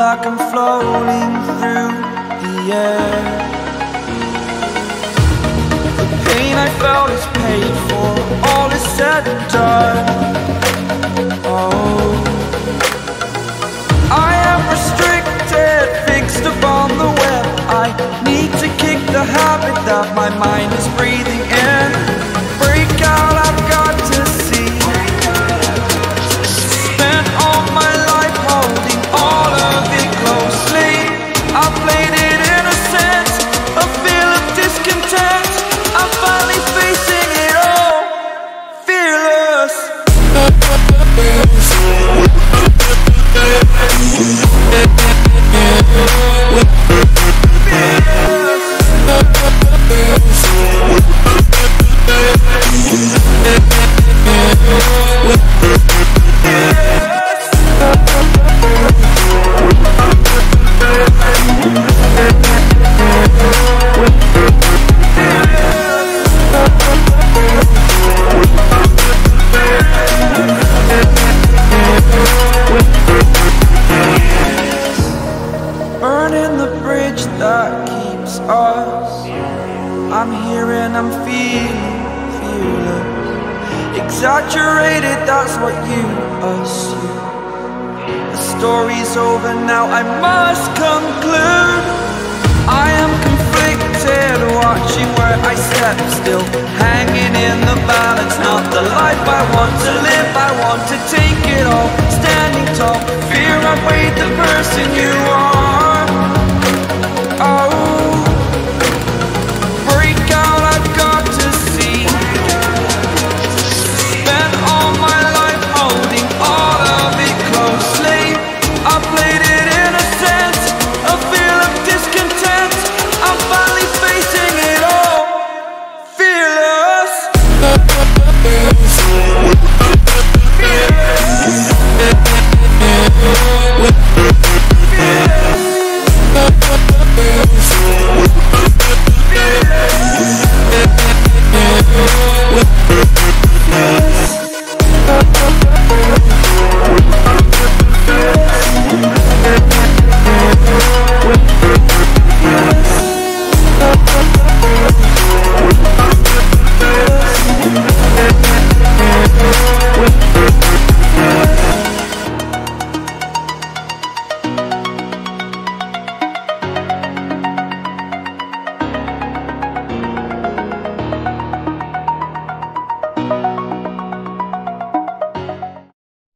like I'm floating through the air. The pain I felt is paid for, all is said and done. Oh, I am restricted, fixed upon the web. I need to kick the habit that my mind is breathing in. Break out, I've got to see. Spent all my life holding all of it closely. I played it innocent, a feel of discontent. I'm finally facing it all, fearless. Burning the bridge that keeps us. I'm here and I'm feeling fearless. Exaggerated, that's what you assume. The story's over now, I must conclude. I am conflicted, watching where I step still, hanging in the balance. Not the life I want to live, I want to take it all. Standing tall, fear I weighed the person you are. Oh, break out, I've got to see. Spent all my life holding all of it closely. I played it innocent, a feel of discontent. I'm finally facing it all, fearless.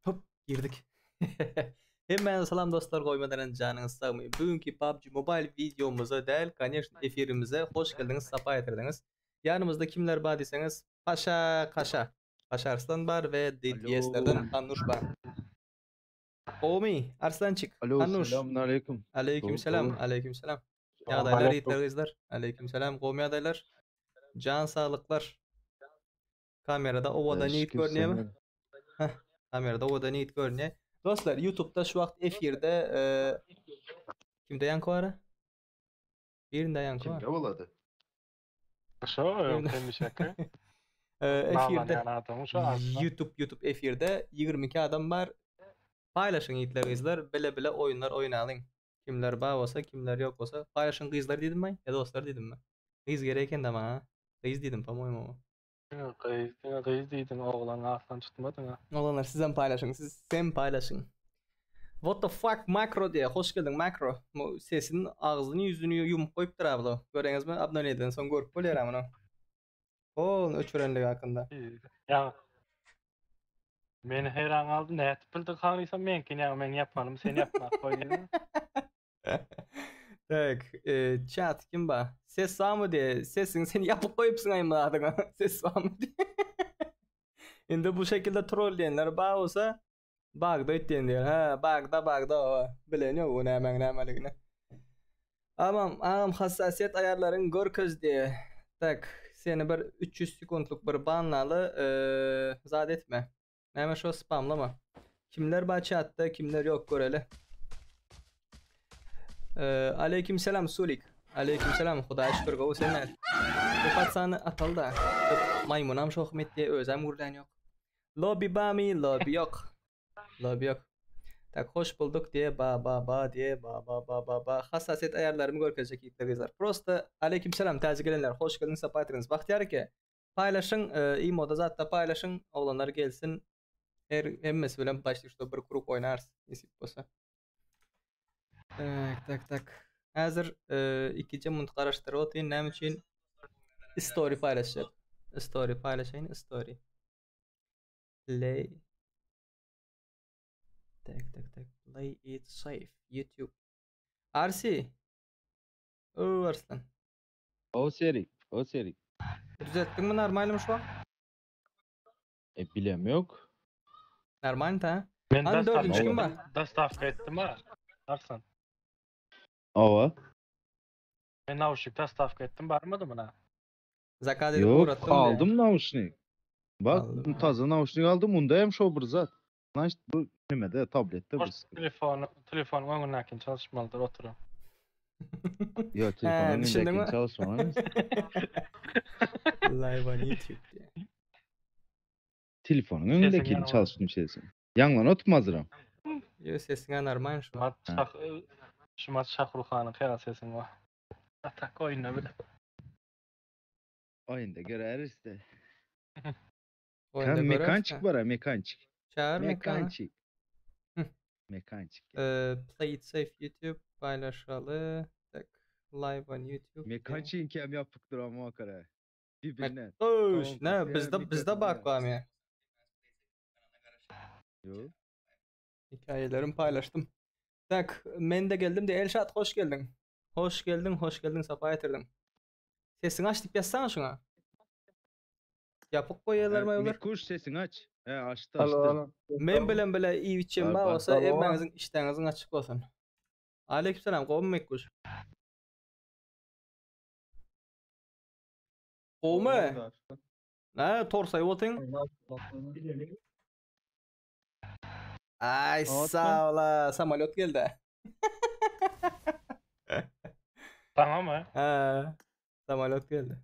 Hop, girdik. Hemmäňize salam dostlar, goýmadan janyňyz sagmy? Bugünki PUBG Mobile videomuza däl, конечно, efirimize hoş geldiňiz, sapa getirdiňiz. Ýanymyzda kimler bar diýseňiz, Paşa Kaşa. Paşa Arslan bar we DTS-lerden Annuş bar. Gowmy, Arslançik? Alo, Annuş. selamun aleyküm. Aleyküm selam, Gowy. aleyküm selam. Ýagdaýlar ýigitler gyzlar. Aleyküm selam, gowmy ýagdaýlar? Jan saglyklar. Kamerada owadan ýigit Şükür görünýärmi? senden. Heh, kamerada owadan ýigit görünýär. Dostlar, YouTube'da şu wagt efirde e, kimde ýaňky bar? Birinde ýaňky bar. Kimde bolady? Şo Birinde- hemişeki. E, efirde Bağlanýan adamı şu aslında. YouTube YouTube efirde 22 adam bar. Paýlaşyň ýigitler gyzlar, bile bile oýunlar oýnalyň. Kimler bar bolsa, kimler ýok bolsa, paýlaşyň gyzlar diýdim men, ýa dostlar diýdim men. Gyz gerek eken de maňa. Gyz diýdim, по-моему. Diňe gyz, diňe gyz diýdiň, oglan aslan tutmadyň ha. Oglanlar sizem paýlaşyň, siz sem paýlaşyň. What the fuck makro diýe, hoş geldiň makro. Bu sesin agzyny ýüzüni ýumup goýupdyr abla. Göreňizmi? Abnoleden soň görüp bolýar muny. Ol öçürenligi hakynda. Ýa Meni heýran galdy, nätip bildiň hanysa meňki näme men ýapmanym, sen ýapmak goý diýdim. Tak, e, chat kim ba? Ses barmy diýe, sesiň sen ýapyp goýupsyň aýmy adyňa. Ses barmy diýe. Indi bu şekilde troll diýenler bar bolsa, bagda öýtýän diýer. Ha, bagda bagda o. Bilen ýok o nämäň nämeligini. Amam, agam hassasiýet aýarlaryň görkez diýe. Tak, seni bir 300 sekundlyk bir banlaly, e, zat etme. Näme şo spamlama. Kimler bar chatda, kimler ýok göreli. E, aleyküm selam Sulik. Aleyküm selam. Hudaýa şükür gowy sen näl. Bu patsany ataly da. Maýmunam şohum etdi, özem gürlän ýok. Lobby bamy, lobby ýok. Lobby ýok. Tak hoş bulduk diye ba ba ba diye ba ba ba ba ba hassasiyet ayarlarımı görkezjek ýigitler gyzlar. Prosta aleyküm selam täze gelenler hoş geldiňiz sapa getirdiňiz. Bagtyýar eke paýlaşyň e, imoda zatda paýlaşyň oglanlar gelsin. Her hemmesi bilen başly şo bir krug oýnarys nesip bolsa. Tak tak tak. Häzir e, ikije munt garaşdyryp otyryn näme üçin story paýlaşjak. Story paýlaşaýyn story. Play Tak tak tak. Play it safe. YouTube. RC. O Arslan. O serik, o serik. Düzeltdiňmi normalmy şu wagt? E bilem yok. Normal ta. Men Hani dördünji kim bar? Dostavka etdim ha. Arslan. Ava. Men nauşnik dostavka etdim barmady muna? Zakaz edip Yok uğrattım diye. aldım nauşnik. Bak Aldım, ha. taze nauşnik aldım. Unda hem şo bir zat. Значит bu nimede tablette bu. Hoş telefonu telefonun öňündäkini çalışmalydyr oturup. Yok telefonun düşündün mü? önündeki çalışmamış. Live on YouTube diye. Telefonun Sesin önündeki yanıma. çalıştım şeysi. Yanlan oturmazıram. Yo sesiňe normal şu. Şumat şah Şumat Şahruhanyň her sesin var. Atak oyunda bile. Oyunda göreriz de. Oyunda Kan görersin. mekançik var ha mekançik. Çağır mekanı. Mekançik. Hı. Mekançik. Ee, play it safe YouTube paylaşalı. Tak. Live on YouTube. diye. Mekançiğin kem yapıktır ama o kadar. Birbirine. Oş, Tamam, ne kapıya bizde bizde mikrofonu bak ya. var mı? Yok. Hikayelerimi paylaştım. Tak, men de geldim de Elşat hoş geldin. Hoş geldin, hoş geldin, safa getirdin. Sesini aç deyip yazsana şuna. Yapık koyarlar mı olur? Mikuş sesini aç. He açtı açtı. Men bilen bile iyi içim Bar, ba bar. olsa hemmäňiziň işdäňiziň açyk bolsun. Aleykümselam, gowmy Mekkuş? Gowmy? Ne, torsay otyň? Ay sağ ola, samolyot geldi. Tamam mı? Ha, samolyot geldi.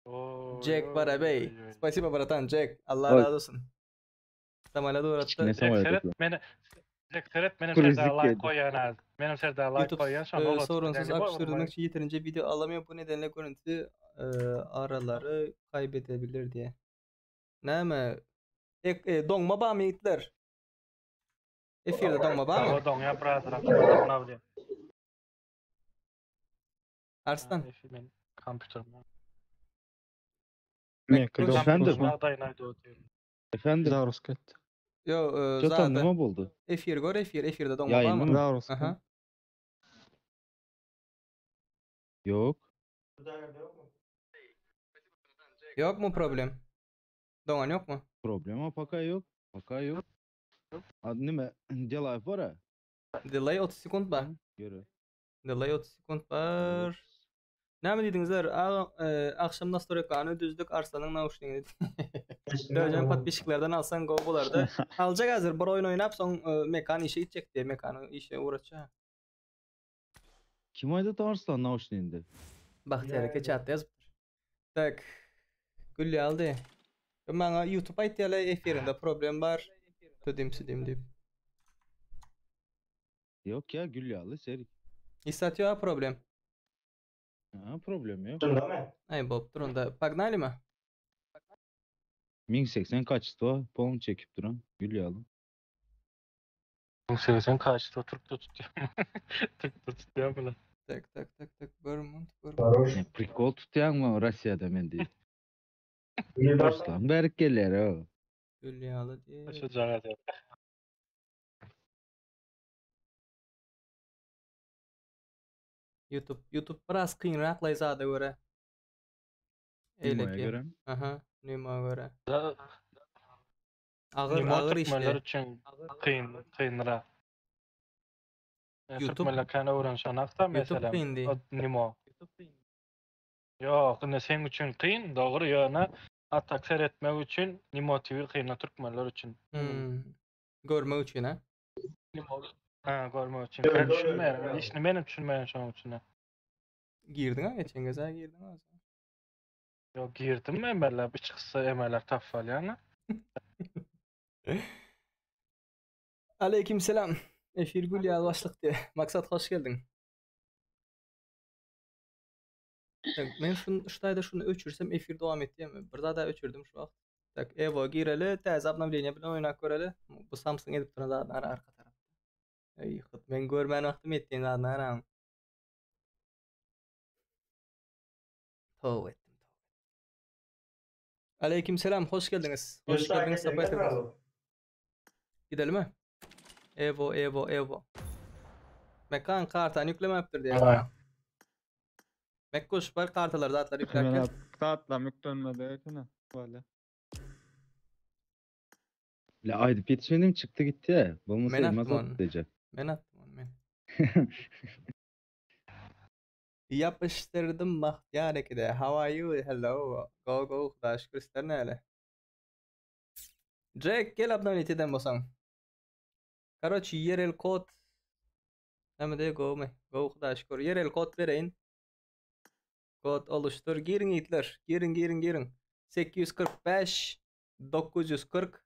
Oy, Jack oy, Barabey. oy, oy. Spasibo bratan Jack. Allah Oy. razı olsun. Samolyot uğrattı. Kiçkine Jack samolyot seret etdi. meni Jack seret benim Kruzik Serdar like geldi. koyan az. Benim Serdar like YouTube koyan şu an e, ola sorunsuz Yani bu- akış sürdürmek için yeterince video alamıyor. Bu nedenle görüntü e, araları kaybedebilir diye. Ne mi? E, e, donma ba mı yiğitler? Efirde donma ba mı? O doňýa brother. Ona bile. Arslan. Men kompýuterim. Mekkuş. Efendim? Ýagdaýyny aýdyp otyr. Efendim. Zarusk etdi. Yo, e, Çotan zaten. nima boldy? Efir gör efir. Efirde donma ba Yayını mı? mı? Zarusk. Aha. Yok. Yok mu problem? Donan yok mu? Problema paka yok. Paka yok. Ad nime? Delay var ha. Delay 30 sekund bar. Göre. Delay 30 sekund bar. Näme diýdiňizler? A, e, akşam nastroykany düzdük Arslanyň nauşnigini. Döjen podpisçiklerden alsan go bolardy. Aljak hazır bir oyun oynap soň e, mekan işe gitjek diye mekany işe uğratça. Kim ayda Arslan nauşniginde? Bagtyýar eke chatda ýazypdyr. Tak. Gülli aldy. Maňa YouTube aýtýarlar efirinde problem bar. Tödim südim diýip. Yok ya gül yağlı serik. Isatýa problem. Ha, problem yok. Ay bolup durunda. Погнали mi? 1080 kaçtı Polon çekip duran gül yağlı. Sen kaçtı Türk tutuyor. Türk tutuyor bunu. Tak tak tak tak. Vermont, Vermont. Ne prikol tutýan mı Russiýada men diýip. Arslan berk geler o. Gül ýaly diye. Şu jaga diýip. YouTube YouTube biraz kynrak zada göre. Eýleki. Eýleki. göre. Aha, nima göre. Agyr Nima agyr türkmenler işli. üçin kyn kynra. YouTube- Türkmenler kan öwrenşen akta YouTube mesela. kyn diý. O Nimo. Ýok, indi sen üçin kyn, dogry ýöne atak seyretmek üçin Nimo TV kyn türkmenler üçin. Hmm. Görmek üçin ha. Nimo Ha, görmek üçin. Ben düşünmeýän, işini menem düşünmeýän şonuň üçin. Girdin ha geçen geze girdin ha. Ýok, girdim men bella bir çyksa emeler tapfal ýa. Aleyküm selam. Efir gül ýaly başlyk diýe. Maksat hoş geldiň. Men şun şu taýda şuny öçürsem efir dowam etýärmi? Bir zada öçürdim şu wagt. Tak, Evo gireli, täze obnowleniýe bilen oýnap göreli. Bu Samsung edip duran zadyny ara arka tarapda. Eý, hut men görmän wagtym etýän zadyny araň. Toba etdim, toba. Aleyküm selam, hoş geldiňiz. Hoş geldiňiz, sapa getirdiňiz. Gidelim mi? Evo, Evo, Evo. Mekan kartany ýüklemäpdir diýýär. Mekkuş bar kartalar zatlar ýükläp gel. Zatlam ýüklenmedi ekeni. Wala. La aýdyp ýetişmedim çykdy gitdi ya. Bolmasa Men elmas atdym ony. atdy diýjek. Men atdym ony men. Ýapyşdyrdym Bagtyýar ekide. How are you? Hello. Go go Hudaýa şükür sizler näle? Jack gel obnovit eden bolsaň. Karoçi ýerel kod Näme diýe gowmy? Gowy Hudaýa şükür. Ýerel kod bereýin. Kod oluşdur. Giriň ýigitler. Giriň giriň giriň. 845 940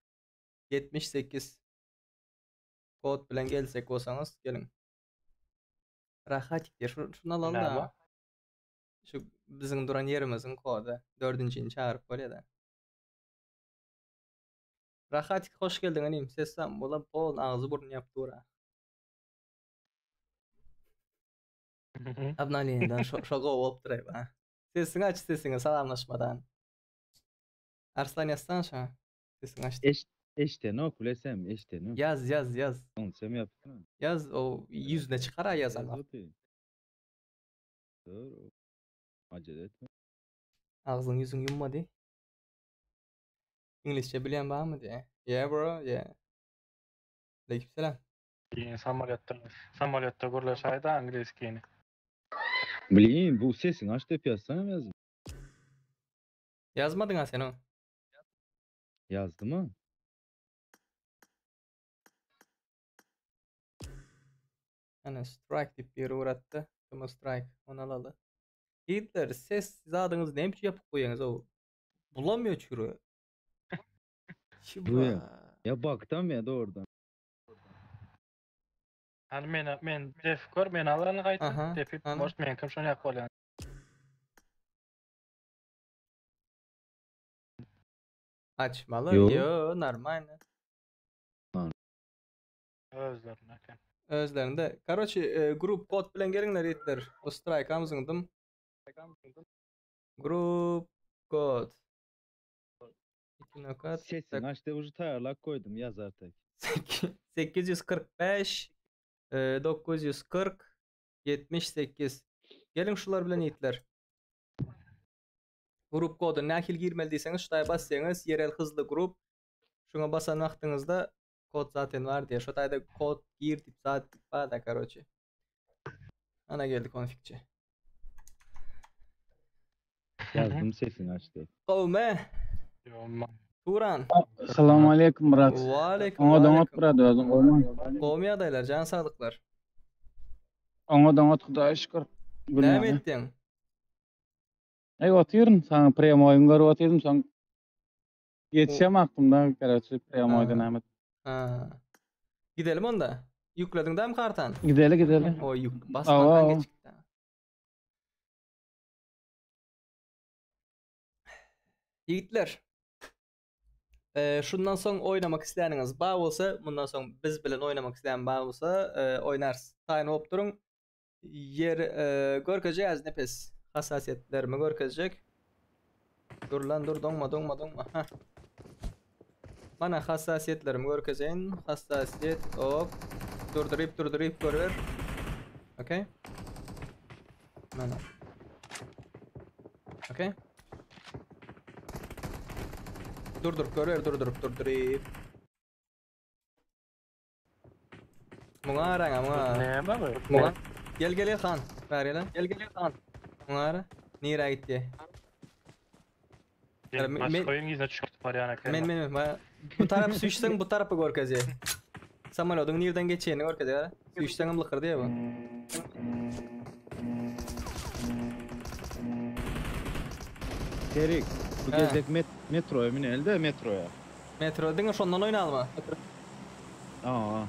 78 Kod bilen gelsek bolsaňyz geliň. Rahatik diýe. Şunu alalım da. Şu biziň duran ýerimiziň kody. Dördünjini çagyryp bolýar da. Rahatik hoş geldiň inim. Sesem bolan pol agzy burny ýapyp dur. Obnovleniýeden şo şo gowy bolupdyr eý ba. Sesiňi aç sesiňi salamlaşmadan. Arslan ýazsana şoňa. Sesiňi aç. Eş eşdenok bilesem eşdenok. Ýaz ýaz ýaz. Onçam ýapypdyr. Ýaz o ýüzüne çykar a ýazan wagt. Dur. Acele etme. Agzyň ýüzüň ýummady. Iňlisçe bilýän barmy diýä. Yeah bro, yeah. Aleykümselam. Samolýotda, samolýotda gürleşäýdä angliskini. Blin, bu sesiňi aç diýip ýazsana ýaz. Ýazmadyň a sen o. Ýazdyma. Ana strike diýip biri uratdy. Kim strike? Ony alaly. Ýigitler ses zadyňyzy näme üçin ýapyp goýýaňyz o? Bulamıyor çürü. Bu ya. Ya baktam ya doğrudan. Hani men men def gör men alaryn gaýta depip boş men kim şony ýak bolýan. Açmaly. Yo, Yo normalny. Özlerinde eken. Özlerinde. Karoçi, e, grup kod bilen geliňler ýigitler. O strike zyňdym. Grup kod. 2 nokat. Sesini aç de ucu taýarlap goýdum ýaz artyk. 845 940 78. Geliň şular bilen ýigitler. Grup kodu nähili girmeli diýseňiz, şu taýa bassaňyz, ýerel hızly grup. Şuňa basan wagtyňyzda kod zaten bar diýär. Şu taýda kod gir diýip zat diýip bar da, karoçe. Ana geldi konfikçi. Ýazdym sesini aç diýip. Gowmy? Turan. Salam aleyküm Murat. Waleýkim. Oňa doňat Murat özüň gowmy? Gowmy ýagdaýlar, jan saglyklar. Oňa doňat Hudaýa şükür. Näme etdiň? Eý otyryn, saňa prýamoýyňy görüp otyrdym, soň ýetişem aklymda, garoçi prýamoýda näme. Ha. Gidelim onda. Ýüklediň dämi kartany? Gideli, gideli. Oý, ýük basmanka geçikdi. Ýigitler. E, şundan soň oýnamak isläniňiz bar bolsa, mundan soň biz bilen oýnamak isleýän bar bolsa, e, oýnarys. Taýyn bolup duruň. Ýer e, görkezjek nepes hassasiýetlerimi görkezjek. Dur lan dur doňma doňma doňma. Ha. Mana hassasiýetlerimi görkezeýin. Hassasiýet hop. Durduryp durduryp görüber. Okey. Mana. Okey. Durdurup görüber durdurup durduryp. Muňa araň muňa. Näme bu? Muňa. Gel gel gel han. Bäri gel. Gel gel han. Muňa ara. Nirä gitdi? Men koyun ýüzüne çykyp barýan eken. Men men men. Bu tarap süýşseň bu tarapy görkezýär. Samolýodyň nirden geçýänini görkezýär. Süýşseň hem lykyr diýýär bu. Serik, bu gezek met metroya müneli de metroya. Metro diňe şondan oýnalymy? Aa.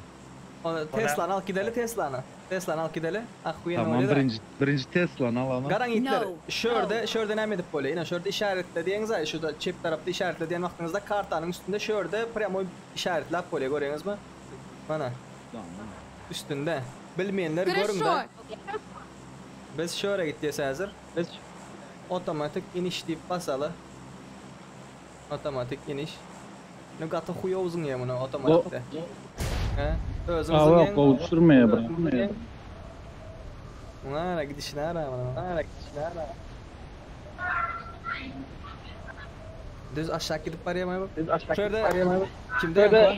Tesla'ny alyp gideli Tesla'ny. Tesla'ny alyp gideli. Ahuyena Tamam bolýar. birinji birinji Tesla'ny alana. Garaň ýigitler, No. şörde, şörde näme edip bolýar? Ine şörde işaretle diýeňiz, şurada çep tarapda işaretle diýen wagtyňyzda kartanyň üstünde şörde prýamoý işaretläp bolýar, görýäňizmi? Mana. Tamam. Üstünde. Bilmeýänler görüň-de. Хорошо. Biz şöre gitýäs häzir. Biz otomatik iniş diýip basaly. Otomatik iniş. Ne gaty huýa uzyn muny otomatikde. He? Özüň Awa uzyn. gowy düşürmeýär bir. Muňa ara gidişine ara muňa ara gidişine ara. Düz aşağı gidip barýar bu. Düz aşağı gidip barýar bu. Kimde yankı?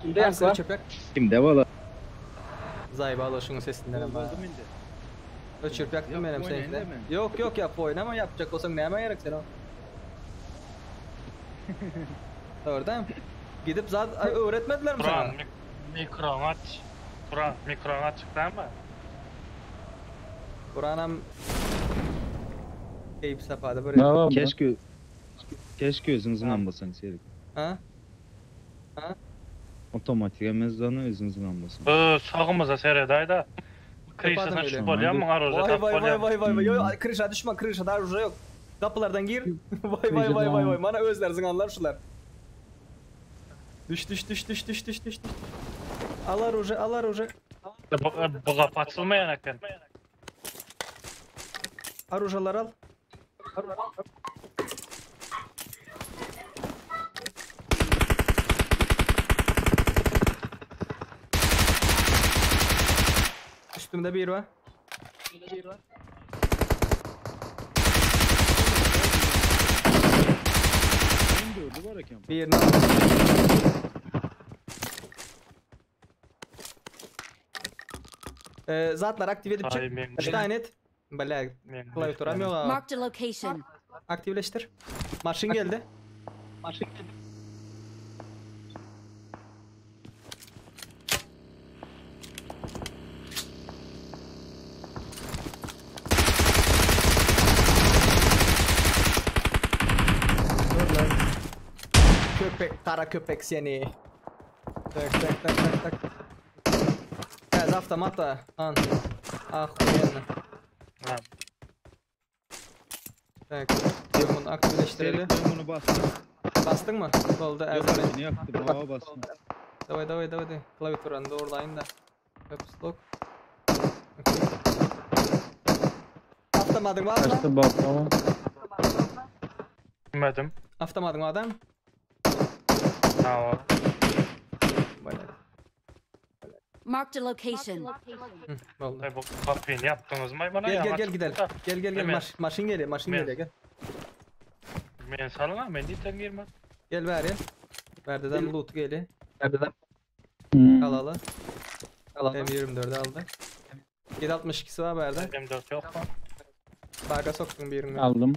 Kimde yankı? Çöpek. Kimde bala? Zayba al şunuň sesinden hem. Buldum indi. Öçürüp yaktım Yap, benim oýna seninkide. indi men. Yok yok yap oynama yapacak olsan näme gerek sen o? Doğru Gidip zat Ay, öğretmediler mi Turan sana? mik mikron aç. Turan mikron açık değil mi? Buranam Keyif sapada böyle. Awa, Keşke keşke özüňiz ynanmasaň Serik. Ha? Otomatik emezdanı özüňiz ynanmasaň. Bu sağımıza seredayda. Kapadım Krişasına öyle. düşüp bolýar mı? Aroja Vay tap vay vay bolýar. vay vay vay. Hmm. Yo, Krişa düşme krişa daha uca yok. Kapılardan gir. vay vay vay vay vay. Bana özler zınganlar şular. Düş düş düş düş düş düş düş. düş. Alar uca alar uca. Bu, bu kapı açılmayan eken. Arujalar al. Üstümde bir var. Dördü var eken. Birini al. Ee, zatlar aktive edip Ay çık. men. Üç tane et. Bala men- klaviaturam yok ha. Marked a location. Aktifleştir. Maşın geldi. Maşın geldi. Dur lan. Köpek, kara köpek seni. Tak tak tak tak tak. Ez avtomata. An. Ah, uyanma. Ha. Tak. Ben bunu aktifleştirelim. Serik ben bunu bastım. Bastın mı? Oldu. Yok Ezber. içini yaktım. Hava bastım. Давай, давай, давай, давай. Klaviaturanı doğrulayın da. Caps lock. Okey. Avtomadın var mı? Kaçtı baklava. Bilmedim. Avtomadın var adam. Tamam. Böyle. Marked a location. Hı, oldu. E, bu kapıyı yaptınız mı bana? Gel Ya, gel gel açık gidelim. da. Gel gel gel. Hemen. Maş, maşın geliyor, maşın Men- geliyor gel. Men salına men diyten girme. Gel ver ya. Ver dedem loot geliyor. Hmm. Al al. Al M24'ü aldı. 762'si var bende. M4 yok mu? Baga soktun birini. Aldım.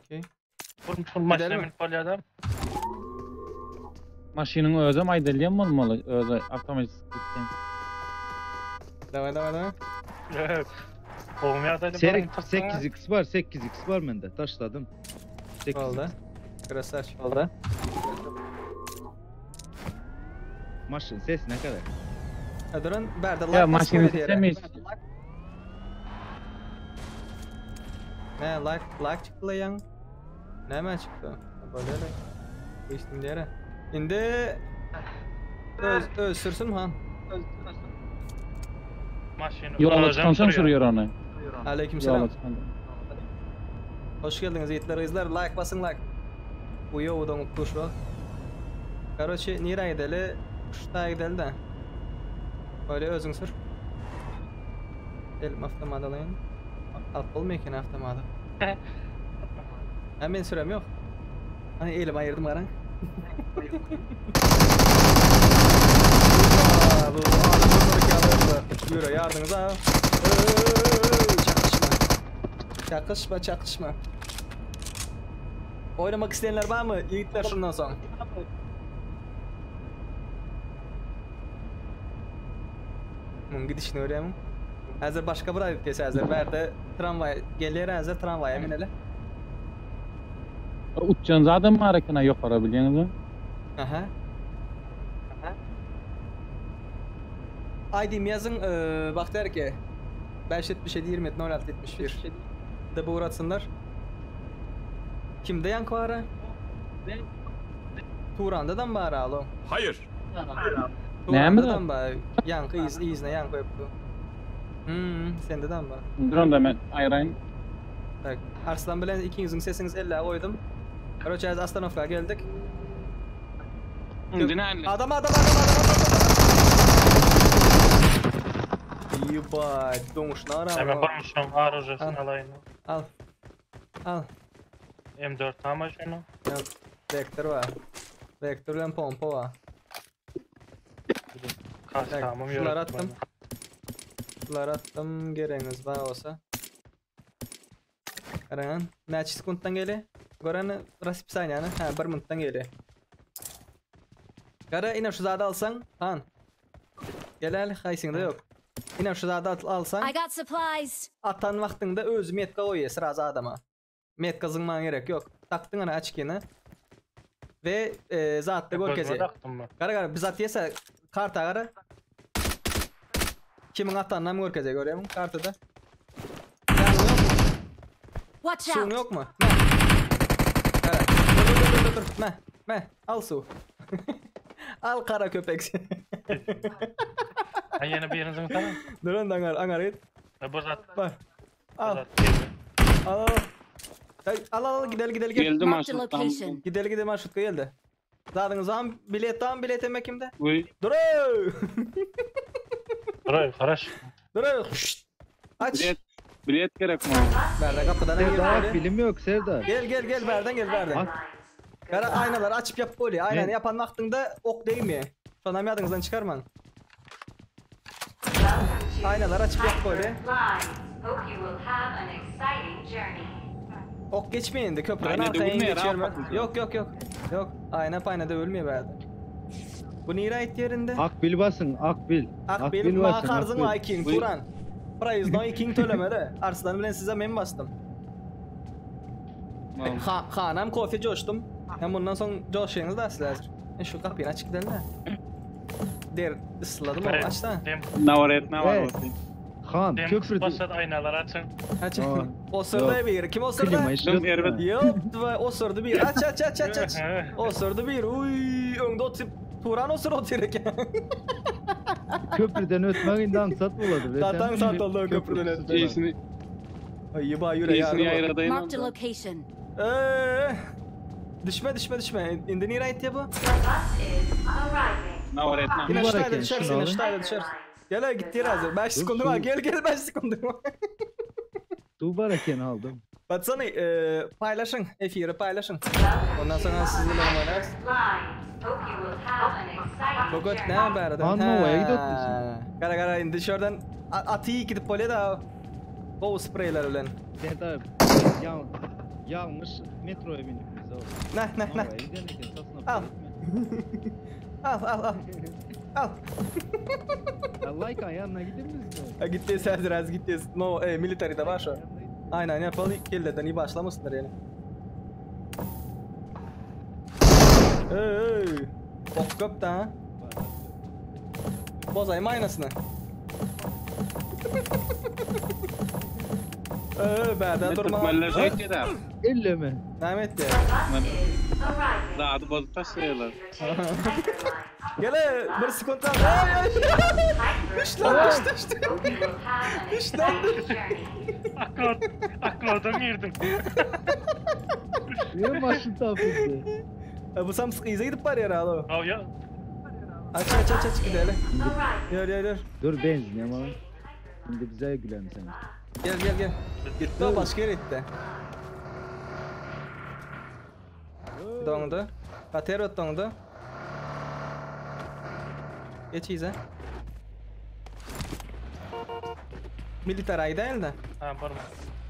Okey. Bu bu maşına mi? minip bolýar adam. Maşynyň özem aýdylýan bolmaly, özi avtomatik gitýän. Давай давай давай. Kovum ýagdaýda Serik 8x var 8x var mende. Taşladım. 8x. Oldu. Красавчик. Oldu. Maşın ses ne kadar? Ha, durun. Berde like Ya basmalı maşyny diýere. seçemeyiz. Ne like like çıktı lan yan. Näme çıktı? Böyle öyle. Geçtim diýere. Indi öz öz sürsün han. Maşyny Yola çıkansan sürüyor onu. Aleykümselam. Yola çıkan. Hoş geldiniz yiğitler kızlar. Like basın like. Uyu udan kuşu. Короче, nireye gideli? Kuştaya gideli de. Böyle özün sür. Elim avtomada alayım. Alt olmuyor ki avtomada. Ha ben sürem yok. Hani elim ayırdım karan. Bu bu Yürü yardımıza. Çakışma. Çakışma çakışma. Oynamak isteyenler var mı? Yiğitler şundan sonra. Bunun gidişini öğrenim. Hazır başka bir adet kese hazır. Berde tramvay gelir hazır tramvaya bineli. Uçan zaten marakana yok ara bilýäňiz. Aha. ID-mi ýazyň, Bagtyýar eke. 577 27 06 71. De bu ugratsynlar. Kimde ýaňky bara? Turanda-dam bar alo. Hayır. Turanda-dam bar. Ýaňky yz, yzyna ýaňky goýupdy. Hmm, sende-dam bar. Dur onda men aýraýyn. Tak, Arslan bilen ikiňiziň sesiňizi ellä goýdum. Karoçe, häzir ostanowka geldik. Indi näme? Adam adam adam adam adam adam. Ýebать, doňuşna aram. Hemen barmyşyň arujasyny alaýyn. Al. Al. M4 ama şunu. Yok. Vektör var. Vektör bilen pompa var. Kastamım Şular attım. Şular attım. Gereğiniz var olsa. Garaňan. Näçe sekuntdan gelýär? Göreni raspисaniýany. Ha, 1 minutdan gelýär. Gara ine şu zady alsaň, han. Gel haýsyňda ýok. Ine şu zady alsaň. I got supplies. Atan wagtyňda özi metka goýýar srazy adama. Metka zyňmaň gerek ýok. Takdyň ana açkini. We e, zatda görkezýär. Gara gara biz atýasa karta gara. Kimiň atanyny hem görkezýär görýärmiň kartada. Watch Suwuň out! ýokmy? Me. Gara. Dur dur dur dur dur. Me. Me. Al suw. Al kara köpek. Ha ýene birini zyňsana. Dur onda aňar aňar git. E, bu zat. Bar. Al. Bu zat geldi. Al al. Al al al gideli gideli gel. Geldi Marked a marşrutdan. location. Gideli gideli marşrutka geldi. Zadyňyz am bilet am bilet emek kimde? Uy. Dur. Dur, garaş. Dur. Aç. Bilet, bilet gerek mi? Berden kapıdan gel. Serdar bilim yok Serdar. Gel gel gel berden gel berden. Gara aynalar açıp yap bolýar. Aynany yapan wagtyňda ok degmeýär. Şonam ýadyňyzdan çykarmaň. Aynalar açıp yap bolýar. Ok geçmeýär indi köprüden Aýna arkaya döwülmeýär, geçýär. ha, Yok yok yok. Yok. Ayna payna döwülmeýär bärde. Bu nirä aýt ýerinde? Akbil basın akbil. Akbil maňa karzyň akbil. var ikiň Turan. Praýyzdan ikiň tölemeli. Arslan bilen size men bastym. Ha, hanam kofe coşdum. Hem bundan soň coşýaňyz da sizler. E şu gapyny açyk gidelim de. Der ysladym oğlum aç da. Dem, Navaret ne var Ey. olsun. Han dem köprü. başlat aynalar açın. Aç. Aa, Osurdu bir. Kim osurdu? Klima işletme. Erbet. Yok, osurdu bir. Aç aç aç aç aç. Osurdu bir. Uy, öňde oturup Turan osur oturuyor eken. Köprüden ötmek indi aňsat bolady. Zaten sat oldu o köprüden ötmek. İyisini, Ay yiba yüreği iyisini yardım. yaýradayım. Marked a location. Eee. Düşme düşme düşme. Indi nirä aýtýar bu? Navaret ne? Yine Var şurayla eken, düşersin, şunu yine alın. şurayla düşersin. Gel hele gitti razı. 5 Dur, sekundum var. su- Gel gel 5 sekundum var. Su bar eken aldım. Batsana e, paylaşın. Efiri paylaşın. Ondan sonra sizlerle oynarız. Bogot ne haber adam? Annova'ya gidiyorsun. Kara kara indi şuradan atı iyi gidip böyle da o spreyler bilen. Serdar yan, yanlış metroya binip biz oğlum. Ne ne ne. Nova'ya giden eken sasına Al. Al al al. Al. Ya Lycan yanına gider miyiz? Ha, gitti sen biraz gitti. No, e, military'de var şu. Aynen yapalım. Kelleden iyi başlamasınlar yani. Hey, hey. Bok köp da ha. Bozayım aynasını. Ee, bärde durma. Türkmenler şey etdi. Elleme. Näme etdi? Zady bozup taşlaýarlar. Gel e, bir sekund daha. Ay ay. Düş lan düş düş. Düş lan düş. Akla, akladan girdim. Niye maşın tapıldı? E, Bu sam ize gidip var ya alo. Al ya. Aç aç aç aç gidelim. Yürü yürü yürü. Dur benzin ama. Şimdi bize gülen sen. Gel gel gel. Gitti o başka yere gitti. Dondu. Katero dondu. Geç ize. Militar ay değil de. Ha barma.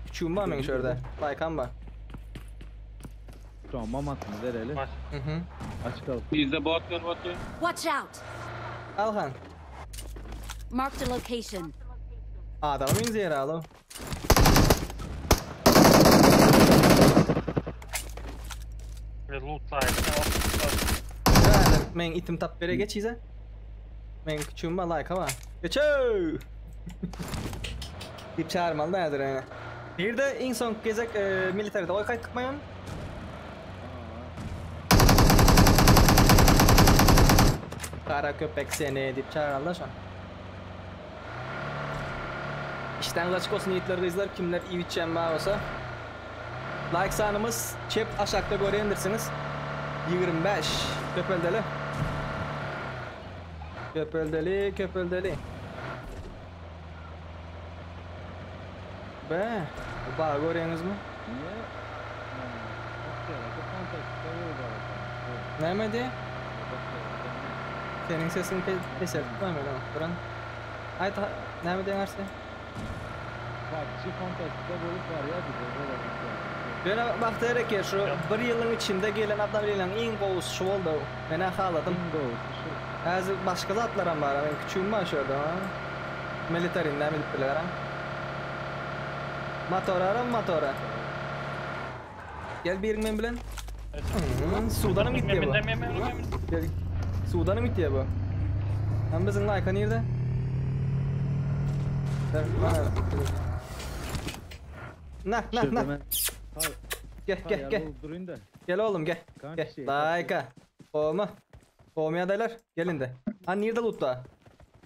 Küçüğüm var benim şurada. Baykan var. Tamam hakkını verelim. Baş. Hı hı. Aç kal. Bizde bot gör bot gör. Watch out! Alhan. Marked a location. Adamı benziyor herhalde. Ve lootlaydı. Yani men itim tap bere geç ize. Men küçüğüm var like ama. Geçew! Diýip çagyrmaly da häzir ýene. Nirde iň soňky gezek e, militaride oý gaýtdyk maýon? Kara köpek seni diýip çagyrmaly da şon. Işdäňiz açyk bolsun ýigitler gyzlar kimler iýip içýän bar bolsa. Like sanymyz çep aşakda görýändirsiňiz. 25 köpeldeli. Köpeldeli, köpeldeli. Be, bu bagy görýäňizmi? Niye? Näme diýýä? Seniň sesiň pe peseltip goýmaly oňa. Duran. Aýt, näme diýýäň Arsi? PUBG fantastika bolup barýar bize Ýöne Bagtyýar eke şu bir ýylyň içinde gelen obnowleniýanyň iň gowusy şu boldy. Menä haladym. Iň gowusy şu. Häzir başga zatlaram bar, meň küçügim bar şu ýerde. Militarini näme edip biler ha? Motor aram motora. Gel birin men bilen. Sudanam gitdi bu. Gel. Sudanam gitdi bu. Hem bizim like nirde? Nah nah nah. Gel gel gel. Gel oğlum gel. Gel. Like. Olma. Olmayan adaylar. Gelin de. Ha nirde lootla?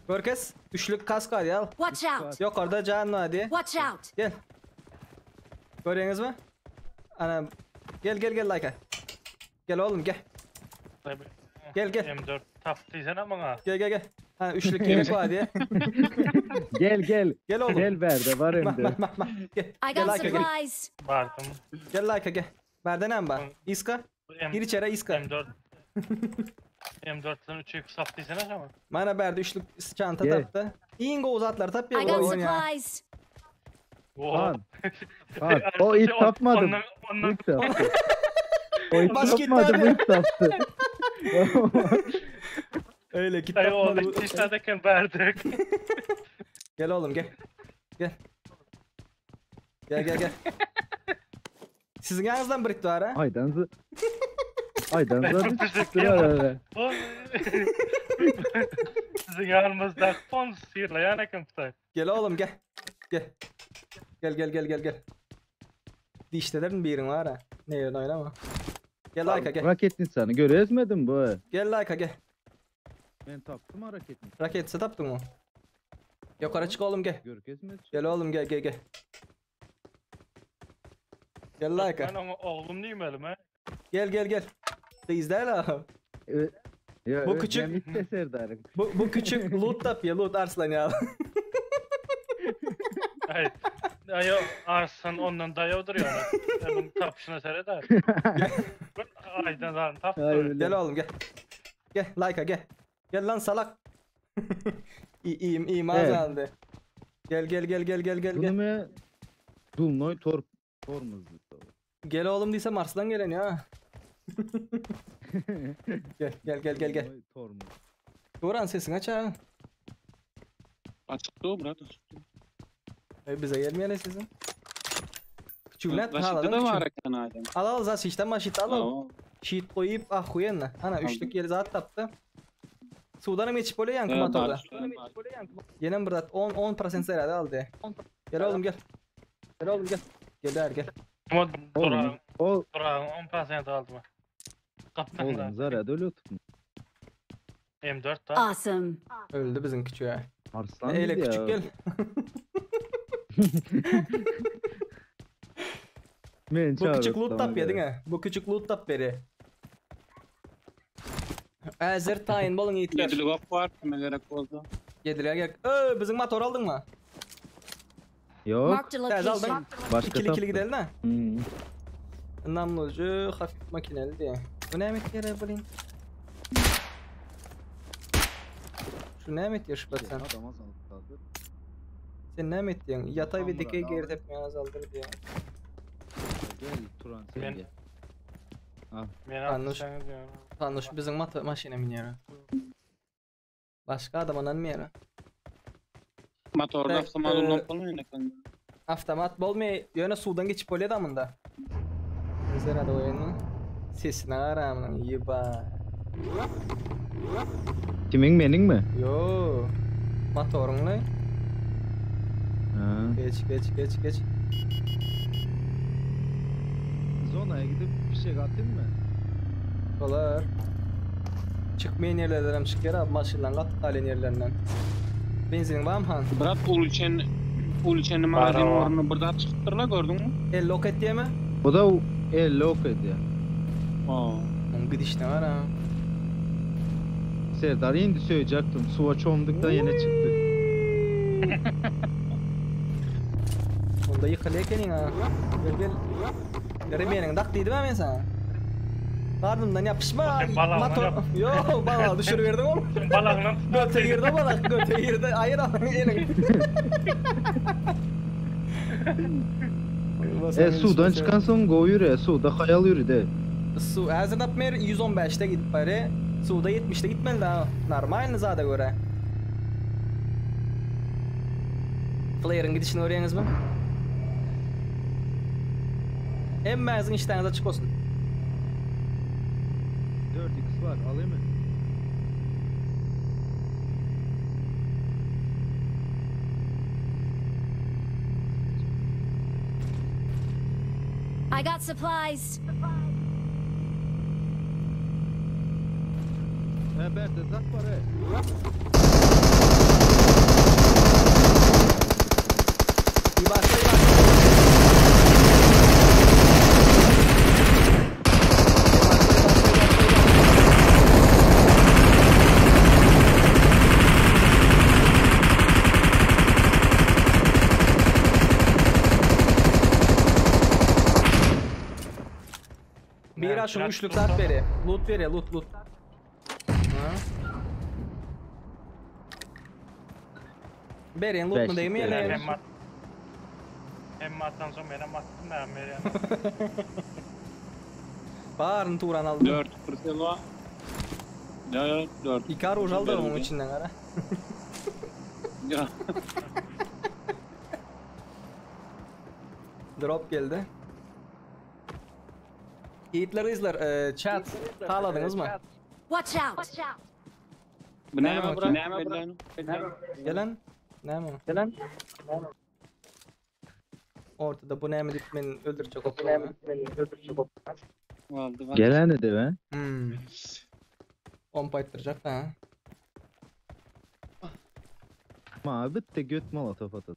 Görkez. Üçlük kask var ya. Watch out! Yok orada can var diye. Watch out! Gel. Görüyorsunuz mu? Ana gel gel gel like. Gel oğlum gel. Gel gel. M4 tap diýsene maňa. Gel gel gel. Ha üçlük yelek var diye. Gel gel. Gel oğlum. Gel berde var Mah hem de. mah mah mah. Gel. I Gel got like gel. supplies! Bardım. Gel like gel. Berde ne var? İska. M Gir içeri iska. M4 M4'den 3'ü sap diýsene ama. Mana berde üçlük çanta Gel. taptı. İngo uzatlar tap ya I bu got oyun ya. supplies! Han. Han. O it tapmadım. Ondan, ondan İt taptı. O it Baş gitti tapmadı abi. bu it taptı. Öyle git Ay o tapmadı. işlerdeken berdik. Gel oğlum gel. Gel. Gel gel gel. Sizin yanınızdan birikti var ha? Aydan zı. Aydan zı çıktı arada. Sizin yanımızda fon sihirleyen ekimse. Gel oğlum gel. Gel. Gel gel gel gel gel. Dişlelerin birin var ha. Ne yerine oynama. Gel like gel. Raket insanı görezmedim bu. Gel like gel. Ben taptım hareketini. Raket sataptın mı? Yukarı çık oğlum gel. Görkezmez. Gel oğlum gel gel gel. Gel like. Ben ona oğlum diyeyim elime. Gel gel gel. İzler la. Ya, Bu bu küçük- küçük. de Serdar'ım. Bu, bu küçük loot tap ya loot arslan ya. Ay, ay Arslan ondan dayadır yani. Bunun tapışına seyreder. Aydan zaten taptı. Gel oğlum gel. Gel like gel. Gel lan salak. İyi iyiyim iyiyim Evet. azaldı. Gel gel gel gel gel gel Bunu gel. me Dumnoy tor tormuzdu. Gel oğlum diysem arslan gelen ya. Gel gel gel gel gel. Dumnoy Tormuz. Turan sesini aç ha. Açıktı o brat. E, bize gelmeyen sesin. Küçüğüne Başlıkta haladın da var küçüğün. eken Adem. Al al zaten işte maşit al al. Tamam. Şiit koyup ah huyenle. Ana üçlük yeri zaten taptı. Sudan'a mı geçip öyle yankı Evet, motorda. var. Yine burada 10 10% herhalde aldı. Gel oğlum gel. Gel oğlum gel. Gel her gel. Ama Oğlum, o durağın 10% aldı mı? Kaptan oğlum da. zarar öyle tutma. M4 da. Awesome! Öldü bizim küçüğe. Arslan Eyle dedi küçük ya. gel. Men Bu küçük loot çağırıp tap yedin ha. Bu küçük loot tap beri. Ezer tayin bolun yiğitler. Yedilik ok var kime gerek oldu. Yediler gel. Ö bizim motor aldın mı? Yok. Marked a Tez aldın. location. Başka İkili ikili taptım. gidelim ha. Hmm. Namlucu hafif makineli diye. Bu ne emek yere bulayım? Şu ne emek diyor şu sen? Adam azalttı. Sen ne emek diyorsun? Yatay ve Hamur dikey abi. geri tepmeyi azaldır diye. Gel Turan sen Ben- gel. Ben Anlaş- atışanız ya. Tanış bizim mat maşine biniyor. Başka adam anlamıyor. Motorda Ben, avtomat e, olan bolmaýan eken. Avtomat bolmay, ýöne suwdan geçip bolýar da munda. Özler de oýunyň sesine garamyň ýeba. Kimin menin mi? Yo. Motoryňly. Ha. Geç geç geç geç. Zonaya gidip fişek atayım mı? Bolar. Çykmaýan ýerlerden hem çykýar abi maşyndan gatyp galýan ýerlerinden. Benziniň barmy han? Brat uliçen uliçenli Bar magazynyň awa. ornuna bir zat çykypdyrla gördüňmi? 50 ok etýärmi? Bu da 50 ok edýär. Aa. Oň gidişine gara. Serdar indi söýjekdim. Suwa çomdukdan ýene çykdy. Onda ýykyl ekeniň ha. Gel gel. Remeniň dak diýdim ha men sana. Garnymdan ýapyşma. Sen balagyndan Motor. ýap. Yo, balagy düşüriberdiň oğlum. Sen balagyndan Göte girdi balak, göte girdi. Aýyr alyň eliň. E suwdan çykan soň gowy ýüre, suwda haýal ýürüdi. Su häzir napmer 115-de gidip bari. Suwda 70-de gitmeli daha. Normalny zada görä. Flare'ın gidişini görýäňizmi? Hemmäňiziň işdäňiz açyk bolsun. 4x var, alayım mı? I got supplies. He berde zat var he. Bir başla, bir başla. Bir aşın üçlük saat beri. Loot beri, loot loot. Ha. Berin loot mu Beşlik değil mi beri. yani? Hem at. Hem attan soň menem attym da Meryan. Barın Turan aldı. 4 pırtela. Ya ya 4. İki ruj aldı onun içinden ara. Ya. Drop geldi. Yiğitler izler, e, chat haladınız mı? Watch out. Bu näme Näme brat? Näme brat? Gelen? Näme? Gelen? Ortada bu näme diýip men öldürjek oturan. Aldı bak. Gelen de be. Hmm. Pompa ettirecek ha. Ma bitti göt molotof atat.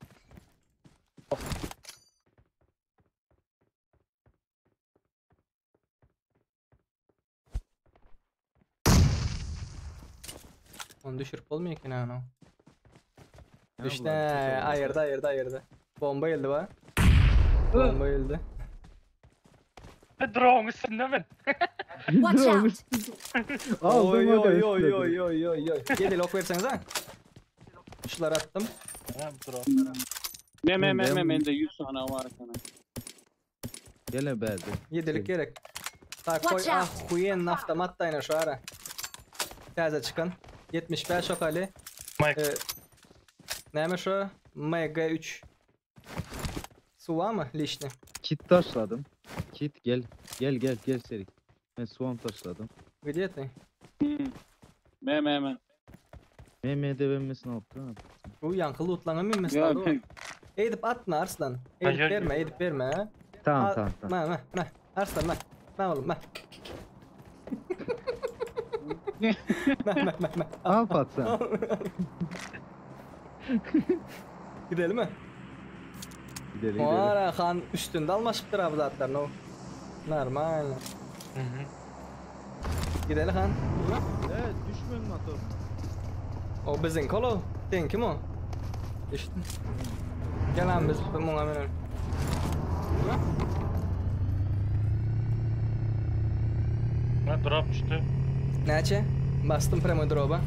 Onu düşürüp olmuyor ki ne onu. Ne Düştü. bular, Ayırdı ayırdı ayırdı. Bomba geldi ba. Bomba geldi. Drone üstünde men. Watch out. Aldım Oy aga oy oy üstüne. oy oy oy oy. Yedi lok verseniz ha. Şuları attım. Ha, drone. Me me me me Ben- mende 100 tane var sana. Gele berde. Yedilik gerek. Takoy Watch ah huyen avtomat da şu ara. Täze çıkan. 75 okali. Mike. Ee, näme şu? MG3. Suva mı? Lişni. Kit taşladım. Kit gel. Gel gel gel Serik. Ben soğan taşladım. Где ты? Me me me. MMD vermesini attı. ha. Bu yankı lootlanan mı Ya mesela? Edip atma Arslan. Edip Hayır. verme, edip verme. ha. Tamam Al- tamam tamam. Ma ma ma. Arslan ma. Ma oğlum ma. Ma ma ma ma. Al Fatsa. Gidelim mi? Gidelim gidelim. Ora han üstünde almaşıptır abi zatlar no. Normal. Hı hı. Gidelim han. Evet düşmüyor motor. O bizim kolo. Sen kim o? İşte. Gel abi biz buna binelim. Ha, drop düştü. Näçe? Bastım premo drop'a.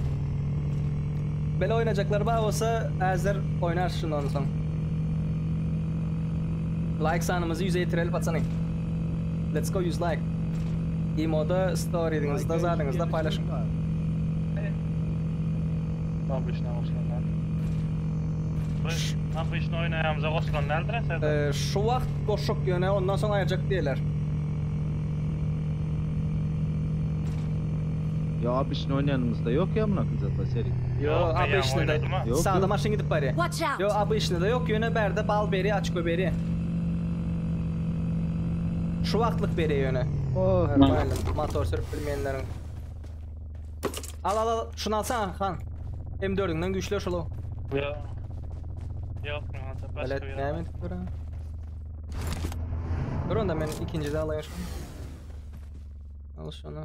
Bele oynayacaklar bağ olsa Azer oynar şundan son. Like sanımızı 100'e yetirelim atsana. Let's go 100 like. Imo'da story'inizde zatenizde paylaşın. Abi işine goşlanlar. Bu işini oynayamıza goşlanlardır sen. Ee, şu vakt boşluk yöne ondan sonra ayıracak diyorlar. Ýa obyçny oýnaýanymyzda ýok ýa munaky zatlar Serik. Ýo, Ýok, men ýaňy obyçnyda. oýnadym-a. Ýok, Sağda ýok. maşyn gidip barýar. Watch Ýo, out! obyçnyda ýok, ýöne bärde bal berýär, açko berýär. Şu wagtlyk berýär ýöne. Oh, Normalny, motor sürüp bilmeýänleriň. Al al al, şuny alsana han. M4-üňden güýçli şul. Ýok. Ýok, maňa da başga Belet bir näme edip duran? Dur onda men ikinji de alaýyn şuny. Al şuny.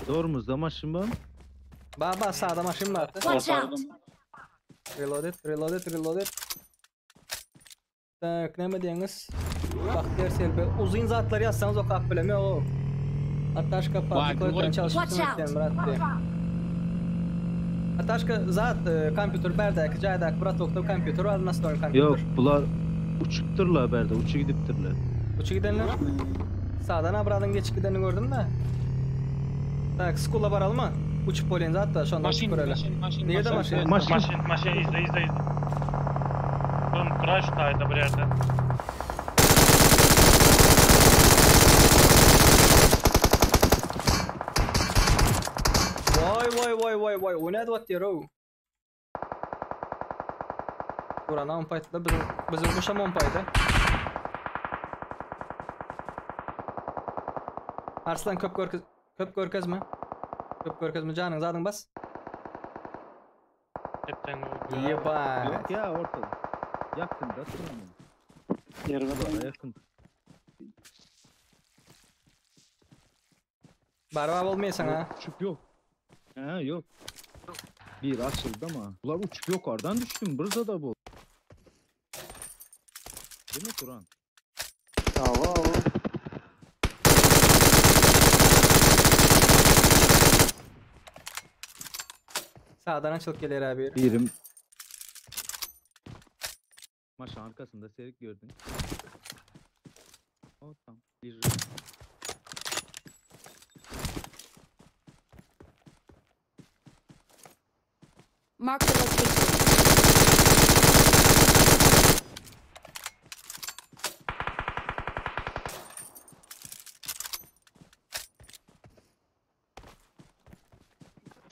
Doğrumuzda maşyn bar. Ba ba sağda maşyn bar. Watch out! Reload et, reload et, reload et. Tak, näme diýeňiz? Bahtiyar Selbe. Uzyn zatlar ýazsaňyz okap bilem o. Ataşka Vay, Partikler goý. çalışıp Watch out. Murat diýe. Ataşka zat e, kompýuter berdäki jaýdaky bratokda kompýuter var nastolny kompýuter. Ýok, bular uçupdyrlar bärde, uçup gidipdirler. Uçu gidenler. Sağdan abradan geçip gideni gördüm de. Tak, skula baralım mı? Uçup bolýan zat da şonda uçup Maşyn, göreli. maşyn, maşyn. Nirede maşyn? Maşyn. Maşyn, maşyn izle, izle, izle. Dön, crash taýda bir ýerde. Vay vay vay vay vay. O ne what diýer o? Buran on paytda bizim bizim kuşam on payda. Arslan köp görkez köp görkezme. Köp görkezme janyň zadyň bas. Hepden Yeba. Ýok ýa ortada. Yakında durmuyor. Ýerbe Bulara yakın. Barba bolmaýasan ha. Uçup yok. He yok. Bir açıldı ama. Bular uçup yukarıdan düştüm. Burada da bu. Değil mi Turan? Hawa, hawa. Sağdan açılıp gelir abi. Birim. Maşın arkasında serik gördün. O tam. Bir. Marked a location.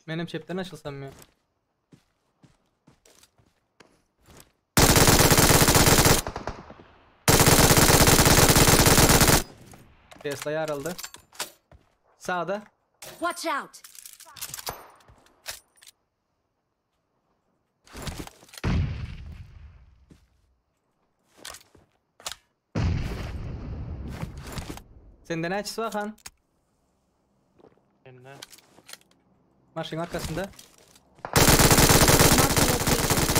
Benim çepten açılsam ya. Tesla yarıldı. Sağda. Watch out! Sende ne açısı var han? Indi. Maşın arkasında. Marked a location.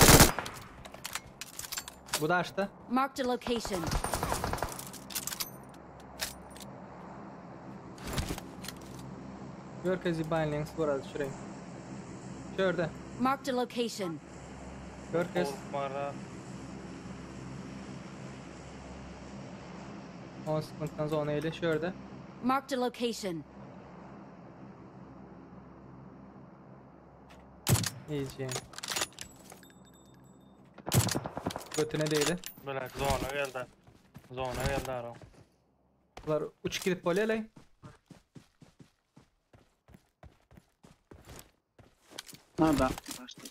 Bu da açtı. Marked a location. Görkezi Binance bu arada şurayı. Şurada. Marked a location. Görkez. Mara. 10 sekunddan sonra ile şurada. Marked a location. İyice. Götüne değdi. Böyle zona geldi. Zona geldi ara. Bular uçup gidip bolýar Ha da başladı.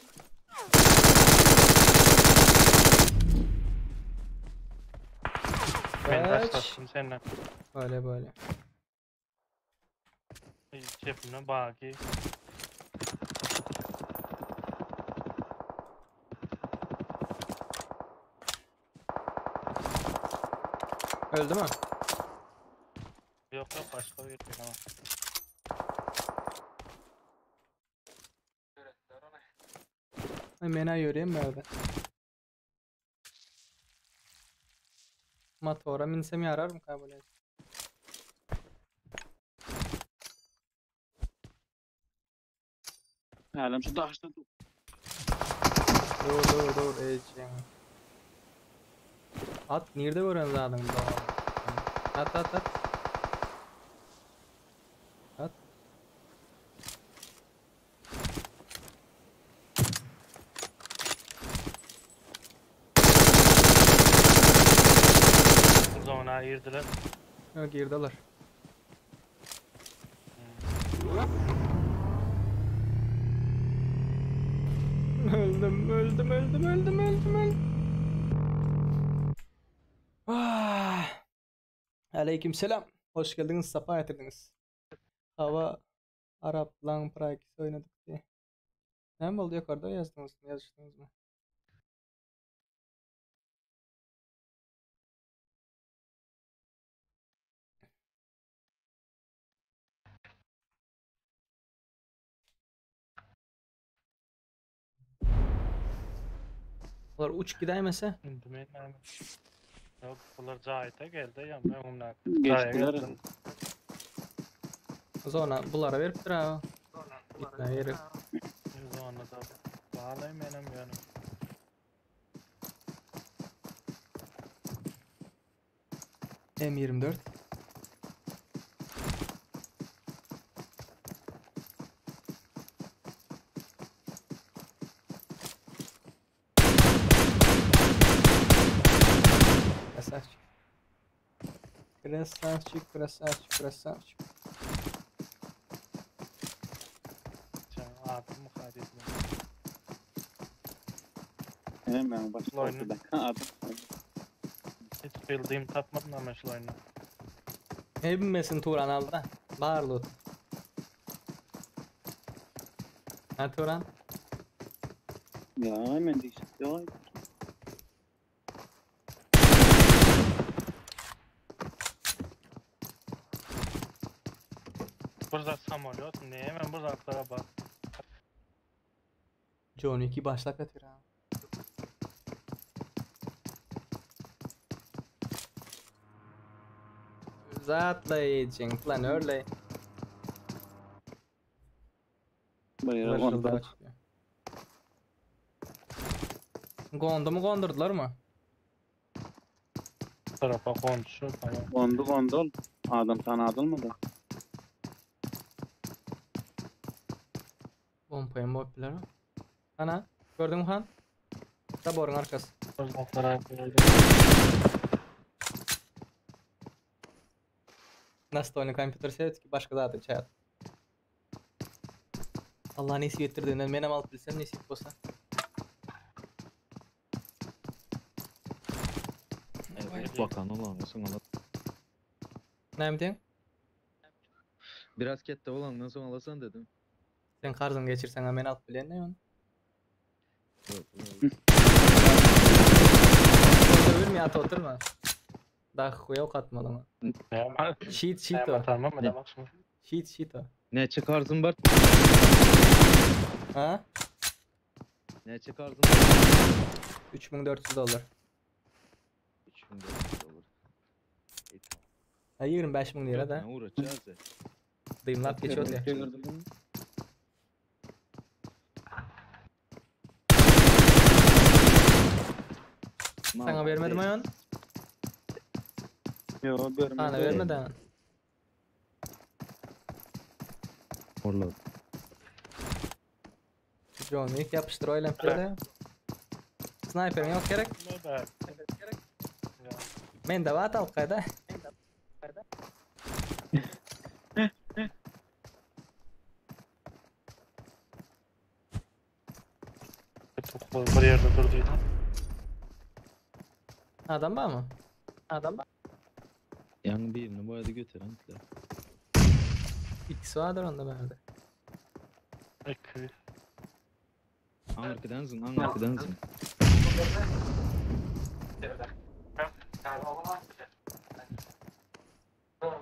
Ben Kaç. taşlattım senden. Böyle böyle. Çepine baki. Öldü mü? Yok yok başka bir gittik ama. Ay mena ýörýän bärde. Motora minsem ýararmy kabul et. Hälem şu daşda dur. Dur dur dur eýjäň. At nirde gören zadyň bu? At at at. At. Zona girdiler. Yok girdiler. Öldüm, öldüm, öldüm, öldüm, öldüm, öldüm. Ah. Aleyküm selam. Hoş geldiňiz, sapa getirdiňiz. Hava Araplaň prakisi oýnadyk diye. Näme boldy ýokarda ýazdyňyz, ýazyşdyňyzmy? Bular uçup gidäýmese? Indi men näme? Ýok, bular jaýda geldi, ýa öňümden. Jaýa Geçdiler. geldi. Zona bulara beripdir ha. Gitmäge gerek. Zona da bağlay menem ýöne. M24. Красавчик. Красавчик, красавчик, красавчик. Sen adym hadi. Hemen başga Oýny. ortada. Adam. Hiç bildiğim tapmadım ama şu oyunu. Ne bilmesin Turan aldı da. Barlut. Ha Turan? Ya hemen değişik. Ya. Burada samolyot ne hemen burada atlara bak. John 2 başlap ýatyr ha. Zatlaýjyň planörle. Bayağı onda. Gondu mu gondurdular mı? Tarafa konuşuyor tamam. Gondu gondu. Adam sana adılmadı. Pompayım boplar. Ana, gördün mü han? Taborun arkası. Atlara Настольный kompýuter sebetki başga zady çat. Allah nesip ettirdiğinden menem alyp bilsem nesip bolsa. Bakan olan soň ala. Näme diýen? Biraz ketde bolandan soň alasan dedim. Sen karzyň geçirsen men alyp bilen ne onu? Yok, yok. Dövülme at oturma. Daha yok atmalı mı? Ne Cheat cheat o. Tamam mı demek şimdi? Cheat cheat o. Ne çıkarsın var? Ha? Ne çıkarsın var? 3400 dolar. 3400 dolar. E, tamam. Ha 25 bin lira da. Ne uğraşacağız ya? Dıyımlap geçiyor ya. Gördüm. Sana vermedim ayon. Yo görmedim. Sana vermedi ha. Orla. John Wick yapıştır oylan böyle. Sniperim yok gerek. Ne be? Ya. Men de var alıp kayda. Çok bir yerde durduydu. Adam var mı? Adam var. Yan birini bu arada götüren. İkisi vardır onda bende. İki. Arkadan zın, arkadan zın.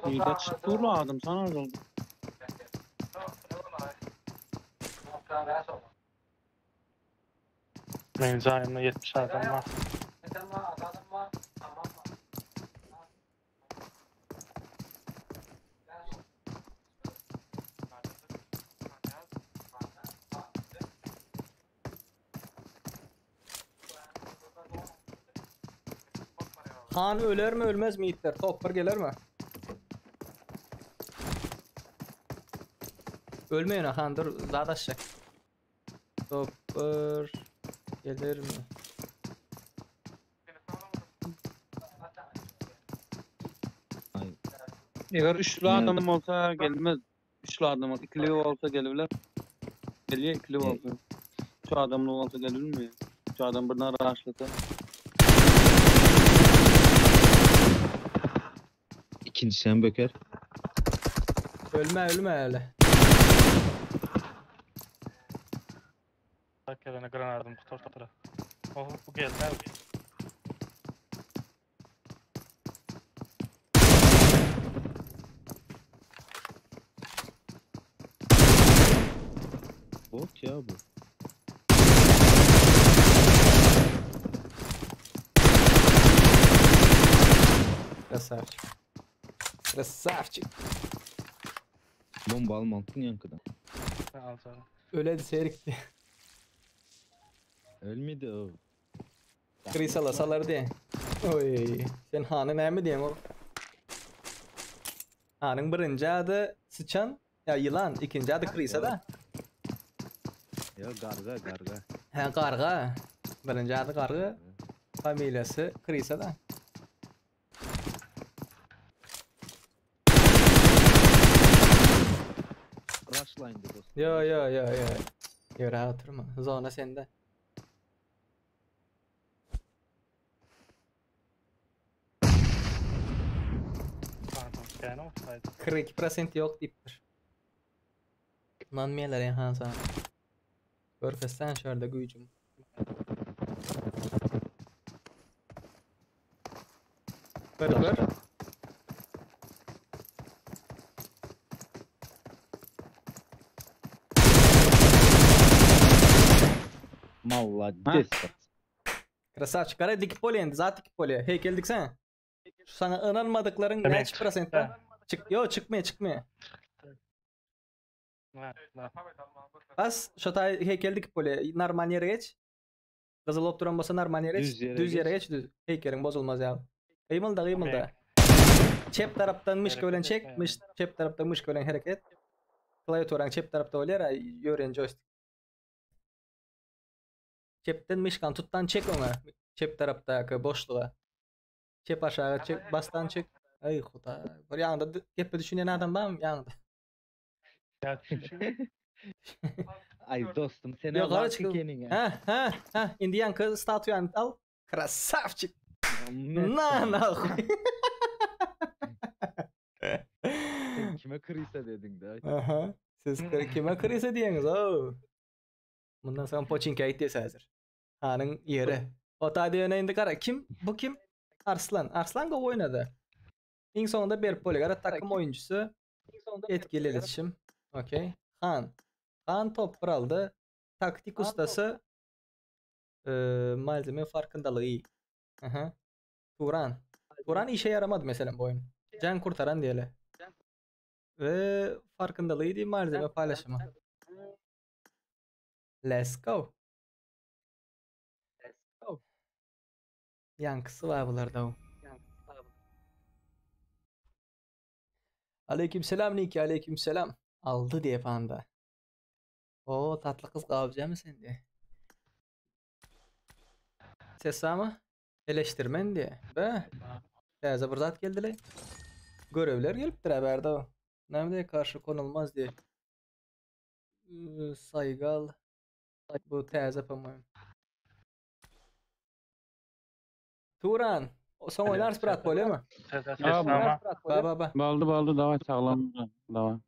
İyi de çıktı adam sana oldu. Benim zayımda 70 adam var. Han öler mi ölmez mi itler? Topper gelir mi? Ölmeyin Han dur zadaşacak. Topper gelir mi? Eğer üçlü adam olsa gelmez. Üçlü adam olsa, ikili olsa gelebilir. Geliyor ikili olsa. Üç adamly bolsa gelilmi? Üç adam birden raşlasa. İkinci sen böker. Ölme ölme öyle. Bak gelene granadım kutar Oh bu geldi abi. Bot ya bu. Красавчик. Красавчик. Bomba almaktın yankıdan. Ben alacağım. Öyle seyrekti. Ölmedi o. Krisala salar diye. Oy. Sen hanı näme diýen ol? Hanyň birinji ady sıçan, ya yılan, ikinji ady Krisa da. Ya garga garga. He garga. Birinji ady garga. Familiýasy Krisa da. Rushline'dı dostum. Yo yo yo yo. Ýöre oturma. Zona sende. Pardon. Yani olsaydı. 42% yok diýipdir. Nan meler ya han sana. Görkezsen şurada güýjüm. Gör gör. Malades. Красавчик. Gara dikip bolýan, zat dikip bolýar. Heykel diksene. Şu sana inanmadıkların Demek näçe prosent bar? Çık, yo çıkmaya çıkmaya. Ha, ha. Bas, şu tay heykel dikip bolýar. Normal ýere geç. Gyzyl bolup duran bolsa normal ýere geç. Düz ýere Düz ýere geç. geç, düz. Heykeliň bozulmaz ýa. Gymylda, gymylda. Çep tarapdan myşka bilen Hereket çek, etme. myş çep tarapdan myşka bilen hereket. Klaviaturan çep tarapda bolýar, ay, ýören joystick. Çepden myşkan tutdan çek ona. Çep tarapdaky boşluğa. Çep aşağı çek, bastan çek. Ay huda. Bir ýanda gepe düşünen adam barmy ýanda? Ya şu- Ay dostum sen Yok, Allah'ın çıkın. kendine. Ha ha ha. Indi ýanky statuýany al. Красавчик. Na na. Sen kime kırıysa dedin de. Aha. Siz kime kırıysa diýeňiz o. Bundan soň poçinka aýtdy häzir. Hanyň ýeri. O ta diýene indi gara kim? Bu kim? Arslan. Arslan go oýnady. Iň soňunda berip bolýar. Gara takım oýunçysy. Etkili iletişim. Okey. Han. Han top bir aldy. Taktik ustasy. Eee, malzeme farkındalygy iyi. Aha. Turan. Turan işe yaramadı mesela bu oyun. Can kurtaran diýeli. Ve farkındalygy diýip malzeme paylaşımı. Let's go. Yankısı var bularda o. Aleykümselam Niki, aleykümselam. Aldı diye panda. O tatlı kız kavcı mı sen diye. Ses var mı? Eleştirmen diye. Be. Täze bir zat geldi Görevler gelipdir haberde o. Näme karşı konulmaz diye. Ee, Saygal. Bu täze по-моему. Turan. O son oynarız brat bolýar mı? Ses ses Ya, ama. Ba ba ba. Baldy baldy dawa sağlam dawa.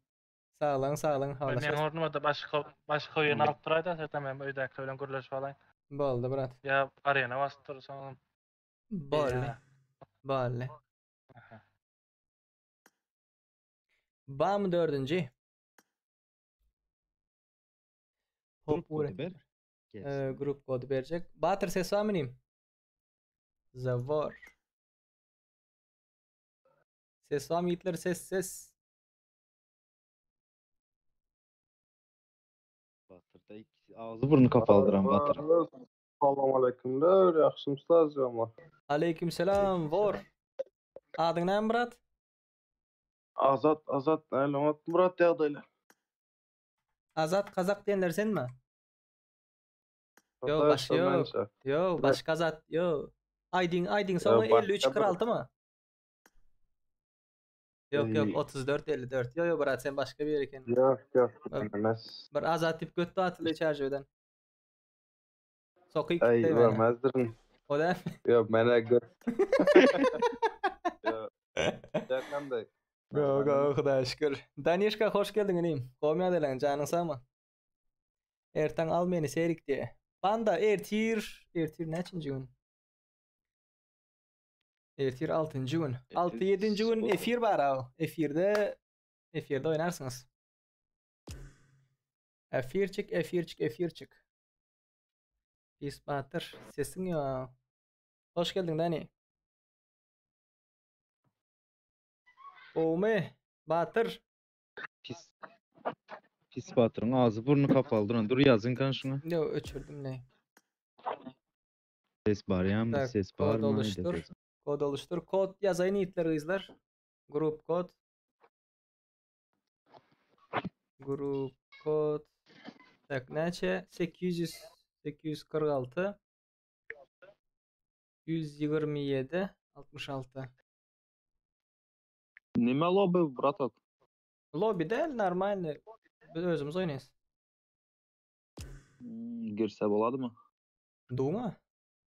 Sağ sağ olun. Ben Halaşarız. ornuma da başka başka oyun alıp duraydı. Zaten ben öydeki bilen gürleşip alayım. Boldy brat. Ya arena bastırırsan. Boldy. Ya. Boldy. Aha. Bam dördüncü. Hop Grup kodu ber. Ee, grup kodu verecek. Batır ses var mı neyim? Zavor. Ses var mı yiğitler ses ses. Batırda ikisi ağzı burnu kapaldıran Batır. Salam aleykümler, yaxşımsınız canlar. Aleyküm selam vor. Adın ne brat? Azat, Azat, Elamat Murat ýagdaýlar. Azat Kazak diyenler sen mi? Yo, başka yok. Yo başka Azat yo. Aydın Aydın sonra başka 53 46 mı? Yok yok Ee, 34 54. Yo yo brat sen başka bir yere kendin. Yok, yok, Evet. bilmez. Bir Azat tip götü atılı içerceden. Soky Aý, gitdi meni. görmezdirin. O da Ýok, menä gör. Ýok. Ýakanday. Go go Hudaýa şükür. Danişka hoş geldiň inim. Gowy ýagdaýlaň, janyň sagmy? Ertaň al meni Serik diýe. Panda ertir, ertir näçinji gün? Ertir 6-njy gün. 6-7-nji gün efir bar aw. Efirde efirde oýnarsyňyz. Efirçik, efirçik, efirçik. Pis Batyr, sesiň ýok. Hoş geldiň Dani. Gowumy? Batyr. Pis. Pis Batyryň ağzı burnu kapaly duran. Dur ýazyn kan şuňa. Ýok, öçürdim ne. Ses barýarmy? Tak, Ses kod barmy? oluştur. Kod oluştur. Kod ýazaýyn ýigitler gyzlar. Grup kod. Grup kod. Tak, näçe? 800 846 127 66. Nime lobby bratok? Lobby däl, normalny. Biz özümiz oýnaýas. Hmm, girse boladymy? Duňa?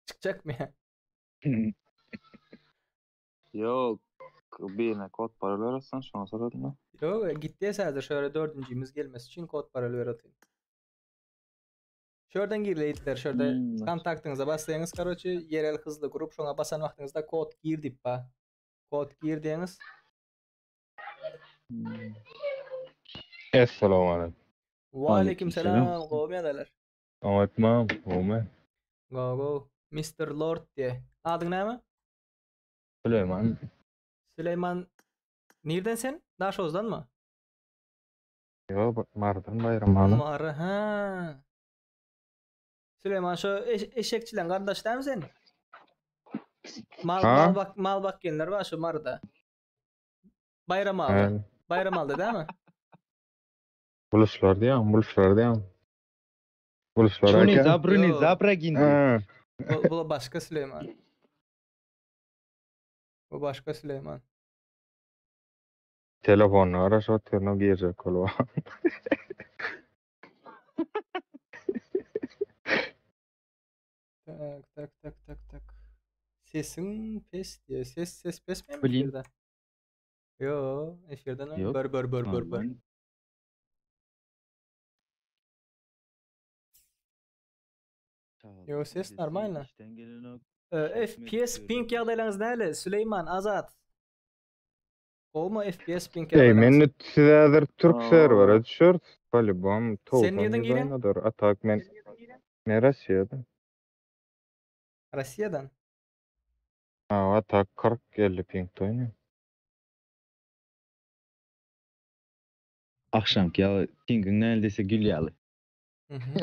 Çykjakmy ýa? Ýok, birine kod parol berersen şoňa soradym da. Ýok, gitdi häzir şöyle dördünjimiz gelmesi üçin kod parol ber otyryn. Şörden girile itler, şörde Hmm. kontaktyňyza bassaňyz, karoçe, yerel hızly grup şoňa basan wagtyňyzda kod gir diýip ba. Kod gir diýeňiz. Hmm. Essalamu aleýkum. Wa aleýkum salam, gowy ýagdaýlar. Oňatmam, gowmy? Go go. Mr. Lord diýe. Adyň näme? Süleyman. Süleyman Nirden sen? Daşoguzdanmy? Ýok, Marydan Baýramaly. Mary, ha. Süleyman şu eş eşekçileň gardaşy dälmi sen? Mal Ha? mal bak mal bakýanlar bar şu Maryda. Baýramaly. He. Baýramalyda dälmi? Buluşlar diýýän, buluşlar diýýän. Buluşlar Şuny eken. zabryny Ýok. zabragindi. Ha. Bu, bu başga Süleyman. Bu başga Süleyman. Telefonyna garaşyp otyryn, girjek bolup. Tak tak tak tak tak. Sesiň pes diýe. Ses ses pes mi Bilin. efirde? Yo, efirden Ýok. bör bör bör bör bör. Normal. Yo, ses Sesi normalny. işden gelenok. Ee, FPS ping ýagdaýlaryňyz näle? Süleyman, Azat. Gowmy FPS ping Ey, ýagdaýlaryňyz? men siz häzir türk Aa. serwere düşürt. Polibom Sen nirden 90 girýäň? oýnadyr. Atak men men Russiýadan. Russiýadan. Ha, atak 40 50 ping oýnaýar. Akşamki ýaly pingiň näldese gül ýaly. Mhm.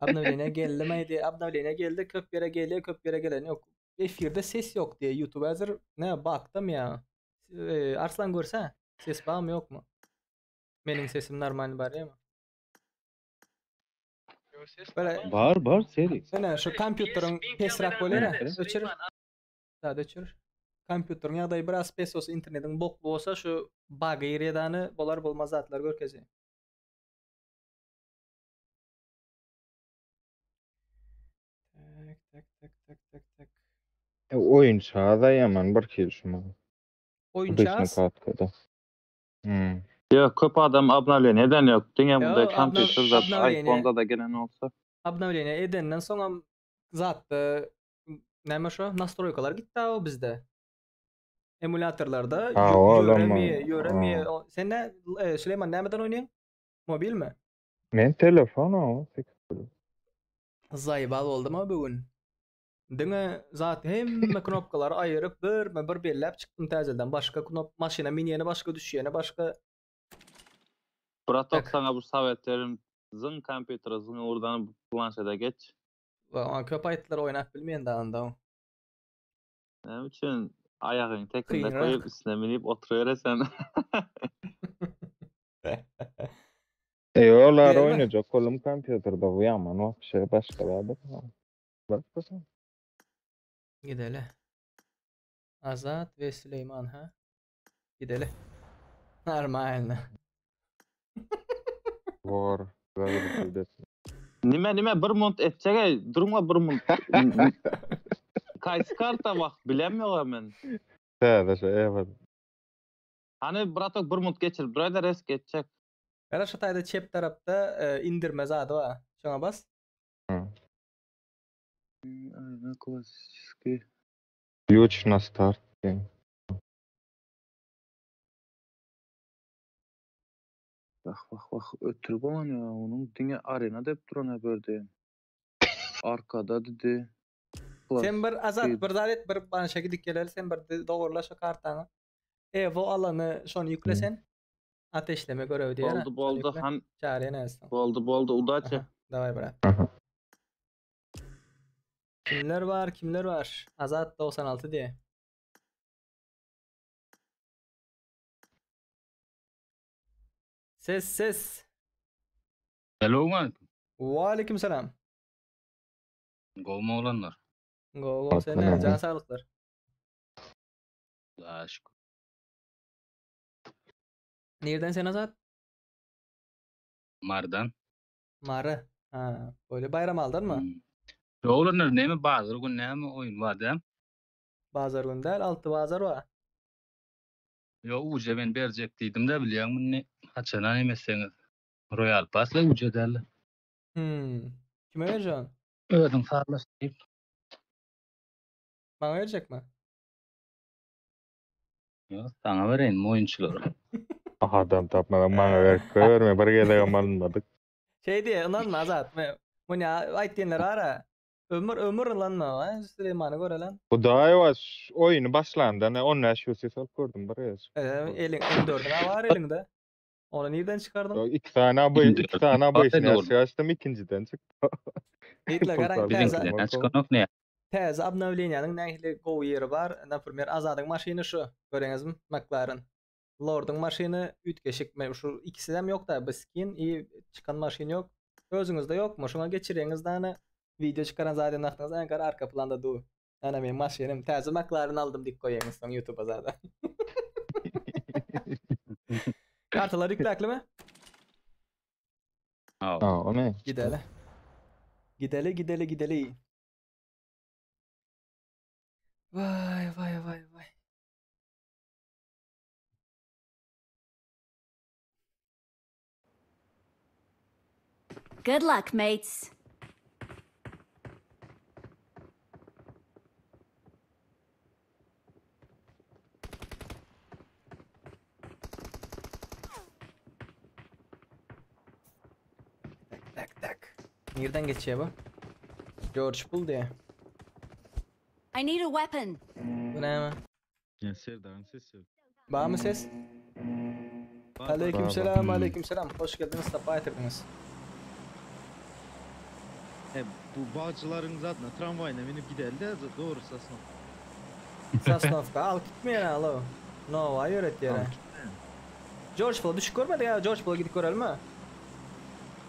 Obnovleniýe geldi diýe, obnovleniýe geldi, köp ýere gelýär, köp ýere gelen ýok. Efirde ses ýok diýe YouTube häzir ne bakdym ýa. Ee, Arslan görse, ses barmy ýokmy? Meniň sesim normal barýarmy? Böyle Bar bar seri. Ene şu kompýuteriň pesräk bolýar. Öçür. Zat öçür. Kompýuteriň ýagdaýy biraz pes bolsa, internetiň bokly bolsa şu bug ýerdany bolar bolmaz zatlar görkezýär. Tak tak tak tak tak tak. E, Oýunça da ýaman bir kill şuma. Oýunça Obyçny az. katkada. Hmm. Ýok, köp adam obnovleniýe eden ýok. Diňe bunda Ýok, obnov- kompýuterde, obnovleniýe. iPhone'da da gelen olsa. Obnovleniýe edenden soňam zatda näme şu nastroýkalar gitdi o bizde. Emulatorlarda Ha, o ýöremiýe, alamam. ýöremiýe. Ha. O- Sen ne e, Süleyman nämeden oýnaýaň? Mobilmi? Men telefon o. Zaýbal boldum bu gün. Diňe zat hemme knopkalary aýyryp bir bir belläp çykdym täzeden. Başga knop maşyna minýeni başga düşýeni başga. Bratok Tak. sana bu sovet berim. Zın kompýutere, zın oradan planşete geç. Wa köp aýtlar oýnap bilmeýän da onda. Näme üçin aýagyň tekinde Kynrak. koýup üstüne minip oturyberesen. E, olar Gelme. oýnajak bolum kompýuterde bu ýaman wapşe başga zat. Bak bolsa. Gideli. Azat we Süleyman ha. Gideli. Normalny. War. Zagreb. Nime nime bir munt etjek ey durma bir munt. Kaýsy karta wah bilemýoga men. Täze şu evet. Hany bratok bir munt geçirip duraýda resk etjek. Gara şu taýda çep tarapda e, indirme zady bar. Şoňa bas. Ayna klassiki. Ключ на старт. Wah wah wah ötürip olan ya onun diňe arena dep duran haberdi. Arkada dedi. Sen bir Azat bir zat et bir bana gidip geleli sen bir dogurla şu kartany. Evo alany şony ýükle sen. Ateşleme görevi diýär. Boldy boldy han Çağrı näsin. boldy boldy udaça. Daway brat. Kimler var kimler var? Azat 96 diye. Ses ses. Selamun aleyküm. Ve selam. Gowma olanlar. Go go sen can sağlıklar. Daha şükür. Nereden sen Azat? Mardan. Mary. Ha, böyle bayram aldın mı? Hmm. Olanlar näme bazar gün näme oýun bar däm? Bazar gün däl, altı bazar var. Yo uje ben berjek diýdim de bilýän muny haçana nemeseňiz. Royal Pass la uje däl. Hmm. Kime vereceksin? Özüň sarlaş diýip. Bana verecek mi? Yo sana bereýin oýunçylary. Adam tapmadan bana ver görme bir gezegem alynmadyk. Şey diye ynanma Azat. Bu ne aýt diýenler ara. Ömür ömür ynanma. Ha? Süleymany göre lan. Bu da yavaş oyunu başlandı. Ne 15 yüz alıp gördüm bir gez. Ee, elin M4'ün var elinde. Onu nereden çıkardın? Yok, iki tane bu iki tane bu işini Doğru. açtım ikinciden çıktı. Hitler garan Pul täze Biziňkiler çykanok ne? täze obnovleniýanyň nähili gowy ýeri bar. Naprimер, Azadyň maşyny şu. Göreňizmi? McLaren. Lord'un maşyny üýtgeşik. Men şu ikisi hem ýok da bu skin i çykan maşyn ýok. Özüňizde ýokmy? Şoňa geçireňiz dany video çykaran zaten aklyňyz aňkar arka planda du. Ana men maşynym täze McLaren aldym diýip goýaňyz soň YouTube'a zaten. Kartalar ýükläkli mi? Ha. Ha, o ne? Gideli. Gideli gideli gideli. Vay vay vay vay. Good luck, mates. Tak tak tak. Nereden geçiyor bu? George Bull diye. I need a weapon. Bu ne mi? Ya Serdar'ın sesi. Var mı ses? Aleykümselam, aleykümselam. Hoş geldiniz, safa getirdiniz. E, bu bağcıların zaten tramvayla binip giderdi de doğru Sasnov. Sasnovka al gitmeyin alo. No, ay öğret yere. George Bull düşük görmedik ya. George Bull'a gidip görelim mi?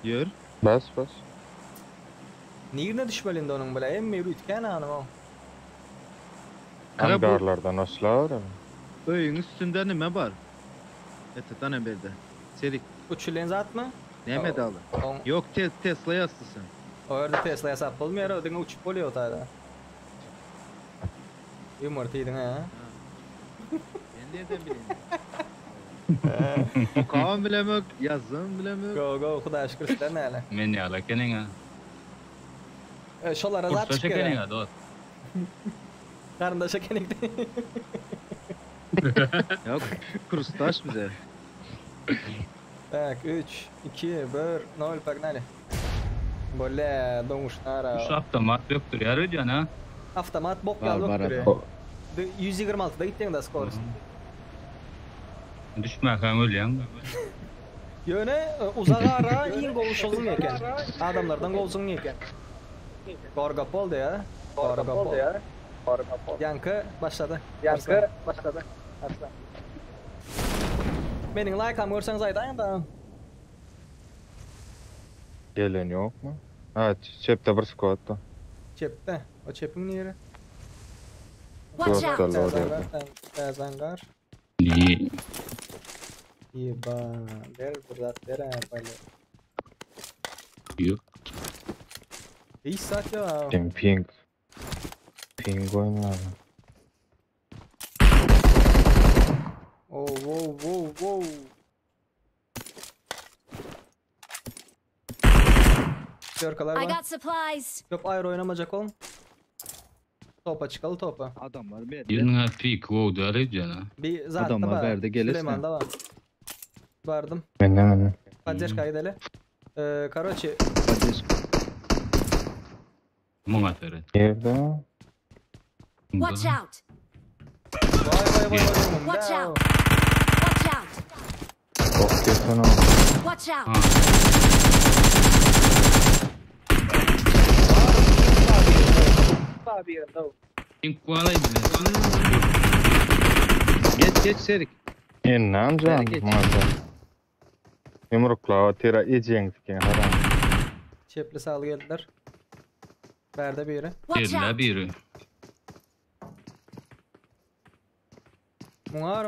Yör. Bas bas. Nerede düşmeliydi onun bile? Emmi yürütken hanım o. Kara bu- Hangarlardan asla Öyün üstünde nime var? Evet, tane berde. Serik. Uçulen zat mı? Neme dalı? On, Yok te Tesla yaslısın. o yerde Tesla hesap olmuyor. O diňe uçup oluyor o taýda. Yumurtaydın ha. Ben nereden bileyim? Okan bilemek, yazım bilemek. Go go Hudaý şükür sizler näle. Men ýala keniň. E, şolara zat Kursa çykyp çekeniň dost. Garyndaşa kenikdi. Yok, kurustaş bize. Tak 3 2 1 0 погнали. Боле, doňuşlar. Şu avtomat ýokdur ýa öýdýän ha. Avtomat bok Var, ýaly var, ýokdur. var. 126-da gitdiň da skor. Düşmäkäň ölýäň. Ýöne e, uzak ara iň gowy şozuň eken. Adamlardan gowsuň eken. Gorgapol ya. Gorgapol ya. Yankı başladı. Yankı başladı. Aslan. Meniň like-am görseňiz aýdaýyň da. Gelen yok mu? Ha çepte bir squad da. Çepde. O çepin ýeri. Watch out! Dörtlerle oraya. Täze angar. Ni Ýeba, ber bir zat ber ha, böyle. Ýok. Hiç zat ýok. Ping ping. Ping goýmaly. Oh, wow, wow, wow. Şörkalar I var. got supplies. Köp aýry oýnamajak ol. Topa çykaly topa. Adamlar berdi. Biriniň pik wow däl edýän. Bir zat Adamlar bärde gelesine. Süleyman'da var. Bardım. Menden menden. Поддержка gidelim. Ee, короче, Muňa seret. Ýerde. Watch out! vay vay vay vay. Watch Da. out! Watch out! Ok geçen o. Watch out! Abi yerinde o. Pink kualay bile. Geç geç Serik. Ennam can. Bereket. Maşallah. Yumrukla tira eceň diken haram. Çepli sağlı geldiler. Berde bir yere. Watch Birine out! biri. Muňar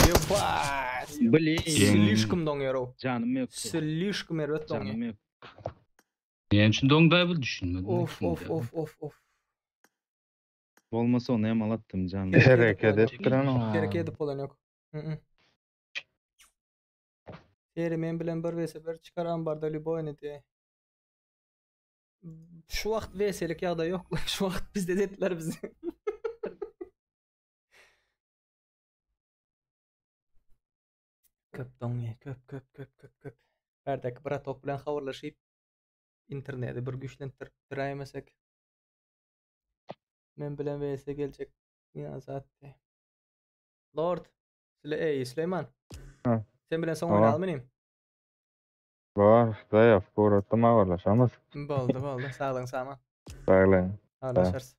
Ебать! Blin. Слишком doňýar o. Canım yok. Слишком erbet doňýar. Canım yok. Näme üçin doňday bil düşünmedim. Of of of of of. Olmasa onu hem alattım canım. Hereket etdiren o. Gerek edip olan yok. Hı Seri men bilen bir vs bir çıkar ambarda любой diye. Şu vakt vs'lik ýagdaý yok. Şu vakt bizde dediler bizi. Köp doňýar, köp köp köp köp köp. Bärdäki bratok bilen habarlaşyp interneti bir güýçlendirip diraýmesek. Men bilen vs geljek. Ýa zatdy. Lord, Sule ey Süleyman. Ha. Sen bilen soň Ha. oýnalymy inim? Bar, daýaf, goratdym habarlaşamyz. Boldy, boldy. Saglygyň saman. Saglygyň. Habarlaşarys.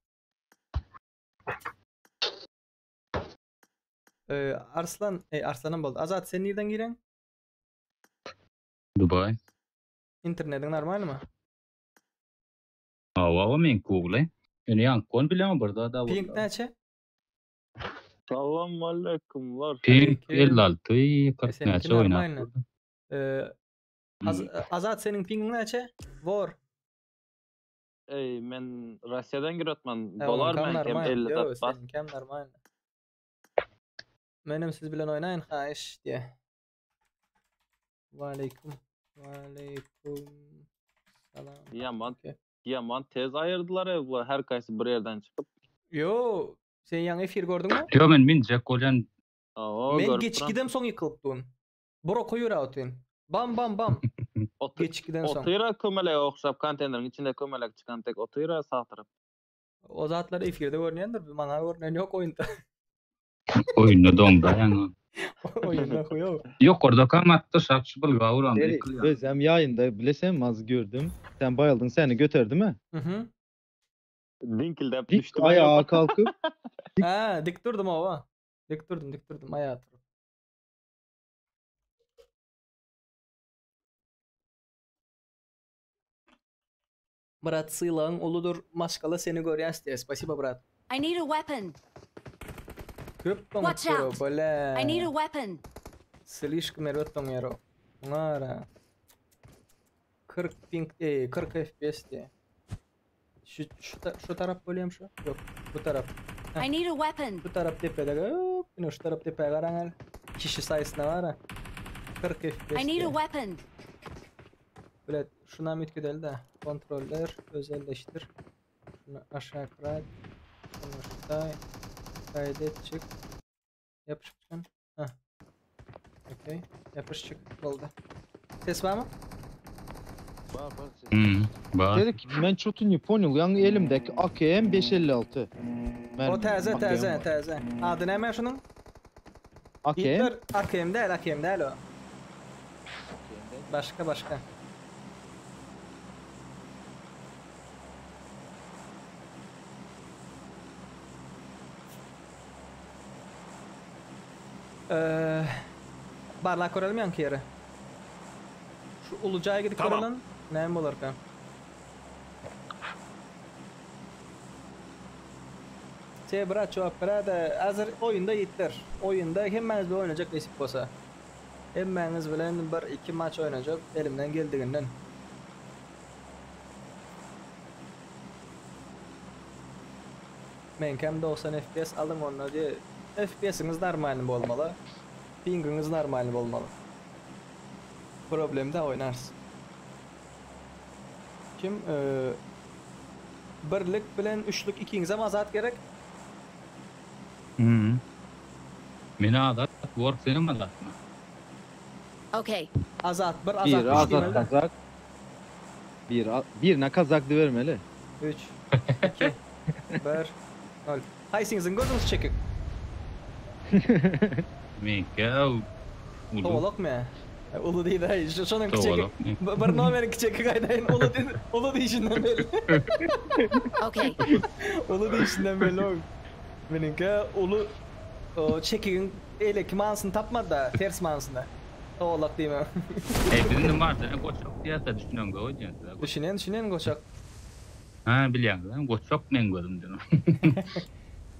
Ee, Arslan, ey Arslanım boldy. Azat sen nirden giren? Dubai. Internetin normal mi? Awa men Google. Ýöne ýan kon bilen burada da Ping näçe? Salam aleykümlar. Pink Aleyküm. 56 E, 40 seninki näçe oýnap. normal. Ee, Az Azat senin pingin näçe? Vor. Ey men Russiyadan giretmen. E, Dolar onunkam men kem normal. 50 Yo, dat bas. seninkem normal. Menem siz bilen oýnaýyn haýyş diye. Ve aleyküm. Ve aleyküm. Salam. Yaman. Okey. Yaman tez ayırdılar ev bu her kaysı bir yerden çıkıp. Yo, sen ýaňy efir gördüňmi? Ýo men minjek bolýan Oo, Men görüp geç duran. gidem soň ýykylyp dun. Bura koýur atyn. Bam bam bam. Otur, Geç giden soň. otyra kömelek okşap konteynerin içinde kömelek çıkan tek otyra sağ taraf. O zatlar efirde görünýändir, maňa görünýän ýok oýunda. oýunda doňda ýaňy. Oýunda huýo. Ýok orada kamatda şapçy bil gawran. Serik özem yayında bilesem az gördüm. Sen bayıldın seni götürdü mü? Mhm. Dinkildep Dik düştüm. ayağa kalkıp Ha, dik durdum owa. Dik durdum, dik durdum ayağa durup. Brat sylagyň uludur, maşgala seni görýän diýe. Spasibo brat. I need a weapon. Köp doňup Watch dur, out. bole. I need a weapon. Слишком erbet doňýar o. Muňara. 40 ping, ey, 40 FPS diýe. Şu şu, ta- şu tarap bolýam şu? Ýok, bu tarap. I need a weapon. Bu tarap tepede, hop, ine şu tarap tepeye garaň Kişi sayısına var ha. 40 FPS. I need a diýe. weapon. Böyle şuna müt de. Kontroller özelleştir. Şunu aşağı kıray. Şunu şurada kaydet çık. Yapışık çıkın. Heh. Okey. Yapış çık. Oldu. Ses var mı? Hmm, bar. Serik ben çok не понял. Yani elimdeki AKM 556. O təzə, AKM təzə, var. təzə. Adı nə mən şunun? AKM Hitler AKM değil, AKM değil o. Başka başka. Ee, barlak görelim yankı yere. Şu Uluca'ya gidip Tamam. görelim. Neyim olur ki? Se brat jogap beräde hazir oýunda ýitler. Oýunda hemmäňiz bilen oýnajak nesip bolsa. Hemmäňiz bilen bir iki maç oýnajak elimden geldiginden. Meňkem 90 FPS alyň onda diýe. FPS-iňiz normalny bolmaly. Pingiňiz normalny bolmaly. Problem dä oýnarys. Kim birlik bilen üçlük ikiňizem azat gerek. Hmm. Men azat, Work senem azatmy? Okay. Azat bir, azat Bir üç azat diýmeli. kazak. Bir birine kazak dibermeli. 3 2 1 0. Haýsyňyzyň gözüňiz çekik? Meňki ulu. Towalakmy? Ulu diýdi, aý, şonuň kiçeki. Towalakmy? Bir nomeriň kiçeki gaýdaýyn, ulu diýdi, ulu diýişinden belli. Okay. Ulu diýişinden belli oň. Meniňki ulu o, çekigiň eýleki manysyny tapmady-da, ters manysyny. Towalak diýme. Ey biz indi Marsene goçak diýýäs-de düşüneňde oýdýan size. Düşünen, düşünen goçak. Ha bilýäňiz, goçak meň gözümden.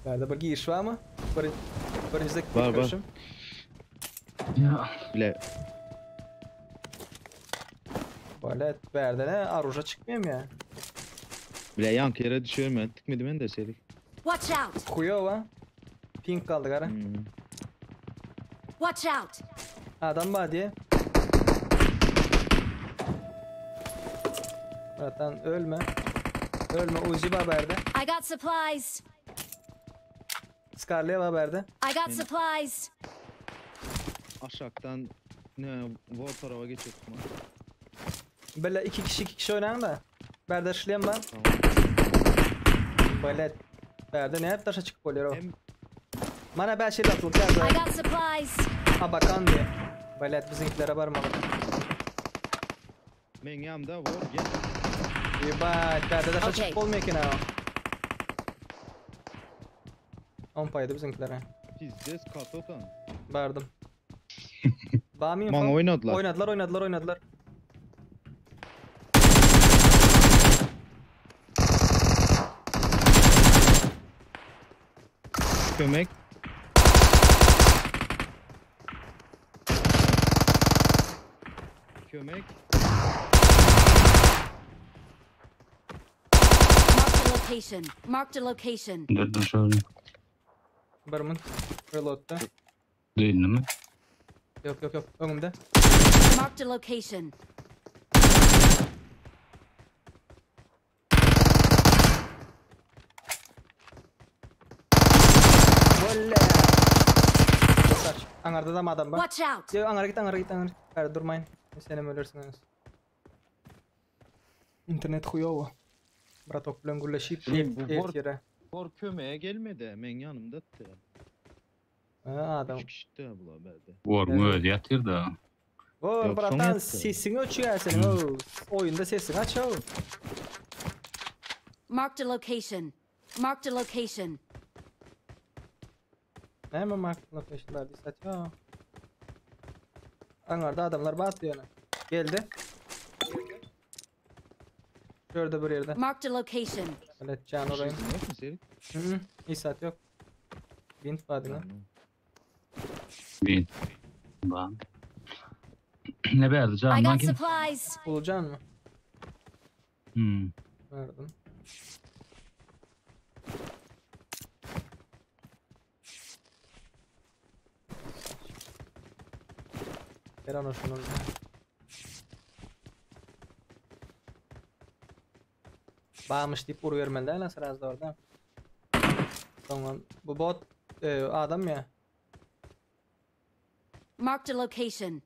Bärde bir giriş barmy? Bir birinjide Bar, bar. görüşüm. Ya. Bile. Böyle bärde ne aruja çykmaýam ya. Bile yan yere düşüyorum ben. Tıkmadım ben de serik. Watch out! Huýowa. Pink kaldy gara. Hmm. Watch out! Adam bar diye. Zaten ölme. Ölme Uzi var berde. I got supplies. Scarlet var berde. I got supplies. Aşaktan ne war tarafa geçiyor. Böyle iki kişi iki kişi oynayan da. Berde şlem ben. Tamam. Böyle berde ne hep taşa çıkıp oluyor o. Hem Bana ben şey atılıp geldi. I got supplies. Abakan diye. Böyle bizimkilere barmalı. men yanımda war gel. Yeba, berde taşa Okey. çıkıp olmuyor ki ne o. On paydı bizimkilere. Pizdes katotan. Verdim. Bami Bana info. oynadılar. Oynadılar, oynadılar, oynadılar. Kömek. Kömek. Marked a location. Marked a location. Dur dur şöyle. Barımın. Reload'da. Duydun mu? Yok yok yok. Önümde. Marked a location. Volle. Saç. Angarda da mı adam var? Watch out! Yo, angara git, angara git, angara git. Bari durmayın. Sen hem ölürsün İnternet huyowa. Bratok bilen gürleşip Bileyim, bu ert yere. War kömeğe gelmedi. Men yanımda attı. Ha, adam. Üç kişi de bula bende. Work'un Evet. özi ýatyr da. Vor Yok, bratan son yaptı. sesini öçüyor senin o. Oyunda sesini aç o. Marked a location. Marked a location. Ne mi mark location verdi satıyor. Angarda adamlar batıyor yana. Geldi. Şurada bir yerde. Marked a location. Evet can orayı. Yok mu senin? Hı hı. Hiç saat yok. Bint vadine. Bir. Ba. Ne berdi I can got kim? supplies. Bulacaksın mı? Hmm. Verdim. Ver onu şunu. Bağmış deyip vuru vermeli değil lan da orada. Tamam. Bu bot adam ya. Marked a location.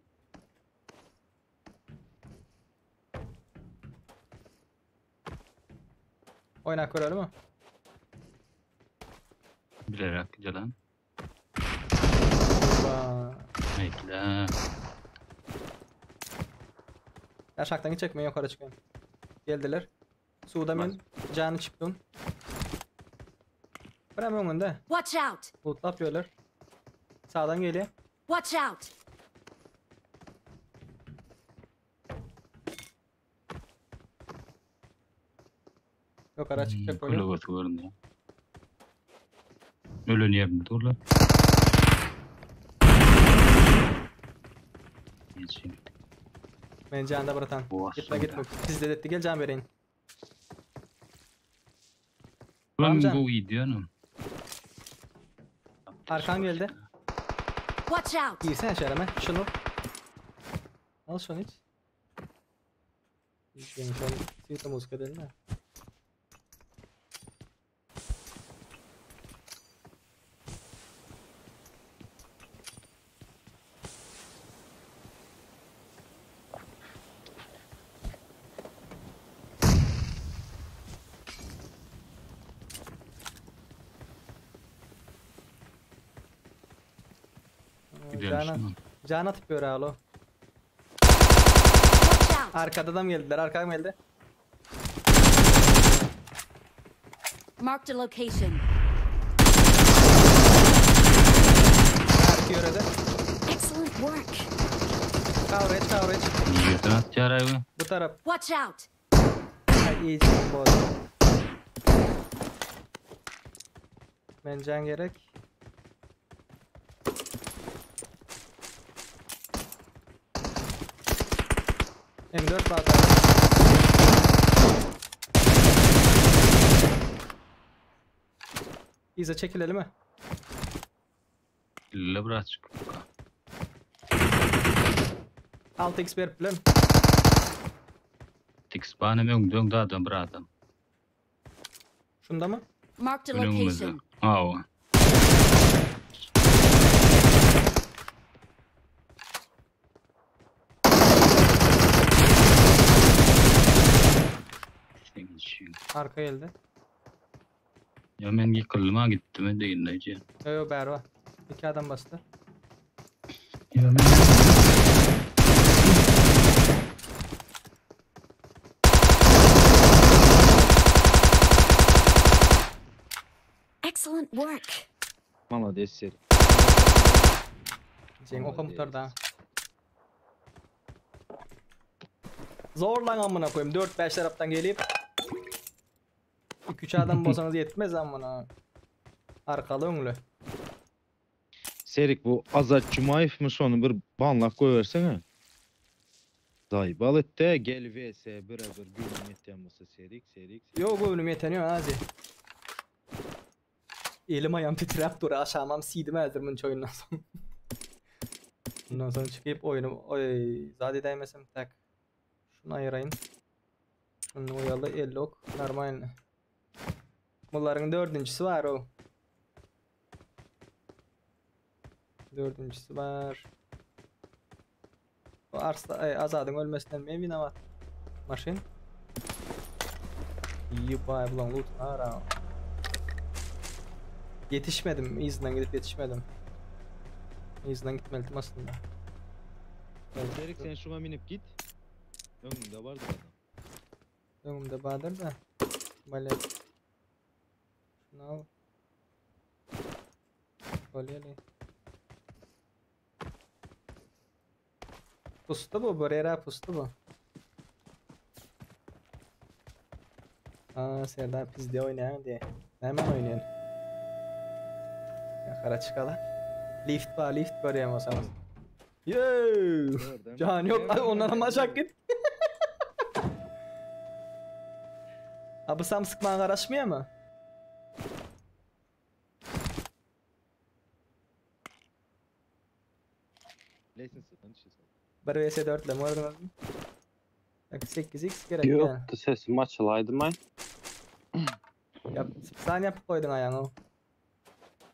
Oynak görelim mi? Bilerek gelen. Ba. Bekle. Aşağıdan gidecek mi? Yukarı çıkayım. Geldiler. Suda men canı çıktım. Bırak önünde. Watch out! Loot yapıyorlar. Sağdan geliyor. Watch out! Yukarı çıkacak böyle. Kulübesi göründü. Ölen ýerinde durlar. Geçeyim. Men janda bratan. Gitme gitme. Pizde etti gel can bereýin. Lan bu gidiyor Arkan geldi. Watch out. Girsene şereme. Şunu. Al şunu hiç. Yemiş ol. Svita muzika değil mi? Gidelim Cana, şuna. cana atıp alo. Arkada adam geldiler, arkam geldi. Marked a location. Arka yörede. Excellent work. Coverage, coverage. Ýerden atýar aýby. Bu taraf. Watch out. Ay iyi bu. Men can gerek. M4 var. İza çekilelim mi? Ille birazcık. 6x berip bilen. Tix bana öňde öňde adam bir adam. Şunda mı? Marked a Önümüzde. location. Hawa. Arka geldi. Ya men ýykyldyma gitdim men deýin näje. Yo yo berba. İki adam bastı. Ya men Excellent work. Malades Serik. Cenk o komutar da. Zor lan amına koyayım. 4-5 taraftan gelip 2-3 adam bolsanız yetmez amına. Arkalı önlü. Serik bu Azat Cumayev mi şonu bir banlap goýbersene. Zaybal etdi gel vs bir bir gülüm etýän bolsa Serik Serik. Yo göwnüm ýeteniyor azi. Elim ayağım titrep dur aşamam sidim hazır mın oyundan son. Bundan sonra çıkıp oyunu oy zade değmesem tak. Şunu ayırayım. Şunu oyalı 50 ok normal. Bunların dördüncüsü var o. Dördüncüsü var. O Arsla, ay, Azad'ın ölmesinden mi emin Maşin. İyi bay bulan loot ara. Yetişmedim. İzinden gidip yetişmedim. İzinden gitmeliydim aslında. Evet. Serik sen şuna minip git. Öňünde bardyr adam. Önümde Bahadır da. Balet. Şunu al. Kolyeli. Pustu bu. Buraya pustu bu. Aa Serdar pizde oynayan diye. Hemen oynayan. Yakara çıkala. Lift var, lift görüyorum o zaman. Yo! Can yok. Ay, ondan ama aşağı git. Abi sam sıkmaya karaşmıyor mu? Bir vs 4 ile mi oynadın? Bak 8x gerek yani. Yoktu sesim açılaydı mı? Yap, sen yapıp koydun ayağını.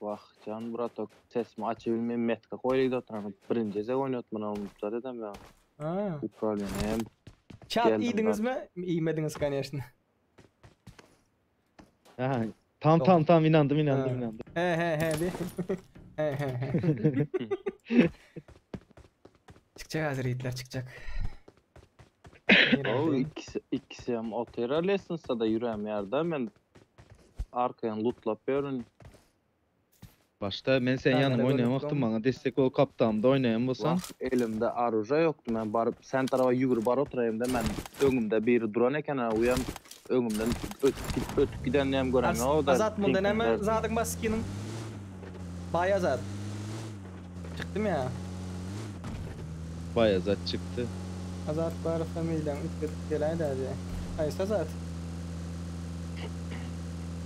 Vah can bratok sesimi açabilmem metka koydu oturan birinci gezek oynatman olmuşlar dedim ya. Ha. Upravleniye Chat Geldim iyiydiniz ben. mi? İyimediniz конечно. Ha, tam tam tam inandım inandım Ha. inandım. He he he di. He he he. Çıkacak hazır yiğitler çıkacak. O ikisi, ikisi hem otera lessonsa da yürüyem yerde ben arkayan lootlap ýörün. Başta men sen Ben yanıma de oynayamaktım unuttum. bana destek ol kaptamda oynayan bolsan. Vah, elimde aruja yoktu. Ben barıp sen tarafa yügür bar oturayım da ben önümde biri duran eken ha uyan önümden ötüp git ötüp gidenleyem gören o da. Azat bundan Lincoln hemen derdi. zaten bas skinin. Bay Azat. Çykdym ya. Bay Azat çykdy. Azat bar familiýaň üýtgedip geläýdä diýä. Haýsy Azat?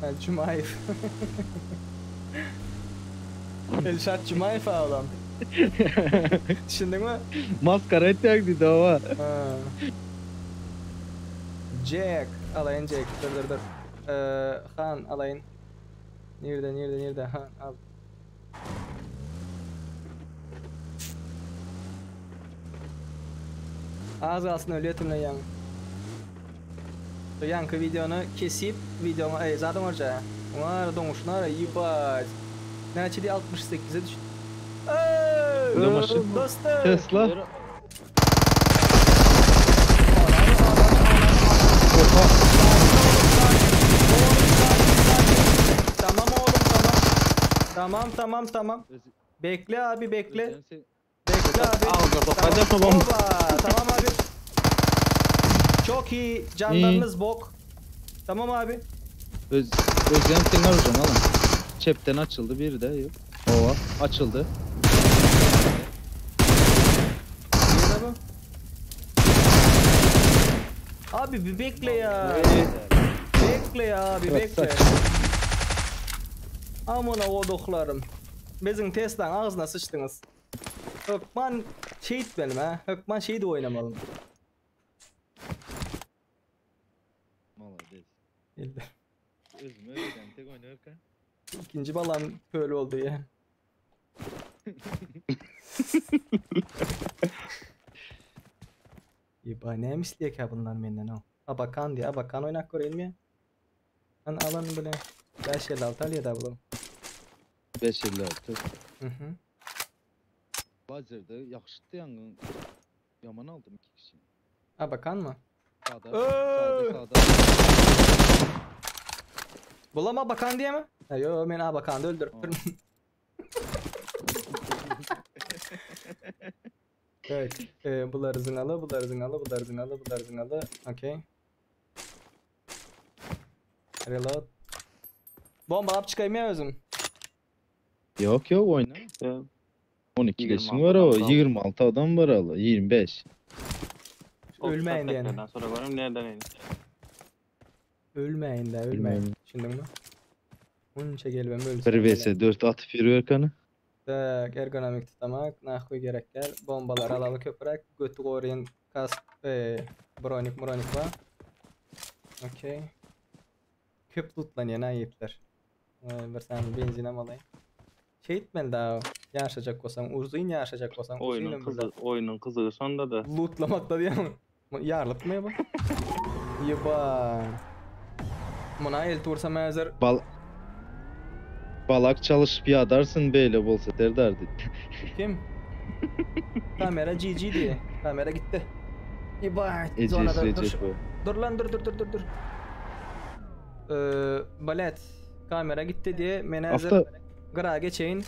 Ha Jumaýew. Elşat Jumaýew a olam. Düşündiňmi? Maskara etýäň diýdi oba. Ha. Jack alaýyn Jack. Dur dur dur. Ee, Han alaýyn. Nirde nirde nirde Han al. Az galsyn ölýetim ýaň. Ýaňky wideony kesip, wideoňa eý zadyň orja. Oňa doňuşlar ýebать. Näçe diý 68-e düşdi. Uly maşyn. Dostum. Tesla. Tamam oğlum tamam. Tamam tamam tamam. Bekle abi bekle. Bekle abi. Tamam. Oba, tamam abi. Çok iyi. Canlarınız bok. Tamam abi. Öz, Özgen senin hocam alın. Çepten açıldı bir de yok. Ova açıldı. Nerede bu? Abi bir bekle ya. Bekle ya abi Evet, bekle. Amına oduklarım. Bizim Tesla'nın ağzına sıçtınız. Hökman şey etmeyelim ha. Hökman şey de oynamalım. Malades. Elde. Özüm Özgen tek oynarken. İkinci balam böyle oldu ya. İba ne misliyek ha bunlar menden o. Abakan diye abakan oynak göreyim ya. Lan alan bile. 556 al ya da bulalım. 556. Hı hı. Lazerde yakışıklı yangın. Yaman aldım iki kişi. Abakan mı? Sağda, Ee! sağda, sağda. Bulam abakan diye mi? Ha, yo ben abakanı öldürüp Evet. E, buları zınalı, buları zınalı, buları zınalı, buları zınalı. Okey. Reload. Bomba alıp çıkayım ya özüm. Yok yok oyna. Ya, 12 26 leşin var o. adam kaldı. 26 adam var ala. 25. Ölmeyin yani. Ondan sonra varım nereden in? Ölmeyin de ölmeyin. Ölmeyin. Şimdi mi? Bunca gelmem ölsün. 1 vs 4 atıp yürüyor kanı. Tak, ergonomik tutamak, nahkuy gerek gel. Bombalar alalı köpürek, götü gorayan kask, e, bronik bronik var. Okey. Köp tutlan yana ipler. E, bir saniye benzin alayım. Şey etmeli daha yaşayacak olsam, uzun yaşayacak olsam, uzun Oyunun ömürler. kızı, oyunun kızı sonda da. Lootlamakla diye mi? Yarlıp mı ya bu? Yeba. Buna el tursam hazır. Bal Balak çalışıp yadarsın beyle bolsa derdi. Kim? Kamera GG diye. Kamera gitti. Yeba. Ece Zonada dur. Recep bu. Dur lan dur dur dur dur dur. Ee, balet. Kamera gitti diye menajer Hafta Gıra geçeyin.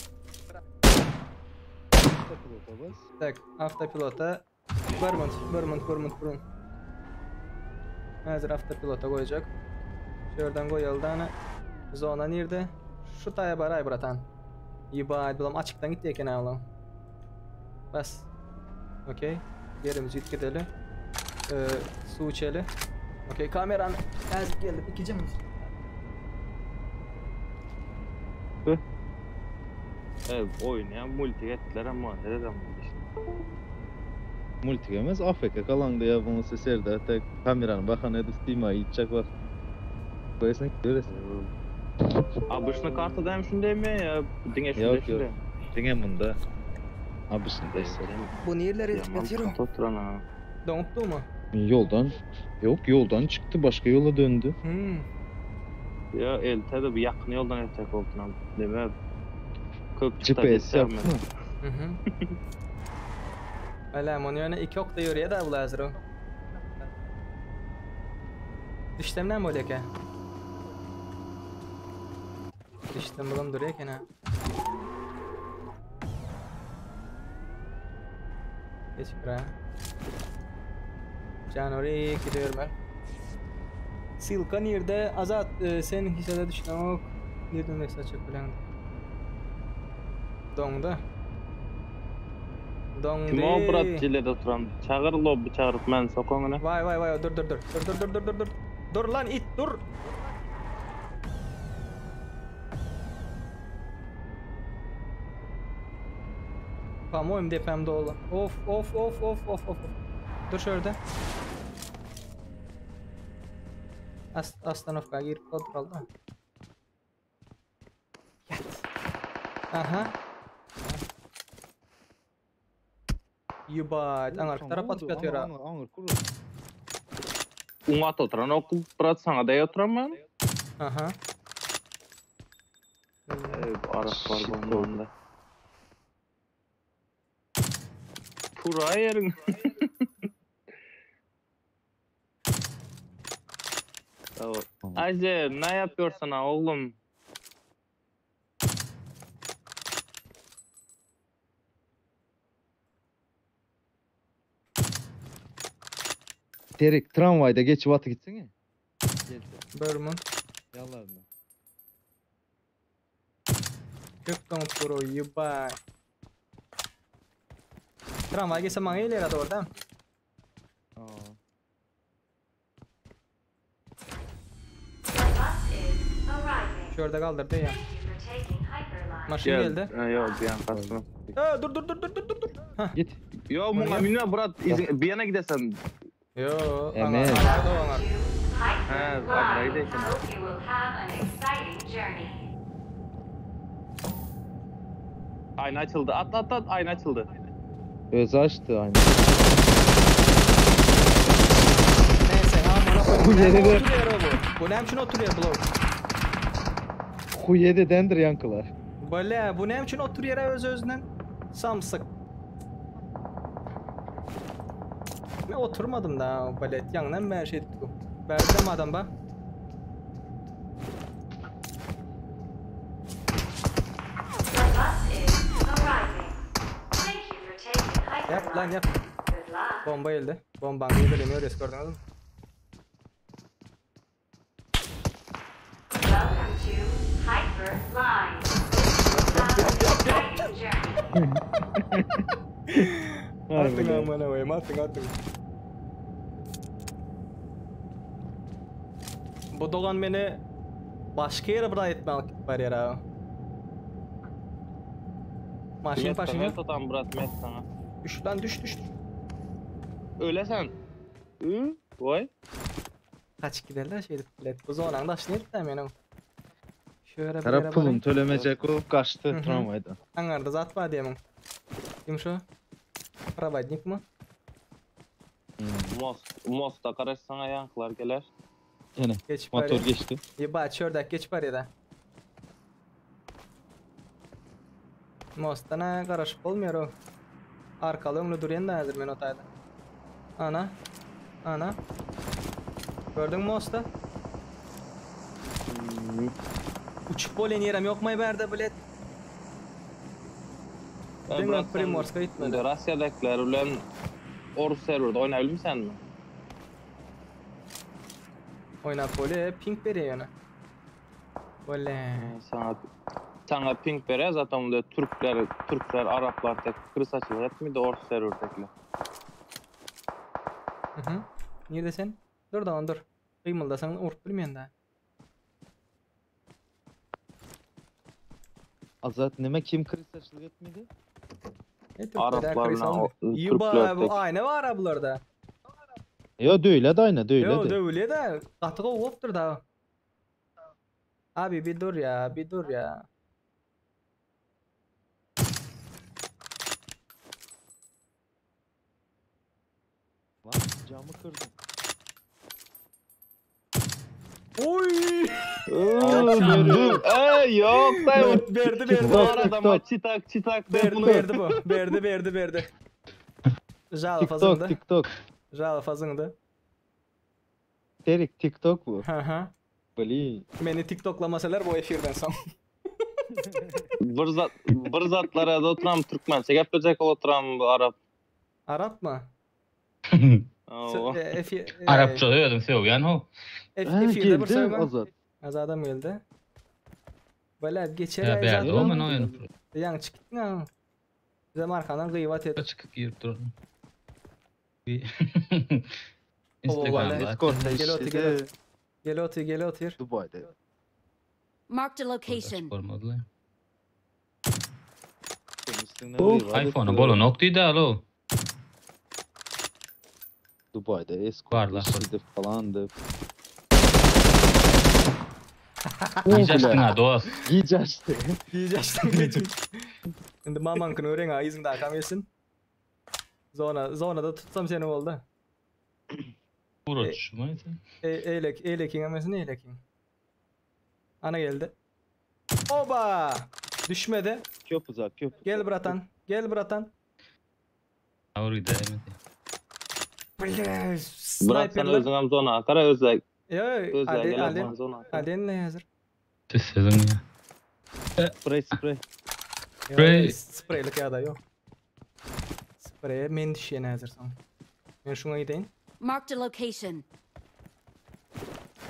Avtopilota bas. Tak, avtopilota. Vermont, Vermont, Vermont, Vermont. Hazır avtopilota koyacak. Şuradan koyalım tane. Zona nerede? Şu taya baray bratan. Yibay, bulam açıktan gitti eken oğlum. Bas. Okey. Yerimizi gidelim. Ee, su içeli. Okey, kameran az geldi. İkinci mi? Evet oynayan multi ettiler ama neden bu işte. Multi gelmez AFK kalan da ya bunu Serdar tek kameranın bakan edip Steam'a gidecek bak. Koyasın göresin. Abi şuna kartı da hem şunu demiyor ya. Dine şunu Yok, şunu. yok. Dine bunda. Abi şunu da Bu nerelere Yaman kartı oturan ha. Donuttu mu? Yoldan yok yoldan çıktı başka yola döndü. Hmm. Ya elte de bir yakın yoldan elte koltuğuna. Deme. Köp GPS yaptı mı? Hı hı. Öyle onu yöne iki ok da yürüye de bu o. Düştemden mi oluyor ki? Düştüm bulam duruyor ki ne? Geç buraya. Can oraya gidiyorum ben. Silka nerede? Azat e, sen hissede düştün ok. Nereden mesaj açık bilen? Doňdy. Doňdy. Kim o brat jilede oturan? Çagyr lobby çagyryp meni sok öňüne. Vay vay vay dur dur dur. Dur dur dur dur dur dur. Dur lan it dur. Pamoyum depemde oldu. Of of of of of of. Dur şurada. As Astanovka girip oturalım. Yat. Aha. Yubat. Aňar tarap atyp ýatyr. Aňar, aňar kuru. Uňa at oturan ok brat saňa da oturan men. Aha. Ey, bu Arap var bunun da. Pura yerin. Tamam. Ayşe ne yapıyorsun ha oğlum? Terik tramvayda geçip aty gitsene. Gelse. Börmün. Ýallarynda. Köp doňup dur o yubat. Tramvay gelse maňa gelýär orada. Aa. The bus is arriving. Şurada kaldırdı ya. Thank you for taking Hyperline. Maşyn Gel. geldi. Ha, Yok bir yan kaçma. Aa, dur dur dur dur dur dur dur. Hah. Git. Yo bunga minme brat izin, bir yana gidesen. Yo, Emel. aňar aňarda o aňar. To He, abra Hyperline. gidesin. Hope you will have an exciting journey. Ayna açıldı. At at at ayna açıldı. Özü açtı aynı. Neyse amına koyayım. Bu Bu yeri näme de- oturuyor o bu? Bu näme üçin oturuyor bu? Huyede dendir yankılar. Bale, bu näme üçin oturuyor öz özünden? Samsyk. Men oturmadım da balet ýaňdan bäri şey etdik. Bärde adam ba? The bus is arriving. Thank you for taking Ýap lan Hyperline. ýap. Good luck. Bomba geldi. Bombaň ýedeleniyor res gördüňiz mi? Welcome to Hyperline. Have an exciting journey. Atın amına koyayım atın atın. Bu dogan beni başka yere bırak etme barýar ha. Maşyn Met paşyn sana, met atan brat met sana. Düş lan düş düş. Öyle sen. Hı? Vay. Kaç giderler şey bilet. Bu zonaň daşyny etdi meniň. Şöyle bir Tarap yere pulun barayım. tölemeyecek o kaçtı Hı hı. tramvayda. Aňarda zat bar diýemiň. Kim şu? Проводник mı? Most, mosta karaşsana yankılar geler. Yine Geç motor barýar. geçti. Ýeba çördek geç barýar da. Mostana garaşyp bolmaýar o. Arkaly öňlü durýan da häzir men otayda. Ana. Ana. Gördün mü mosta? Uçup bolýan ýerim ýokmy bärde bilet? Ya Diňe brat sen Primorska gitmedi. Rusya'dakiler bilen Orus serverde oynayabilir sen mi? Oýnap bolýar, ping berýär ýöne. Bolýa. Sana sana ping berer zaten bunda Türkler, Türkler, Araplar tek kırsaçılık etmedi Orus serverdekiler. Mhm. Nirde sen? Dur da dur. Gymyldasaň urup bilmeýän da. Azat neme kim kristaçılık etmedi? E, Türkler Araplar kriz bilen almıyor. o- Yuba Türkler bu tek. ayna var bularda. Yo döyle de ayna döyle Yo de. döwle de gaty gowupdyr da. Abi bir dur ya, bir dur ya. Lan camı kırdım. Oy! Dur. Ey yok da Berdi berdi. Bu arada çitak çitak Berdi bunu. berdi bu. Berdi berdi berdi. Jal TikTok fazındı. TikTok. Jal fazındı. Terik TikTok bu. Hı hı. Blin. Meni TikToklamasalar bu efirden soň. Bir zat bir zatlara da oturam Türkmençe geplecek oturam bu Arap. Arap mı? Oo. E, Efir, e, Arapça özüm söýýän ho. Ef, Ha, efirde bir geldi söýmem. Azat. Az adam geldi. Böyle geçer Ya ay berdi zaten. o men oýun. Ýaňy çykypdyň ha. Bize arkadan gyýbat edip. Çykyp girip durun. Instagram'da. Discord'da Gel otur gel otur. Gel otur gel otur. Dubai'de. Marked a location. Bolmadylar. Oh, iPhone'a bolanok diýdi alo. Dubai'de escort Barlar. işidi falandı. Gije açdyň ha dost. Gije açdy. Gije açdyň gije. Indi mamaňkyny öwren ha yzyňda akam gelsin. Zona zonada tutsam seni boldy. Uğraşma sen. E, eýlek eýlekiň emesin eýlekiň. Ana geldi. Oba! Düşmedi. Köp uzak köp. Gel bratan. Gel bratan. Awry dämedi. Bile, Bırak sen sniperler. özün hem zona akara özle. Yo, Özle Ade, gel Ade, hem zona akara. Aden ne hazır? Tüssedin ya. Spray spray. Spray. Spreylik ya da yok. Spreye men düşýän hazır soň. Men şuňa gideýin. Marked a location.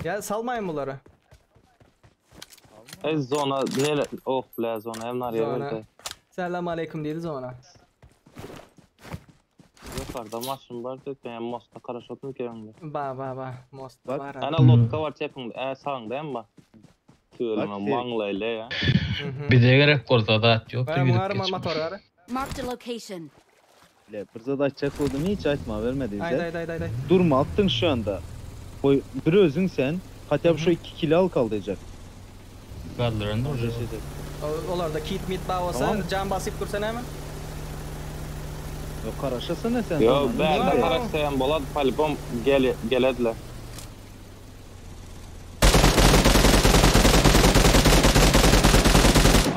Ya salmayın bunları. E zona nere? Oh ble zona hem nar Zona. yerde. Selam aleyküm diýdi zona. Yukarıda maşın var dedi. Ben mosta karaşotun ki önde. Ba ba ba. Most Bak. var. Ana lotka var çepin. E sağında emma. Tüylüme Bak, şey- manglayla ya. Bize gerek bolsa zat ýok. Ba muňar motor var. Marked a location. Le bir açacak oldum hiç açma vermedi Haydi bize. haydi haydi haydi. Durma attın şu anda. Boy, bir özün sen. Hatta şu iki kilo al kaldıracak. Galdyran dur. Olarda kit mit ba bolsa Tamam. can basyp dursan hemen. Yok karaşasana sen. Yo tamam. ben de Var. karaşsayan bolat palibom gel gelediler.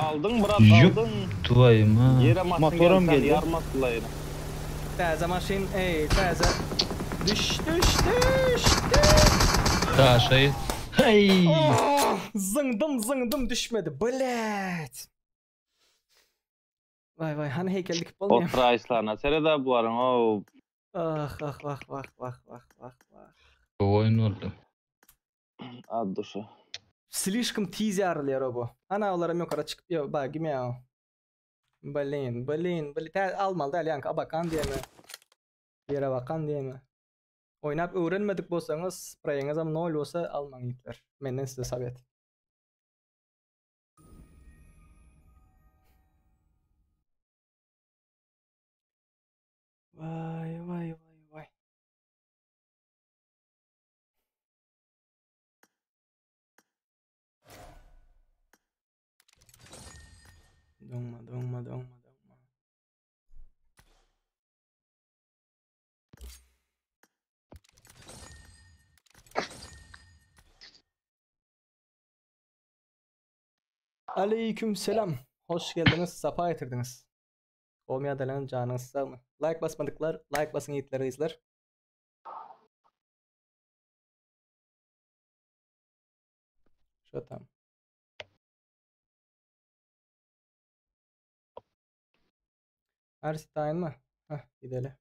Aldın bırak Yup. aldın. Tuvaýym ha. Yere maşın Motorum gelsen geldi. yarmasınlar yine. Täze maşyn, ey täze. Düş düş düş düş. Da şey. Hey. Oh, zıngdım zıngdım düşmedi. Blet. Vay vay hani heykel dikip olmuyor. Oturayışlarına serede buların o Ah ah vah vah vah vah vah vah. Bu oyun oldu. ad duşu. Слишком tiz ýarylýar bu. Ana olaram ýokara çykyp ýo, ba gime ýa. Blin, blin, blin. Tä almaly däl ýaňky abakan diýeme. Ýere bakan diýeme. Oýnap öwrenmedik bolsaňyz, spraýyňyz hem nol bolsa almaň ýitler. Menden size sovet. Vay vay vay vay. Donma, donma, donma, donma. Aleyküm selam. Hoş geldiniz, safa getirdiniz. Olmayan delen canınız sağ mı? Like basmadıklar, like basın yiğitler izler. Şu tam. Her tayin mı? Heh, gidelim.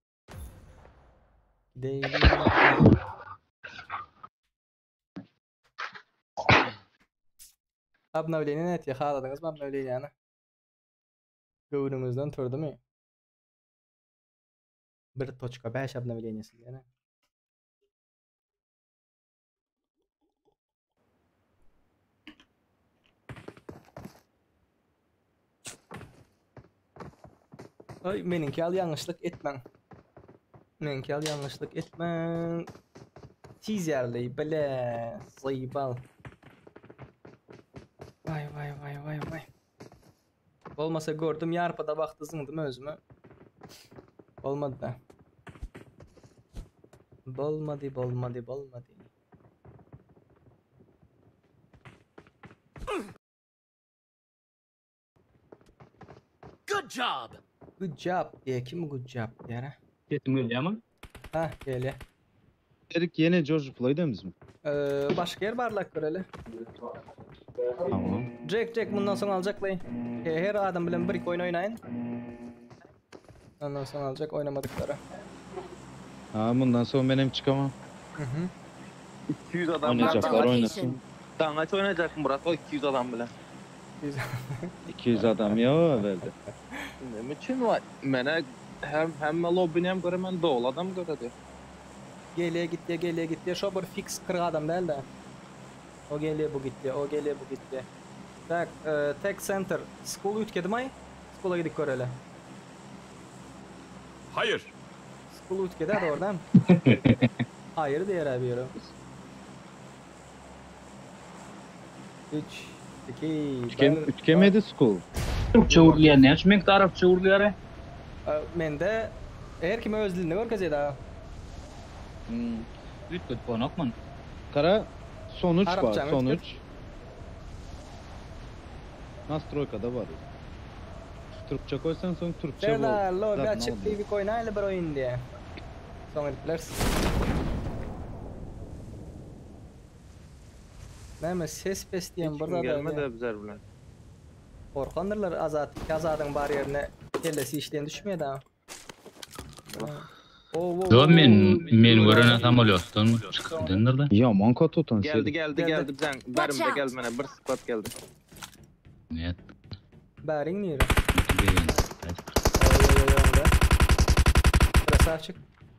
Gidelim. Обновление net ýakaladynız mı obnovleniýany? Göwnüňizden turdy mı? 1.5 obnovleniýesi ýene. Ay meninki al yanlışlık etmen. Meninki al yanlışlık etmen. Tiz ýerli bile zaýbal. Vay vay vay vay vay. Olmasa gördüm yarpada baktı zındım özüme. Olmadı da. Bolmadı bolmadı bolmadı. Good job. Good job diye kim good job diye ha? Sesim gelýär mi? Ha gel Erik yine George Floyd'a mı? Ee, başka yer barlak göreli. Tamam. Jack Jack bundan sonra alacak lay. Her adam bilen bir iki oyun oynayın. Ondan sonra alacak oynamadıkları. Ha bundan sonra benim çıkamam. Hı hı. 200 adam Oynayacaklar Marked a oynasın. location. Dangaç oynayacak Murat o 200 adam bile. 200. 200 adam ýok berde. Näme üçin wa menä hem hemme lobbini hem göremen doly adam göredi. Gelýä gitýä gelýä gitýä şo bir fix 40 adam däl-de. O gelýä bu gitýä o gelýä bu gitýä. Tak, tech center. School üýtgedimay? School'a gidip göreli. Hayır. School üýtgedä dogrudan. Hayır diýer biri. 3 2 Ütkem, ütkemedi school. Türkçe urlayan ne? Şu men Arapça urlaýar. Mende her kim öz dilinde görkezýär da. Hmm. Üýtgedip bonokman. Kara sonuç var Arapça mı sonuç. Nastroykada var. Türkçe koysan son Türkçe bol. Serdar, lo, Zaten bir açıp olmuyor. bir oýnaýly bir oýun diýe. Soň edip bilersin. Näme ses pes diýen Hiç bir kim zat gelmedi aýdýar. bizler bilen. Korkandyrlar Azat, Azat'ın bar yerine kellesi işleyen düşmüyor da. Oo, oo, Yo men oo. men gören samolýotdan çykypdyndyr da. Yaman katotan Geldi geldi Geldi. geldi bizden. Watch Berimde out. geldi mene bir squad geldi. Net. Barin nere? Beğen. Oy oy oy oy. Красавчик.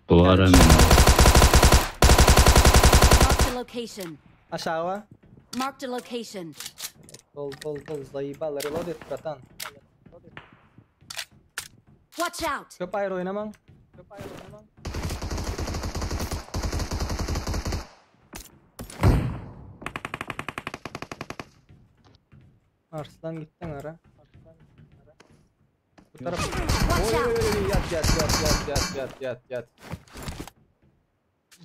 Bu ara men. Marked a location. Aşağı var. Marked a location. Bol bol bol zayıba reload et bratan. Watch out! Köp ayrı oynaman. Köp ayrı oynaman. Arslan gittin ara. Bu taraf. Watch Oy oy out! oy oy, yat yat yat yat yat yat yat yat.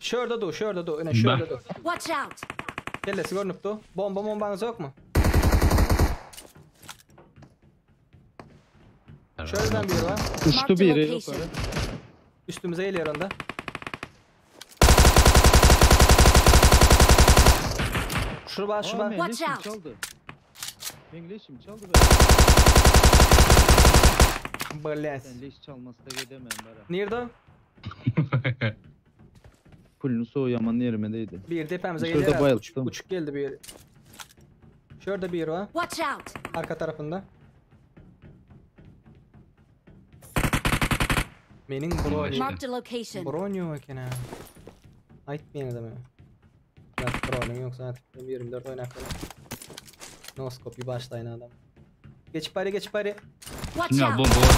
Şurada dur, şurada dur, öne şurada dur. Watch out! Kellesi görünüp dur. Bomba bombanız yok mu? Şuradan bir var. Uçtu Marked a bir yere location. yukarı. Üstümüze geliyor onda. Şu bak şu Aa, bak. men Watch leşim out. çaldı. Men leşim çaldı be. Блять. Sen leş çalması da edemem bara. Nerede? o? Pulunu soğu yaman yerime değdi. Bir tepemize Şurada geliyor. Uçuk, bayılttım. uçuk geldi bir. Şurada bir var. Watch out! Arka tarafında. Menin broni. Marked a location. Broni yok eken ha. Aytmayan adamı. Bak bronim yok zaten. 24 oynaklar. No scope bir başlayın adam. Geç bari geç bari. Watch Ya out! bomba var.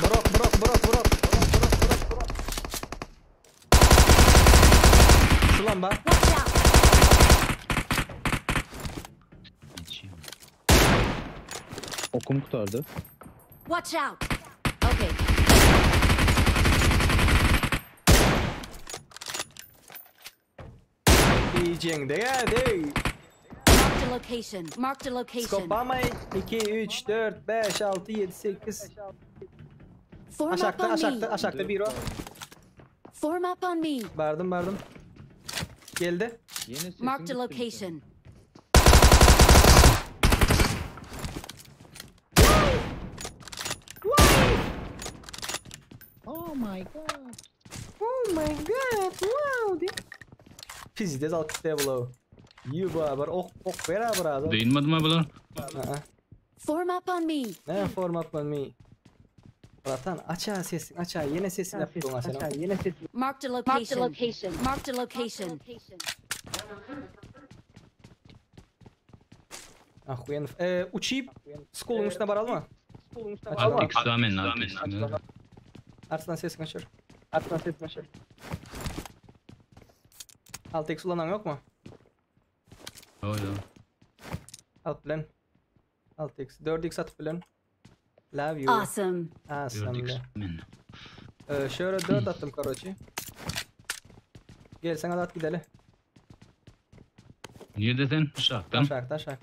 Brok brok brok brok. Brok brok brok brok. Şu lan bak. Watch out! Okum kurtardı. Watch out! Okay. Diyeceğin de geldi. Marked a location. Marked a location. Skopamay 2 3 4 5 6 7 8. Form up Aşakta on aşakta me. aşakta bir o. Form up on me. Verdim verdim. Geldi. Yine sesin Marked a gitti bir tane. location. Oh my god. Oh my god. Wow. Pizdes al kitle You bir ok ok ver abi adam. Değinmedi mi bular? Aa, Form up on me. Ne form up on me? Bratan aç ha sesini aç ha yine sesini yaptın ha sen. Yine sesini. Marked a location. location. Marked a location. Ahuyen. Ee, uçayım. School'un üstüne baralım mı? Alt X men alt X. Arslan sesini açır. Arslan sesini açır. Alt X ulanan yok mu? Yo yo. Alt bilen. Alt X. 4X atıp bilen. Love you. Awesome. Awesome. 4 X men. Ee, şöyle 4 attım karoçi. Gel sen at gidelim. Nerede sen? Şaktan. Aşağıda aşağıda.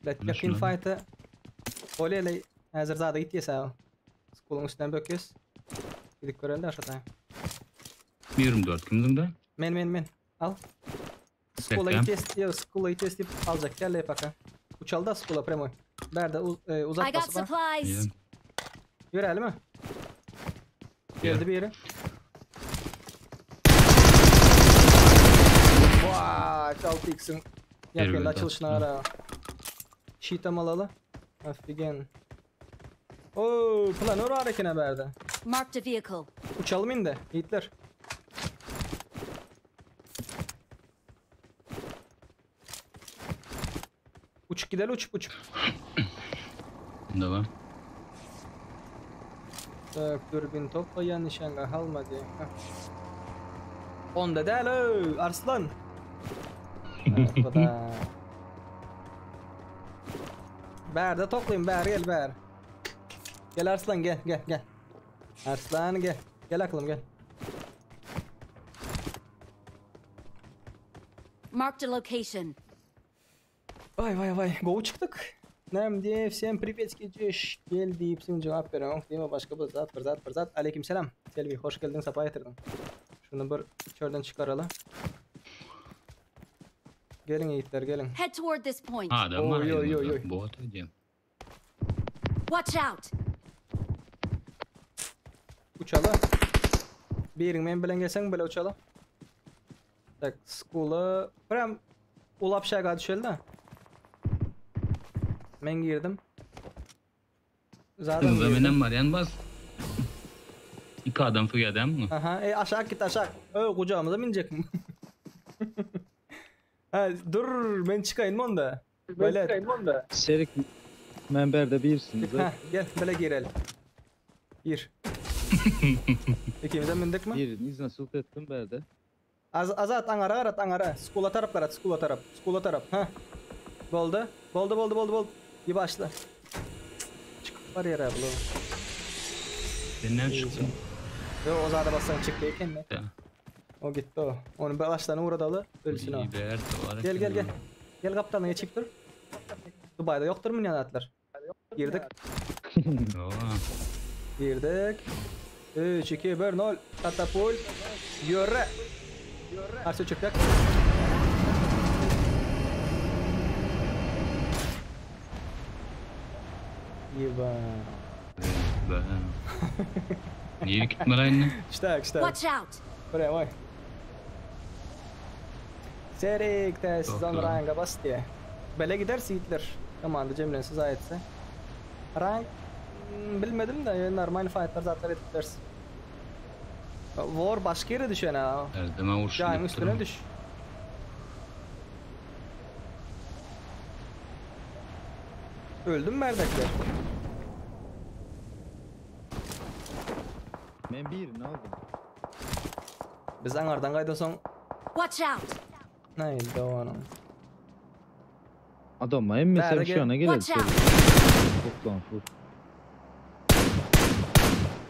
Let Ana yakın şuna. fight'ı Oley hazır zada gitti ya School'un üstünden böküyoruz. Gidip görelim de aşağıda. 24 kimdin de? Men men men. Al. School'a Sektem. git yok School'a git deyip alacak. Gel yapaka. Uçalda School'a premoy. Berde uz, e, uzak I got bası var. supplies. Yürü mi? Geldi bir yere. Vay, 6x'in ýakynda Erbet açylyşyna atdy. gara. Şitam alaly. Ofigen. Oo, planör var eken haberde. Marked a vehicle. Uçalım indi, yiğitler. Uçup gidelim uçup uçup. Bunda var. Tak, dürbün topla nişanga alma diye. Heh. Onda değil o, Arslan. Evet, bu da. Berde toplayayım, ber gel ber. Gel Arslan gel gel gel. Arslan gel. Gel aklım gel. Marked a location. Vay vay vay. Go çıktık. Nem diye всем приветский jeş. Gel deyip sen cevap veren değil mi? Başka bir zat bir zat bir zat. Aleykümselam. Selvi hoş geldin sapa getirdin. Şunu bir çölden çıkaralım. Gelin yiğitler gelin. Head toward this point. Adam var. Oy, oy, oy, oy. elimizde. Bot ödeyim. Watch out. Uçala. Birin men bilen gelsen bile uçala. Tak, school'a prem ulap şaga düşeli de. Men girdim. Zaten Kızda girdim. menen var yan bas. İki adam suya mı? Aha, e, aşağı git aşağı. Ö, kucağımıza binecek mi? ha, dur ben çıkayım onda. Böyle. Serik menberde birsiniz. Heh, gel böyle girelim. Gir. İkimizden bindik mi? Biriniz nasıl ettim berde. Az azat angara arat angara. Skula taraf arat, skula taraf. Skula taraf. Ha. Boldu. Boldu boldu boldu boldu. Bir başla. Çıkıp var yere abla. Senden çıktın. Yo o zada bassan çıktı kendine. Ya. O gitti o. Onun başlarına uğradalı. Ölsün o. İyi bir var Gel gel gel. Gel kaptanına geçip dur. Dubai'de yoktur mu atlar? Girdik. Yo. Girdik. 3, 2, 1, 0. Katapult. Yürü. Arsa çıktık. Yıba. Be. Niye gitme lan yine? İşte işte. Watch out. Buraya vay. Serik de sizden Doktor. ranga bas diye. Bele giderse gitler. Tamam da Cemre'nin siz ayetse. Rank hmm, bilmedim de normal fightlar zaten ettilersin. War başka yere düşen ha. Erdem'e vurşun. Cayın üstüne düş. Öldüm merdekler. Men birini aldım. Biz angardan kaydason Watch out. neydi o anam. Adam hem mesela Berde şu gel. ana gelelim. Watch out. Toplan full.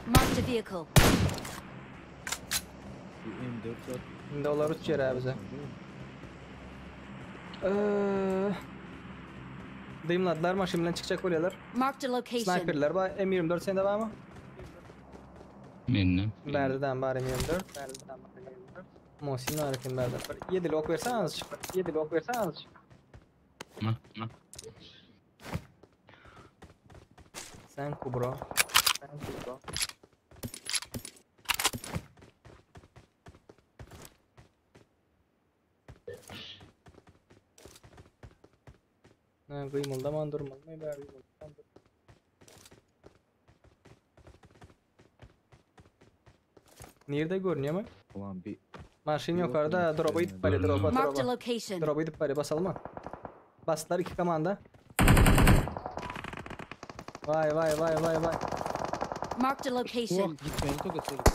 Marked a vehicle. Bir M4 var. Şimdi olar uç yere bize. Ee, Dıyımladılar maşın çıkacak oraya. Marked a location. Sniperler var. M24 sende var mı? Benim. Berdeden bari M24. Berdeden bari M24. Mosin var kim berde. 7 ok versene azıcık. 7 ok versene azıcık. Ha, ha. Sen kubro. Sen kubro. Ne kıymıldaman durmalı mı? Bari kıymıldaman dur. Nerede görünüyor mu? Ulan bir Maşın Yok, yukarıda yok, drop'a gidip bari drop'a Marked a drop'a. location. Drop'a gidip bari basalım mı? Bastılar iki komanda. Vay vay vay vay vay. Marked a location. Kulak gitmeyeni toka Serik.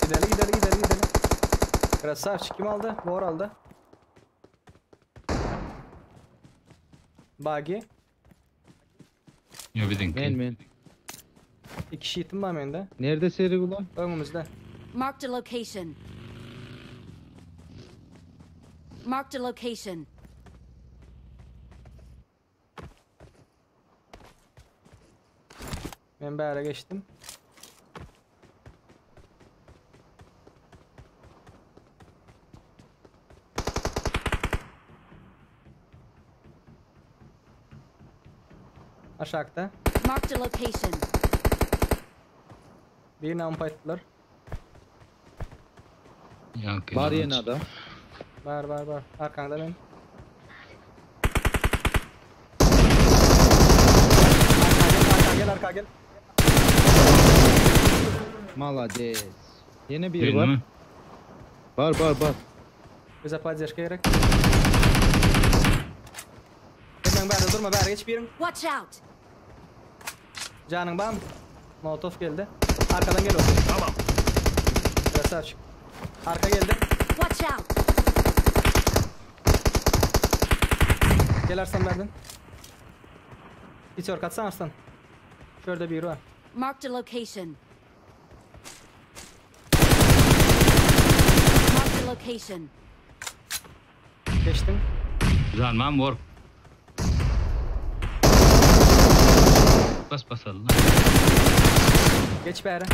Gidelim gidelim gidelim gidelim. Krasavçı kim aldı? War aldı. Bagi. Yo bizimki. Men men. İki kişi itim var bende. Nerede Serik ulan? Önümüzde. Marked a location. Marked a location. Ben bir ara geçtim. Aşağıda. Marked a location. Birini ampayttılar. Ya, Var yeni adam. Bar bar bar. Arkaňda men. Arka gel, arka gel, arka gel. Malades. Ýene biri bar. Bar bar bar. Bize poddeşka gerek. Hemen bärde durma, bäri geç biriň. Watch out! Janyň barmy? Molotov geldi. Arkadan gel otur. Tamam. Krasavçik. Arka geldi. Watch out! Gel Arslan bärden. Hiç ork atsana Arslan. Şurada biri var. Marked a location. Marked a location. Geçtim. Janmam work. Bas basaly. Geç bäri.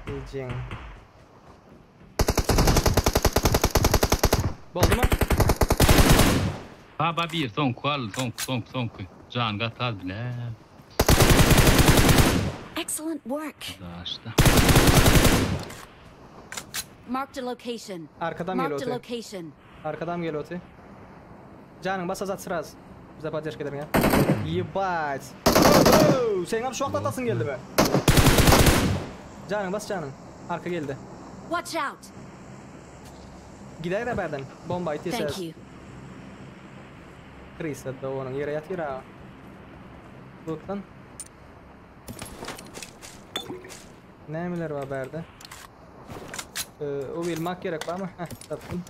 Geljin. Boldumy? Baba bir soňky al, soňky soňky soňky. Jan gaty az bile. Excellent work. Daşda. Marked a location. Arkadan gel Marked a oty. location. Arkadan gel oty. Janyň bas azat sraz. Bize poddeşka ederin ya. Ебать. Oh, Sen hem şu wagt atasyn geldi be. Janyň bas janyň. Arka geldi. Watch out! Gider de bärden. Bomba Thank itýär. you. Krisa da onuň ýere ýatyr ha. Lootlan. Nämeler bar bärde? Ee, o bilmak gerek bar mı? Heh, tapdym.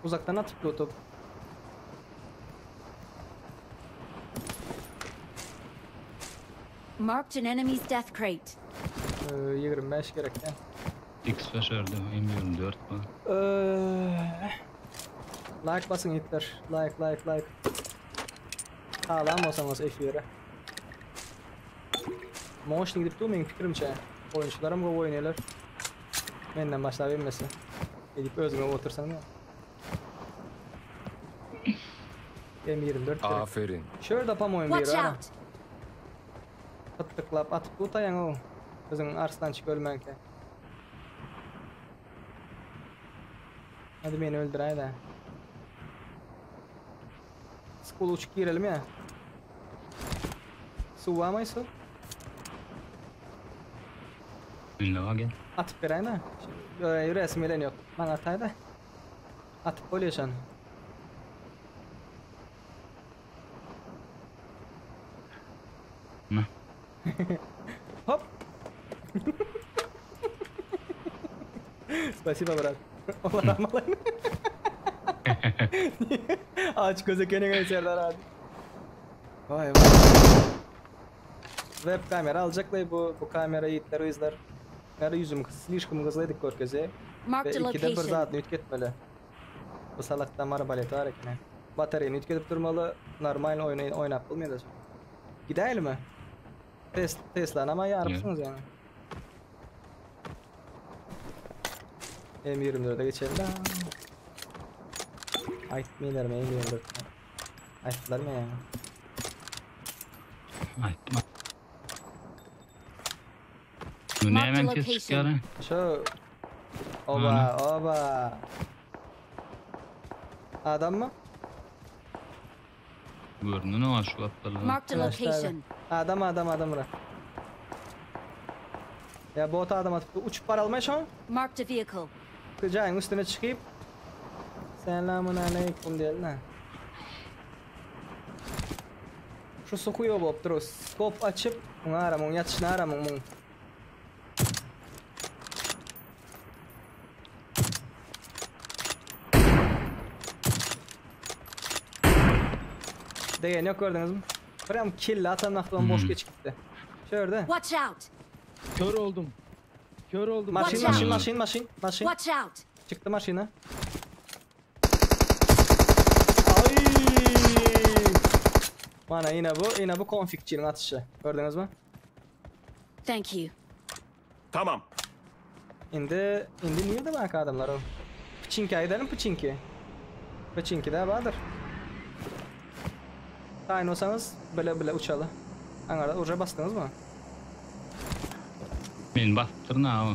Uzaktan atyp lootup. Marked an enemy's death crate. Ee, 25 gerek ya. X5 ördü. M24 bu. Ee, like basın itler. Like like like. Sağlam olsanız efire. Motion gidip durmayın fikrimçe. Oyuncularım bu oynuyorlar. Menden başla bilmesi. Gidip özüme otursan ya. M24 gerek. Aferin. Şurada pam oyun bir Watch ara. out! Tıklıklap atıp tutayan o. Bizim Arslançık ölmenke. Hadi beni öldür haydi. Skol uçup girelim ya. Su var mı su? Ünlü gel. Atıp vereyim de. Şimdi resim gelen yok. Bana atay da. Atıp oluyor şu an. Ne? Hop. Спасибо, брат. Allah rahmet Aç göze kendine Serdar abi. Vay vay. Web kamera alacaklar bu bu kamera yiğitler izler. Her yüzüm слишком hızlıydık görkeze. Ve Marked a ikide bir location. saat nüt Bu salaktan arbalet var ekene. Bataryayı nüt gedip durmalı. Normal oyunu oynap bolmaýar. Gidelim mi? Tes Tesla ama yarıpsınız yani. M24'e geçelim. Aytmaylar mı M24? Ayttılar mı yani? Aytma. Bu ne Marked a hemen kes location. çıkar. Şu Oba oba. Adam mı? Görünü ne var şu aptalı. Marked a Başla abi. location. Adam adam adam bırak. Ya bot adam atıp uçup para almaya şu an. Marked a vehicle. Kıcayın üstüne çıkıp Selamun aleyküm diyelim ha. Şu sokuyor bop dur. Skop açıp bunu aramın yatışını aramın bunu. Değen yok gördünüz mü? Prям kill atan aklıma boş Hmm. geç gitti. Şurada. Watch out! Kör oldum. Kör oldum. Maşin Watch maşin out. maşin maşin maşin. Watch out! Çıktı maşina. Ay! Bana yine bu, yine bu konfikçinin atışı. Gördünüz mü? Thank you. Tamam. Indi, indi nerede bak adamlar o? Pçinki gidelim Pçinki. Pçinki de vardır. Tayin olsanız böyle böyle uçalı. Angarda uca bastınız mı? Beni bastırın ha o.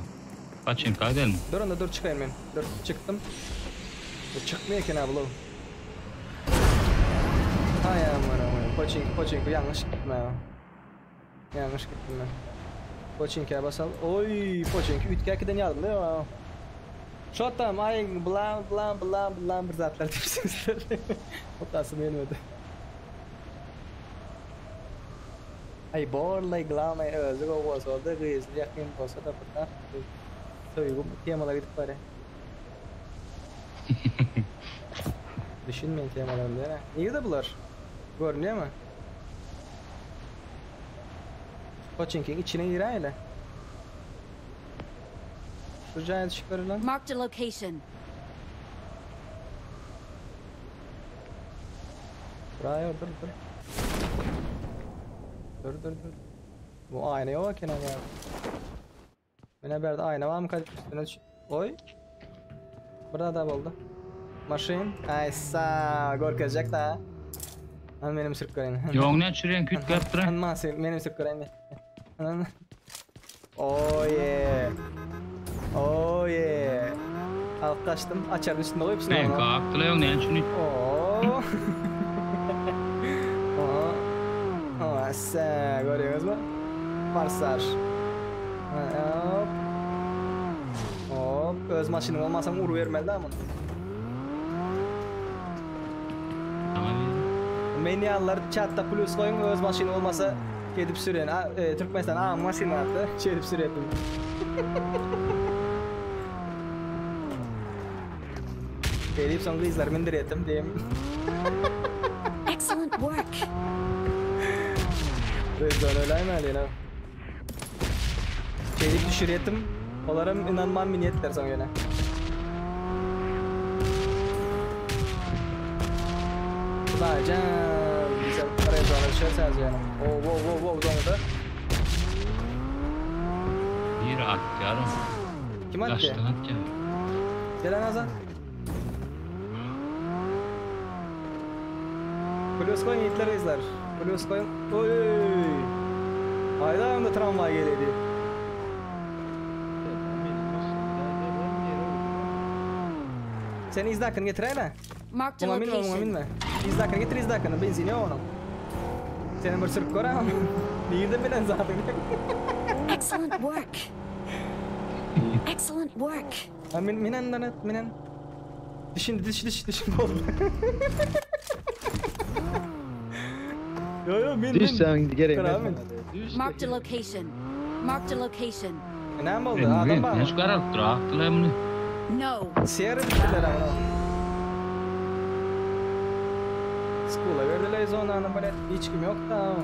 Paçinka gidelim. Dur onda dur çykaýyn men. Dur çykdym. Bu çykmıyor eken ha bular. Hay aman aman. Poçinki poçinki yanlış gittim ha. Yanlış gittim ben. Poçinki'ye basal. Oy poçinki ütkäkiden ýazyldy ya. Şotam ay bla bla bla bla bir zatlar diýipsiňizler. Otasym gelmedi. Ay borlay glamay özi gowy bolsa boldy gyzly ýakyn bolsa da bir zat söýgi temalar gidip barýar. Düşünmeyin temalarym diýene. Nirde bular? Görünýärmi? Poçinkiň içine giräýeli. Şu jaýa düşüp ber lan. Marked a location. Buraya dur dur. Dur dur dur. Bu aýna ýok eken ya. Mene berde aýna var mı kaç üstüne düş. Oy. Burada da oldu. Maşyn. Ay sağ gorkacak da. Han benim sürüp göreyim. Ýoň ne çüren küt görüp duran. Han masy benim sürüp göreyim. Han. Oh yeah. Oh yeah. Alyp kaçtım. Açarın üstünde koyup Ben kalktıla ýoň ne üçin? Oo. Oo. Oo, sen görüyorsunuz mu? Forsaj. Hop. Hop. Öz maşynyň olmasa uru bermeli ama. Meniallar chatta plus koyun öz maşyny olmasa gedip süren. A, e, Türkmenistan a maşyny atdy. Şeýdip sürýärdim. Gelip soň gyzlar mindirýärdim diýim. Excellent work. Rezon öläýmäli ýene. Şeýdip düşürýärdim. Olaram inanman minýetler soň ýene. Hudaýjan, diýsem Rezona düşersäz ýene. Oh, wow, wow, wow, doňdy. Bir atýarym. Kim atdy? Daşdan atýar. Gelen Azat. Plus koyun yiğitler izler. Plus koyun. Oy. Hayda onda tramvay geledi. Sen izdakını getirene. Marked a Muňa minme, muňa location. minme. Izdakını getir izdakını. Benzini yok onun. Senin bir sürüp gör ama. Nirde bilen zaten. Excellent work. Excellent work. Ha, min, minen lan et, minen. Dişin, diş, diş, dişin oldu. yo yo min, Düş min. sen gerek. Dur abi. Marked a location. Marked a location. E, näme boldy? Adam bar. Ne şu garalyp dur akdyla muny. No. Sierra bitdiler ama. Skula verdiler zonanı böyle hiç kim yok da.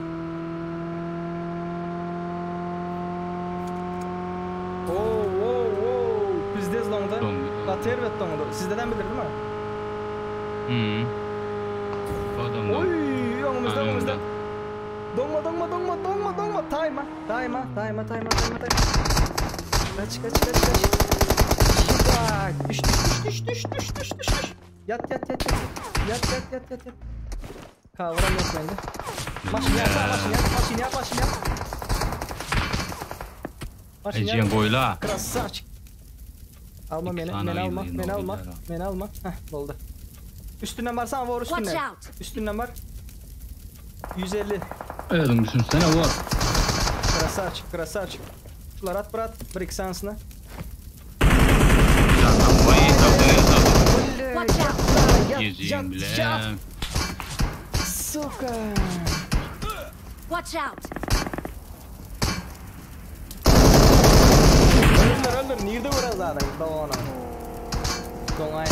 Oo, oo, oo. Pizdez dondu. Dondu. Gaty erbet dondu. Sizdeden bilir değil mi? Hmm. Adam Oy, öňümizde, Ha, öňümizde. öňümde. Donma, donma, donma, donma, donma. Tayma, tayma, tayma, tayma, tayma, tayma. Kaç, kaç, kaç, kaç. Bak, düş, düş, düş, düş, düş, düş, düş, düş. Yat, yat, yat, yat. Yat, yat, yat, yat, yat. Kavram yok bende. Maşın yak, maşın yak, maşın yak, maşın yak. Maşın Ejjen yak. goýla. Красавчик. Alma İki beni, tane beni alma, ayı beni alma, oldu beni alma. Heh, oldu. Üstünden barsana vur Watch üstünden. out. Üstünden var. 150. Özüň düşünsene war. Красавчик, красавчик. Şular at bırat. Bir iki sansına. Oy, tapdyň, tapdyň. Watch out. Yat, Ýejin yat, bile. yat. Сука. Watch out. Öldür öldür. Nerede vurur zaten? Doğana. Doğan.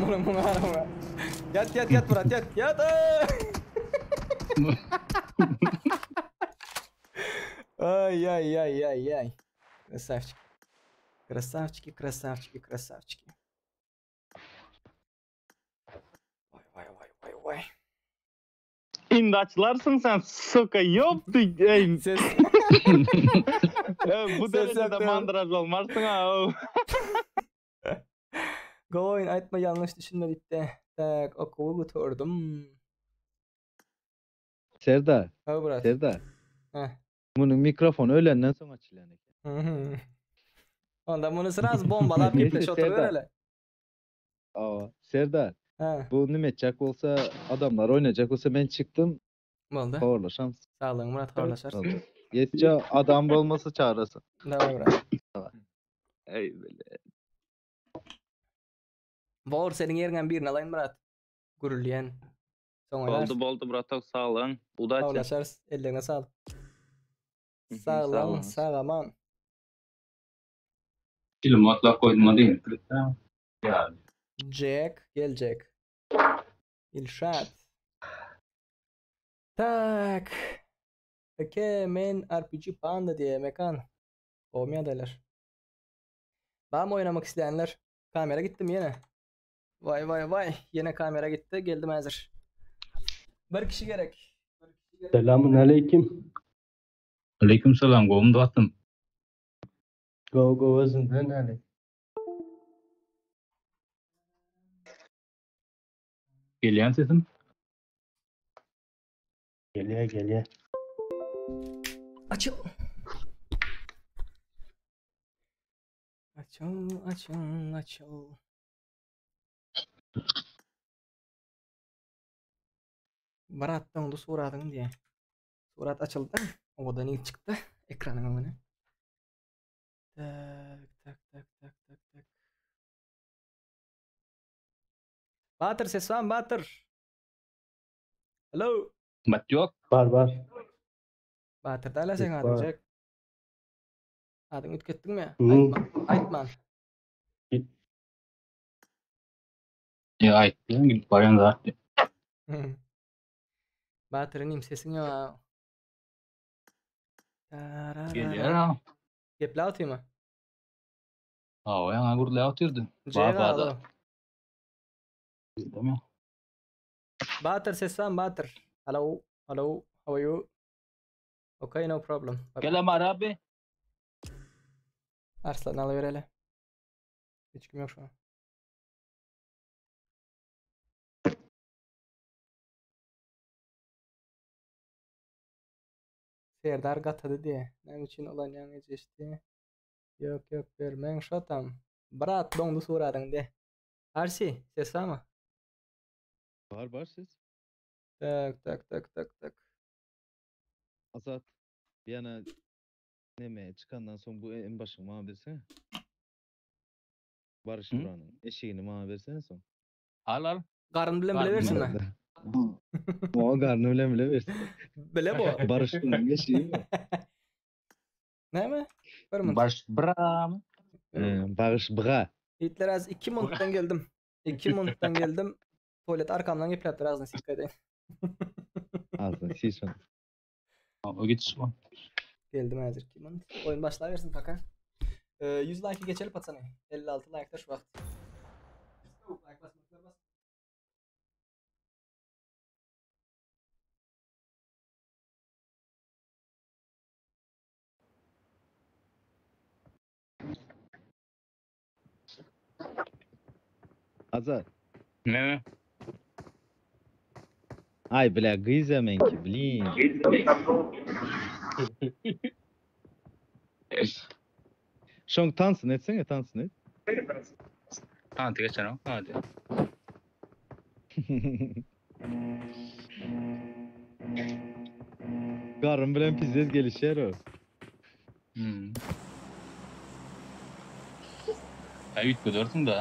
Bunu bunu arama. Yat yat yat Murat yat. Yat. Ay ay ay ay ay. Красавчики. Красавчики, красавчики, красавчики. Vay vay vay vay vay. İndaçlarsın sen suka yoptu. Ey, Ses. bu Ses derecede yaptım. mandraj olmazsın ha. Go oyun aytma yanlış düşünme bitti. Tak okulu guturdum. Serdar, Ha Murat. Serdar. Heh. Bunun mikrofonu ölenden soň açylýan eken. Hı hı. Onda muny sraz bombalap Neyse, gepleşip Serdar. oturybereli. Awa, Serdar. He. Bu nime etjek bolsa, adamlar oýnajak bolsa men çykdym. Boldy. Habarlaşamyz. Saglygyň Murat habarlaşarys. Boldy. Ýetja adam bolmasa çağırasyn. Daway Murat. Ey bile. Bor seniň ýeriňem birini alaýyn Murat. Gürülýän. Soň oýnarys. Boldy boldy bratok sag boluň. Udaçi. Habarlaşarys. Ellerine saglyk. Mhm, Sag sag boluň, boluň. sag aman. Film otlap koydum o değil. Ya Jack geljek. Ilşat. Tak. Peki men RPG Panda diye mekan. Olmayan adaylar. Var mı oynamak isteyenler? Kamera gittim yine. Vay vay vay. Yine kamera gitti. Geldim hazır. Bir kişi gerek. Selamun aleyküm. Aleyküm selam gowum dostum. Go go özünden ale. Gelýän sesim. Gelýär gelýär. Açıl. Açıl açıl açıl. Barat doňdy suratyň diýe. Surat açyldy. Owadan ýigit çykdy ekranyň öňüne. Tak tak tak tak tak tak. Batyr ses barmy Batyr? Hello. Bat ýok. Bar bar. Batyr däl seň Ses adyň bar. Jack. Adyňy üýtgetdiňmi? Hmm. Aýtma. Aýtman. Ya aýtdy, gidip barýan zat. Batyr inim sesiň ýok. Gelýär ha. Gepläp otyrmy? Hawa, ýaňa gürläp otyrdy. Jack Ba ba da. alo. Batyr ses barmy Batyr? Hello. Hello. How are you? Okay, no problem. Bye bye. Gelem arabi. Arslan alybereli. Hiç kim ýok şu an. Serdar gatady diýe. Näme üçin ulan ýaňy ejeşdi? Ýok ýok bermäň şotam. Brat doňdy suradyň diýe. Arsi, ses barmy? Bar bar ses. Tak tak tak tak tak. Azat ýana neme çykandan soň bu en başyny maňa bersene. Baryş Hı? Buranyň eşigini maňa bersene soň. Al al. Garyn bilen bile Garyn bersin bilen. mi? O garny bilen bile bersin. Bile bu. Baryş Buranyň eşigi mi? Näme? Bir munt. Baş bram. Ee, Baryş Bra. Hitler az 2 muntdan geldim. 2 muntdan geldim. Tuvalet arkamdan gepläpdir agzyny sikka edeýin. Ağzını silsin. O gitiş bu. Geldim häzir 2 munt. Oýun başlabersin paka. Ee, 100 like geçeli patsany. 56 like-da şu wagt. Let's go. Like basmaklar bas. Azat. Ne? Ay bile gyza menki, blin. Şoň tansyn etsene, tansyn et. Hadi geçen o. Hadi. Garyn bilen pizdez gelişýär o. Hmm. Ya üýtgedersiň da.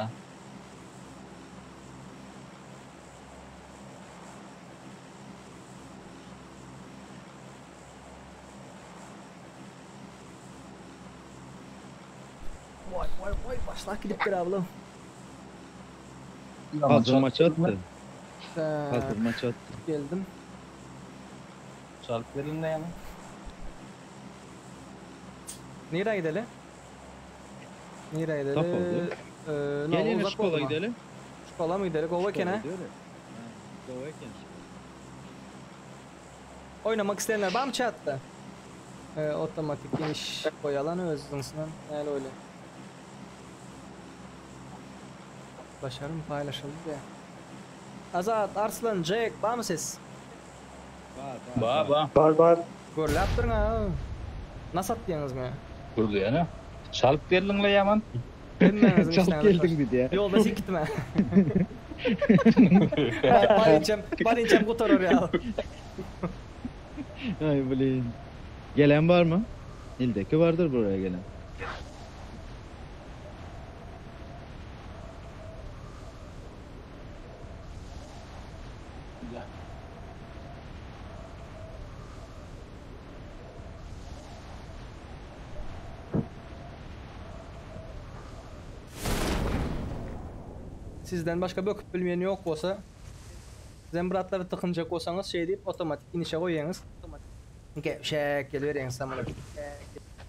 Vay vay vay başlak gidipdir ablam. Hazır maç attı. Tak, Hazır maç attı. Geldim. Çalıp verin de yani. Nereye gidelim? Nereye gidelim? Tap oldu. Ee, ne Gel oldu, yine uzak şkola oldu mu? gidelim. Şkola mı gidelim? Gova Şkola kene. gidiyor ya. Ha, Gova eken. Oynamak isteyenler var mı chatta? Ee, otomatik iniş koyalan öz zınsından. Öyle öyle. Başarım paylaşıldı ya. Azat, Arslan, Jack, var mı ses? Ba ba. Bar bar. Görläp durun ha. Nasıl atlayanız mı ya? Gurdu yani. Çalyp geldiň le ýaman. Hemmäňiziň Çalyp işdäňiz geldiň hoş. diýdi ya. Ýolda sikdim ha. Barinçem, barinçem gutarar ýaly. Ay blin. Gelen var mı? İldeki vardır buraya gelen. Sizden başga böküp bilmeýän ýok bolsa, sizem bratlary tykynjak bolsaňyz şeý diýip otomatik inişe goýýaňyz. Gevşek geliberýäňiz samolýot.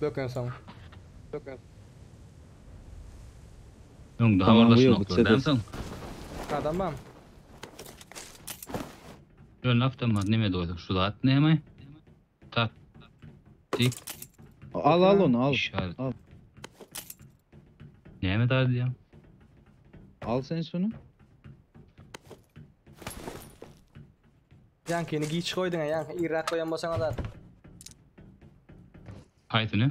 Bökensoň. Öňde Tamam, bu ýyl habarlaşmak bitse de- soň. Adam bam. Ön avtomat neme doýduk şu zat näme? Tak. Tik. Al al onu al. İşaret. Al. Näme dar diýýän? Al sen şunu. Ýaňkyny giç goýduň, ýaňky irräk goýan bolsaň azat. Haýsyny?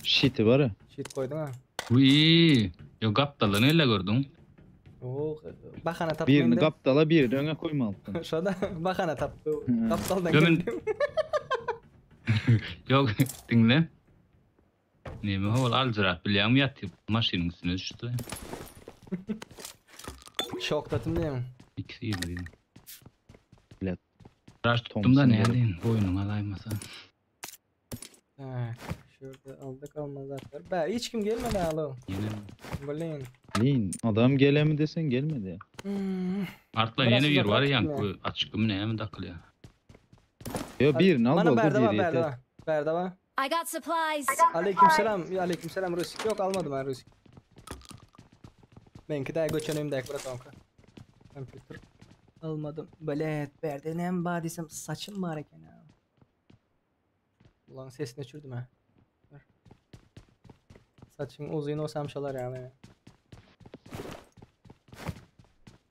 Shit'i var ya. Şit goýduň ha. Uy, yo gapdalyny elle gördüň. Oo, bahana tapdy Birini indi. gapdala birini öňe koymalıydın. Şoda bahana tapdy. Gapdaldan Gömün- geldim. Yok dinle. Neme hol aljyrap bilýäňmi ýatyp maşynyň üstüne düşdi. Şokdatym diýem. İkisi ýedi. Bilet. Raş tutdum da Thompson ne gerek. deyin boýnuňa alaýmasa. Tak, şurada aldık almazlar. Be, hiç kim gelmedi alo. Ýene Blin. Blin adam gelemi desen gelmedi. Hmm. Artlan Biraz ýene bir var uzaklaştık ýa mı? açyk mı näme dakylýar. Yo birini al Bana boldu berde var, biri berde yeter. var. Berde var. I got supplies. Aleykümselam. Ya aleykümselam Rusik. Yok almadım ben Rusik. Benimki daha göçen önümde bırak onka. Computer. Almadım. Belet berde nem var desem saçım var eken ya. Ulan sesini öçürdüm ha. Dur. Saçın uzun olsam şalar yani.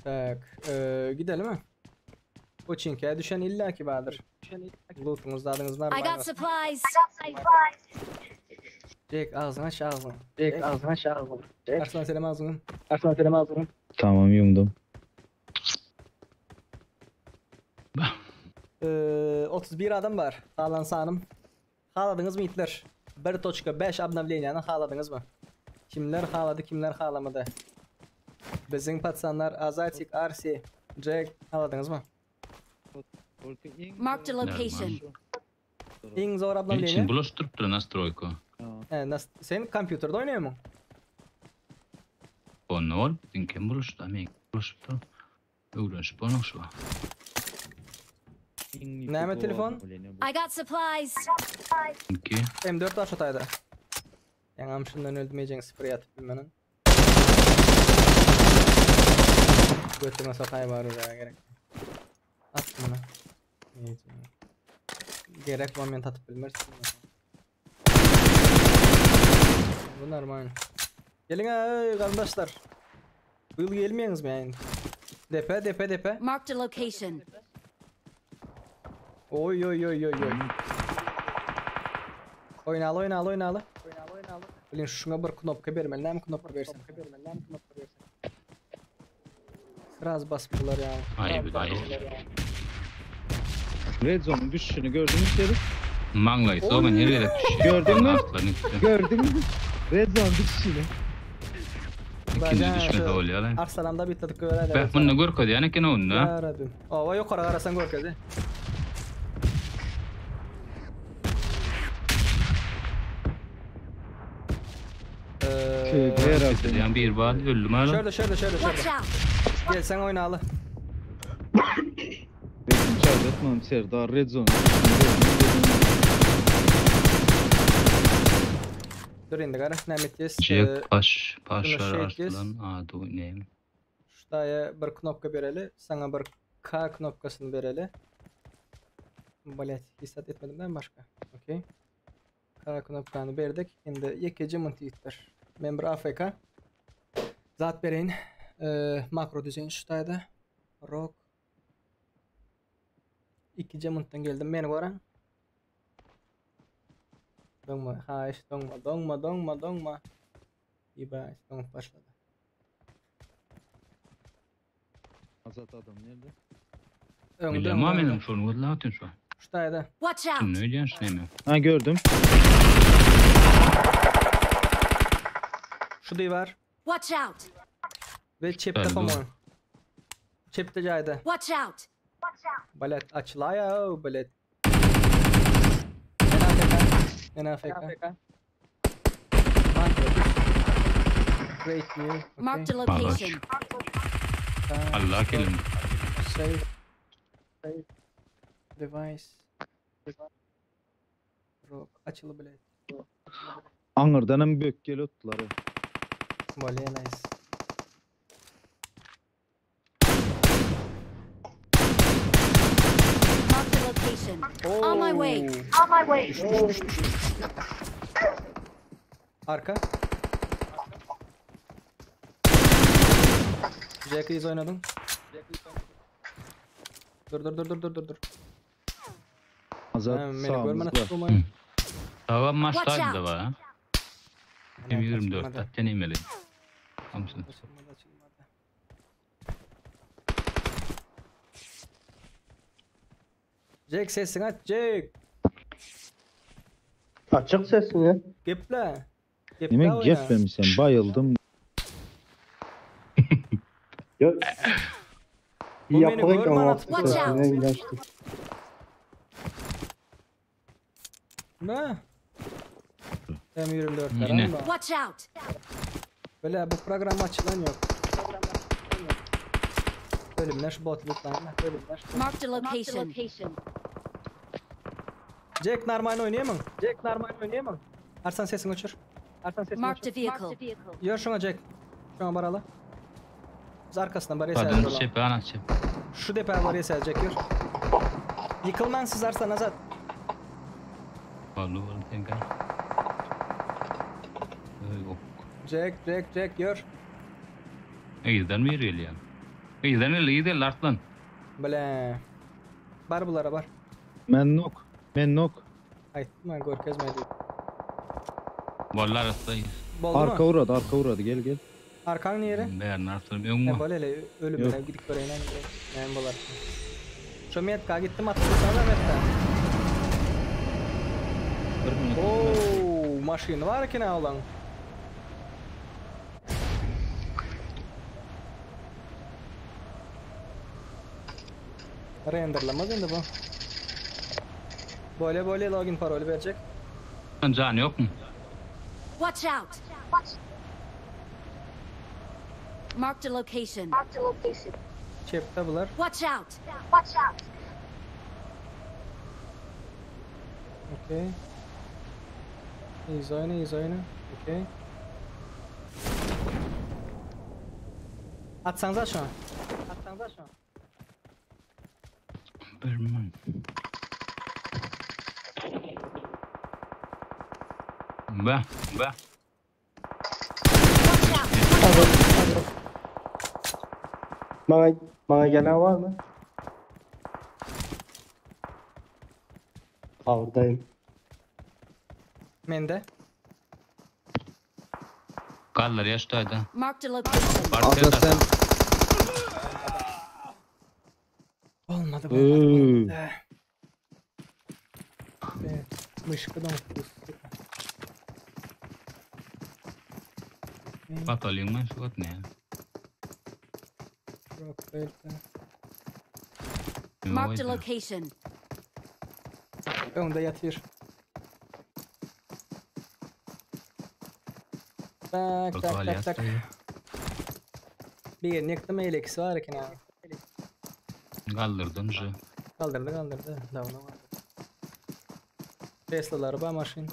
Tak, e, gidelim mi? Koçinka'ya düşen illaki vardır. Lootunuz adınız I normal. got supplies. Jack ağzını aç ağzını. Jack ağzını aç ağzını. Jack Arslan selam ağzını. Arslan selam ağzını. Tamam yumdum. Ee, 31 adam var. Halan sanım. Haladınız mı itler? 1.5 obnovleniýany haladınız mı? Kimler haladı, kimler halamadı? Bizim patsanlar Azatik, Arsi, Jack haladınız mı? Marked a location. Iň zor İçin obnovleniýa. bulaşdyrypdyr nastroyka. He, nas sen kompýuterde oýnaýar mı? Onu ol, kim bulaşdy, men bulaşypdyr. Öwrenişip onuň şu. Näme telefon? I got supplies. İki. M4 var şotayda. Ýaňam şundan öldürmeyeceğin sıfır yatıp bilmenin. Götüme sokay var oraya gerek. At bunu. Neyse. Gerek moment atıp bilmersin. Bu normal. Gelin ey kardeşler. Bu yıl gelmeyiz mi yani? Depe depe depe. Marked a location. Oy oy oy oy oy. Oynalı oynalı oynalı. Bilin şuna bir knopka bermeli. Näme knopka bersin? Sraz basmalar ya. Ay ay. Red Zone'un düşüşünü gördün mü Şerif? Maňlaýsa o men her gerek düşýär. Gördün mü? Artlan gitti. Gördün mü? Red Zone düşüşünü. İkinci düşmedi bolýar lan. Arsalamda bitledik göre. Bak bunu görkezýän eken onda. Ya Rabbim. Ova yukarı karasan görkezi. Tövbe yarabbim. Yani bir bar öldüm hala. Şöyle şöyle şöyle Watch şöyle. out. Gel sen oyna alı. Benim şarj etmem Serdar Red Zone. düşüşünü gördün mü? Dur indi gara. Ne eteceğiz? Ee, Jack Paş, Paşar şunu şey eteceğiz. Arslan ady näme? Şuraya bir knopka bereli. Sana bir K knopkasını bereli. Balet hisset etmedim ben başka. Okey. K knopkanı berdik. Şimdi yekece mıntı ittir. Ben bir AFK. Zat bereyin. Ee, makro düzeyin şutayda. Rock. İkinci mınttan geldim. Beni gören. Doňma, haýyş doňma, doňma, doňma, doňma. Ibaý, doňup başlady. Azat adam nerede? Öňde, Bilem öňde, menem öňde. şony gözläp otyryn şu. Şu taýda. Watch out! Şunu öýdýän şu näme? Ha gördüm. Şu diwar. Watch out! Ve çepde Geldi. pomon. Çepde jaýda. Watch out! Balet açylaya, balet. Men AFK. Men AFK. Great new. Okay. Marked a location. Allah kelim. Save. Save. Device. Rock. Açılı bilet. Aňyrdan hem bök gel otdular. Bolýa nice. Marked a location. On my way. Oo. On my way. Arka. Jack iz oynadın. Dur dur dur dur dur dur dur. Azat Ha, beni görmene sağımızda. tutulmayın. Tamam Watch maçtaydı da out. var ha. M24 zaten emeli. Hamsın. Açılmadı açılmadı. Jack sesini aç Jack. Açık sesini. Geple. Geple Demek oyna. geplemişsen bayıldım. Yok. Bu beni Yapık görmen ama atıp Watch out. sesini ilaçtı. Ne? M24 Yine. Karamba. Watch out! Böyle bu program açılan yok. Bölümler şu bot lütfen. Bölümler. Marked a location. Jack normal oynayamam. Jack normal oynayamam. Arslan sesini uçur. Arslan sesini Marked uçur. a vehicle. Yör şuna Jack. Şuna baralı. Biz arkasından baraya Kadın sereceğiz. çepe ana çep. Şu depa baraya serecek yör. Yıkılman siz Arslan Azat. Vallahi vallahi sen gel. Yok. Jack Jack Jack yör. Eýden mi ýerýär? Eýden el ýer Arslan. Bile. Bar bulara bar. Men nok. Men nok. Aytma görkezmedi. Vallahi Arslan. Boldu Arka mu? uğradı, arka uğradı. Gel gel. Arkan yeri. Bärin Arslan Ne öňme. böyle hele ölümüne Yok. gidip göreyim. Ne bolar. Şu metka gittim attım sana metka. Bir minut. Oo, maşyn var ki ne olan. Renderlamaz indi bu. Böyle böyle login parolü verecek. Can yok mu? Watch out! Marked a location. Çepte bular. Watch out! Okey. İyi oyna, iyi oyna. Okey. Atsanıza şunu. Atsanıza şunu. Berman. Be, be. Watch out! Bana, bana gelen var mı? Avdayım. Mende. Kallar yaştaydı. Marked a location. Azat sen Olmadı bu. Iıı. Olmadı. Evet. Mışkıdan Batalyum ben şu ne? Marked a location. Önde yatıyor. Tak tak tak tak. Bir yerini meyleksi var ki ne? Kaldırdım şu. Kaldırdı kaldırdı. Davna vardı. Tesla'lar ba maşyn.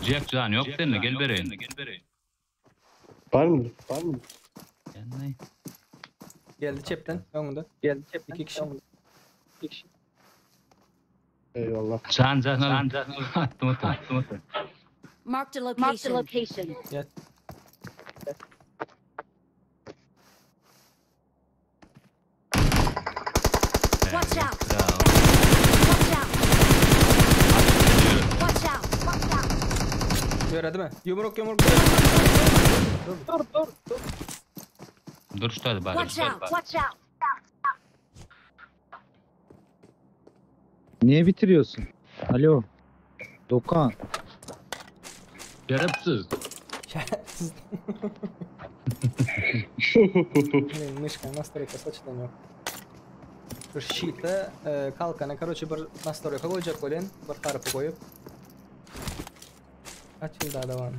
Jack can yok seninle gel bereyim. Var mı? Var mı? Yani Geldi çepten önünde. Geldi çepten. İki kişi. İki kişi. Eyvallah. Can can can can attım attım attım. Marked a location. location. Yat. Ýöredimi? Ýumruk ýumruk. Dur dur dur. Dur şu bar. Watch out! Watch out! Niye bitiriyorsun? Alo. Dokan. Şerefsiz. Şerefsiz. Блин, мышка настройка saçlanıyor. Bir şite e, kalkana karoçi bir nastroyka goýjak bolýan, bir tarapy goýup. Açyldy adawan.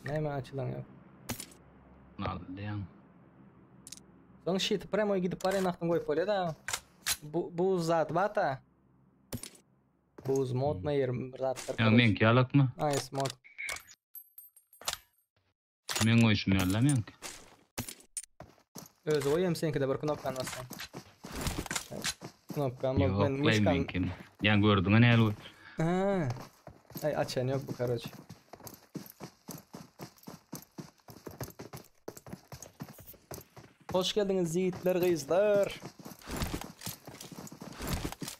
Näme açylan ýok. Aldy. Soň şiti premoý gidip barýan wagtyň goýup bolýar da. Bu bu zat bata. Buz mod ma ýer bir zatlar. Ya menki ýalakmy? Ice mod. Men goýuşum ýaly menki. Özi goýam seňkide bir knopkany bassaň. Knopka Ýok, men lay myşkan. menki. Ýa gördüňä näli goý. Ha. Ay açan yok bu karoç. Hoş geldiniz yiğitler kızlar.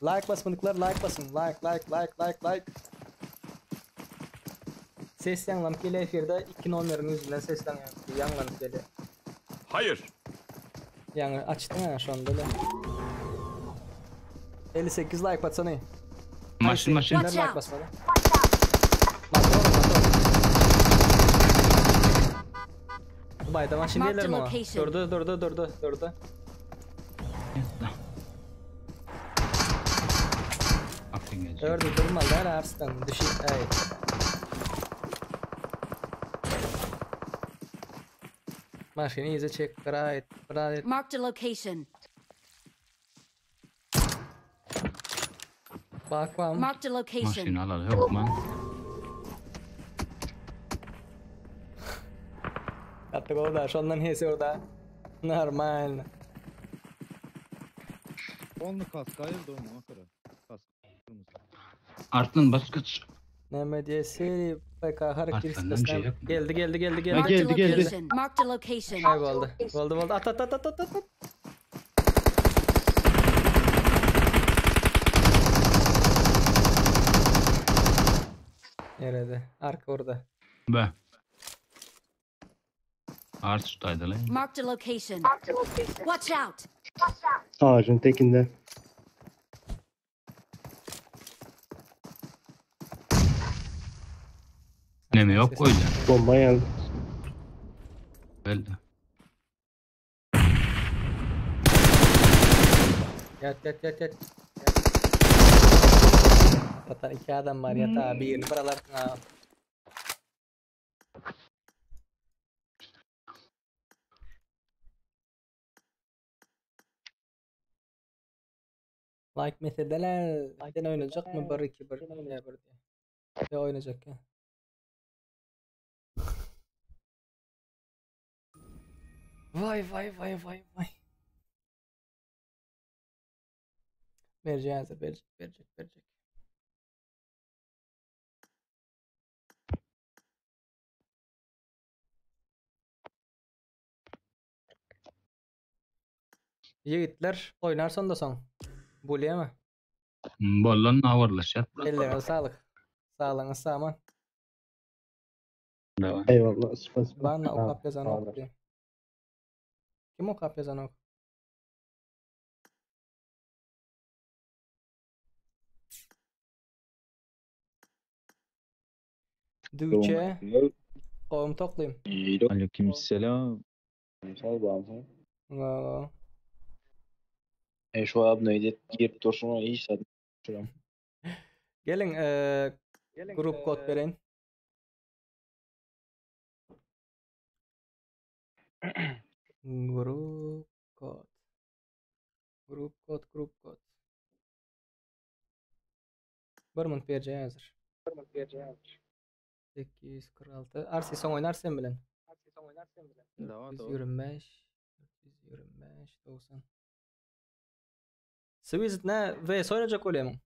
Like basmadıklar like basın. Like like like like like. Ses ýaňlanyp gelýär efirde 2 nomeriň yüzünden ses ýaňlanyp gelýär. Hayır. Ýaňy açdyň ha şonda da. 58 like batsana. Maşyn maşyn. Kimler Watch like out. basmadı? Motor motor. Bayda maşyn Marked diýerler mi? location. Durdu durdu durdu durdu. Aklın gelecek. Durdu durma der Arslan. Düşü ay. Maşyny iyice çek. Right, right. Marked a location. Bak bak. Marked a location. Maşyny alaly hökman. Gatdyk orada. Şondan hesi orada. Normal. Onlu kask ayırdı onu akara. Kask. Kırmızı. Arslan başka Näme diye seri PK Arslandan bir şey yok mu? Geldi geldi geldi geldi. Marked a geldi, geldi. location. Marked a location. Ay boldy. Boldy boldy. At at at at at at. Nerede? Arka orada. Be. Ars şu lan. Marked a location. Watch out! Ağacın tekinde. Neme yok koydu. Bomba geldi. Belli. Yat yat yat yat. Zaten iki adam var yatağa birini buralar. Ha. Like meseleler. Neden oynayacak mı? 1 2 1 1 diye. Ne oynayacak ya? Vay vay vay vay vay. Verecek hazır verecek verecek verecek. Yiğitler oynarsan da son. Bulya mı? Bollan habarlaşar. Ellerine sağlık. Sağlığınız sağman. Devam. Eyvallah. Spasibo. Bana Ha, okap yazan sağ ok ol. diyor. Kim okap yazan ok? Düçe. Kavim toklayım. Aleykümselam. La E şu abneydi girip dursun iyi saat. Gelin eee grup kod verin. Grup kod. Grup kod, grup kod. Bir minut berjek hazır. Bir minut berjek hazır. 846. Arsi son oynar sen bilen. Devam devam. 425 425 90. Swiss ne ve oynayacak öyle mi?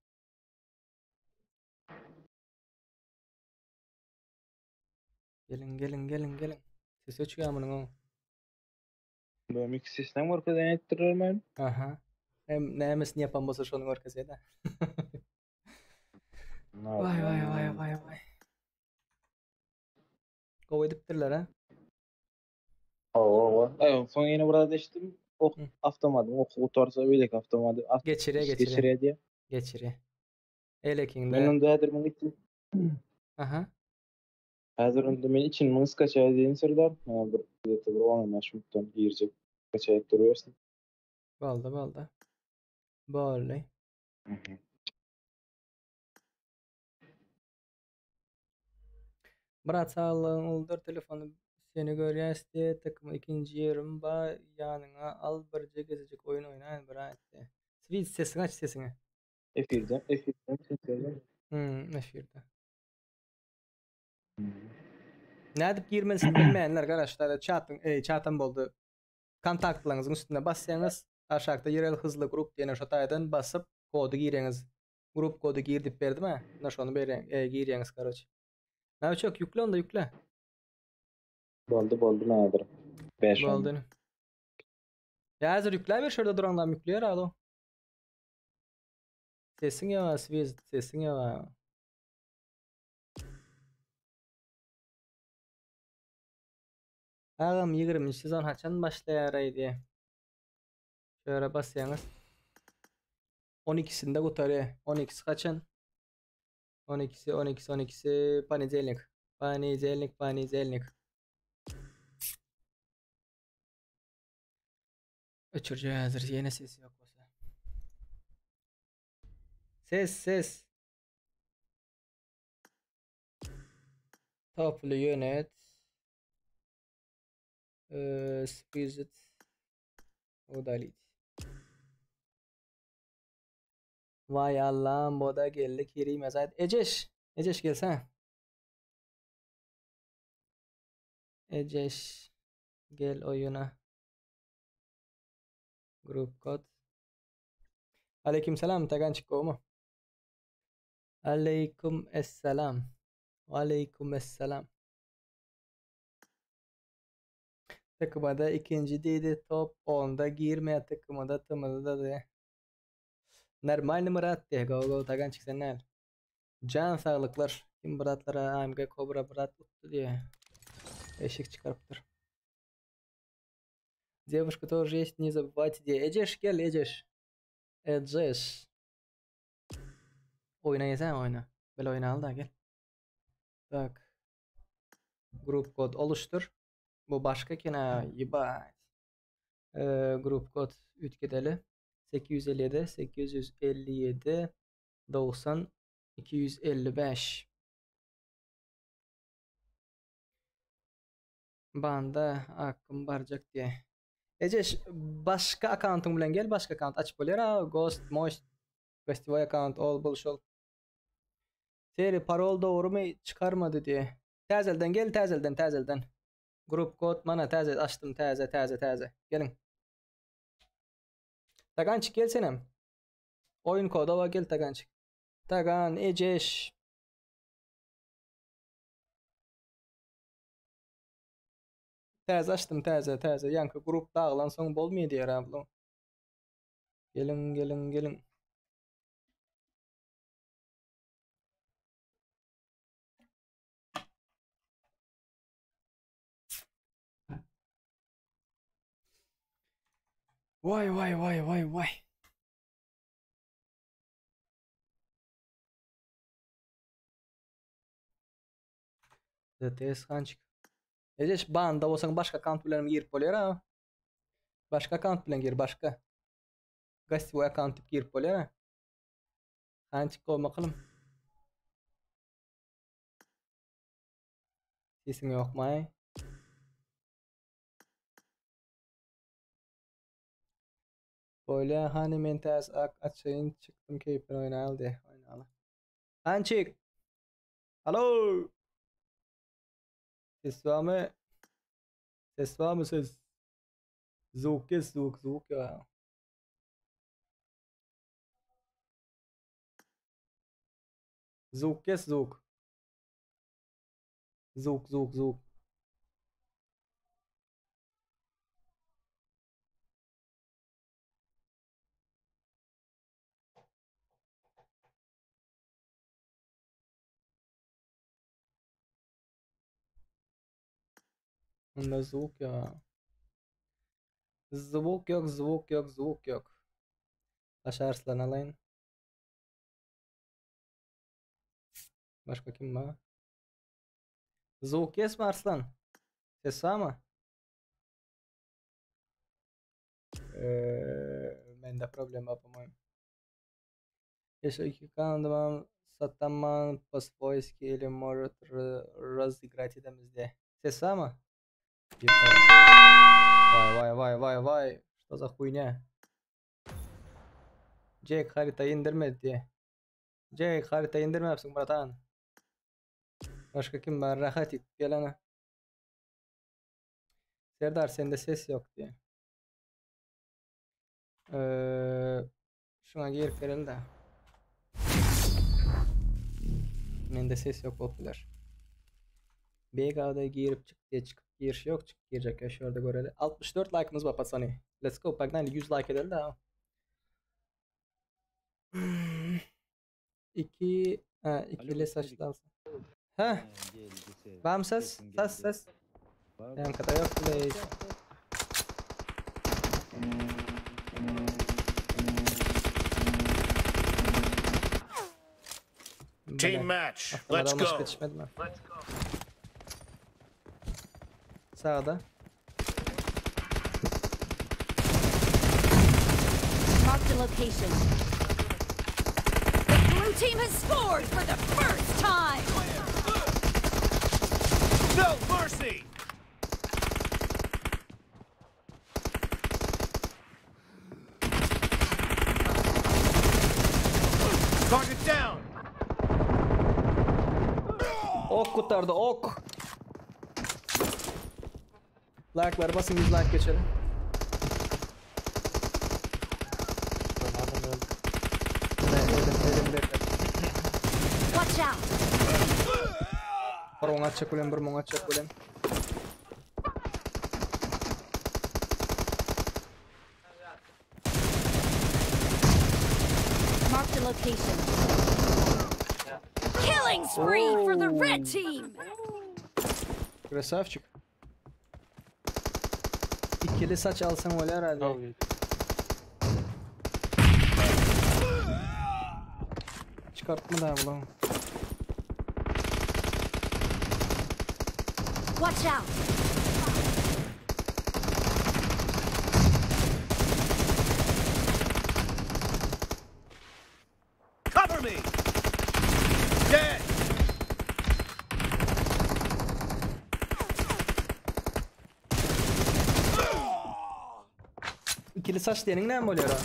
Gelin gelin gelin gelin. Ses öçüyor amına o. Ben iki sistem var kadar ettirir ben. Aha. Hem nämesini yapan bolsa şonuň arkasy da. Vay vay vay vay vay. Gowy edipdirler ha. Hawa, hawa. Eý, soň ýene bir zat eşitdim. Ok awtomatyň oky gutarsa beýleki awtomaty Geçirýär, geçirýär. Geçirýär diýýär. Geçirýär. Elekiňde. Men onda häzir muň içi. Aha. Häzir onda men içini muň skaçaý diýen Serdar. Mana bir bir 10-15 minutdan girjek. Skaçaý edip durubersin. Boldy, boldy. Boldy. Myrat saglygyň uldur telefony seni görýäs diýe takym ikinji ýerim ba ýanyňa al birje gezejik oýun oýnaýyn brat diýe. Sweet sesiňi aç sesiňi. Efirde, efirde, efirde. Hmm, efirde. Nädip girmelisini bilmeýänler garaşlar çatyň, eý çatam boldy. Kontaktlaryňyzyň üstüne basýaňyz, aşakda ýerel hızly grup diýene şo taýdan basyp kody gireňiz. Grup kody gir diýip berdim ha. Ina şony berýän, e, girýäňiz karoç. Näme ýükle onda ýükle. Boldy, boldy nädir. 5 Boldy. Ýa häzir ýükläber şurada durandan ýükleýär alo. Sesiň ýa swiz, sesiň ýa. Agam 20-nji sezon haçan başlaýar aýdy. Şöyle basýaňyz. 12-sinde gutarýar. 12-si haçan? 12-si, 12-si, 12-si ponedelnik. Ponedelnik, ponedelnik. Öçürje häzir ýene ses ýok bolsa. Ses, ses. Toply ýönet. Ee, squeeze it. Udalit. Vay Allah'ım boda geldi Kerim Azat. Eceş. Eceş gelsene. Eceş gel oyuna. Grup kod. Aleyküm selam Tagançik gowmy? Aleyküm esselam. Aleyküm esselam. Takımada ikinji diýdi top onda girmeýär takymada tmda diýdi. Normalny Myrat diýdi. Go go Tagançik sen näl? Jan saglyklar. Kim bratlara AMG Cobra brat utdy diýdi. Eşek çykarypdyr. Девушка тоже есть, не забывайте diýdi. Ejeş gel Ejeş. Ejeş. Oýna gelsene oýna. Bile oýna al da gel. Tak. Grup kod oluştur. Bu başga kena ебать. Ee, grup kod üýtgedeli. 857 857 90 255 Banda akym barjak diýe. Ejeş başga akkauntyň bilen gel, başga akkaunt açyp bolýar ha, Ghost, Most, Gostvoy akkaunt, ol bul şol. Seri parol dogrymy çykarmady diýe. Täzelden gel, täzelden, täzelden. Grup kod mana täze açdym, täze, täze, täze. Geliň. Tagançyk gel senem. Oýun koda bar gel Tagançyk. Tagan, Ejeş. Täze açdym, täze, täze. Ýaňky grup dagylan soň bolmaýar diýär abla. Geliň, geliň, geliň. Vay vay vay vay vay. ZTS hançik. Ejeş banda bolsaň başga akkaunt bilen girip bolýar ha. Başga akkaunt bilen gir başga. Gostvoy akkaunt diýip girip bolýar ha. Hançik bolmakylym. Sesiň ýokmaý. Bolýa hany men täze ak açaýyn çykdym keýpine oýnaly diýe. Oýnaly. Hançik. Alo. Ses barmy? Ses barmy ses? Zvuk kes zvuk zvuk ýa. Zvuk kes zvuk. Zvuk zvuk zvuk. Munda zvuk ýok. Zvuk ýok, zvuk ýok, zvuk ýok. Baş Arslan alaýyn. Başga kim bar? Zvuk ýesmi Arslan? Ses barmy? Eee, mende problem bar, по-моему. Если iki sataman по-свойски или может разыграть edemizde. Ses barmy? Vay vay vay vay vay. Что за хуйня? Jack harita indirmedi diye. Jack harita indirmepsiň bratan. Başga kim bar? Rahat gelene. Serdar sende ses yok diye. Ee, şuna girip verelim de. Mende ses yok bolup biler. BG'da girip çık diye çıkıp giriş yok. Çık girecek ya şurada göreli. 64 like'ımız var patsani. Let's go. Pagani 100 like edelim de. İki, ha, ikili saçlı alsın. Heh. Var mı ses? Ses ses. Yankada yok bile hiç. Team match. Let's go. Let's go. Sağda. Marked a location. The blue team has scored for the first time. No mercy. Target down. Ok kurtardı ok. Like'lar basın 100 like geçelim. Watch out. Bir oňa çek bilen, bir muňa çek bilen. Marked a location. Killing spree for the red team. Красавчик. İkili saç alsam öyle herhalde. Çıkartma daha bulan. Watch out. Cover me. Dead. İkili saç diyenin ne mi oluyor ha?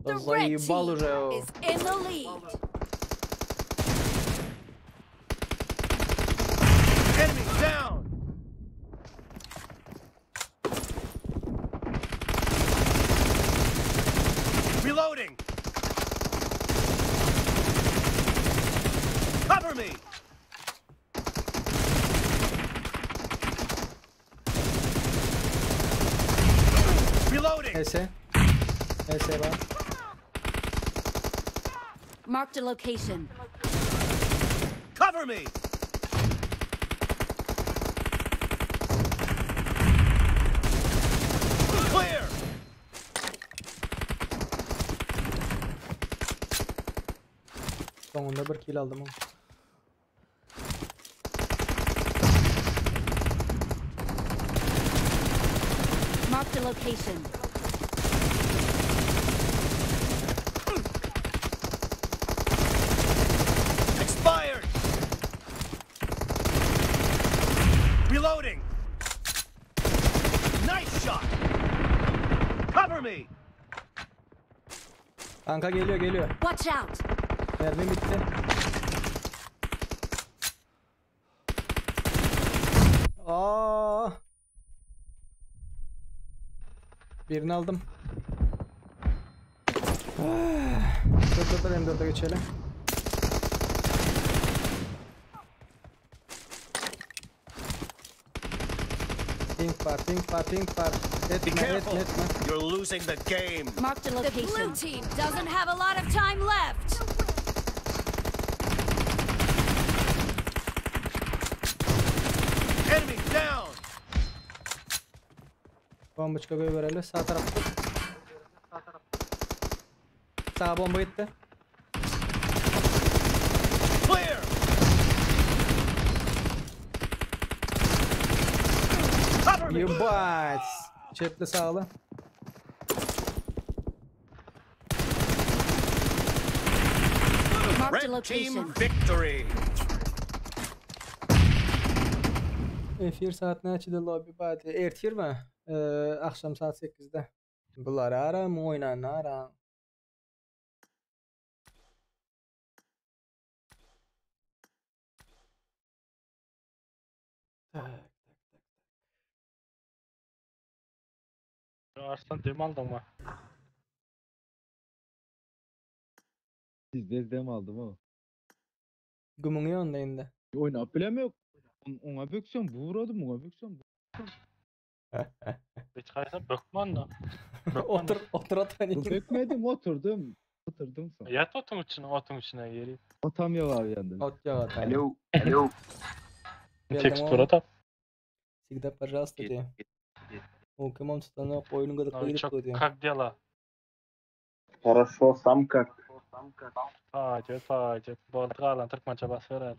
The red Заебал team уже. is in the lead. Enemy down. Reloading. Cover me. Reloading. HS. HS var. Marked a location. Cover me. Clear. Sonunda bir kill aldım. Marked a location. Expired. Reloading. Nice shot. Cover me. Kanka geliyor geliyor. Watch out. Mermim bitti. Aa! Birini aldım. Ah. Dur dur dur M4'e geçelim. Pink bar, pink bar, pink bar. Be Etme, careful. etme, etme. You're losing the game. Marked a location. The blue team doesn't have a lot of time left. Enemy down. Bombaçka goýbereli sag tarapda. Saga bomba gitdi. Clear. Cover me. Ебать. Çepli sagly. Marked a Red team location. victory. Efir saat näçede lobby bar diýe. Ertir mi? Ee, akşam saat 8'de. Bular aram oýnan aram. Tak. Arslan dem aldyň mı? Sizde dem aldım o. Gümüň ýonda indi. Oynap bilemiyor. Ona böksem bu vuradım, ona böksem bu. Hiç kaysa bökme onda. Otur, otur otur. Bökmedim, oturdum. Oturdum sonra. Yat otun içine, otun içine geri. Otam yok abi yandım. Ot yok ot. Alo, alo. Tekstura tap. Всегда пожалуйста diye. O kim on tutanok oyunu gyzykly gidip Новичок, dur diye. как дела? Хорошо, сам как? Пойдет, пойдет. Boldy galan Türkmençe bas bereli.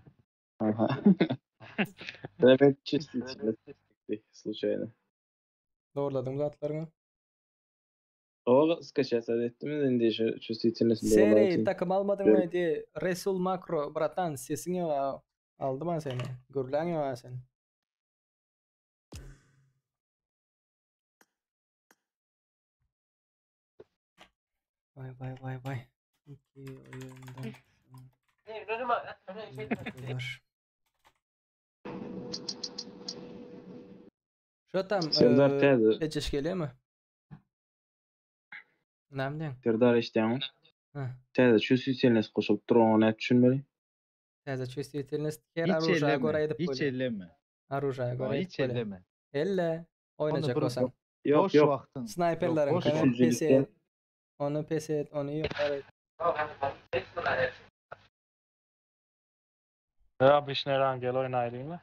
Ага. Evet, чувствительность случайно. Doğruladın zatlaryňy. O скачать ettim indi şu чувствительность Seri takım almadyň mı diye Resul Makro bratan sesiň ýok. Aldym ben seni. Gürläň ýok sen. Vay vay vay vay. İki oyundan var. Şu tam Serdar täze. Eceş geliyor mu? Näme diýen? Serdar işdäň. Hä. Täze чувствительность goşulyp dur, ona näme düşünmeli? Täze чувствительность her Hiç orужая elleme, göre edip hiç bolýar. elleme. Orужая göre Hiç edip bolýar. elleme. Elle oýnajak Onu bir bolsaň. Yok boş yok. vaktin. Sniperleriň Yok, boş kana vaktin. pes et. Onu pes et, onu ýokary et. Ya bir işine rangel oýnaýlyň la.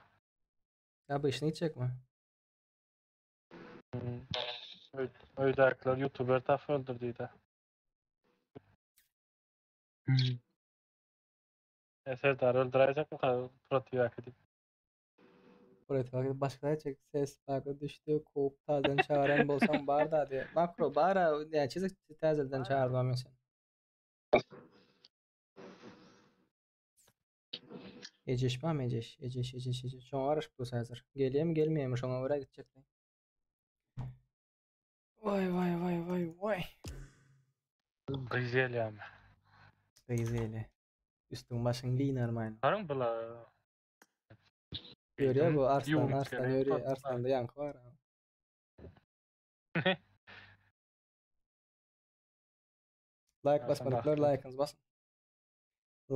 Ya bu işini çekme. Öýdäkiler YouTuber taf öldürdü E Serdar öldürecek mi protiv akademi? Buraya başka çek ses farkı düştü. Koop tazen çağıran bolsam bar da diye. Makro bara yani çizik tazelden çağırmam mesela. Eceş mi Eceş? Eceş Eceş Eceş. Şoňa garaşyp dursa häzir. Gelýärmi gelmeýärmi şoňa görä gitjek. Vay vay vay vay vay. Gyzelýärmi? Gyzeli. Üstüň başyň giýner maýyn. Garyn bula. Görýär bu Arslan Ýuwup Arslan gerek, görýär tatlı. Arslanda ýaňky bar. Like Arslan basmadyklar bagtly. like'yňyzy basyn.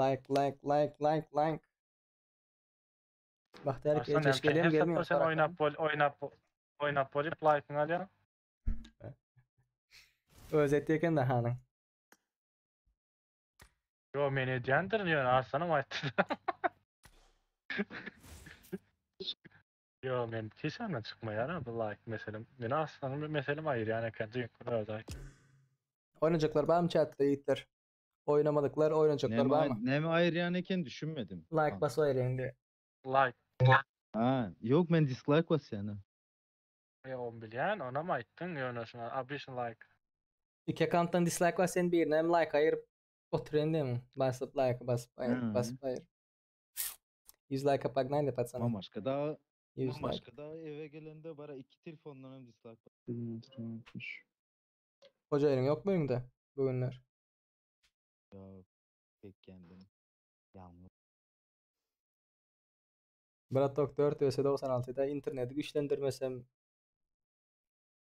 Like like like like like. Bagtyýar Arslan Eceş hem gelýärmi her gelmeýärmi? sapar sen oýnap bol, oýnap oýnap bolup like'yňy alýar. Öz etdi eken de hanyň. Yo men edýändir diýen Arslanam aýtdy. Yo men kisemden çykmaýar bu like meselem. Men Arslanam meselem aýyrýan eken çünki öz aýt. Oýnajaklar barmy chatda ýigitler? Oýnamadyklar oýnajaklar Neme, barmy? neme ayıryan eken düşünmedim. Like bas oýraýyn diye. Like. Ha, yok men dislike basýan. ha. Yo on bilýän, onam aýtdyň ýöne şuna abişin like. İki account'tan dislike var sen birine hem like ayırıp oturayım değil mi? Basıp like basıp ayır Hı. basıp ayır. 100 like'a погнали пацаны. Mamaşka daha 100 like. Mamaşka daha eve gelende bara iki telefondan hem dislike Hoca yerin yok mu önünde bugünler? Ya pek kendim. Yalnız. Bratok 4 vs 96'da interneti güçlendirmesem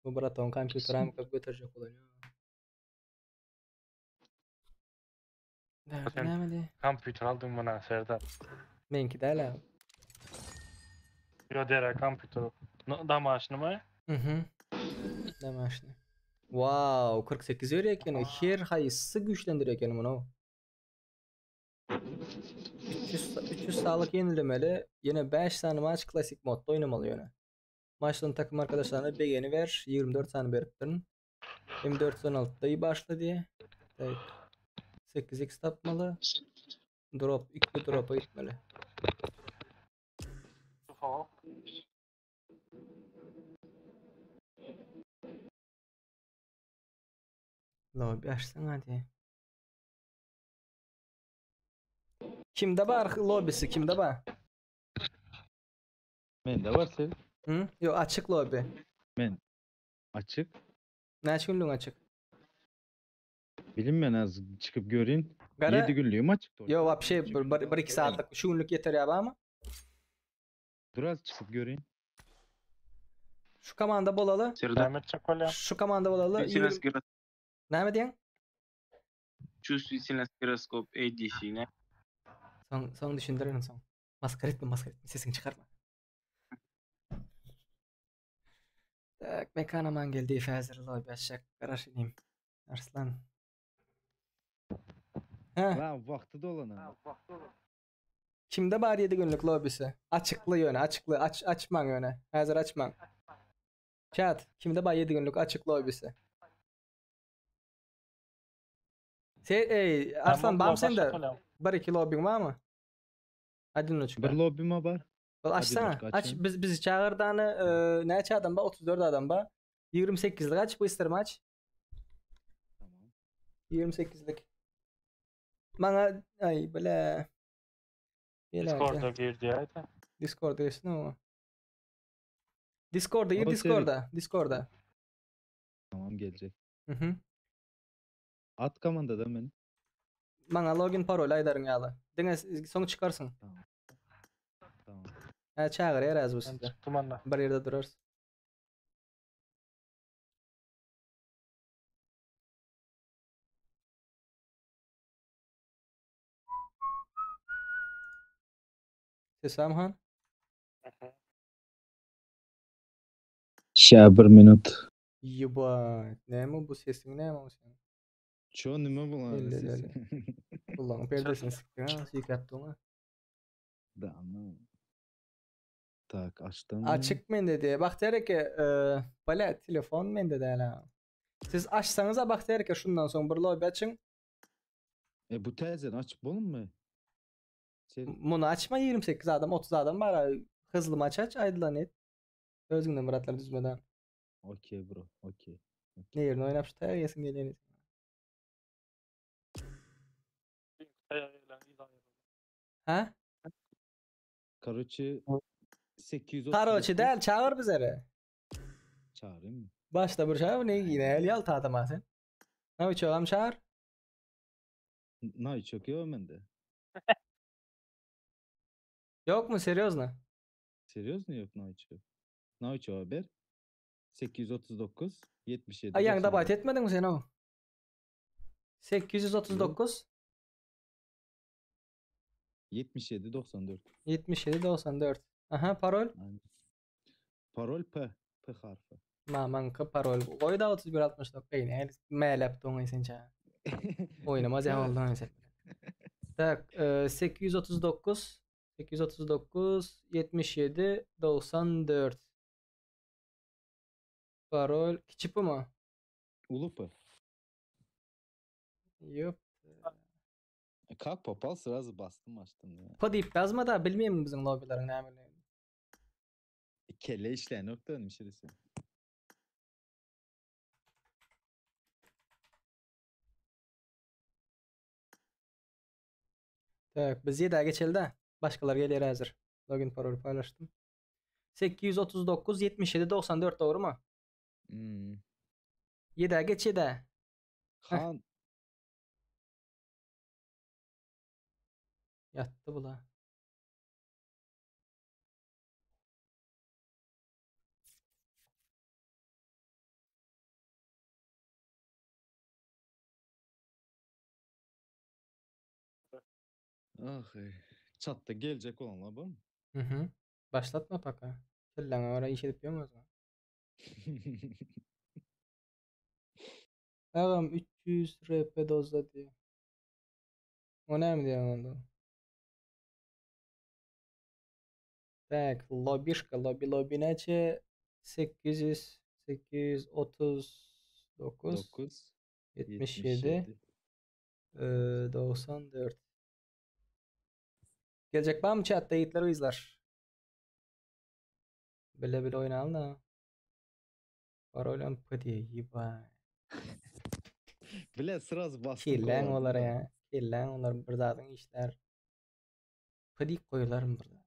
bu Braton kompüter hem köp götürecek olan. Nerede Sen nämedi? kompüter aldyň buna Serdar. Menki däl ha. Yo dere kompüter. Damaşny my? Mhm. Damaşny. Wow, 48 berýär ekeni. Her haýsy güýçlendirýär ekeni muny. 300 300 saglyk ýenilemeli. Ýene 5 sany maç klasik modda oýnamaly ýöne. Maçdan takym arkadaşlaryna begeni ber. 24 sany beripdirin. M416 da başla diye. Tak. 8x tapmaly. Drop 2 dropa gitmeli. Lobby açsana hadi. Kimde bar lobisi kimde bar? Mende bar sen. Hı? Yok açık lobby. Men açık. Näçe günlük açık? Bilinmeyen az çıkıp göreyim. Gara- 7 günlüğüm açık. Yok вообще bir, bir, bir iki saatlik şu günlük yeter ya ama. Dur az çıkıp göreyim. Şu komanda bolaly. Serdar. Şu komanda bolaly. Suicide Näme diýen? Şu Suicide Gyroscope ADC ne? Soň soň düşündirerin soň. Maskara etme, maskara etme. Sesiňi çykarma. Tak, Mekan aman geldi. Häzir lobby açjak. Garaş inim. Arslan. He. Lan wagty dolana. Kimde bar 7 günlük lobisi? Açykly ýöne, açykly. Aç açmaň ýöne. Häzir açmaň. Chat, kimde bar 7 günlük açyk lobisi? Se ey, Arslan Tamam, bam sende. başa qoýalım. 1 2 lobbyň barmy? Adinoçka. Bir lobbyma bar. Ol açsana. Adinoçka Aç açayım. biz bizi çağırdany, e, näçe adam bar? 34 adam bar. 28'lik aç, bu isterim aç. 28'lik. Maňa ay bile. Discord'a girdi ýa. Discord'a girsin ama. Discord'a gir O Discord'a. Discord'a. Tamam gelecek. Hı hı. At komanda da beni. Maňa login parol aýdaryn ýaly. Diňe soň çykarsyn. Tamam. Ha çagyr ýer az bu sizde. Çykdym anda. Bir ýerde durarys. Sesam han? Şa bir minut. Ýeba, näme bu sesiň näme bu seň? Ço nime bulan Elle, sesi? elle. Ulan perdesini siktin ha, sikap ha. Da anlamadım. Tak açtım. Açık mende diye. Bak der ki, e, bale telefon mende de hala. Siz açsanıza bak der ki şundan soň bir lobby açın. E bu tezen açıp bolun mu? Sen Bunu açma 28 adam 30 adam var. ha. Hızlı maç aç aýdylan et. Özüňden muratlar düzmeden. Okey bro, okey. Ne yerine oynap şu taýa yesin geleni. Ha? Karoçi 839 Karoçi däl çağır bizlere. Çağırayım mı? Başta bir çağır ne yine el yalta adama sen. Ne uçağım çağır? Nay çok yok bende. Yok mu seriozno? Seriöz yok Nayço? Nayço haber 839 77 Ay ýaňda 94. bayt etmediň mi sen o? 839 77 94. 77 94. Aha parol. Parol P. P harfi. Mamanka parol. Goý da 31 69 ýene mäläp doňay sen ça. Oýnamaz ýa olduň sen. Tak, e, 839 839 77 94. Parol kiçip mi? Ulu P. Ýok. E, Kalk popal sırası bastım açtım ya. P diýip ýazma da bilmeýin biziň lobbylaryň nämeleri. E, Kelle işleyen yok da bir şey dese. Tak, biz 7 geçeli de. Başkalar gelýär häzir. Login parol paylaştım. 839 77 94 doğru mu? Hmm. 7 geç 7. Han Ýatdy bula. Ah ey. Çatda gelecek olanlar var mı? Hı hı. Başlatma paka. Kelläňe görä iş edip ýörme özüň. Agam 300 RP dozda diýýär. O näme diýýär onda? Tak, lobişka, lobi lobi näçe? 800 839 9 77 94. Geljek barmy chatda ýigitler gyzlar? Bile bile oýnalyň da. Parol MP diýe, ýebaý. Bile sraz bastım Kelläň kowaladym olar da. ya. Kelläň olar bir zadyň işler. P diýip goýularmy bir zat?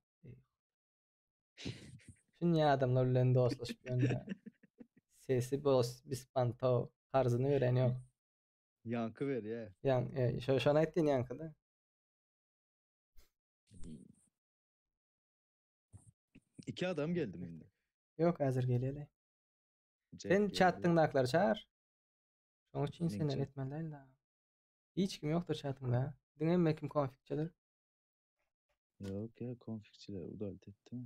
Şunýa adamlar bilen dostlaşyp ýörün. Sesi bos, bispanto, karzyny beren ýok. Ýaňky berýä. Ýaň, e, şo şony aýtdyn ýaňky-da. Iki adam geldi mende. Ýok, häzir geleli. Jack Sen geldi. çatdyňdakylar çagyr. Şoň üçin Meň senden çat- etmeli däl-de. Hiç kim ýokdur çatyňda. Diňe mekim konfigçidir. Ýok ya konfigçiler udalit etdi.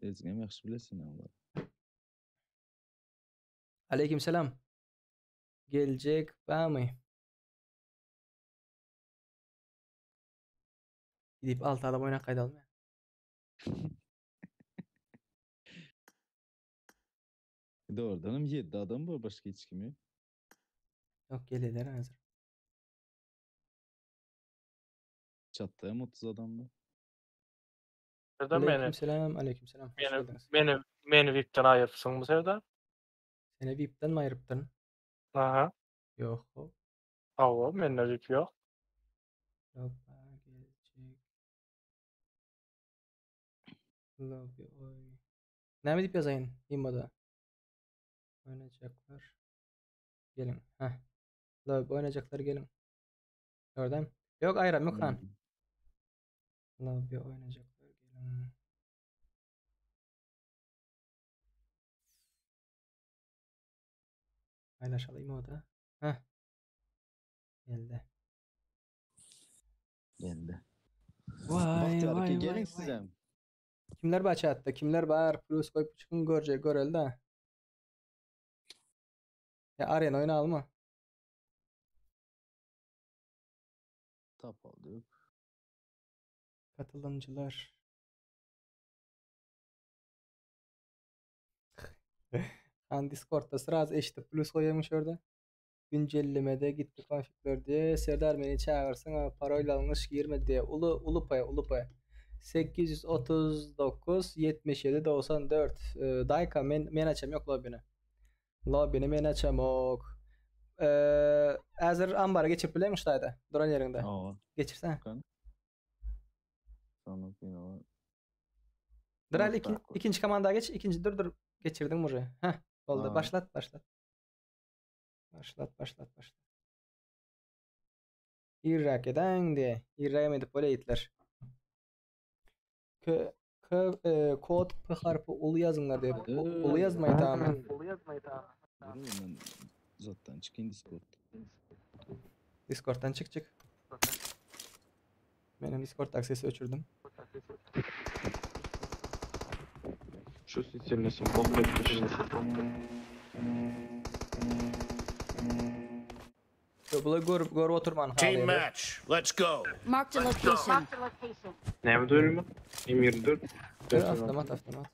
Özüňem ýagşy bilesin olar. Aleyküm selam. Geljek bamy? Gidip 6 adam oýnap gaýdalmy? Doğrudanam 7 adam bar başga hiç kim ýok. Ýok, geleler häzir. Çatda hem 30 adam bar. Serdar meni Aleyküm selam, aleyküm selam. Hoş meni geldiňiz. meni meni VIP'den aýyrpsyňmy Serdar? Seni VIP'den mi aýrypdyryn? Aha. Ýok. o. Hawa, mende VIP ýok. Loba geljek. Lobby oý. Näme diýip ýazaýyn Imoda? Oýnajaklar. Geliň. Heh. Lobby oýnajaklar geliň. Gördüm. Ýok, aýram ýok han. Lobby oýnajaklar geliň. Paylaşalım Imoda. Heh. Geldi. Geldi. Vay Bahtiyar vay aka vay geliň vay. sizem. Kimler bar chatda? Kimler bar? Plus koyup çıkın görece göreli de. Ya arena oyunu alma. Tap aldı. Katılımcılar. Han Discord'da sraz eşitip plus koyuyormuş orada. Güncellemede gitti konfigler diye. Serdar beni çağırsın ama parol almış girmedi diye. Ulu ulu pay ulu pay. 839 77 94 ee, Dayka men, men açam yok lobby'ni. Lobby'ni men açam ok. Ee, hazır ambara geçip bilemiş dayda. Duran yerinde. Aa. Geçirsen. Sonra yine o. Dur iki, ikinci komanda geç. İkinci dur dur. Geçirdim buraya. Heh. Oldu. Aa. Başlat başlat. Başlat başlat başlat. İrrak eden diye. İrrak edip böyle itler. K, K, e, kod P harfi ulu yazınlar diye. Ulu yazmayı tamamen. Dur ben zaten çıkayım Discord. Discord'dan çık çık. Benim Discord aksesi öçürdüm. Чувствительность komplett Yo, Bula görüp görüp oturman Team halyda. match. Let's go. Marked a location. Näme dönümü? M24. Dur avtomat avtomat.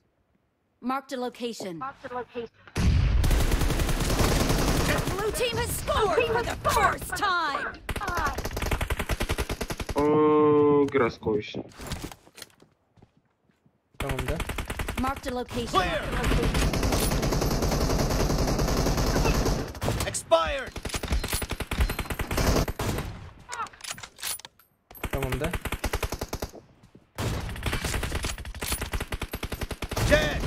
Marked a location. The blue team has scored for the first time. O, Graskovic. Tamam da. Marked a location. Expired. Tamam da. Dead.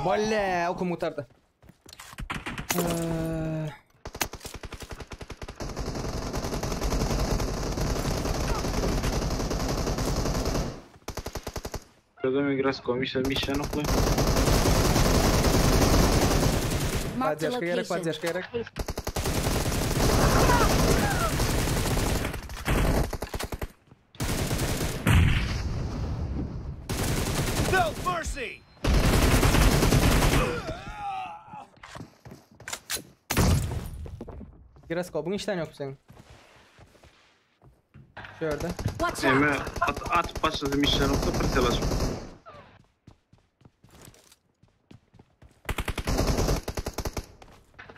Valle okum gutardy. Ee, Şurada mı Graskovic mission okla. Marked a Поддержка gerek, location. поддержка gerek. No mercy! Giroskopun işten yok senin. Şurada. Watch Eme out! at, at başladım işler nokta bir telaş.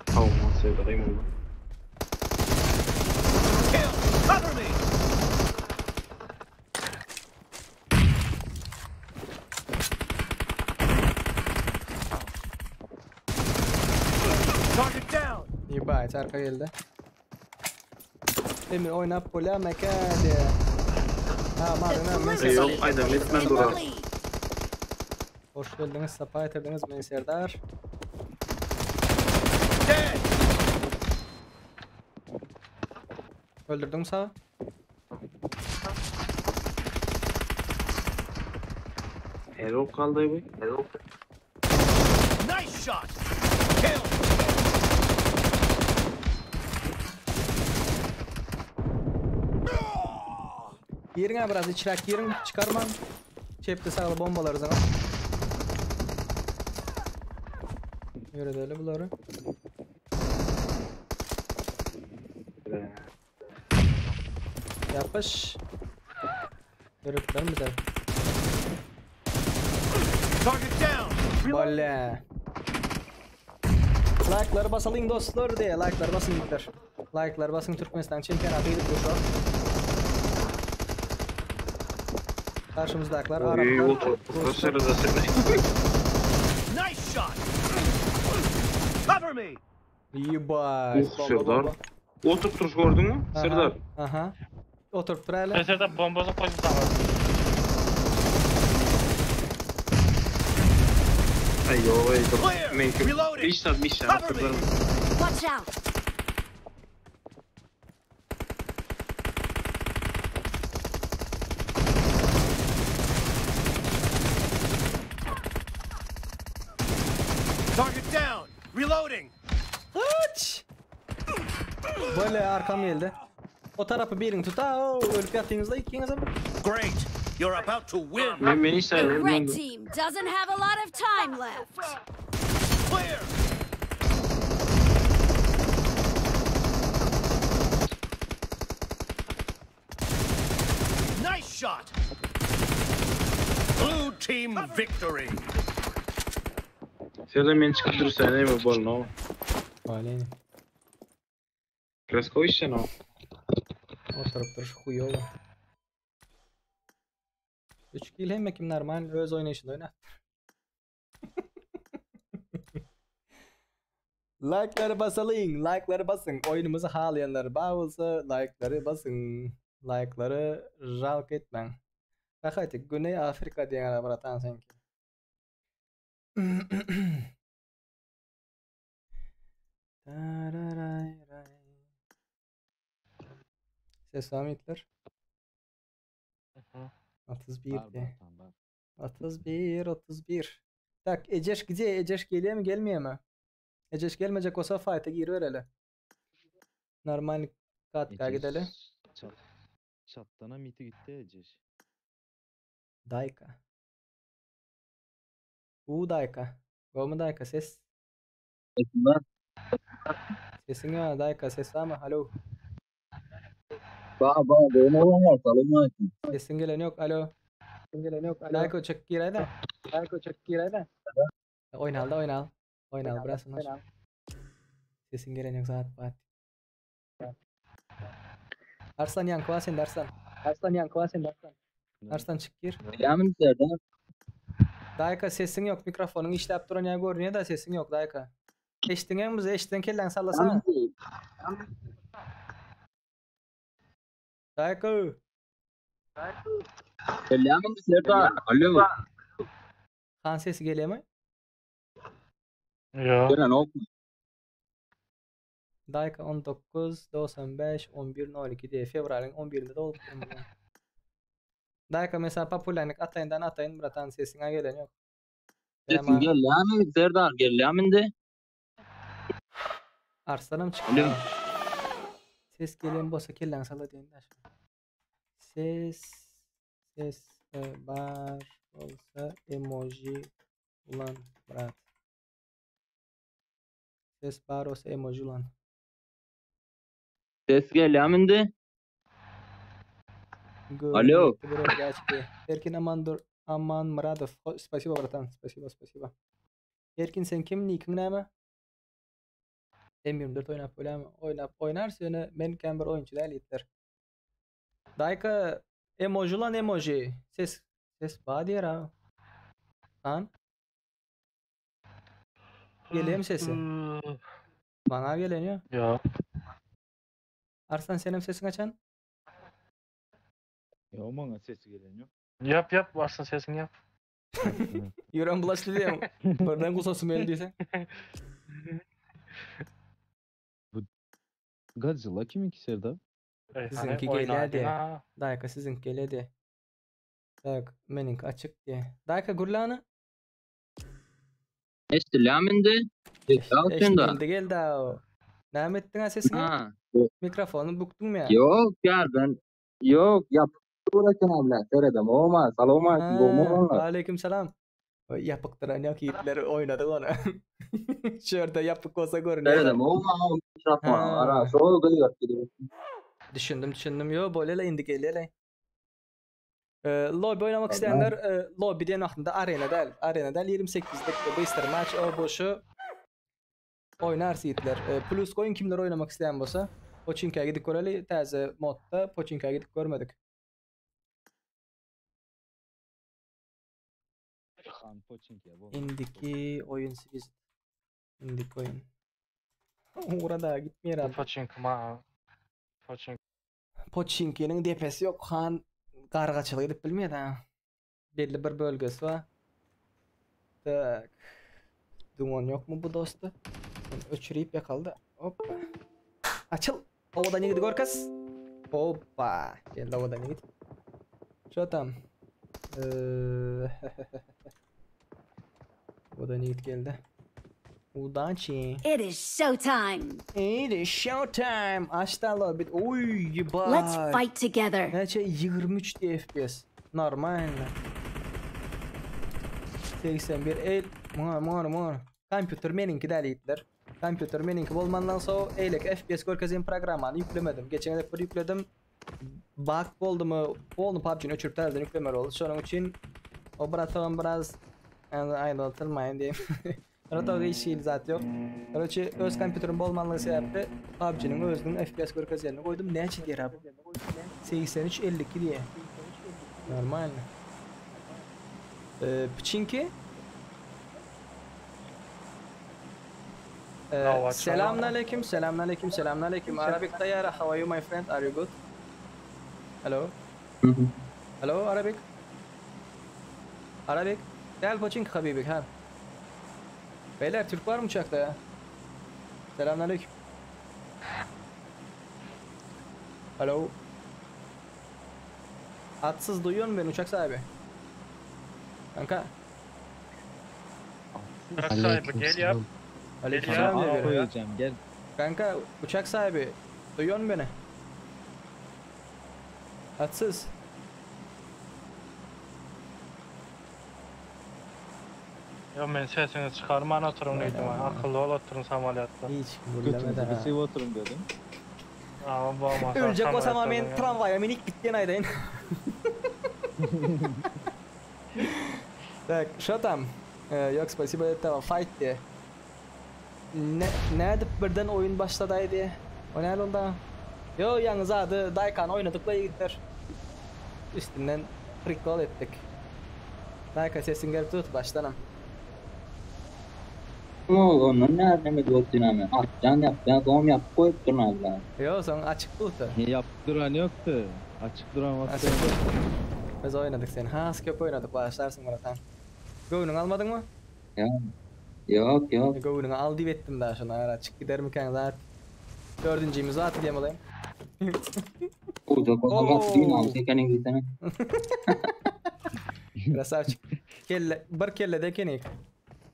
Tamam, sevdayım oldu. Kill! Cover me! Target down! Ебать, arka geldi. Emir oynap pola mekade. Ha madem Blue men team Yok, aynen, is etmen in the durar. lead. Hoş geldiniz, sapa getirdiniz men Serdar. Dead! Öldürdüm sağ. Erol kaldı bu. Erol. Nice shot! Kill! Yerine biraz içrak yerin çıkarman. Çepti sağlı bombaları sana. Yöre bunları. Yapış. Yürütlerim bize. Target down! Bolle. Like'ları basalım dostlar diye. Like'ları basın yiğitler. Like'ları basın Türkmenistan çempionatı gidip şu an. Karşımızdakiler Oy, Araplar. otur. Ruslar. Sırada seni. Nice shot! Cover me! Ебать. Uh, Serdar. Oturup duruş gördün mü? Aha, Serdar. Aha. Oturup dur hele. Serdar bombası koydu sana. Ay yo, ay dur. Clear! Men kim? Reloading! 5 saat 5 saat Cover me! Serdar. Watch out! Target down! Reloading! Aç. Böyle arkam geldi. O tarafı birini tut. Aa, ölüp yattığınızda ikiniz ama. Great! You're about to win! Men men hiç The red sayılmam. team doesn't have a lot of time left. Clear! Nice shot! Blue team victory! Serdar men çıkıp dursa ne mi bol no. Böyle. Krasko işe no. Oturup duruş huyovo. 3 kill hem kim normal öz oynayışında oyna. Like'ları basalım, like'ları basın. Oyunumuzu halayanlar bağılsa like'ları basın. Like'ları jalk etmen. Fakat Güney Afrika diyen bratan sanki. Ses var mı Hitler? 31 Var diye. bratan var. 31 31. Tak Eceş gidiyor. Eceş geliyor mi gelmiyor mu? Eceş gelmeyecek olsa fight'e giriver hele. Normal katka gidelim. Eceş çat, çattana miti gitti Eceş. Dayka. U dayka. Go mu dayka ses? Sesin yok dayka ses var mı? Alo. Ba ba benim oğlum var. Salam Sesin gelen yok. Alo. Sesin gelen yok. Alo. Dayko çık gir haydi. Dayko çık gir haydi. Oynal da oynal. Oynal biraz sonra. Sesin gelen yok saat bat. Arslan yankı var sen Arslan. Arslan yankı var sen Arslan. Arslan çık gir. Yamin Serdar. Dayka sesin yok mikrofonun işlep duran yer görünüyor da sesin yok Dayka. Eşittin en bize eşittin kellen sallasana. Dayka. Yamin Serdar. Alo. Han sesi geliyor mu? Yo. Gelen ok. Dayka 19 95 11 02 diye fevralin 11'inde de olup Dayka mesela popülerlik atayından atayın bratan sesine gelen yok. Sesin gel Yamin Serdar gel Yamin de. Arslanam çykdy. Alo. Ses gelen bolsa kelläňi salla diýen daş. Ses ses e, bar bolsa emoji ulan brat. Ses bar bolsa emoji ulan. Ses gelýärmi indi? Alo. Görnükli bir gerçekti. Erkin Amandur Aman Muradov. Ho- Спасибо, братан. Спасибо, спасибо. Erkin sen kim? Nikiň näme? M24 oýnap bolýarmy? Oýnap oýnarys ýöne men kän bir oýunçy däl ýigitler. Daýka emoji lan emoji. Ses ses bar diýer ha. Han? Gelýärmi sesi? Maňa gelen ýok. Ýok. Arslan senem sesiň açan? Ýok maňa sesi gelen ýok. Ýap ýap Arslan sesiňi ýap. Ýüregim bulaşdy diýen. Birden gusasym geldi diýseň. Bu Godzilla kiminki Serdar? Siziňki gelýär diýe. Daýka siziňki gelýär diýe. Tak, meniňki açyk diýe. Daýka gürle hany. Eşdilýärmi indi? Eşdildi geldi o. Näme etdiň ha sesiňi? Ha. Mikrofony bükdüňmi ýa? Ýok, ýardan. Ýok, ýapyk dur eken abla. Seredem, oma, salam aleyküm, gowmy oglanlar? Aleyküm salam. Ýapyk duran ýok ýigitler oýnadyk ony. Şu ýerde ýapyk bolsa görünýär. Seredem, oma, mikrofon, ara, şol gygyryp gidiyor. Düşündim, düşündim. Ýo, bolýa-la indi gelýä-le. Lobby oynamak isteyenler e, lobby diýen wagtynda arena däl. Arena däl 28-lik booster match o bu şu oýnar ýigitler. E, plus goýun kimler oynamak isteyen bolsa Poçinka gidip göreli täze modda Poçinka gidip görmedik. Han Poçinka bu. Indiki oyun siz. Indiki oyun. Uğra da gitmeýär abi. Poçinka ma. Poçinka. Poçinkiniň depesi ýok han gargaçylyk edip bilmeýär ha. Belli bir bölgesi bar. Tak. Duman ýokmy bu dostda? Sen öçürip ýakaldy. Hoppa. Açyl. Owadan ýigidi görkez. Hoppa. Geldi owadan ýigit. Şo tam. Eee, Owadan ýigit geldi. Udaçi. It is showtime. It is showtime. Açda lobby. Oy, yebay. Let's fight together. Näçe 23 FPS. Normalno. 81 el. Muňa, muňa, muňa. Kompýuter meniňki däl ýigitler. Kompýuter meniňki bolmandan soň eýleki FPS görkezýän programmany ýüklemedim. Geçen gezek bir ýükledim. Bug boldumy, polny PUBG-ni öçürip täzeden ýüklemeli boldy. Şonuň üçin o bratagam biraz yani aýdyltyrmaýyn diýeyim. Bratag hiç hili zat ýok. Короче, öz kompýuterim bolmanlygy sebäpli PUBG-niň özüniň FPS görkezýänini goýdum. Näçe diýer abi? 83 52 diýe. Normalno. Ee, Piçinki? Ee, No, what's selamun aleyküm, selamun aleyküm, selamun aleyküm. Arabic Tayara, how are you my friend? Are you good? Hello? Hello Arabic? Arabic? Gel Poçinki habibi, ha. Beyler Türk var mı uçakta ya? Selamun aleyküm. Hello? Atsız duyuyor musun beni uçak sahibi? Kanka. Uçak sahibi gel yap. Aleykümselam Sana diyor. koyacağım gel. Kanka uçak sahibi duyuyor musun beni? Atsız. Yo men sesini çykarman oturum diýdim. Akylly ol oturum samolyotda. Hiç Götünüzü bir sıvı oturun dedim. Ama bolmasa. Ölecek olsam samolyotda men da- tramvaya minik gitdiğin aýdaýyn. Так, что там? Э, Yok, спасибо, этого fight diye. Ne, ne edip birden oyun başladay diye. O ne oldu? Yo, yalnız adı Daykan oynadıkla ýigitler. Üstünden prikol etdik. Dayka sesin gelip tut başlanam. Ondan ne neme boldy näme? Atjan ýapjan, dom ýapyp goýup durun abla. Yo, soň açyk tutdu. Yaptıran yoktu. Açık duran vakti. Açık tut. Biz oynadık seni. Has köp oynadık başlarsın Murat han. Göwnüňi almadyň mı? Ýok. Ýok, ýok. Göwnüňi al diýip etdim daha şuna ara çık gider mikä zat. Dördüncimiz zat diýem olayım. Ujak bolsa gaty dynamik ekeniň diýsene. Krasavçik. Kelle, bir kelle de kenik.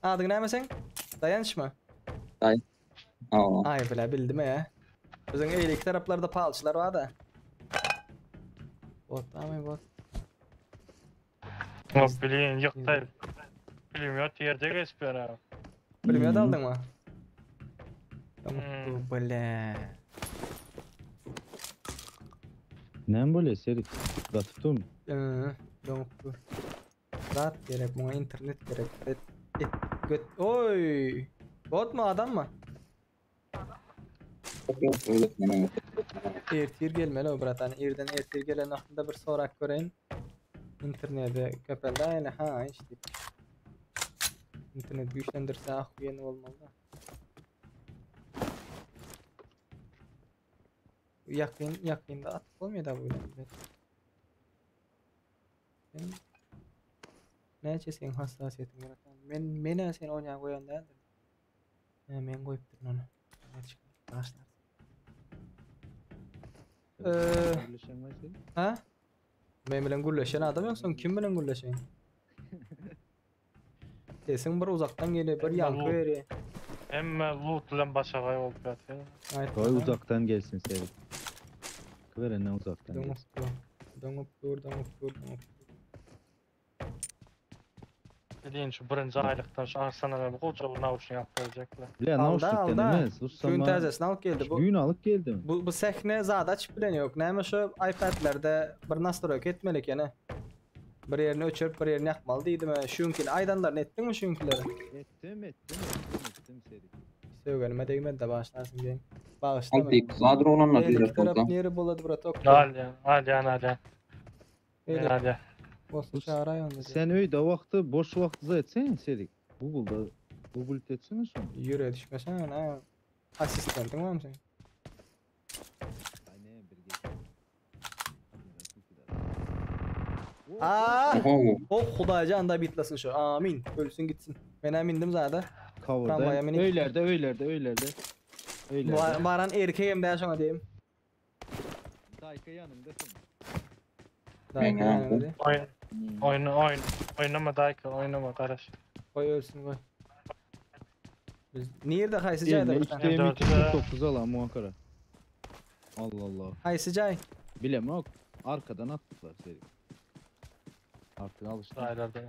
Adyň näme sen? Daýançmy? Day. Hawa. Ay bile bildim ya. Bizim eýleki taraplarda palçylar bar da. Bot barmy bot? Hop bilin ýykdy. Pulemyot ýerde geçip ýör. Pulemyot aldyňmy? Hmm. Bile. Näme bolýar Serik? Gatyp durmy? Ee, doňup dur. Zat gerek, muňa internet gerek. Et, et, göt. Oy! Bot mu adam mı? Ertir gelmeli o bratan. Irden ertir gelen wagtynda bir sorak göreýin. Interneti köpeldi aýly ha işte. Internet güýçlendirse ahuýen bolmaly da. Ýakyn ýakynda atyp bolmaýar da bu bilen. Sen näçe seň hassasiýetiň bratan? Men menä seni oýnaýan goýan däldim. He, men goýupdyryn ony. Başlar. Eee, ha? Men bilen gürleşen adam ýok, soň kim bilen gürleşeýin? Sesiň bir uzakdan gelýär, bir ýaňky berýär. Hemme loot bilen başagaý bolup ýatyr. Goý uzakdan gelsin Serik. Berenden uzakdan Doňup gelsin. dur. Doňup dur, doňup dur, doňup dur. Dediğin şu birinji aýlykdan şu arsenala bu goja bir nauşnik alyp berjekler. Bile Alda, nauşnikden alda. emes. Gün Ussama. täzesini alyp geldi. Bu Gün alyp geldim. bu bu sahne zat açyp bilen ýok. Näme şu iPad'lerde bir nastroýka etmeli ekeni. Bir ýerini öçürip bir ýerini ýakmaly diýdim. Şuňkini aýdanlaryny etdiňmi şuňkileri? Etdim, etdim, etdim, etdim Serik. Sögenime degmedi de başlarsın diýen. Bağışlama. Alty zadr olanlar Eýleki diýer tarap bolsa. nere bolady bratok? Alýan, alýan, alýan. Men Eýleki alýan. bolsa çağıraý onda. Sen öýde wagty boş wagty etsen Serik. Google'da Google etsene şonu. Ýüre düşmesen ha. Assistentiň barmy seň? Ay ne bir gece. Aa! Oho. Oh Hudaýjan da bitlasyn şu. Amin. Ölsün gitsin. Men hem indim zaten. Tramvaya Cover'da. minik. Öylerde, öylerde, öylerde. Öylerde. Baran erkeğim de şoňa diýeyim. Dayka yanımda senin. Dayka Men ýanyňda. Oýun, oýun, oýun. Oýnama Dayka, oýnama garaş. Goý ölsün goý. Biz nirde haýsy jaýda Eline bratan? 3 249 alan muhakara. Allah Allah. Haýsy jaý? Bilemok. Arkadan attılar Serik. Artık alıştım. Jaýlarda.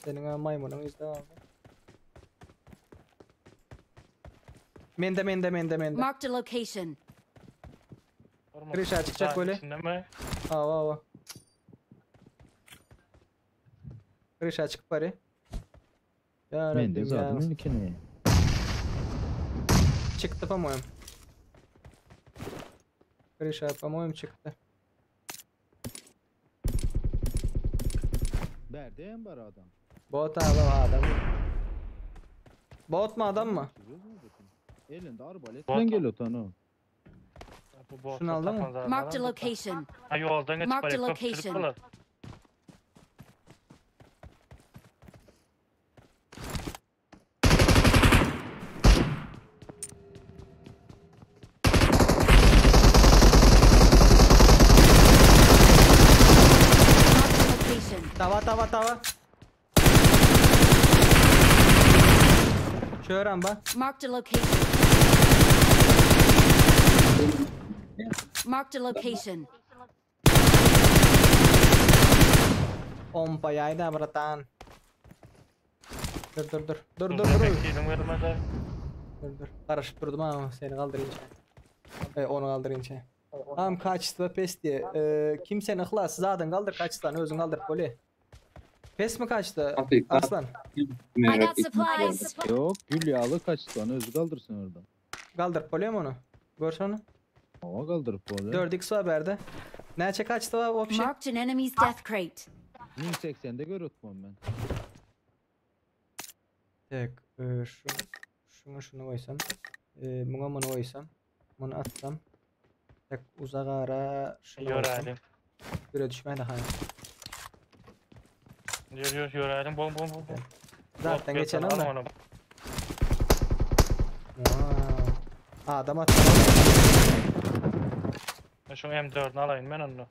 Seniň ha maýmunyň izde galdy. Mende mende mende mende. Marked a location. Krişa çykjak böyle. İçinde mi? Awa awa. Krişa çykyp bary. Ya Men de Rabbim zaten ya. mümkün. Çıktı по-моему. Крыша, по-моему, çıktı. Berde bar adam. Bot adam adam. Bot mu adam mı? Elinde arbalet Bot. bilen geliyor tanı. Bu bot. Şunu aldın mı? Marked a location. Ha ýoldan geçip Marked a barýar, köpçülik location. bolar. Marked a location. Tava tava tava. Şöyle bak. Marked a location. Marked a location. Pompa yayda bratan. Dur dur dur. Dur dur Dur dur. Bekleyelim vermedi. Dur dur. Karışıp durdum ama seni kaldırayım şey. E, onu kaldırayım şey. Tamam kaçtı pes diye. E, kimsenin ıhlasız zaten kaldır kaçtı özün kaldır poli. Pes mi kaçtı? Alty Arslan. I got supplies. Yok gül yağlı kaçtı onu özü kaldırsın oradan. Kaldır poli mi onu? Gör onu. Hava kaldırıp böyle. 4x haberde. Neçe kaçtı var o şey? Marked an enemy's death crate. 1080'de gör otmam ben. Tek e, şu şunu şunu koysam. E, buna bunu koysam. Bunu atsam. Tek uzak ara şunu koysam. Ýörälim. Göre düşme daha. Ýör ýör ýörälim. Bom bom bom. bom. Zaten Bot geçen götür, ama. al onu. Wow. Adam attı. Ben Şu M4'ünü alayım ben onu.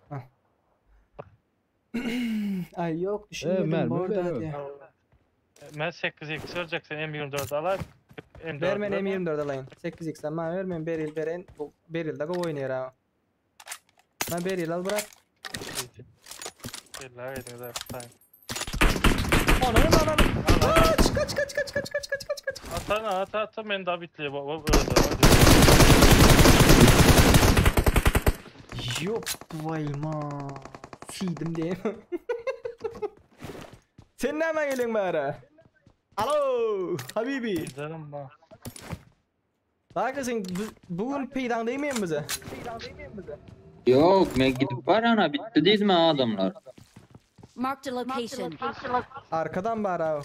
Ay yok düşünmedim mermi bu arada veriyor. hadi. Ben 8x vereceksin M24 alay. M4 Ber men M24 alaýyn. 8x maňa ber men Beril bereýin. Bu Berilde gowy oýnaýar ha. Men Beril al brat. Ella edin zaten. Ananı ananı. Kaç kaç kaç kaç kaç kaç kaç kaç kaç. Atana ata ata men da bitli bu öldü. Yok vayma. Sidim diye. Sen näme geliň bäri? Alo, habibi. Canım ba. Daka sen bugün peýdaň diýmeýin bize. Yok, men gidip barana bitti diýdim adamlar. Marked a location. Arkadan bari abi.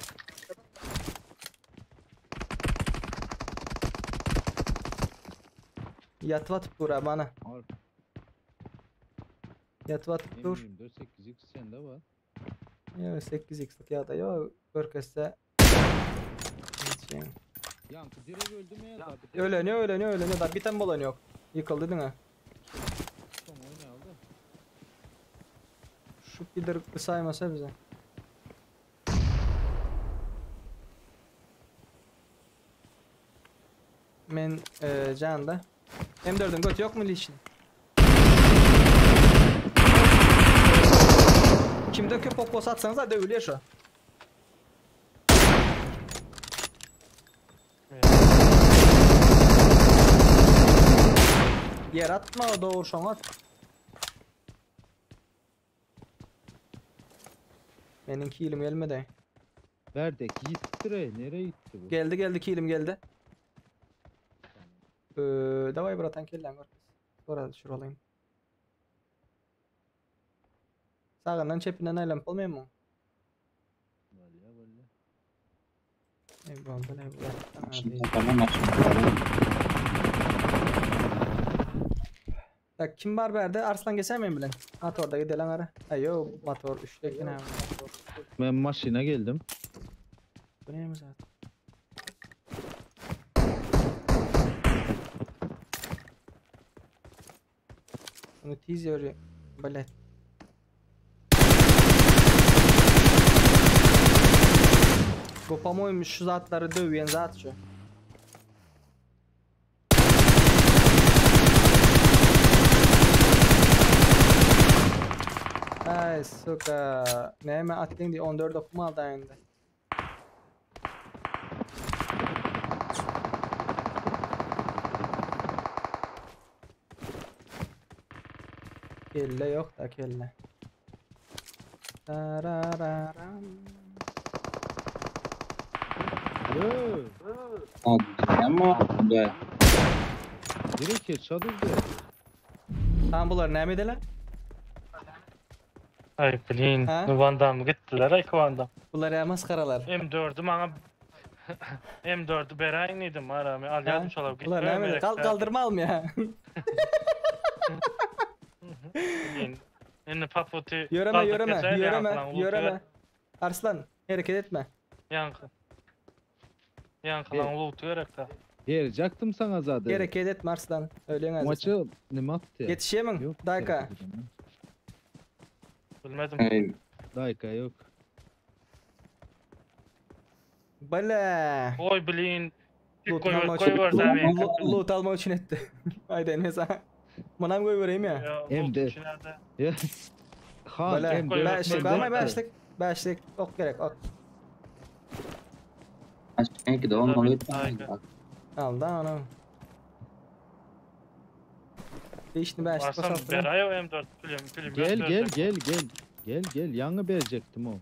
Yatıp atıp dur abi bana. Yatıp atıp dur. M24 8x sende var. Yo 8x'lik ya da yo görkezse. Yankı direkt öldü mü ya? Öyleniyor öyleniyor öyleniyor da bir tane balon yok. Yıkıldı değil mi? Son oyunu aldı. Şu gider saymasa bize. Men e, canda. M4'ün götü yok mu lişin? Kimde köp ok bolsa atsanız da dövülüyor şu. Yer atma o doğru şoňa at. Benim kilim gelmedi. Berdek gitti re. Nereye gitti bu? Geldi geldi kilim geldi. Ee, davay bratan kellen var. Sonra şuralayım. Sağından çepinden aylanıp olmuyor mu? Vallahi vallahi. Ey boldy, ne bu? Şimdi tamam açın. Tak kim var berde? Arslan geçer miyim bilen? Motorda gidelim ara. Ay yo motor 3'te yine. Ben maşina geldim. Bu neymiş zaten? Bunu tiz yoruyor. Balet. Bu по-моему şu zatlary döwýän zat şu. Ay suka. Näme atdyň diye 14 okuma aldı indi. Kelle yok da kelle. Tarararam. Ama be. Direkt headshot öldü. Tamam bular näme edeler? Ay blin. Ha? Van Damme gittiler ay Van Damme. Bular ya maskaralar. M4'ü bana M4'ü berayn idim aramy alýardım şolar Bular näme edeler? Kal kaldırma almaya. Indi paputy Yöreme yöreme yöreme yöreme. Arslan hareket etme. Yankı. Yankılan loot gerek da. Verecektim sana zaten. Hareket etme Arslan. Öyle Maçı ne attı? Yetişemem. Yok. Dayka. Bilmedim. Hey. Dayka yok. Bale. Oy blin. Loot Koy alma koy için. ver Loot alma için etti. Haydi mesela. Bana mı koyuvereyim ya? Hem de. Ya. Han Bale. hem de. Beşlik ama beşlik. Beşlik. Ok gerek ok. Belki de olmalı. Al da anam. Değişti beşlik Arslan basalım. beray o M4 film film. Gel gel gel gel. Gel gel yanı verecektim o.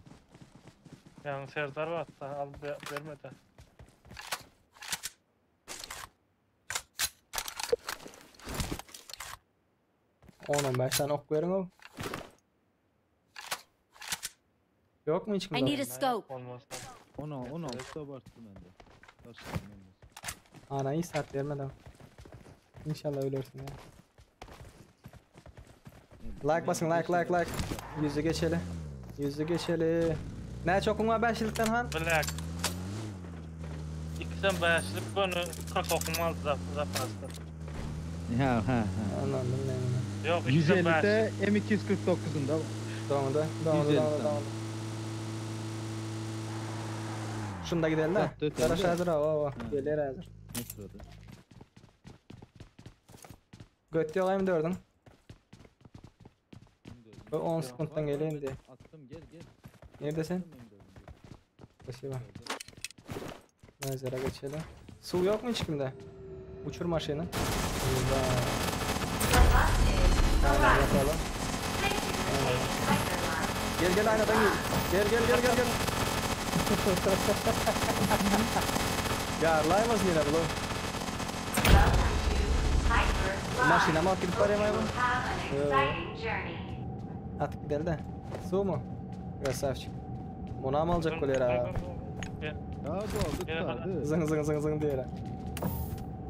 Yani Serdar var hatta al vermedi. On 15 tane ok verin o. Yok mu hiç I need a scope. Olmaz. Ona ona usta abarttım ben de. Başlayalım olmaz. Ana iyi saat vermedi. İnşallah ölürsün ya. Like basın like like like. Yüzü geçeli. Yüzü geçeli. Ne çok var 5 yıllıktan han? Black. İkisen başlık bunu 40 okumaz zapasda. Ha ha ha. Anladım ne. Yok ikisen 150'de M249'unda. Doğru doğru 150 doğru tane. doğru. Şunda gidelim de. Ýatdy öteli Garaş de. hazır o. Ha. Gelir hazır. Metroda. Göt yok M4'ün. Bu 10 sekunddan geliyor indi. Attım gel gel. Neredesin? Attım M4'ünü. Спасибо. Lazera geçelim. Su yok mu hiç kimde? Uçur maşını. Eyvah. The bus is Aynen arriving. yapalım. Thank you for taking Hyperline. Gel gel aynadan gel. Gel gel gel gel gel. Yarlaymasın yine bu. Welcome to Hyperline. Maşına mı atıp Hope parayı you mı? will have an exciting journey. Atıp gidelim de. Su mu? Красавчик. Bunu mı alacak kuler ha? Gel. Ya bu aldı Gel tutardı. Zın zın zın zın diye.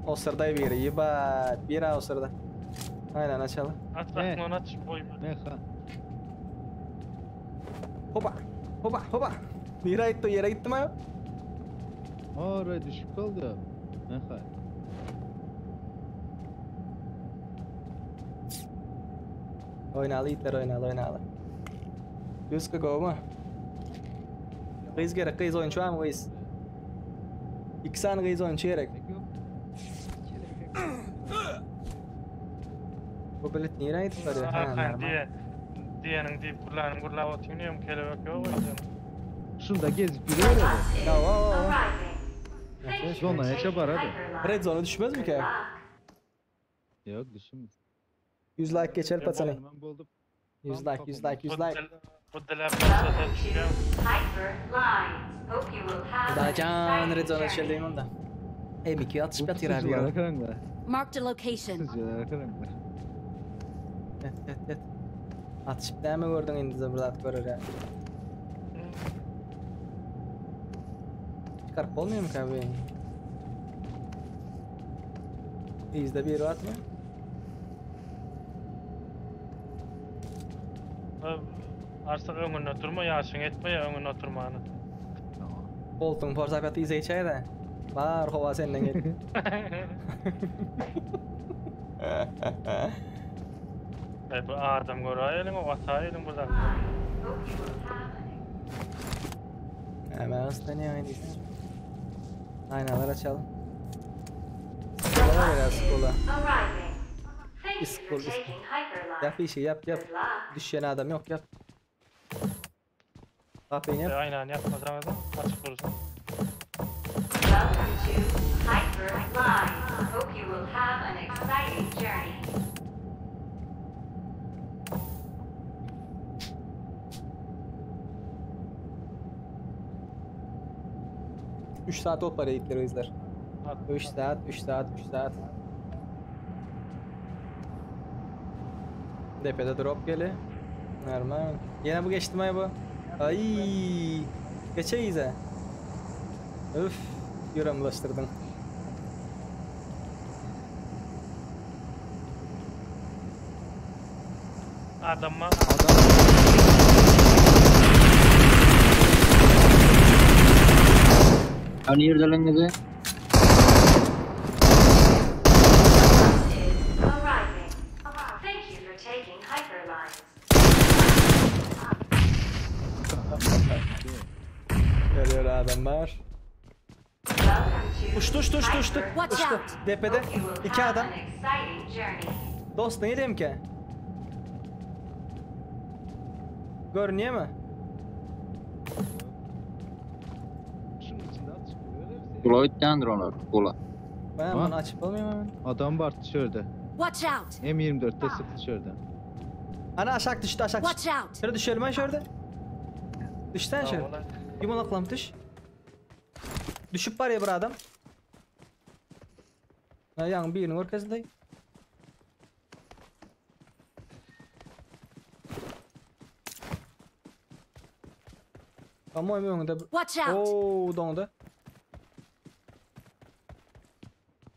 O sırada bir yibat. Bir ha o sırada. Aynen açalım. Aç Ne? aklını aç koyma. Ne ha? Hopa. Hopa hopa. Nereye gitti? Yere gitti mi? Oraya düşüp kaldı. Ne ha? Oynalı itler oynalı oynalı. 140 mu? Kız gerek kız oyuncu var mı kız? İki tane kız oyuncu gerek. Yok. Bu bilet nereye gitti var ya? Ha, Hakan normal. diye. Diyenin deyip gurlanın gurlap oturuyor diyorum kelebek yok öyle. Şunda gezip The yürüyor öyle. bus is Ya, o, o, o. arriving. Thank you for Zonaya taking çabar hadi. Hyperline. Red zone'a düşmez mi ki? Good luck. Yok düşünme. 100 like geçer patsana. Hemen buldum. 100 like 100 like 100 like. Bu diler Welcome başlasa to düşüyor. Hyperlines. Hope you will have Daha an can red exciting zone'a journey. düşelim onda. M2 atışıp Bu yatıyor abi pusuculara ya. karanglar. Marked a location. Pusuculara karanglar. Evet evet evet. Atışıp değil mi gördün indi burada at görür ya. Çıkarıp olmuyor mu abi? İzle bir at mı? Artık önüne oturma yaşın etme ya önüne oturmanı. Koltuğun porsapatı izle içeri de. Var hova senden gel. E bu adam görelim o atayalım buradan. Hope you will have an Hemen ıslanıyor aynı. Aynalar açalım. Skola biraz skola. arriving. Thank you for İskol, iskol. taking Hyperline. Yap işi yap yap. Good luck. Düşen adam yok yap. Kapıyı E, yap. aynen yapmasan da açık dursun. Welcome to Hyperline. Hope you will have an exciting journey. Üç saat ot var editleri izler. At. 3 saat, 3 saat, 3 saat. Depede drop geli. Normal. Yine bu geçti mi bu? Ay. Geçeyiz ha. Öf, yüreğimi Adamma Hani yerdelenmedi? Is arriving. Thank you for taking Hyperlines. Geliyor adamlar. Welcome to Uçtu uçtu uçtu uçtu. Watch Uçtu. out. Depede Hope you will iki have adam. an exciting journey. Dost ne diyeyim ki? Görünüyor mu? Şunun içinde at çıkıyor öyle mi? Kula ötkendir onlar. Kula. Ben Ha? bunu açıp olmuyor mu? Adam var dışarıda. Watch out! M24'te sıktı dışarıda. Ana aşağı düştü aşağı düştü. Watch out! Şöyle düşelim ben şöyle. Düşsen şöyle. Tamam, Yumalaklam düş. Düşüp var ya bir adam. Ha, yani birinin arkasında. Tamam önünde. Watch out! Oo dondu.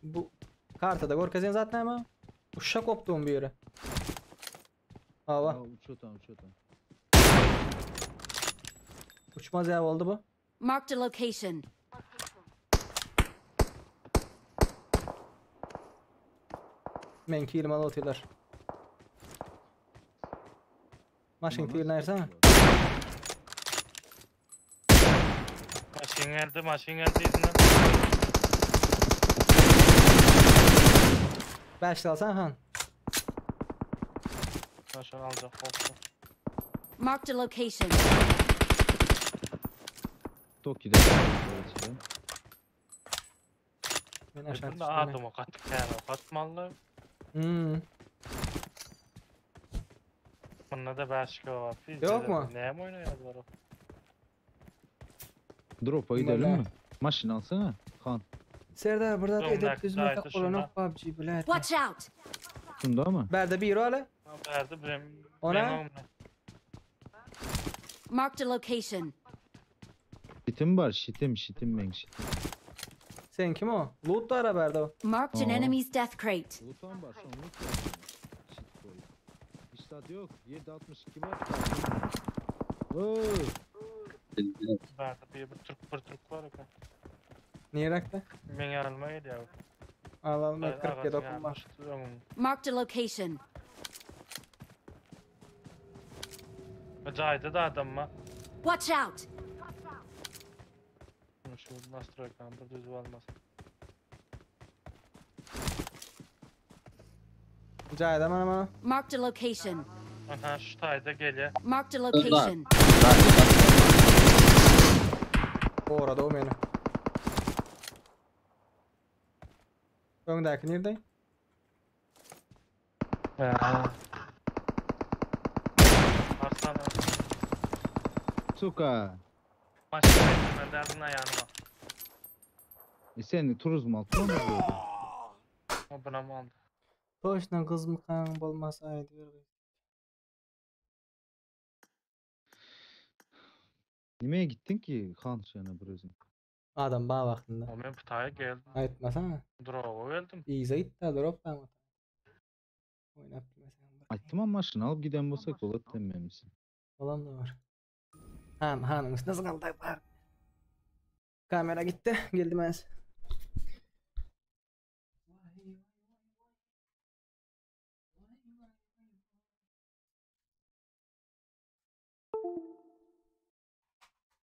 Bu kartada görkezin zaten ama uşak koptuğum bir yere. Hava. Aa, uçuyor tam uçuyor tam. Uçmaz ya oldu bu. Marked a location. Menki ilmalı atıyorlar. Maşın tüyünü ayırsana. Maşyn geldi, maşyn geldi yzyndan. Beş alsan han. Maşyn aljak bolsa. Marked a location. Toki'de. Men aşağı Dedim de düştüm. adamı kattık yani katmalı. Hmm. Bunda da başka var. Biz Yok mu? Ne mi oynuyorlar o? Drop'a gidelim mi? Maşyn alsana. Han. Serdar burada Yok, edep belki düzme daha tak şunda. olanok PUBG bilet. Watch out! Şunda mı? Berde bir öyle. Verdi benim. O ne? benim Marked a location. Şitim var. Şitim şitim ben şitim. Sen kim o? Loot da ara berde o. Marked an Aa. enemy's death crate. Lootan var. Son loot var. Şit koy. Hiç tadı yok. 7.62 var. Oo. Verdi bir, bir Türk bir Türk var. ya. Niye rakta? Ben yanıma geliyor. Al al Ben 47 ağacın okum var. yanına düştüm. Marked a location. Caydı da adam mı? Watch out! Şu nastroykan bir düzü olmaz. Cayda mana mana. Marked a location. Aha şu tayda geliyor. Marked a location. Orada o meni. Öndeki nerede? Ya. Arslan Suka. maçı getirme derdin ayağıma. E sen turizm altına mı koydun? O buna mı aldı? Toşna kız mı kan bolmasaydı bir. Niye gittin ki Han şuna bir özün? Adam bağ vaktinde. O ben putaya geldim. Aytmasana. Drop'a geldim. İyize gitti drop da ama. Oynap bilmesen. Aytdım ama maşını alıp giden bolsak olur dememiz. Olan da var. Han hanın nasıl kaldı var. Kamera gitti. Geldi ben.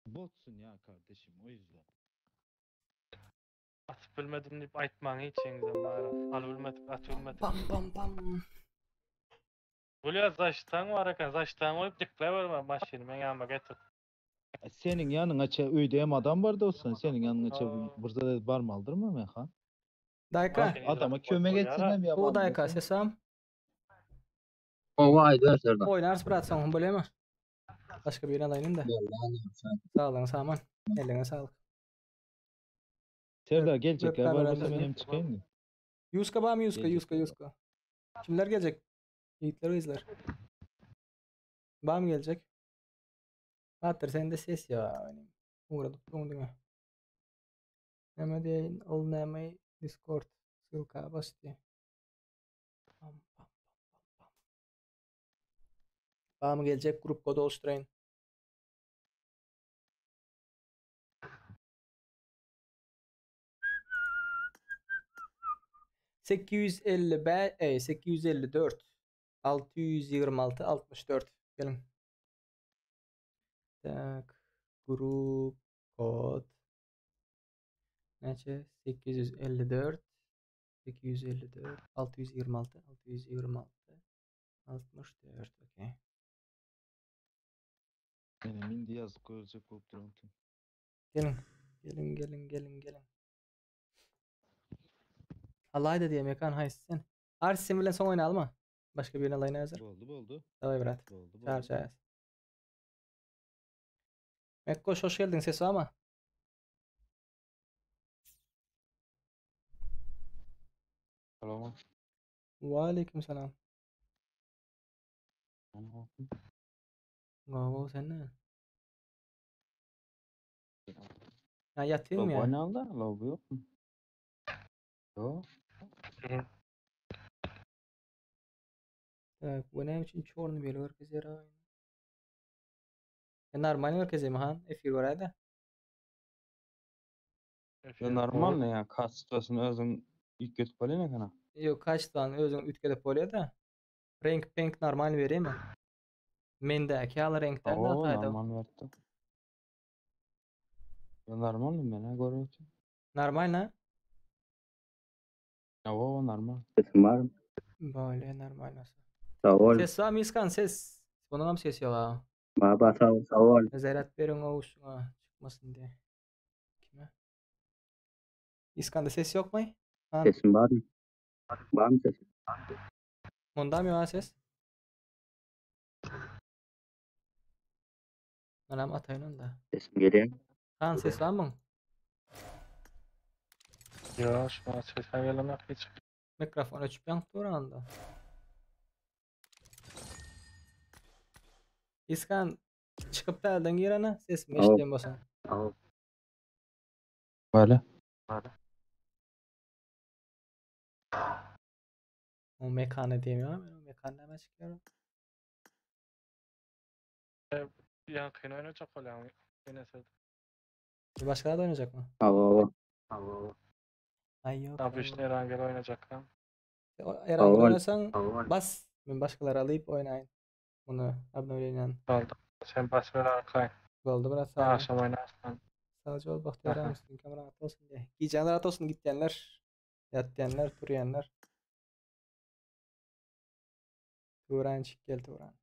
Botsun ya kardeşim o yüzden. Atıp bilmedim deyip aytmanı içinize bari. Al bilmedik, at bilmedik. Bam bam bam. Buluyor zaştan var eken, zaştan koyup dikle verme maşını ben yanıma getir. E Senin yanına çe öydeyem adam var da olsun. Senin yanına çe burada da var mı aldırma mı han? Dayka. Adama kömek etsinler mi O dayka sesam. Ova ayda Serdar. Oynarız brat son böyle mi? Başka birine alayım da. Sağ olun Saman. Eline sağlık. Serdar gelecekler var kameradan olsa dönüyor. benim çıkayım mı? Yuska var mı Yuska Gelecekler Yuska Yuska. Kimler gelecek? Yiğitler izler. Var mı gelecek? Bahtır sende ses ya. Benim. Uğradık durumda. Näme diýeýin, ol näme Discord ssylka basdy. Pam pam pam pam. Bamy geljek grup kodu oluşturayyn. 855 ey 854 626 64 gelin. Tak grup kod Näçe? 854 854 626 626 64 okey. Benim indi yazık görecek bolup duran. Gelin. Gelin gelin gelin gelin. Alayda diye mekan haysın sen. Arsin bilen son oyunu alma. Başka birine alayını hazır. Boldu boldu. Davay brat. Boldu Çağır boldu. çağır. Mekkoş hoş geldin ses ama. Salam. Ve aleyküm selam. Bravo sen ne? Ha yatayım Lobo ya. ne aldı? Lobo yok mu? Yok. Tak, bu ne için çornu bir merkezi ra. Ya normal merkezi mi han? Efir var da. Ya normal ne ya? Kaçtasını özün ilk götüp ne kana? Yok kaç tane özün ütkede polya da. Renk penk normal vereyim mi? Mendeki al renkten de Oo hataydı. normal verdi. Normalny men görüp otyryn. Normalny? Hawa, normal. Sesim barmy? Bolýa normal bolsa. Sag bol. Ses barmy Iskan ses? Munuňam sesi ýok a. Baba sag sag bol. Zaryad beriň owşuňa çykmasyn diýe. Kime? Iskanda ses ýokmy? Han. Sesim barmy? Barmy sesim? Mundam ýok a ses? Manam ataýyn onda. Sesim gelýär. Han ses barmyň? Ýok, şu ses gelenok hiç. Mikrofon öçüp ýanyp dur anda. Iskan çykyp täzeden girene sesimi eşitýän bolsaň. Böyle. O mekana diýemiyorum. O mekan näme çykýar? Ýakyn oýnajak bolýan. Ýene Başga da oýnajakmy? Hawa, hawa. Aý ýok. Obычный Erangel oýnajak. Erangel oýnasaň bas. Men başgalary alyp oýnaýyn. Muny obnovleniýany. Boldy. Sen bas ber arkaýyn. Boldy brat. Agşam oýnarsyň. Sagja bol Bagtyýar aga üstüňkem rahat bolsun diýe. Gijäň rahat bolsun gitýänler, ýatýanlar, turýanlar. Turan çyk gel Turan.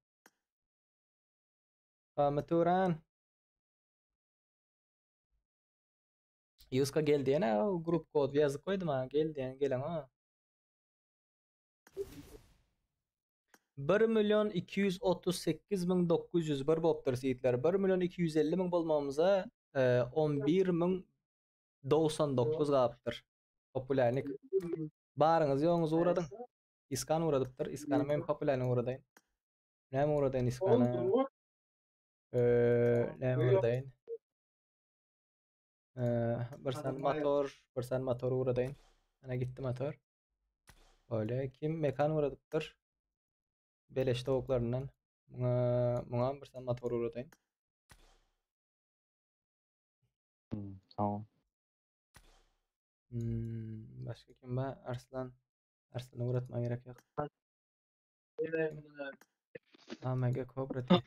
Hamy Turan. Ýuska gel diýene o grup kod ýazyp goýdum ha gel diýen gelen o. 1 milyon 238 müň 901 bolupdyr seýitler. 1 milyon 250 müň bolmamyza 11 müň 99 galypdyr. Populärnik. Baryňyz ýoňuzy ugradyň. Iskan ugradypdyr. Iskana men populärnik ugradaýyn. Näme ugradaýyn Iskana? Eee, näme ugradaýyn? Eee, bir sany motor, bir sany motor ugradaýyn. Ana gitdi motor. Öyle kim mekan ugradypdyr. Beleş towuklaryndan. Muňa, muňa bir sany motor ugradaýyn. Tamam. Hmm, başga kim bar? Arslan. Arslany ugratmaga gerek ýok. AMG Cobra diýip.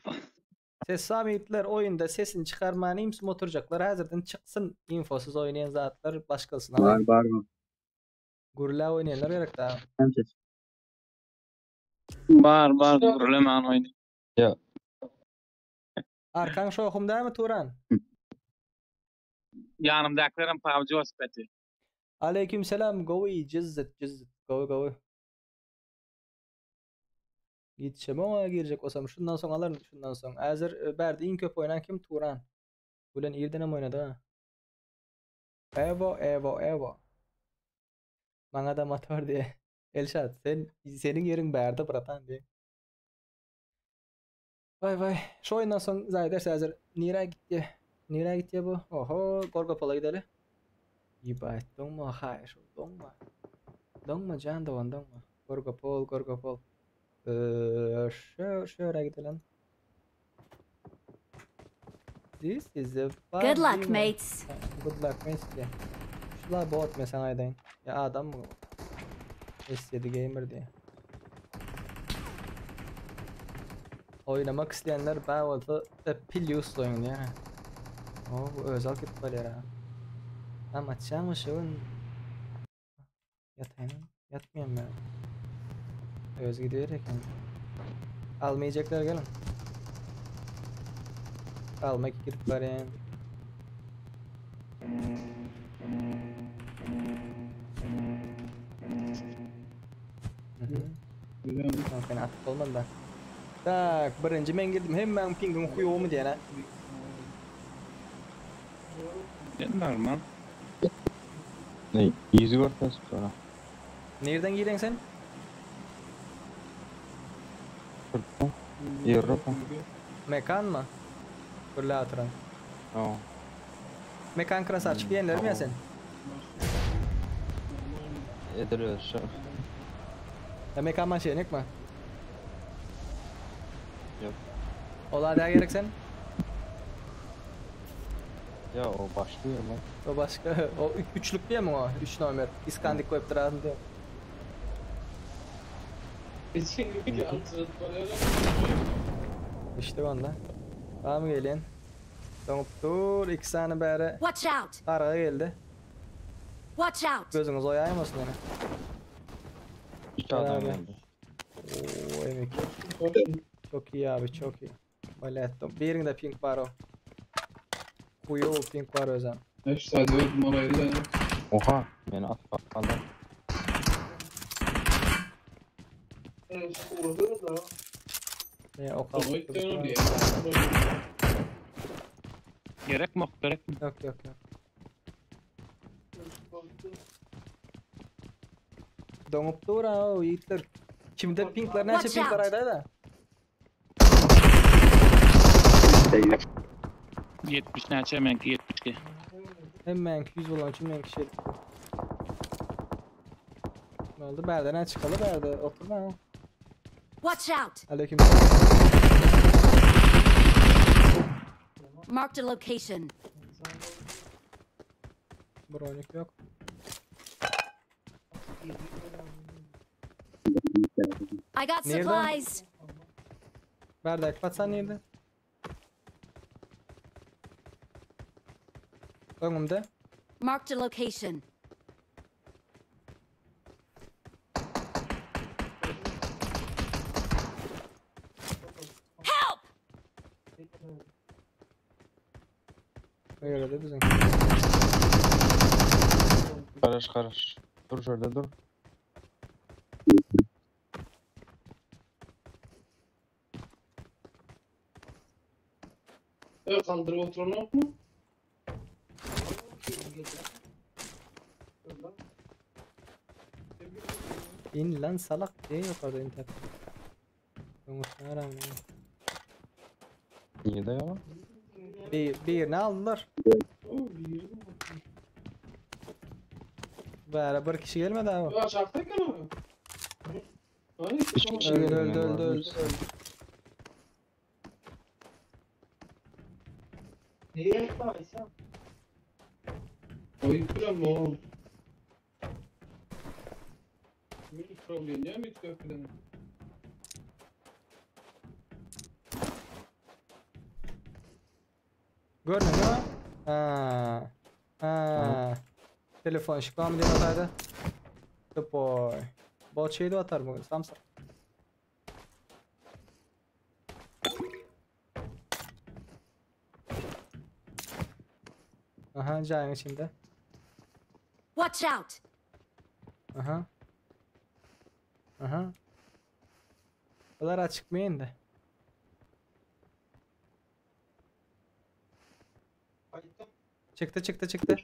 Ses samitler oýunda sesini çykarman imsim oturjaklar häzirden çyksyn infosyz oýnaýan zatlar başgasyna Bar bar. Gürläp oýnaýanlar gerek da. Hem ses. Bar bar gürlemän oýny. Ýa. Arkaň şohum dämi Turan? Ýanymdakylarem PUBG ospeti. Aleyküm selam gowy jyzzit jyzzit gowy gowy. Ýetişem oňa girjek bolsam şundan soň alaryn şundan soň. Häzir e, bärde iň köp oýnan kim Turan. Bilen irdenem oýnady ha. Evo Evo Evo. Maňa da motor diýe. Elşat sen seniň ýeriň bärde bratan diýe. Vay vay. Şu oýundan soň zaýders häzir nirä gitdi? Nirä gitdi bu? Oho, Gorgopola gideli. Ýebaýt, doňma haý, şu doňma. Doňma jan dogan doňma. Gorgopol, Gorgopol. Eee, şu şu ýere gidelim. This is a Good luck, PUBG mates. Good luck mates diye. Şular bot men sana aýdaýyn. Ya adam mı? S7 gamer diye. Oynamak isteyenler ben olsa Pilius oýnaýar. O bu özel gidip barýar ha. Tam açýan ışığın. Ýataýyn. Ýatmaýan ben. Öz gidiyor eken. Almayacaklar gelin. Almak gidip barýan. Tamam, atyp bolmady da. Tak, birinji men girdim. Hemmäň pingiň huýumy diýen ha. Normal. Ne? Yüzü görkezip sonra. Nereden giren sen? Türkmen. Ýewropa. Mekan mı? Gürle oturan. Tamam. Mekan krasavçik diýenler mi ya sen? Edil şu. Ya mekan maşenik mi? Yok. Ola da gerek sen? Ya o başlıyor lan. O başka, o üçlük diye mi o? Üç nomer. İskandik koyup duran diye. İşte onda. Tamam gelin. Doňup dur, iki sany bäri. Watch out! Garaga geldi. Watch out! Gözüňiz oýaýmasyn ýene. Üç adam geldi. Oo, M2. Çok iyi abi, çok iyi. Baletto. Birinde pink var o. Kuyu pink var özem. 5 saat öldüm orayı da. Oha, meni atyp aldy. Ne o kaldı. Gerek mi ok, gerek mi? Yok yok yok. Doňup dur ha o ýigitler. Kimde pinkler näçe Watch pinkler out. aýdaý da. 70 näçe menki 72. Hem 200 bolan üçin men kişi. Ne oldu? Bärde ne çıkalı bärde oturma ha. Watch out! Aleyküm. Marked a location. Bronik yok. I got Nerede? supplies. Bärde patsan nirde? Öňümde. Marked a location. Help! Öyle de bizim. Garaş garaş. Dur şöyle dur. Evet kaldırıp oturan yok mu? İn lan salak diye yukarıda internet. Yumurta rağmen. Niye de ya? Bir, birini aldılar. Bäri bir kişi gelmedi abi. Ya aşağıdayken abi. Hani Hiç kişi Öldü gelmedi öldü öldü abi. öldü. Oy problem o. Bir problem ya mı köprüden? Görmedin mi? Ha. Ha. Telefon şıklam diye ataydı. Good boy. Bol şeydi atar bugün. Samsa. Aha cayın içinde. Watch out! Aha. Aha. Bunlar açık mı indi? Çıktı çıktı çıktı.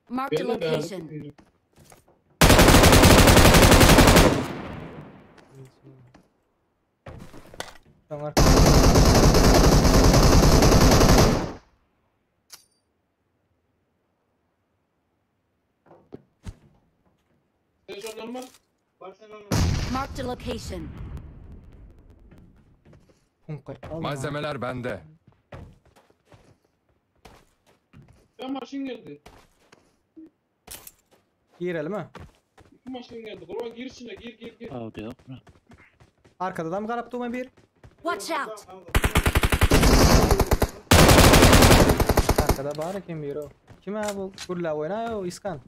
Marked a location. Tamam. Marked a location. Malzemeler bende. Ya maşın geldi. Girelim mi? İki maşın geldi. Kurban gir içine gir gir gir. Abi yok. Arkada da mı garap durma bir? Watch out! Arkada bari kim bir o? Kim ha bu? Gurla oyna o İskan.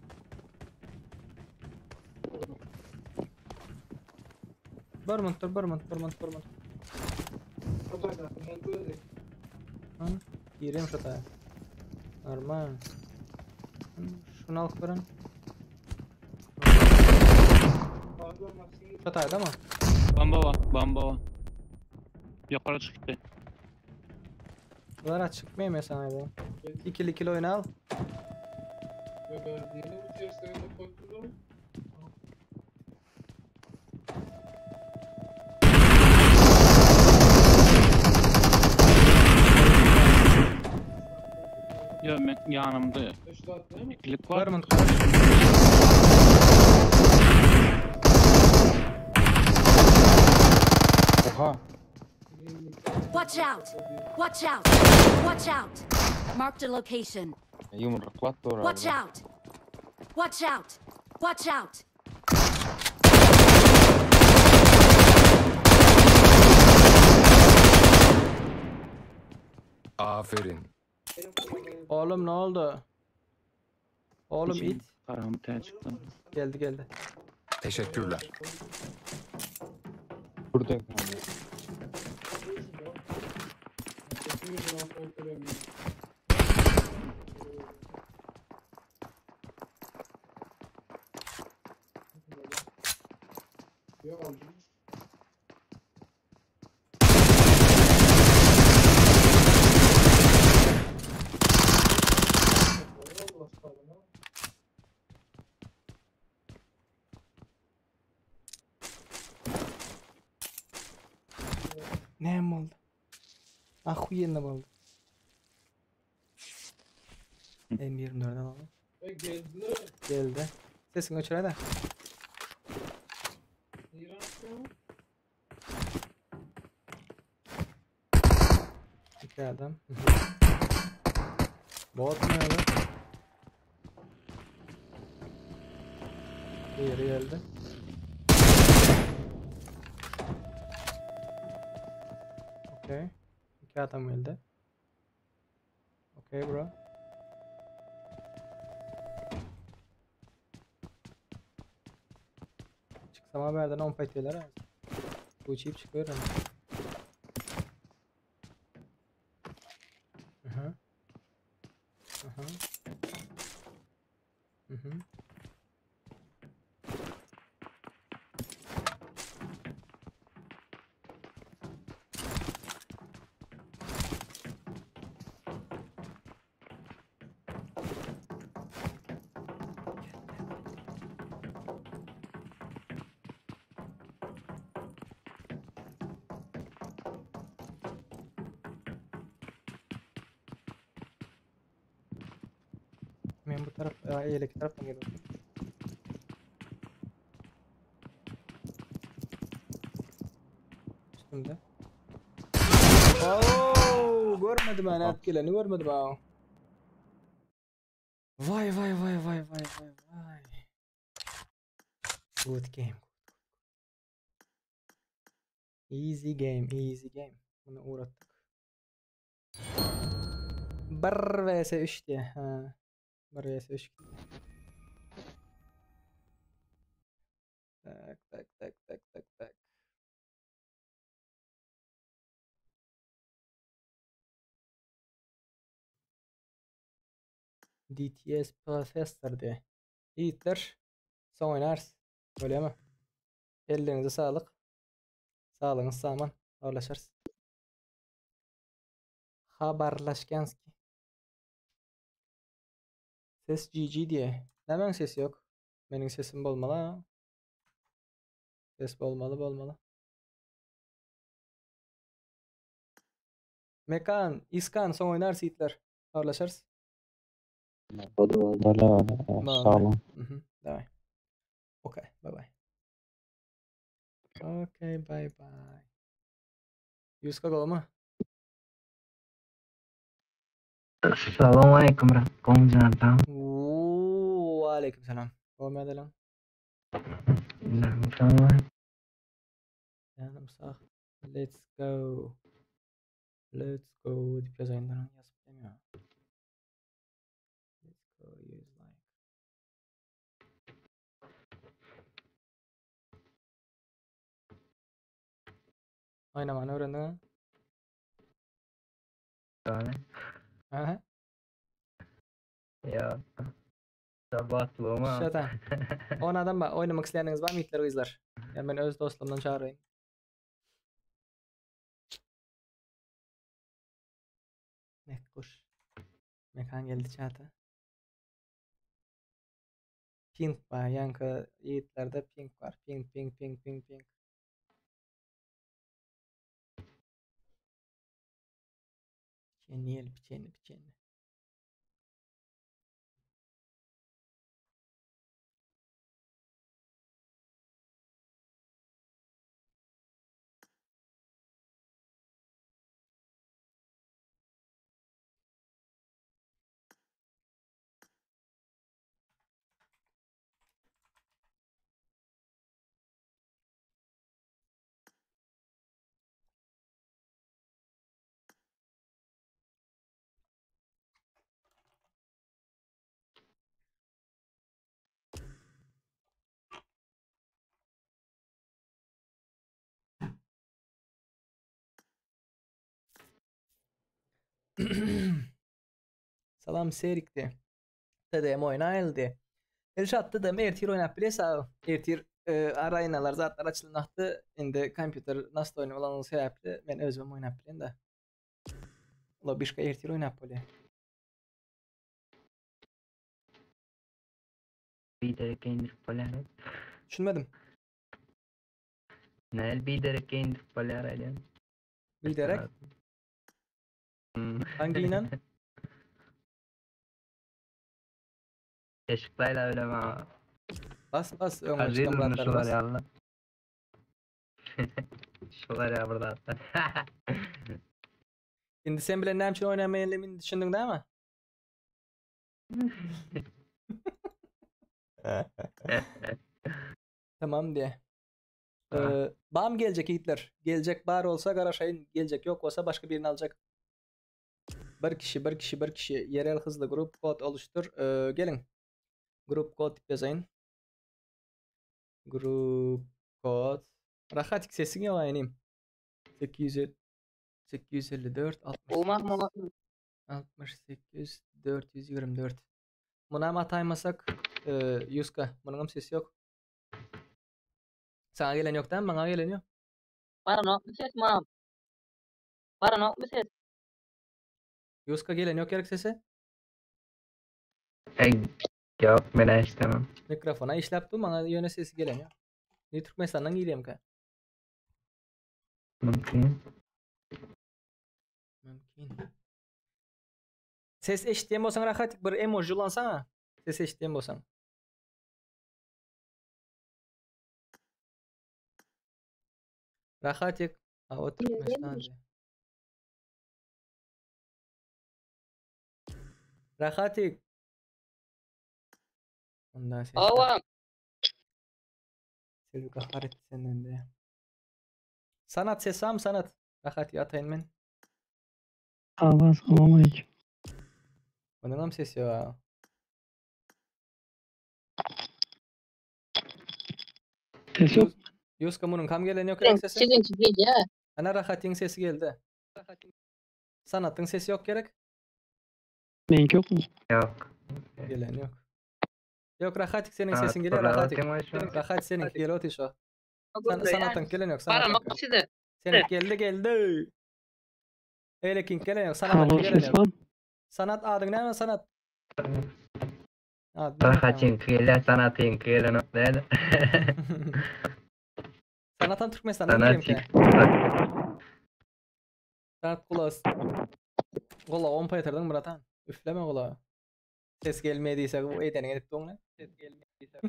Bir minut dur, bir minut, bir minut, bir minut. Ha, Gireyim şu taya. Normal. Şunu alıp verin. Şu tayda mı? Bomba var, bomba var. Yukarı çıktı. Bunlar açık mı mesela abi? İkili ikili oyna al. Ve verdiğini bu tersine koydum. Yo men yanımda. İkilik var. Bir minut. Oha. Watch out! Watch out! Watch out! Marked a location. Yumruklat doğru Watch abi. out! Watch out! Watch out! Aferin. Oğlum ne oldu? Oğlum İçin it. Karam tane çıktı. Geldi geldi. Teşekkürler. Burada. Ne oldu? Ahuyенно oldu. M24 alalım. Geldiler. Geldi. Sesini öçüre de. İki adam. Bot mu öyle? Diğeri geldi. Okey. İki adam geldi. Okey bro. Çıksam haberden 10 paytıyorlar ha. Bu çift çıkıyorum. Aha. Aha. Hı hı. Men bu taraf, eýleki tarafdan geliyorum. Üstümde. Oo, görmedim ben at geleni görmedim ha. Vay vay vay vay vay vay vay. Good game. Easy game, easy game. Bunu uğrattık. 1 vs 3 diye. Ha. 1 vs 3. Tak tak tak tak tak tak. DTS Professor diye. Yiğitler. Son oynarız. Öyle mi? Ellerinize sağlık. Sağlığınız sağman. Haberleşiriz. Haberleşkenski. Ses GG diye. Hemen ses yok. Benim sesim bolmalı ha. Ses bolmalı bolmalı. Mekan, İskan son oynar yiğitler. Haberleşiriz. Sağ olun. Mhm, Давай. Okey, bye bye. Okey, bye bye. Yuska gowmy? Salam aleyküm Gowmy Oo, aleyküm selam. Gowmy ýagdaýlaň? Ýanym sag. Let's go. Let's go diýip ýazaýynlar ýazyp demiyor. Let's go use like. Oýnamany öwrendiň ha? Aha. Ya. Sabatlama. Şata. On adam ba, oýnamak isleýäniňiz barmy itler gyzlar? Ýa men öz dostlarymdan çağyraýyn. Mekkuş. Mekan geldi çata. Pink var. Yankı yiğitlerde pink var. Pink pink pink pink pink. Piçenli piçenli piçenli. Salam Serikdi. TDM oýnaýyldy. Elşat TDM ertir oýnap biles aga. Ertir e, araynalar zatlar açylmakdy. Indi kompýuter nastoýny bolany sebäpli men özüm oýnap bilen de. Lobişka ertir oýnap bolýar. Biderek indirip bolýar. Düşünmedim. Näl biderek indirip bolýar aýdýan. Biderek? Hangiyle? Eşiklayla öyle ma. Bas bas öňe Acıydı çykan bunu bratlar şular bas. yalla. Şular ya burada hatta. Indi sen bilen näme üçin oýnamaýanlygymy düşündiň dämi? Tamam diye. Ee, bam gelecek yiğitler. Gelecek bar olsa garaşayın. Gelecek yok olsa başka birini alacak. Bir kişi, bir kişi, bir kişi. Yerel hızlı grup kod oluştur. Ee, gelin. Grup kod yazayın. Grup kod. Rahatik sesin yok aynıyım. 800 854 68 68 424. Buna mı ataymasak? Ee, Yuska. Bunun sesi yok. Sana gelen yok değil mi? Bana gelen yok. Baranok mu ses mam? Baranok mu ses? Yuska gelen yok gerek sesi. Ey, yok ben istemem. Mikrofona işlep dur bana yöne sesi gelen yok. Ne Türkmenistan'dan geleyim ki? Mümkün. Mümkün. Ses eşitleyen bolsan rahat bir emoji ulansana. Ses eşitleyen bolsan. Rahatik. Ha o Türkmenistan diye. Rahatik. Ondan ses. Ova. Selvi kahar etti senden de. Sanat sesam sanat. Rahat yatayın men. Ava salam aleyküm. Bunun sesi yok. Ses yok. Yuska bunun kam gelen yok gerek sesi. Sizinki geldi Ana Rahat'in sesi geldi. Sanatın sesi yok gerek. Benimki yok mu? Yok. Gelen yok. Yok Rahatik senin Sanat sesin geliyor burada Rahatik. atayım o işi. Rahat senin geliyor şu. San, sanatın gelen yok Baranok sanatın. size. Senin geldi geldi. Öyle king gelen yok sanatın Alo gelen ses yok. var mı? Sanat adın ne mi sanat? Adın ne? Rahatın kıyla sanatın kıyla nokta. Sanatan Türkmenistan'dan Sanat geleyim ki. Sanat kulağı. Kulağı 10 paytardın bratan. Üfleme kulağı. Ses gelmediyse bu edene gelip doğun Ses gelmediyse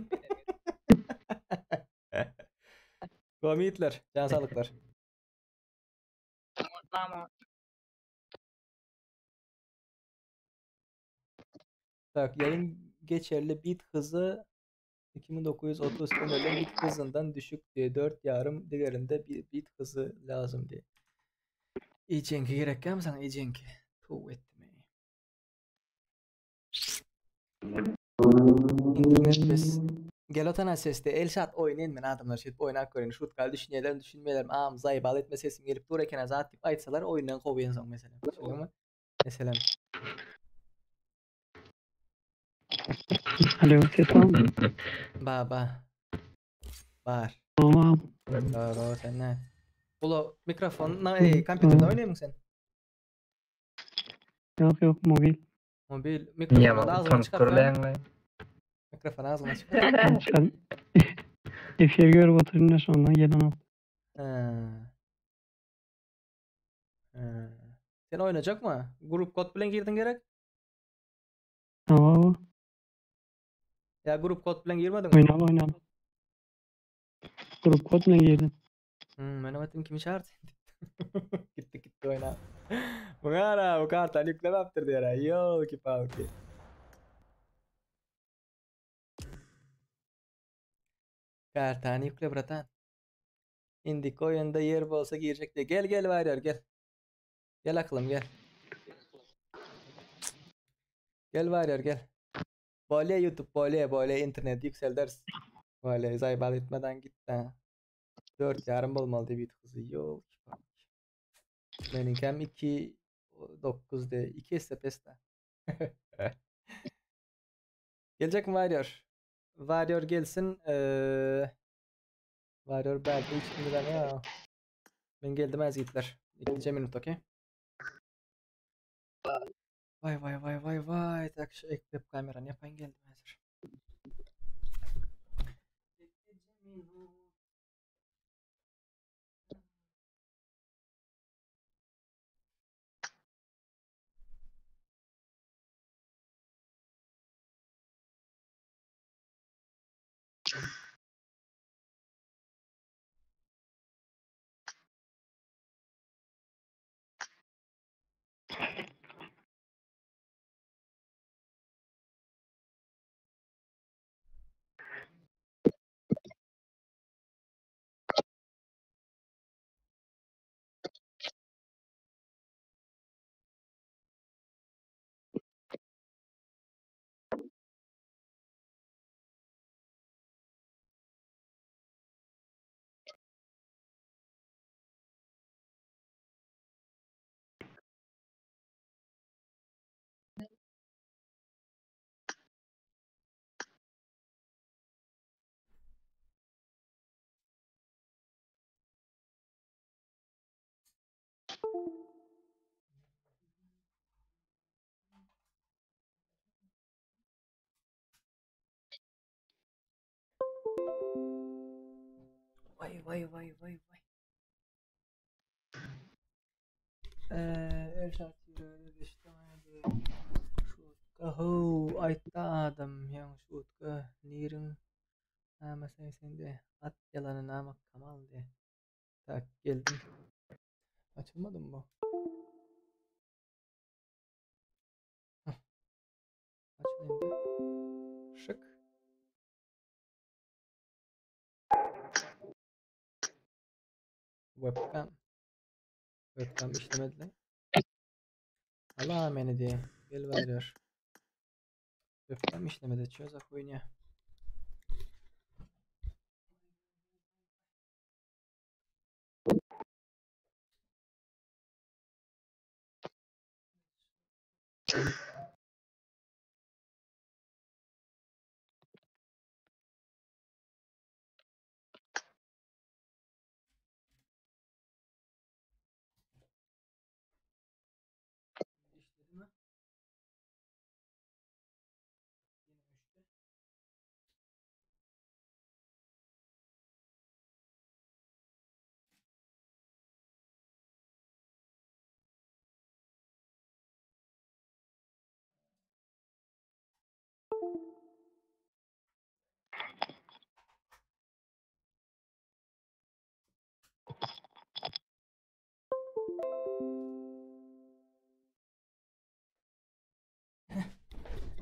Gomitler, can sağlıklar. Tamam. Bak yayın geçerli bit hızı 2930 önerilen bit hızından düşük diye 4 yarım diğerinde bir bit hızı lazım diye. İyicenki gerek mi sana iyicenki? Tuğ etme. İnternet pes. Gel otana seste el şat oynayın men adamlar şet oynak görün şut gal düşünýärler düşünmeýärler am zaýbal etme sesim gelip dur eken azat diýip aýtsalar oýundan kowýan soň meselem. Düşündüňmi? Meselem. Alo ses var mı? Ba ba. Bar. Tamam. Doğru sen ne? Ula mikrofon, na, ey, kompýuterde oýnaýmyň sen? Yok yok mobil. Mobil Niye mikrofonu da ağzına utanıp çıkart. gürleýäň lan? Mikrofonu ağzına çıkart. Çıkan. Efir görüp oturayım da sonra gelen o. Ha. Ha. Sen oynayacak mı? Grup kod bilen girdin gerek? Tamam. Ya grup kod bilen girmedin mi? Oynal oynal. Grup kod ne girdim? Hmm, ben ettim kimi çağırdı? gitti gitti oyna. Bu ara bu kartal yükleme yaptırdı ya. Yo ki palki. Kartani yükle bratan. İndik oyunda yer bolsa girecek diye. Gel gel var gel. Gel aklım gel. Gel var gel. Böyle YouTube böyle böyle internet yüksel ders. Böyle zaybal etmeden git ha. 4 yarım olmalı bir hızı yok. Benimkem 2 9 diye. 2 esse pes-de. Geljek mi Warrior? Warrior gelsin. Ee, Warrior belki hiç kimden ya. Men geldim azizler. Ikinci minut okey. Vay vay vay vay vay. Tak şu ek web kameranı yapan geldim hazır. Vay vay vay vay vay. Ee, Şutka ho aýtdy adam ýaňy şutka niriň näme sen sende at ýalany näme kamal diye. Tak geldim. Açılmadı mı bu? Hah. Açıl indi. Şık. Webcam. Webcam işlemedi lan. Allah meni diye. Gel veriyor. Webcam işlemedi. Çöz хуйня. İşledi mi? Yine öçtü.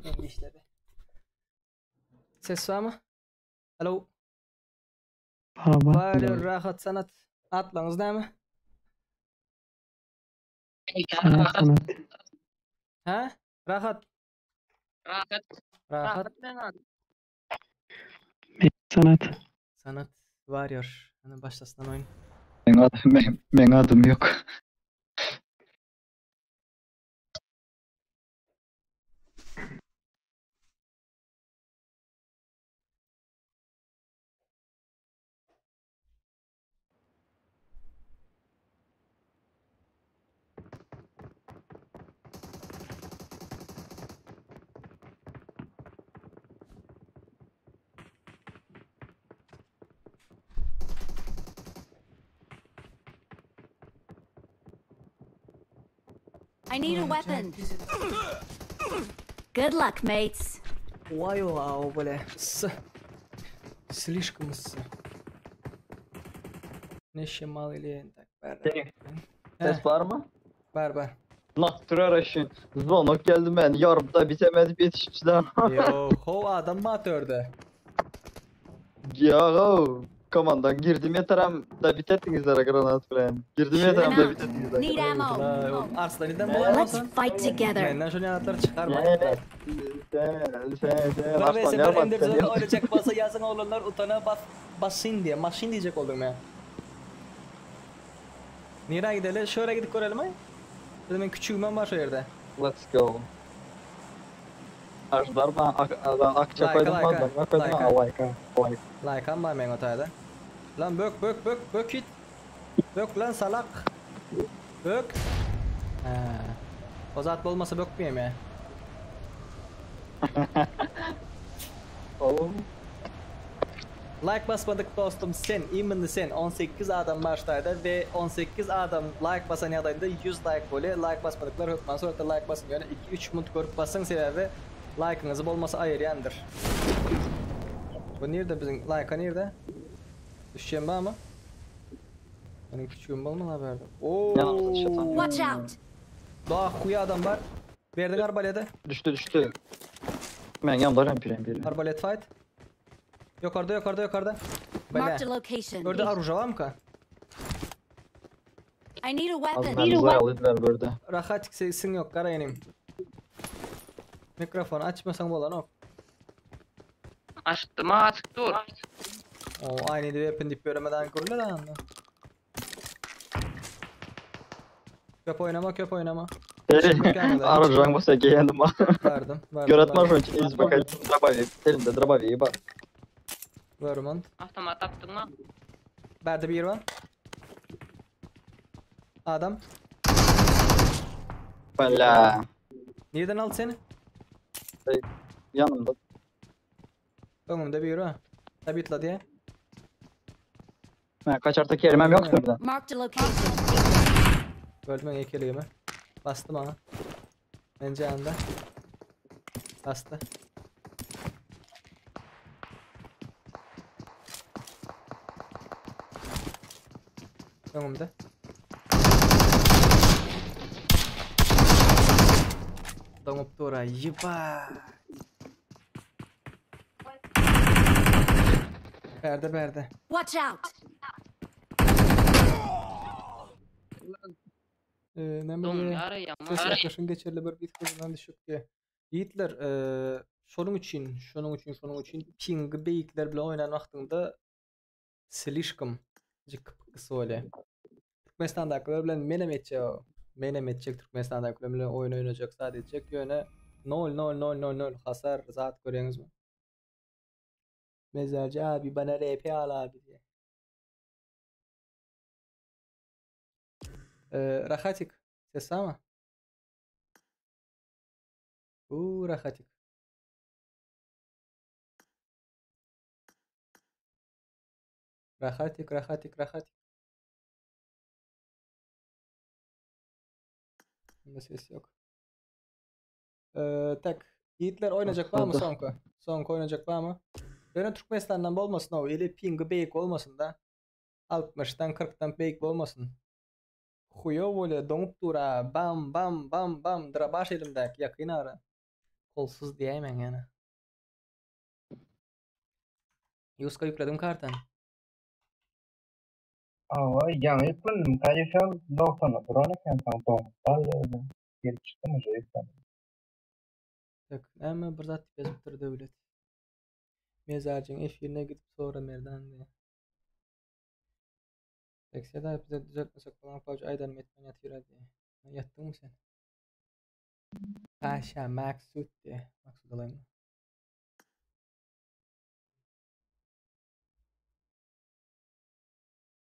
Endi işledi. Ses var mı? Alo. Baba. Warrior rahat sanat. Atlaňyz näme? Sanat sanat. Ha? Rahat. Rahat. Rahat. Ben adım. Sanat. Sanat Warrior. Hani başlasın oyun. Meň adym, meň, meň adym ýok. I need a weapon. Good luck, mates. Vay wow bile. S. Слишком с. Neşe mal ile tak bar. Ses var mı? Bar bar. Natural aşın. Zvonok geldi ben. Yarımda bitemedi yetişçiler. Yo, ho adam batörde. Ya ho. Komandan girdim yeterem da bitettinizlere granat falan. Girdim yeterem da bitettinizlere. Need ammo. Arslaniden bolar Let's olsun. fight together. Menden şunu yanıtları çıkarma. Sen sen sen Bir Arslan vs bir yarma Ender sen Zone oynayacak basa yazın oğlanlar utana bas basın diye maşin diyecek oldum ya. Nereye gidelim? Şöyle gidip görelim ay. Bir de men küçügümem bar şu ýerde. Let's go. Ajdar ba akça Like, koydum like, fazla. Ne koydum like. ha like like. Like'am bar meň o taýda. Lan bök bök bök bök it. Bök lan salak. Bök. Hä. O zat bolmasa bökmeýem ýa. Oğlum. Like basmadyk dostum sen, imенно sen 18 adam başlaýda we 18 adam like basan ýagdaýynda 100 like bolýar. Like basmadyklar hökman suratda like basyň. Ýöne 2-3 minut görüp basyň sebäbi like'yňyzy bolmasa aýyrýandyr. Bu nirde biziň like nirde? Düşýän barmy? Meniň küçügim bolmaly haberde. Oo. Watch out! Daha huýa adam bar. Berdiň arbalede. Düştü düştü. Men yanımda rampirem biri. Arbalet fight. Yukarıda yukarıda yukarıda. Marked Bele. a location. Orada aruja var mı ka? I need a Az weapon. ben aldılar burada. Rahat sesin yok kara yenim. Mikrofonu açmasan bolan ok. Açtım açık dur. O aynı weapon deyip göremeden görürler anda. Köp oynama köp oynama. Aracağım bu sekiye yanıma. Verdim, verdim, Göratma verdim. şu an iz bakayım. Drabavi. Elimde drabavi var. Vermont. Avtomat tapdın mı? Berde bir var. Adam. Bela. Nereden aldı seni? Yanımda. Önümde bir var. Tabitla diye. Ben kaçarta kerimem yoktu orada. Marked a location. Öldüm ben ekeliğimi. Bastım ona. Bence anda. Bastı. Önümde. Doňup dura. Ýeba. Berde berde. Watch out! Ee, näme Doň diýe? ýara ýaman. Ses yaklaşın geçerli bir bit hızından düşük diye. Yiğitler, ee, şonuň üçin, şonuň üçin, şonuň üçin pingi beýikler bilen oýnan wagtyňda slişkom jyk bolýar. Türkmenistandakylar bilen menem etjek, menem etjek Türkmenistandakylar bilen oýun oýnajak, zat etjek ýöne 0 0 0 0 0 hasar zat görýäňizmi? Mezarcı abi bana RP al abi diye. Ee, Rahatik, ses var mı? Uuu Rahatik. Rahatik, Rahatik, Rahatik. Bunda ses yok. Ee, tak. Yiğitler oynayacak var mı Hadi. Sonko? Sonko oynayacak var mı? Yöne Türkmenistan'dan bolmasın o. Eli pingi beyik olmasın da. 60'tan 40'tan beyik olmasın. Huyo böyle doňup dura. Bam bam bam bam. Drabaş elimdäki yakın ara. Kolsuz diýemen yani. Yuska yükledim kartan. Ava ýaňy ýüklendim. Kaýyşal 90 duran eken soň doňup galdy. Gelip çykdym uje ýüklendim. Tak, näme bir zat ýazypdyr döwlet. Mezarjyň efirine gidip sonra Merdan diye. Tak, seda bize düzeltmesek falan PUBG aydan metmen ýatyr diye. Ýatdyň mı sen? Paşa Maksut diye. Maksut alayım mı?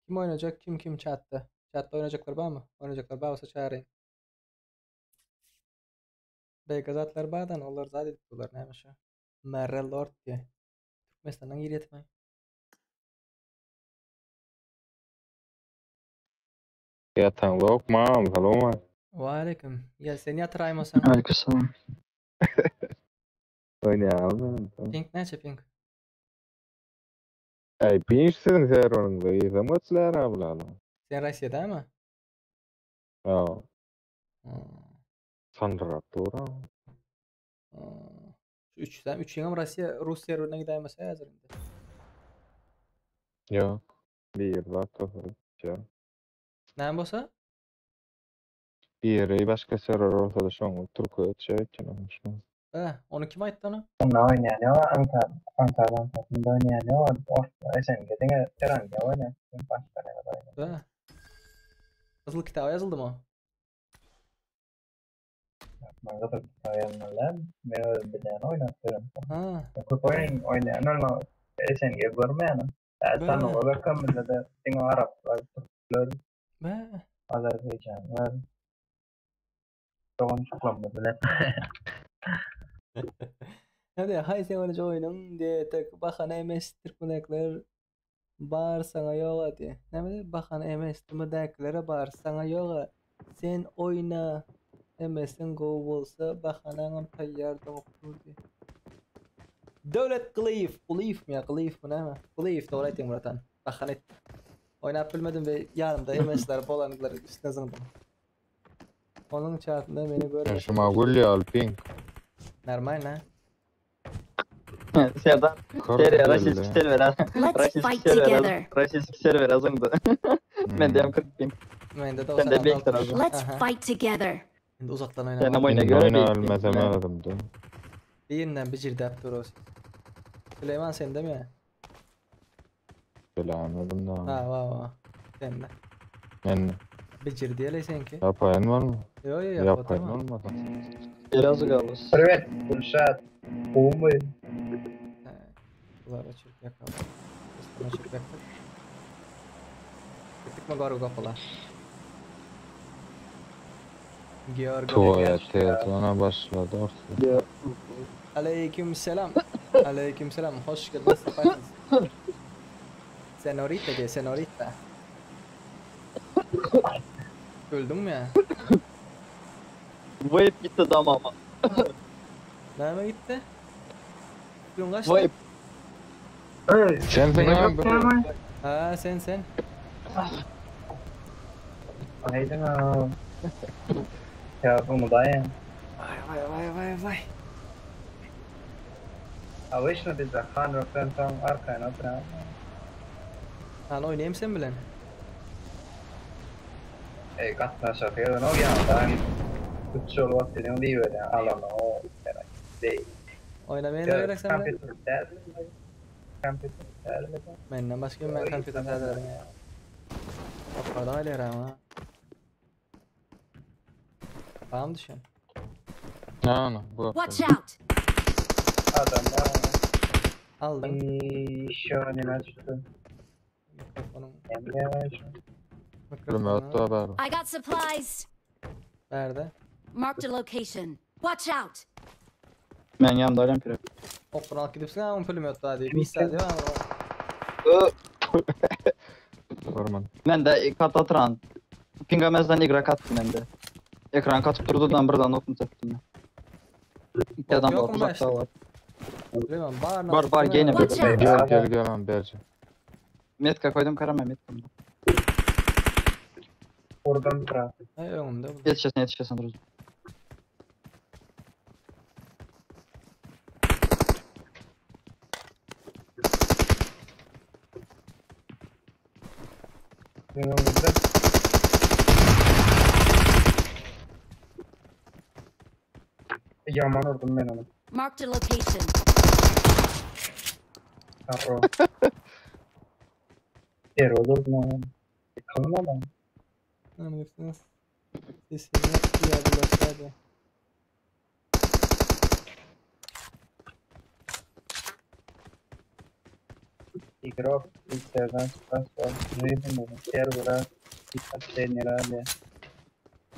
Kim oynayacak? Kim kim chatta? Chatta oynayacaklar var mı? Oynayacaklar var olsa çağırayım. Begazatlar bardan onlar zat edip bular näme şu? Merre Lord diye. Türkmenistandan girýetme. Yatan lokmam, saloma. Ve aleyküm. Ya sen ýatyraymasan. Aleykümselam. Oynayalım. Pink näçe pink? Ey, pinç siziň serwerinde ýyzam ötler ablalar. Sen Russiýada mı? Ha. Sandırat dura. Şu 3 sen 3 ýeňem Russiýa Rus serwerine gidäýmese häzir indi. Ýok. Bir zat olsa. Näme bolsa? Biri başga serwer olsa da şoň Türkiye ötjek eken. He, onu kim aýtdy onu? Onda oýnaýan ýok, Ankara, Ankara, Ankara'da oýnaýan ýok, Orta SNG diňe Teranga oýnaýan, başga näme oýnaýan. He. Gyzyl kitaba ýazyldy mı? Men gyzyl kitap ýazmaly Men özüm bilýän oýnap ýören. Ha. Köp oýun oýnaýan ol SNG görmeýän. Be. Sanowa berkemizde-de diňe araplar, türkler, Be. azerbaýjanlar. Doganjyklarymyz bilen. Hadi haýsy oýunjy oýnuň diýe tek bahana emes türkmenekler bar saňa ýoga diýe. Näme diýe bahana emes türkmenekilere bar saňa ýoga. Sen oýna emesiň gowy bolsa bahanaňam taýýar doňup dur diýe. Döwlet Gylyýew, Gulyýewmi ýa Gylyýewmi näme? Gulyýew dogry aýtýaň bratan. Bahana et. Oýnap bilmedim we ýanymda emesler bolanlar üstüne zyňdym. Onuň çatynda meni görmesin. Şuma gülýär pink. Normalno. Serdar, Kör server, geldi. российский server, Let's российский fight server, together. российский server azyndy. Men dem 40 bin. Mende Sen de 96 bekler azın. Let's Aha. fight together. Indi uzakdan Sen oýnamaly. oýna Indi göre oýna beýik bilmesem bin. aradymda. Birinden bijirdäp dur olsun. Süleyman sende mi? Bilemedim da. Ha, va va. Sende. Men Bijir diýeli senki. Yapaýyn var mı? Yo yo yap Yapaýyn oturma. olmadı. Biraz kalmış. Привет, Gülşat. Gowmy? Bular açık yakalım. Biz açık yaktık. Gittik mi garı kapılar? Georg Tuğaya telefona başladı orta. Aleyküm selam. Aleyküm selam. Hoş geldiniz. Sefa Senorita diye senorita. Öldün mü ya? Vape gitti damama. Nereye gitti? Dün kaçtı? Vape. Sen sen abi. Ha sen sen. Aýdyň ha. Ya bunu da ya. Vay vay vay vay vay. Обычно bizde Han rökden soň arkayna oturan. Han oynayayım sen bilen. Ey gatnaşak ýöne o ýandan üç ýol wagt edin diýip alana o değil. Oynamaya da gerek sen bilen. Kompýuter däl. Kompýuter däl. Menden başka ben kompýuter täzeledim ya. Hoparda alýar ama. Tamam düşen. Ha, no, bu. Watch out! Adam da. Aldım. Şöyle ne çıktı? Mikrofonum. Remote da haber. I got supplies. Nerede? Marked a location. Watch out! Men yanımda alayım pire. Okun alıp gidipsin ama pulum daha değil. Bir saat değil mi? Orman. Men de kat atıran. Pingamezden igrak attım ben de. Ekran katıp durdudan buradan okun teptim ben. İki adam Yok var mu uzakta başka? var. Süleyman bağırma. Var var gene Watch bir. out! Gel gel gel lan berce. Metka koydum karama metka. Oradan bırak. Ay önümde bu. Yetişesin yetişesin dur. Önümüzde. Yaman vurdum ben onu. Marked a location. Arro. Yer olur mu? Yıkalım ama. Ne yapıyorsunuz? Sesini yaptılar hadi. Игрок bilgisayardan çıkan sonra server'a birkaç şey neler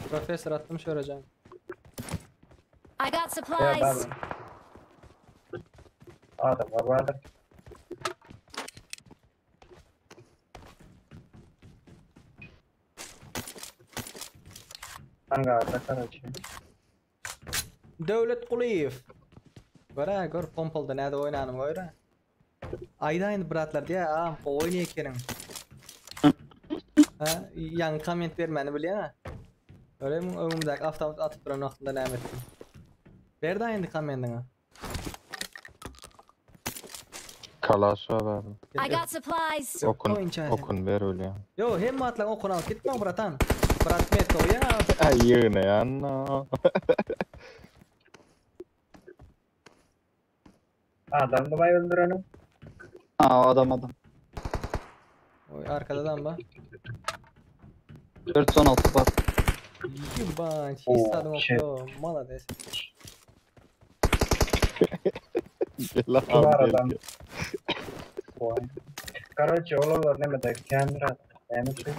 Profesör attım şöyle hocam. I got Ya supplies. ben Adam var vardır. Hangarda karaçı. Devlet Kuliyev. Göre gör pompalda nerede oynanım göre. Ayda indi bratlar diye ha oynay ekenin. Ha yan comment vermeni bilýän ha. Öyle mi öňümdäki avtomat atyp duran wagtynda näme etdim? Berdi indi kommendiňi. Kalaş haber. I got supplies. Okun, Oyuncu hadi. okun ver öyle. Yo hem atlan okun alyp gitme bratan. Brat met oýa. Ay yığına yanna. Adam da bay öldürelim. Aa adam adam. Oy arkadadan ba. 416 var. Ýebaç, hiç Oh, zadyň shit. ýok. Malades. Gel Şu abi gel aradan. gel. Vay. Karoçe olarlar neme de kamera. Näme şu?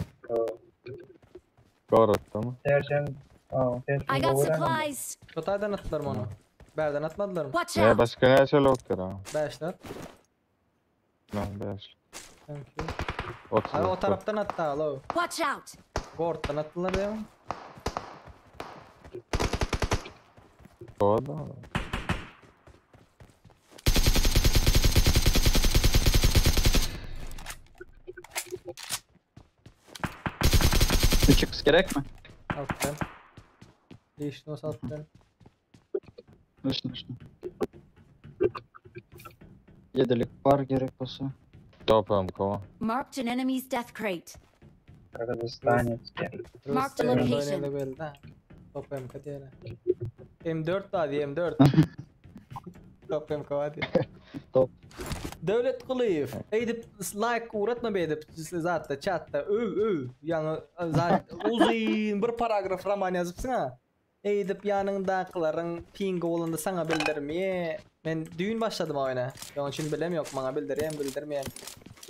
Goratda mı? Serşen, aa, I serşen got gowy supplies. Şotaydan atdylar mı onu? Bärden atmadylar mı? Watch Ne out. başka ne şöyle oktur ha? Beşler. Lan beş. Thank you. 30. Abi o taraftan attı alo. Watch out. Gorttan attılar ya. O da. Üç x gerek mi? Alttan. Değişti o alttan. Üstüne üstüne. Yedilik var gerek olsa. Toplam kova. Marked an enemy's death crate. Kyrgyzstan Marked a location. Öyle belli ha. Top MK diýene. M4 da diye M4. Top MK var diye. Top. Döwlet Kulyýew, eýdip like uğratma beýdip zatda chatda öw öw ýaňy zat uzyn bir paragraf roman ýazypsyň ha. Eýdip ýanyňdakylaryň pingi bolanda saňa bildirmeýe. Men düýn başladym oýna. Ýoň üçin bilem ýok maňa bildirýän bildirmeýän.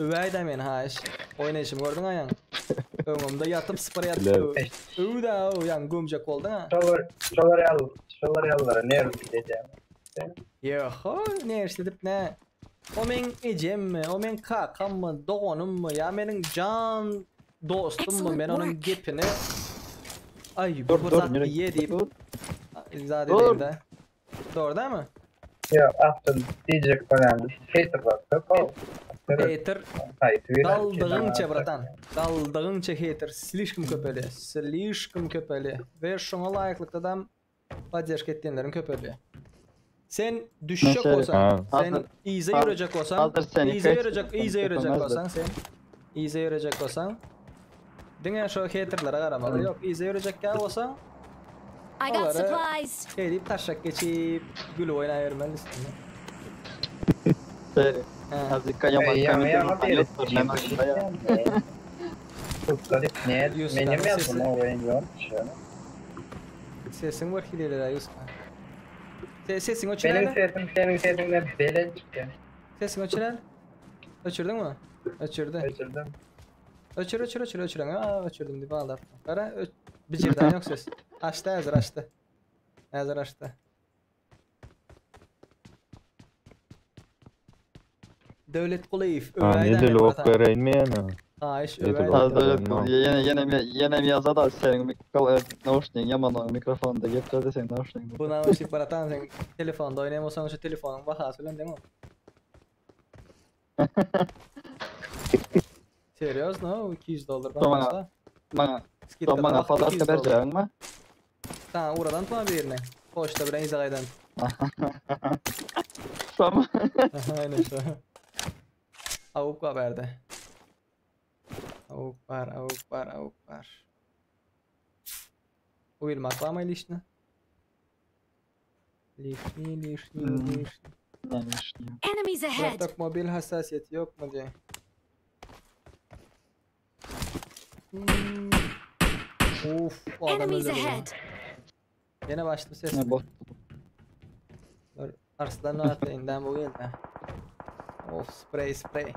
Öwäýdä men haýyş. Oýnaýşym gördüň aýaň. Öňümde ýatyp spray atyp Biler. öw da öw ýaň gömjek bolduň ha. Şolar, şolar ýaly, şolar ýalylara nerw edýän. Ýoho, ne işledip ne? O men ejemmi, o men kakammy, doganymmy, ýa meniň jan dostummy, men Excellent onuň work. gepini Ay, Dur bu dur zat nereye diýe diýip Dur. zat Dur. edeyim de. Doğru değil mi? Ya attım diyecek falan. Hater var. Köp ol. Hater Hayır, daldygyňça bratan. Daldygyňça hater slişkim köpeli. Slişkim köpeli. Ve şoňa laýyklykda da podдержка etýänleriň köpeli. Sen düşjek Mesela- bolsan, Ha. sen Hazır- ize hazır- ýürecek bolsan, hazır seni ize kaç- ýürecek, ize ýürecek köpelmezdi. bolsan sen ize ýürecek bolsan diňe şo haterlere garamaly. Ýok, ize ýürecek ýa bolsan I got olary supplies. şey diýip taşak geçip gülüp oýnaýbermeli üstünde. Seri. He. Azıcık yaman Ey, yaman kameranın bir- yoktur. Ben aslında ya. Tutladık ne? Yusuf Benim abi yazdım sesi- o oyun yok. Sesin var hileler Yusuf. Se sesin Benim öçüreli. sesim senin sesinden belen çıktı. Sesin öçürel. Öçürdün mü? Öçürdü. Öçürdüm. Öçür öçür öçür öçür. Aa öçürdüm diye bağlar. Kara ö Bicirden yok ses. Açtı hazır açtı. Hazır açtı. Devlet Kuleyev. Ha Öväýden ne dili ok bratan. bereýin mi ýene? Haýyş Edil öväýden. ok. Hazır Tamam. yine yine yine yazsa da senin nauşniğin yaman o mikrofonda getirdi senin nauşniğin. Bu nauşnik bratan sen telefonda oýnaýan şu telefonyň bahasy bilen deňmi? Seriöz no 200 dollar Tamam. bahasy. Bana Skidkada bana bakdy podarka 200 dollar. berjegin mi? Tamam uradan tutma birine. Poçta bilen izagaydan. Tamam. Aynen şu. Avuk var berde. Avuk var, avuk var, avuk var. Uyulmak var mı lişni? Lişni, lişni, Hmm. lişni. Yani işte. Enemies ahead. Bıraktık mobil hassasiyeti yok mu diye. Hmm. Of, o adam Enemies öldürdü. ahead. Yine başladı ses. Ne bot. Dur, Arslan'ın atayından bu geldi. Of, sprey sprey.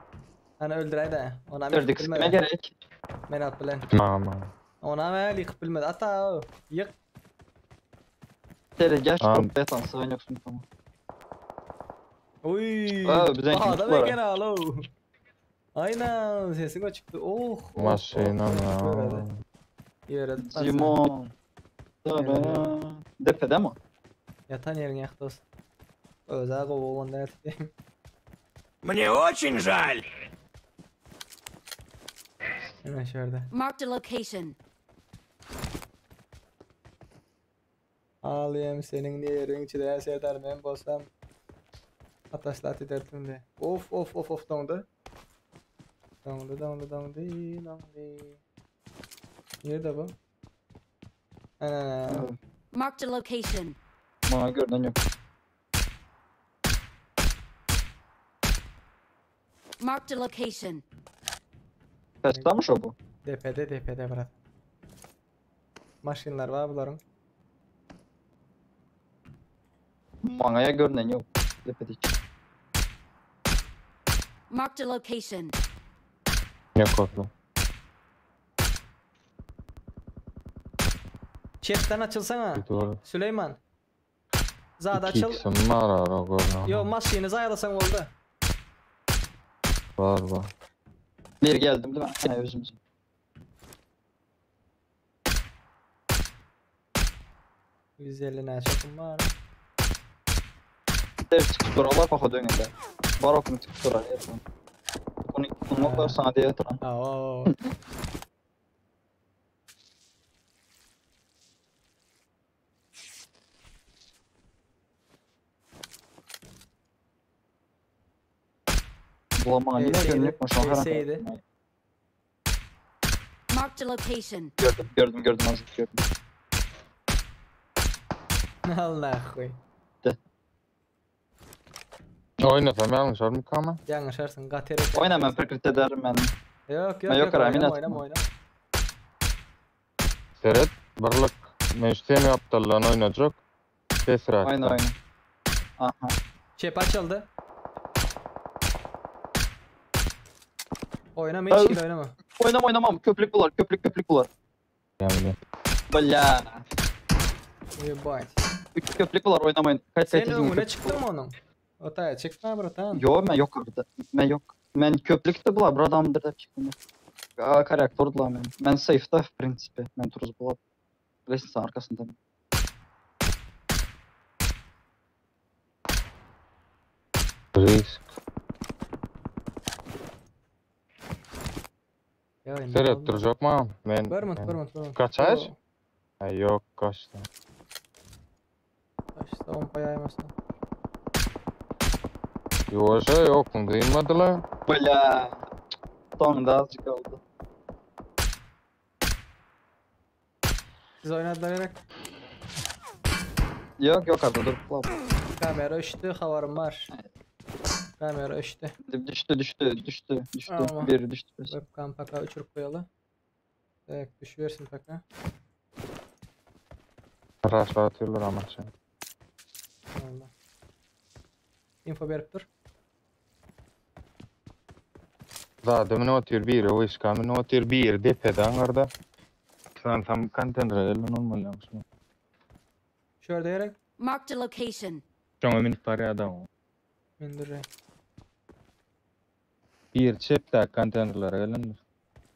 Hani öldüray da. Ona men Dördük bilmedi. ne gerek? Men at bilen. Mama. Ona men yıkıp bilmedi. Ata yık. Seri gel Tamam. şu betan sığın yoksun tamam. Uy. Aa, bize Aha, adam var. eken alo. Aynen sesin o çıktı. Oh. oh, Maşina oh, na. Yere Simon. Depede mi? Yatan yerin yaktı olsun. Özel kovu olan Мне очень жаль. Hemen şurada. Marked a location. Ağlayayım senin niye yerin içinde Serdar ben bolsam Ataşlat ederdim de. Of of of of dondu. Dondu dondu dondu dondu. Nerede bu? Ana. Marked a location. Bana görünen yok. Marked a location. Kaçtamış o bu? DP'de DP'de bırak. Maşynlar bar bularyň. Maňa ya görünen yok. Depede hiç. Marked a location. Yok oldu. Çepden açylsana. Doğru. Süleyman. Zat açyl. 2x'im var ara görünen. Yo maşyny zaýalasaň boldy. Var var. Bir geldim değil mi? Ha, özümüz. 150 näçe kim bar? Dev çıkıp durarlar pohodu önünde. Var okunu çıkıp durar. Onu onu sana diye duran. Oo. Bulamam yine görünüyor. Seydi. Marked a location. Gördüm gördüm gördüm azıcık gördüm. Allah koy. Oynasam yanlış olur mu kama? Yanlışarsın gatere. Oyna ben prikrit ederim ben. Yok Ben yok yok yok Ramin oynama atma. oynama oynama. Seret birlik men yaptırlan oynayacak. Sesrak. Oyna oyna. Aha. Çep açıldı. Oynama hiç Ay. oynama. Oynama oynamam. Köplük bular. Köplük köplük bular. Yani. Bala. Ебать. Üç köplük bular oynamayın. Kaç Sen kaç öňüne çykdyň mı onun? Otaya çykma bratan. Yo ben yok orada. Ben yok. Ben köplükte bular. Bir adamdır da çıktım. Aa, karakter durdular ben. Ben safe'da в принципе. Ben turuz bular. Lestnitsa arkasında. Risk. Ya indi Seret oldu. duracak mı? Men. Görmüt, görmüt, görmüt. Kaçar? Yo. Ha, yok kaçtı. İşte on payaymasın. Yoksa yok duymadılar. Bala. Sonunda azıcık oldu. Siz oynadılar gerek. Yok yok orada dur. Bular. Kamera öçtü, havarım var. Kamera öçtü. Düştü düştü düştü düştü. Ama. Biri düştü. Webcam paka uçurup koyalı. Evet, düşüversin paka. Raşla atıyorlar ama sen. Allah. Info berip dur. Zaten ne atıyor bir, o iş kamı ne atıyor bir, depeden orada. Sen tam konteyner elin olmalı yanlış mı? Şöyle gerek. Marked a location. Şoňa minip barýar adam. Mindire. Bir çepde konteynerlere gelendir.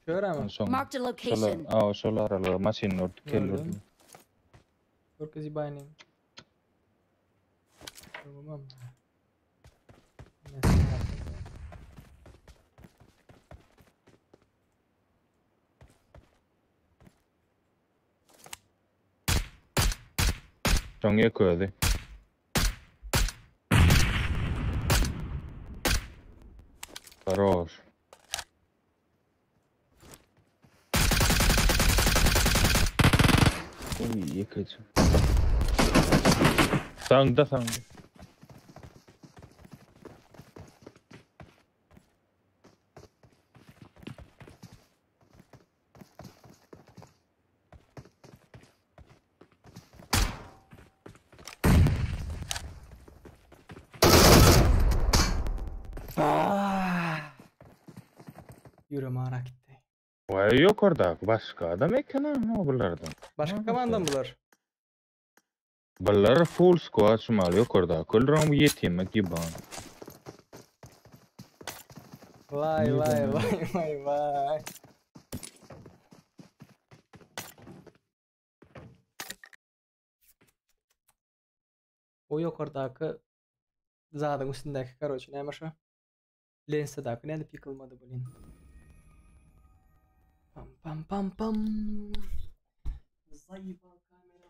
Şöyle mi? Şoň. Marked a location. Aa, şol aralar maşyny örtüp Gördüm. gelirdi. Dur kızı bayınayım. Tamam. Şoň ýeközi. Хорош. Uy, ýekeje. Saňda saňda. Yürüme ara gitti. Vay yok orada. Başka adam eken ha bulardan. Başka komanda mı bular? Bular full squad şumal yok orada. Kulram yetimi gibi. Vay vay vay vay vay. O yok oradaki zadyň üstündäki karoçe näme şu? Lensedäki nädip ýykylmady blin. Pam pam pam pam. Zayıf kamera.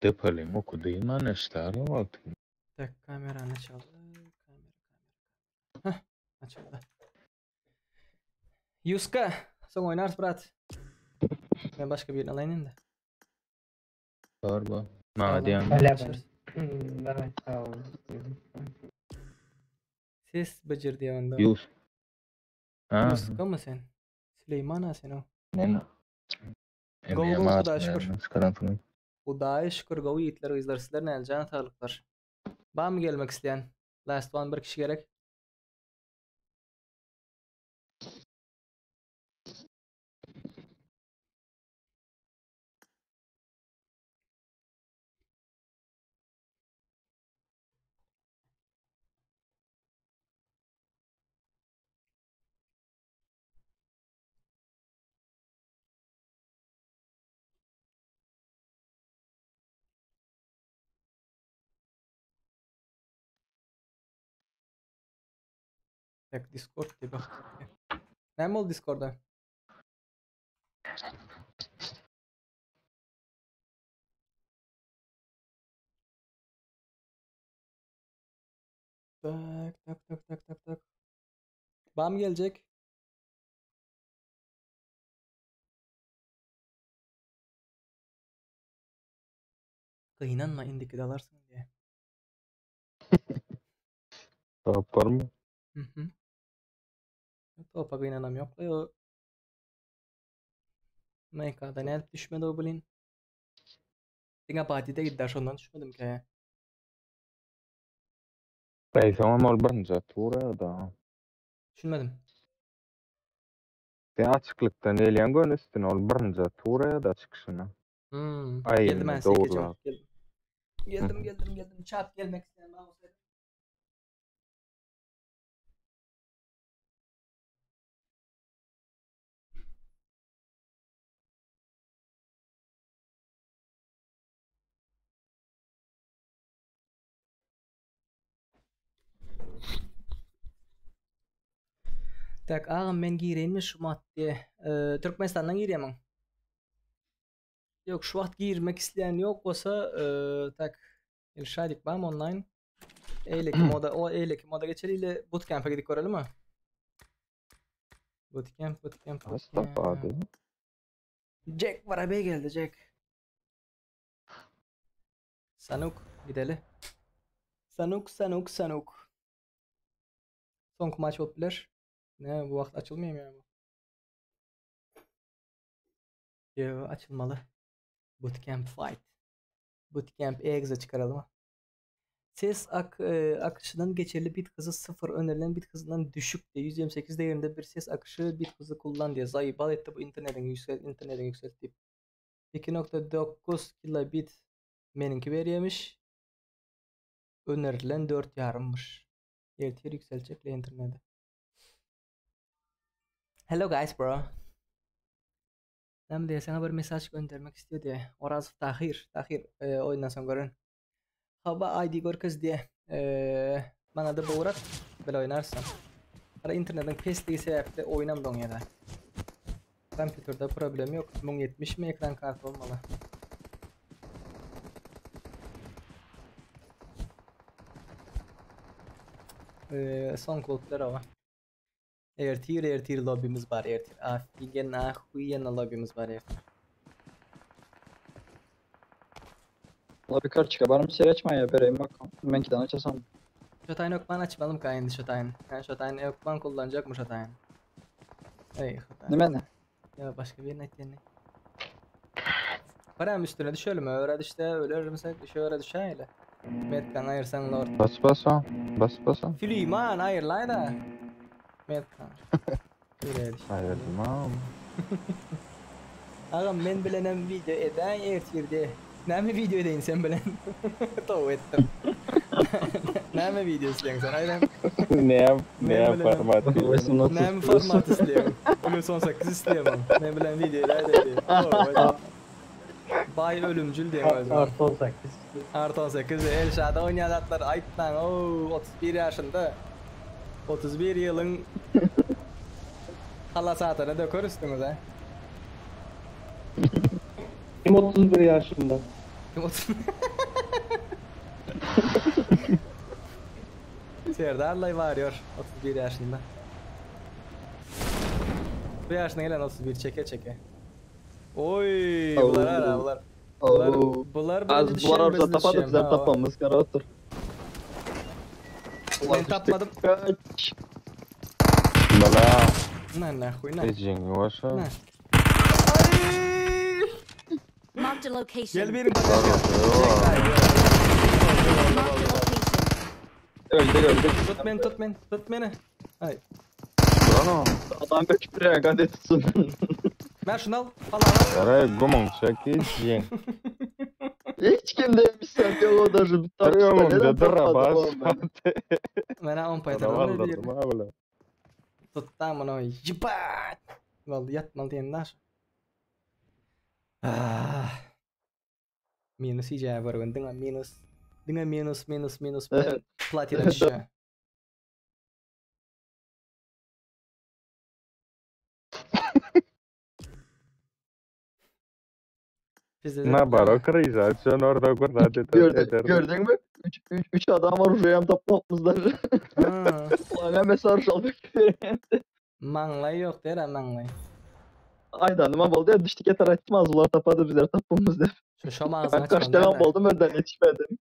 Depeliň oky dynman eşdär o wagty. Tak kamerany açaldy. Kamera, kamera, kamera. Heh, açyldy. Yuska, soň oýnarys brat. Men başga birini alaýyn indi. Bar bar. Maňa diýen. Daway, sag bol. Ses byjyr diýen onda. Yus. Ha. Yuska mı sen? Süleyman ha sen o. Men. Gowy gowy Hudaýa şükür. Çıkaran Hudaýa şükür gowy ýigitler gyzlar sizler näl jana saglyklar. Barmy gelmek isleýän? Last one bir kişi gerek. Tak Discord diye bak. Näme boldy Discord'a? Tak tak tak tak tak tak. Bam geljek. Gynanma indiki dalarsyň diye. Top barmy? Mhm. Topa gynanam ýok. O MK'da nädip düşmedi o blin? Diňe Badide gitdi, şondan düşmedim ki. Soňam ol birinji tur da. Düşünmedim. Sen açyklykdan gelýän gön üstüne ol birinji tur da çykyşyna. Hmm. Ay, Geldim ben dogry. size geldim. Geldim geldim geldim. Çat gelmek isteyen bana olsaydı. Tak agam men gireýinmi şu madde? Ee, Türkmenistandan girýärmiň? Ýok, şu wagt girmek isleýän ýok bolsa, e, tak Elşadik barmy online? Eýleki moda, o eýleki moda geçeli ile bootcamp'e gidip görelim mi? Bootcamp, bootcamp, Mustafa bootcamp. abi. Jack var abi geldi Jack. Sanuk gideli. Sanuk, Sanuk, Sanuk. Soňky maç bolup biler. Ne bu wagt açylmaýar ýa bu? Yo, açylmaly. Bootcamp fight. Bootcamp exe çykaralım. Ses ak, e, akışının geçerli bit hızı 0 önerilen bit hızından düşük diye 128 değerinde bir ses akışı bit hızı kullan diye zayıf etti bu internetin yüksel internetin yükselt deyip 2.9 kilobit meninki berýämiş. Önerilen 4 ýarymmış. Ertir yükselecek interneti. Hello guys bro. Näme diýe sana bir mesaj göndermek istiyor diye. Oraz Tahir, Tahir e, oýundan soň gören. Hava ID görkez diye. E, bana da bowrat bile oýnarsan. Ara internetin pesligi sebäpli oýnam doňýar. Kompýuterde problem ýok. 1070 mi ekran karty bolmaly. E, son klublar ama. Ertir ertir lobimiz var ertir. Afigen ahuyen lobimiz var ertir. Valla bir kar çıkar. Barım seri açma ya bereyim bak. Ben iki tane açasam. Şotayın Okman açmalım kayındı Şotayın. Yani Şotayın Okman kullanacak mı Şotayın? Ey Şotayın. Ne ben Ya başka bir net yani. Param üstüne düşelim. Öyle işte ölür müsün? Şöyle düşeyle. Metkan ayırsan lord. Bas bas o. Bas bas o. Süleyman ayırlay da. Metkan. Öyle düş. Ayırdım am. Ağam men bilenem video eden ertirdi. Näme video edeýin sen bilen? Tow etdim. Näme video isleýän sen? Aýdan. Ne Men ne bilenem. format? Näme format isleýän? Plus 18 isleýän. Men bilen video edäý. Bay ölümcül diýen özüm. Artı 18. Artı 18 Elşada oynayan atlar aýtmaň. Oo 31 ýaşynda. 31 ýylyň halasatyny döker üstüňize. Kim 31 ýaşynda? Kim 30? Serdar lay varıyor 31 yaşında. Bu yaşına gelen 31 çeke çeke. Oy, bular ara bular. Bular bular Az birinci bular düşen orada biz tapadı düşen. bizler Ha, tapmamız karaotur. Ben tapmadım. Kaç. Bala. Ne ne huy ne. Ejin ýuwaş. Ne? Marked a location. Gel birin Öldük öldük. Tut beni tut beni tut beni. Ay. Adam kaçıp buraya hadi tutsun. Ver şunu al. Al al. Yaray gumum çek ejin. Hiç kim demiş sen yok o da şu bir Gumum Neden da tapmadım bas. oğlum ben? Bana 10 paytarım Aldırdım bir. ha bile. Tuttan bunu. Yıpat. Vallahi yatmalı diyenler. Ah. Minus iyice var gün. Diňe minus. Diňe minus minus minus. Evet. Platina düşüyor. Bizde de Na baro kriza, sen orada kurda Gördün, gördün mü? 3 üç, üç adam var oraya tapmamızlar. Ulan ben mesaj aldık. Manlay yok der ha manlay. Aydan nima bo'ldi? Ya düştük yeter aytmaz ular tapadi bizler tapmamız deb. Şu şom ağzını Ben kaç açman devam değil mi? oldum önden yetişmedim.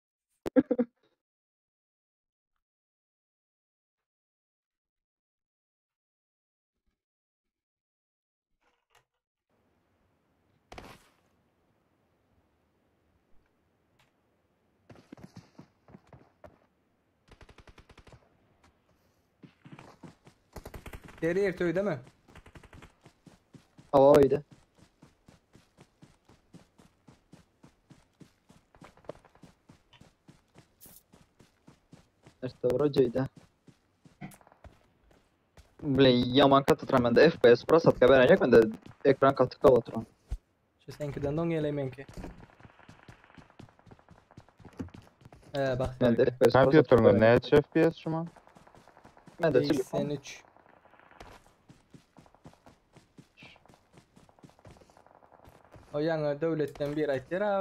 Deri ertöy değil mi? Hava oydu. Erta vrojeydi. Блин, yaman katı turan bende FPS prosatka berecek bende ekran katı kala turan. Şu senkiden don gele menki. Ee bak. Bende FPS Kompýuteriňde näçe FPS şuma? Bende telefon. 83. O ýaňy döwletden bir aýtdyr ha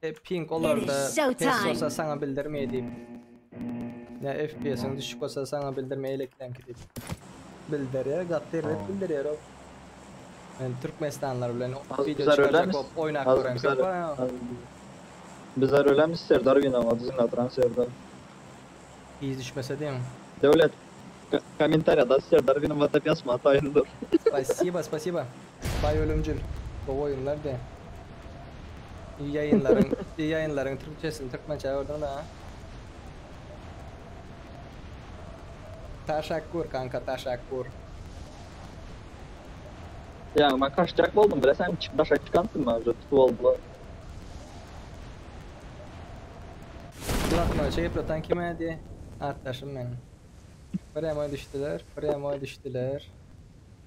e, ping olarda It is showtime. pes bolsa sana bildirmeýär diýip. Ya FPS-iň düşük bolsa sana bildirmeýär eleklenki diýip. Bildirýär, gatdyr bildirýär o. Men Türkmenistanlar bilen Az video bizler çıkaracak öyle mi? bolup oýnap Az gören bizler, köp ha. az bizler öyle mi Serdar oynamadı Zinatran Serdar. İz düşmese diýim. Devlet kommentariyada Serdar oynamadı yazma hatayındır. Спасибо, спасибо. Bay ölümcül. Bu oyunlar de. İyi yayınların, iyi yayınların Türkçesini Türkmençe oradan da. ha. Teşekkür kanka, teşekkür. Yani ben kaçacak oldum bile sen çık taşa çıkansın mı önce tutup oldular. Kulakma çekip atan kime diye. Arkadaşım benim. Premo düştüler, Premo düştüler.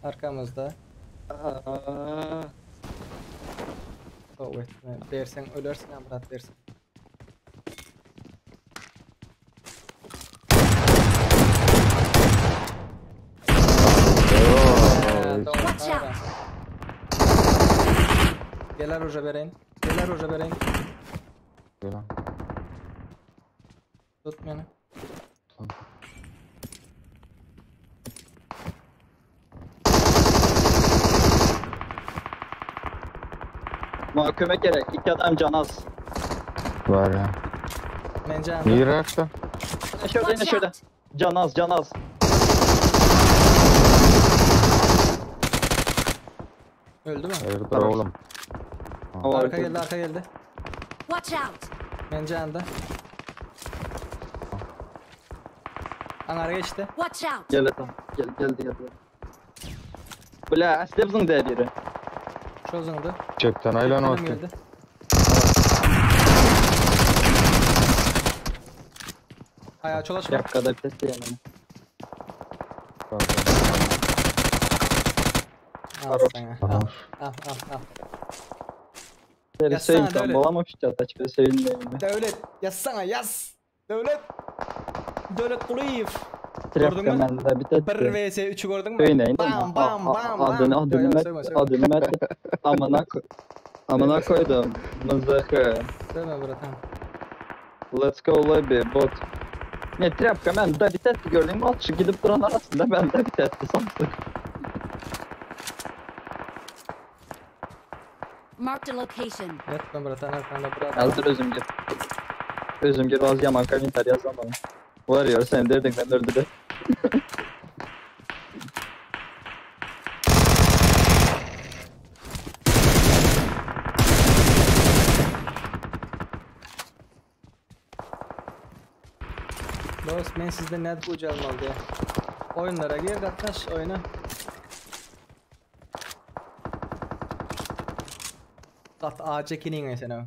Arkamızda. Aa, Oh, wait, dersen ölersin amrat dersin. Watch out! Geler hoca vereyim. Geler hoca vereyim. Tut beni. Bana kömek gerek. İki adam can az. Var ya. Men can. Nirakda? Şurada yine şurada. Can az can az. Öldü mü? Hayırdır oğlum? Arka geldi, arka geldi. Watch out! Men canda. Anara geçti. Watch out! Gel tamam. Gel geldi geldi. Bula asli bizim de biri. Çözündü. Çöpten aylan Benim olsun. geldi. Ayağa çolaşma. Dakikada bir test yani. Al sana. Al al al. al. Seni Yazsana sevdim Devlet. bulamamış çataç ve sevindim. Devlet yazsana yaz. Devlet. Devlet Kuliyev. Trepka mende bit etdi. 1 vs 3'ü gördün mü? Öýneýin. Bam bam bam bam. Adyny Yo, yo, adyny sögme, sögme. adyny Amına koy. Amına koydum. Mızıkı. Sögme bratan. Let's go lobby bot. Ne trepka men da bit etdi gördün mü? Atşı gidip duran arasında ben de bit etti samsık. Marked a location. Yatma bratan arkanda bratan. Hazır özüm gir. Özüm gir az yaman komentar yazan bana. Varıyor sen derdin ben öldü de. Dost men sizden ne bu almalı diye. Oyunlara gir gatnaş oyna. Gat AC kinin sen o.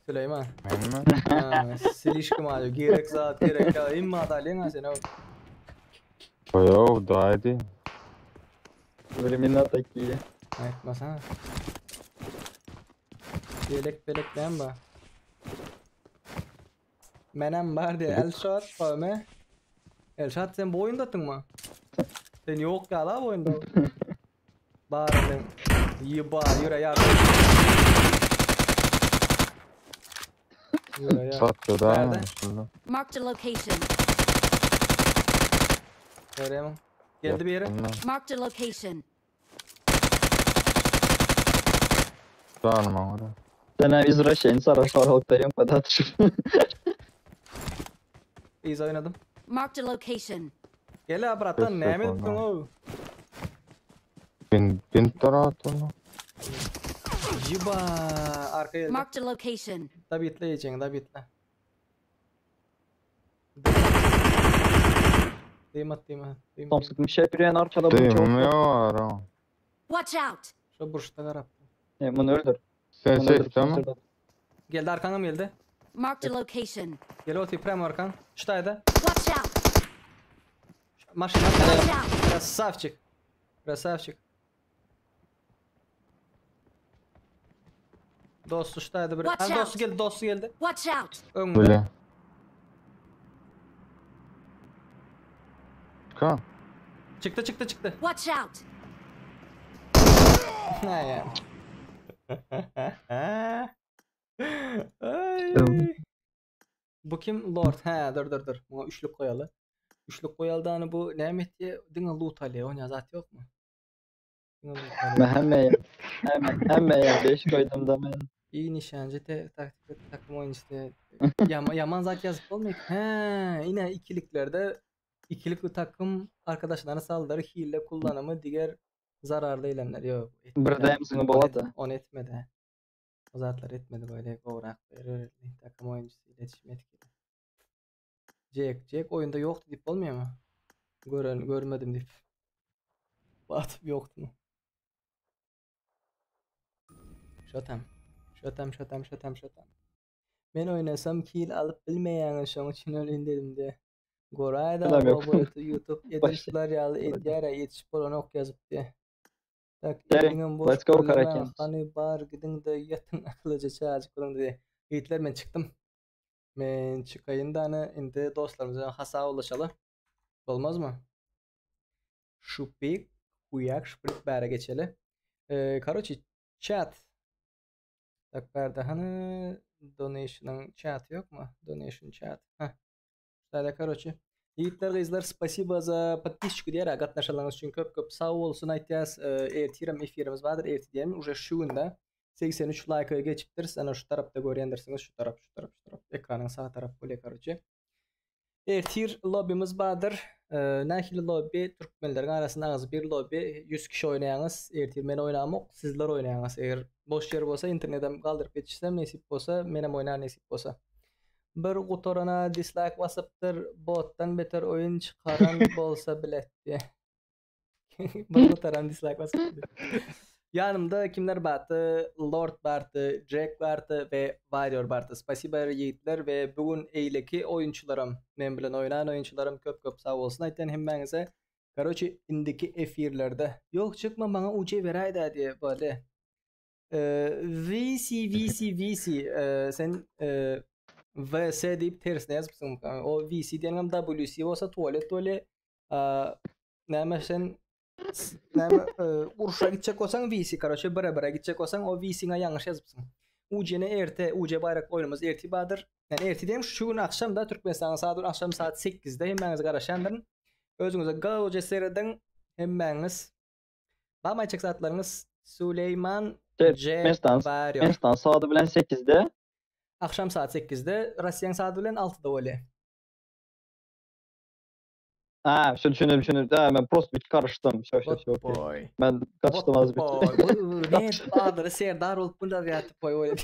Süleyman. Men mi? Ha, Silişkim abi. Gerek zat gerek ya. İmma adalyan sen o. Yo, daydı. Времена такие. Aytmasana. Yelek belek näme bar? Menem bar diye. Elşat kome. Elşat sen bu oyundatın mı? Sen yok ya la bu oyunda. Bar sen. Yiba yürü ya. Yürü ya. Satdy da. Nerede? Şurada. Marked a location. Göreyim. Geldi bir yere. Marked a location. Danma orada. Sen извращенец, saraşarlıktayım padat. İyi oynadım. Marked a location. Gel ha bratan Ses näme yok ettin ondan. o? Bin bin taraftan. Yiba arka geldi. Marked a location. Da bitle yiyeceksin da bitle. Dıymat dıymat. Dıymat. Samsık bir şey bir arkada bu çok. Duymuyor var o. Watch out! Şu burçta garap. Ne, bunu öldür. Sen Bunu öldür, ses tamam. öldür. Geldi arkana mı geldi? Marked a location. Gel o prem arkan. Şuraydı. Watch out! Maşina. Watch out! Красавчик. Красавчик. Dostu şuraydı bir. Watch Ha, out. dostu geldi, dostu geldi. Watch out! Önde. Böyle. Ka. Çıktı çıktı çıktı. Watch out! Ne ya? Ay. Bu kim? Lord. He dur dur dur. Buna üçlük koyalı. Üçlük koyalı da hani bu ne diye diňe loot alıyor. O ne zat yok mu? Diňe loot alıyor. Ben hemen hemen hemen 5 koydum da ben. İyi nişancı te, taktik takım oyuncusu. Yama, yaman zat yazıp olmuyor. ki. He, yine ikiliklerde ikilik takım arkadaşlarına saldırı, hile kullanımı, diğer zararlı eylemler. Yok. etmedi. Burada hepsini Onu boladı. et- Onu etmedi. O zatlar etmedi böyle govrak böyle takım oyuncusu iletişim etkili. Jack, Jack oyunda yoktu deyip olmuyor mu? Gören, görmedim deyip. Batıp yoktu mu? Şotem. Şotem, şotem, şotem, şotem. Men oynasam kill alıp bilmeýän şoň üçin ölün dedim de. Goray da Adam yok. bu YouTube Başla. edişler ýaly edýär ýetişip bolan ok ýazyp diye. Tak Gel, eliňem boş let's go gürleme, Karakens. Hany bar gidiň de ýatyn akyllyja çaýjyk boluň diye. Ýigitler men çykdym. Men çykaýyn da hani indi dostlarymyza hasa ulaşaly. Bolmaz mı? Şupik, huyak, şprik bäre geçeli. Ee, karoçi chat. Tak bärde hani donation'ın chat yok mu? Donation chat. Heh. Şöyle karoçi. Ýigitler gyzlar spasibo za подписчику diýär gatnaşanlaryňyz üçin köp köp sag bolsun aýtýas. Ee, Ertirem efirimiz bardyr. Ertir diýem уже şu günde 83 like geçipdir. Sana şu tarapda görýändirsiňiz. Şu tarap, şu tarap, şu tarap. Ekranyň sag tarap bolýar karoçi. Ertir lobbymiz bardyr. Ee, nähili lobby türkmenleriň arasynda az bir lobby 100 kişi oýnaýaňyz. Ertir men oýnamok, sizler oýnaýaňyz. Eger boş ýer bolsa internetem galdyryp ýetişsem nesip bolsa, menem oýnar nesip bolsa. Bir gutarana dislike basypdyr, botdan beter oýun çykaran bolsa biletdi. Bir gutaran dislike basypdyr. Yanımda kimler bardy? Lord bardy, Jack bardy we Warrior bardy. Spasibo ýigitler we bugün eýleki oýunçylarym, men bilen oýnan oýunçylarym köp köp sag bolsun aýtýan hemmäňize. Karoçi indiki efirlerde yok çykma maňa UC beräýdä diye böyle. Ee, VC VC VC ee, sen e, WC diýip tersine ýazypsyň. O WC diýeniňem WC bolsa tualet bolýar. Näme sen näme urşa gitjek bolsaň WC, karoçe bire-bire gitjek bolsaň o WC-ňe ýalňyş ýazypsyň. UC-ne erte, UC baýrak oýnumyz ertir bardyr. Yani ertir diýem şu gün akşam da Türkmenistanyň saat akşam saat 8-de hemmäňizi garaşýandyryn. Özüňize gowja serediň hemmäňiz. Barmy aýtjak zatlaryňyz? Süleýman J. Barýor. Türkmenistan saady bilen 8-de. Akşam saat 8-de, Russiýanyň saady bilen 6-da bolýar. Ha, şunu düşündüm, düşündüm. Ha, men prosto bir karıştım. Şo, şo, şo. Boy. Men kaçtım az bir. Bu ne adyny Serdar bolup bunlar ýatyp goý bolýar.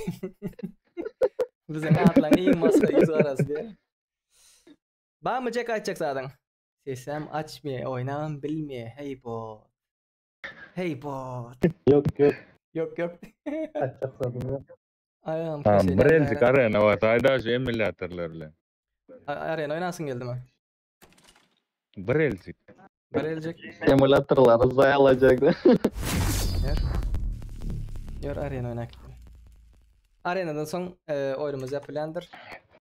Biziň atlaň iň masgara ýüz garasy diýär. Barmy Jack aýtjak zadyň? Sesem açmaýar, oýnagam bilmeýär. Hey bot. Hey bot. Ýok, ýok. Ýok, ýok. Aýtjak zadym ýok. Aýam Tamam, bir elcik arena bar, aýda şu emulatorlar bilen. Arena oýnasyn geldimi? Bir elcik. Bir elcik. Emulatorlary zaý alacak. Ýör. Ýör arena oýnak. Arenadan soň e, oýnumyz ýapylýandyr.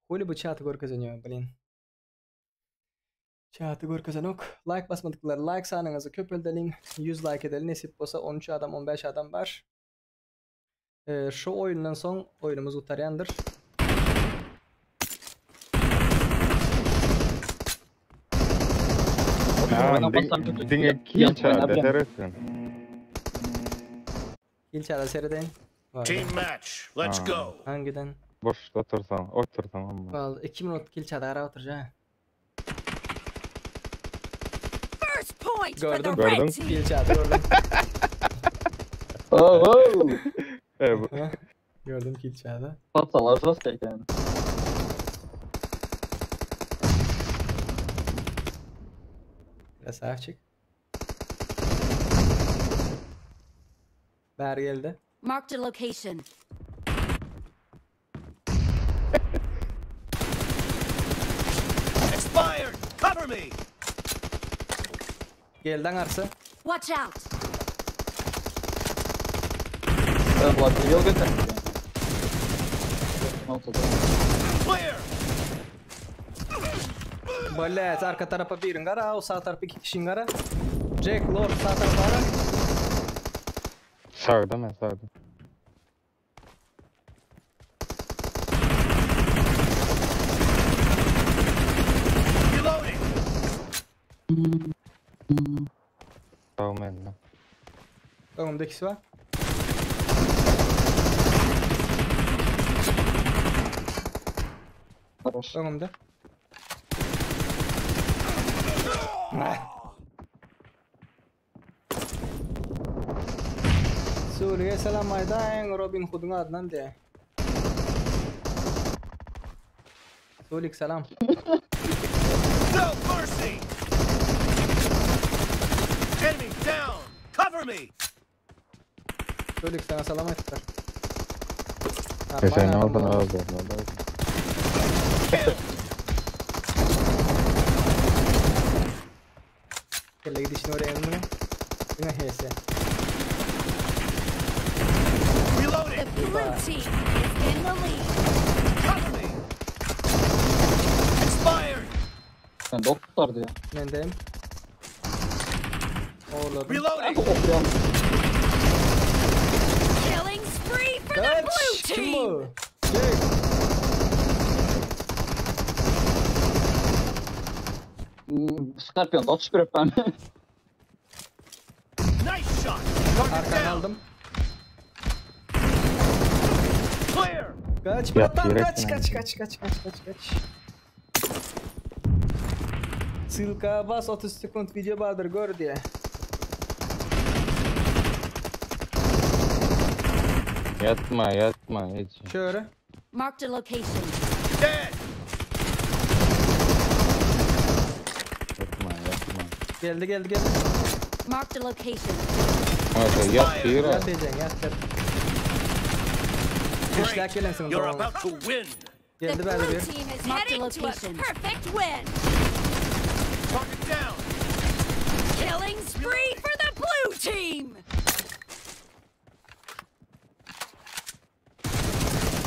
Huli bu çaty görkezeniyor, blin. Çaty görkezenok. Like basmadyklar like sanyňyzy köpeldeliň. 100 like edeli nesip bolsa 13 adam 15 adam bar. E, şu oýundan soň oýnumyz gutarýandyr. Tamam, diňe kill çarda seretsin. Kill çarda seredeýin. Team match. Let's go. Hangiden? Boş otursan, otursan amma. Val 2 minut kill çarda gara oturja. First point for the Gördüm. red Gördüm. team. Kill çarda gördüm. Oh, E, bu. Gördüm kill çarda. Patsalar rast eken. Красавчик. Bär geldi. Marked a location. Expired. Cover me. Geldi aňarsy. Watch out. Ben Vlad yol götür. Clear. Блять, arka tarapa birin gara, o sağ tarapa iki kişinin gara. Jack Lord sağ tarapa ara. Sağda men sağda. Reloading. Sağ men. Öňümde ikisi var. Öňümde. Suriye selam aýdaýyň Robin Hood'un adyndan diýe. Sulik selam. No mercy. Enemy down. Cover me. Sulik sana selam aýtdylar. Sen aldın aldın aldın. Kelle gidişini oraya bunu. Yine HS. Reloading. The blue team is in the lead. Cover me. Expired. Ben de ok tutardı ya. Mendeyim. Oğurladım. Reloading. Killing spree for the Kaç! blue Kim team. bu? Jack. Scorpion da 31 öpmem. Nice shot. Target Arkanı down. aldım. Clear. Kaç Yat, bratan yürek kaç mi? kaç kaç kaç kaç kaç kaç. Sılka bas 30 sekund video bardyr gör diye. Yatma yatma hiç. Şöyle. Marked a location. Dead. Yatma yatma. Geldi geldi geldi. Marked a location. Evet yat yürü. Yat diyeceksin yat yat. Güçlek gelensin. You're about to win. The Geldi böyle blue bir. team is heading to a perfect win. Target down. Killing spree for the blue team.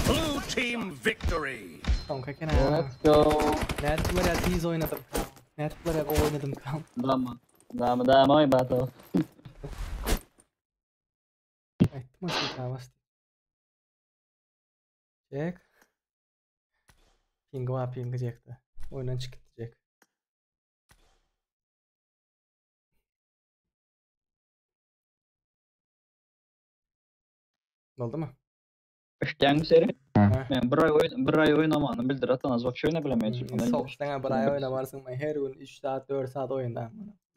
Blue team victory. Soňky eken. Let's go. Nädip bular ýaly tiz oýnadym? Nädip bular ýaly gowy oýnadym? Dama. Dama dama oý battle. Aýtdym o şeýtan bas. Jack. Pingi bar pingi Jack'de. Oýundan çykyp gitdi Jack. Boldumy? Eşitýäňmi seri? Men bir aý oýun bir aý oýnamanymy bildir atana wapşe oýna bilemeýän Hmm, Soksaňa bir aý oýnamarsyň men her gün 3 saat 4 saat oýunda.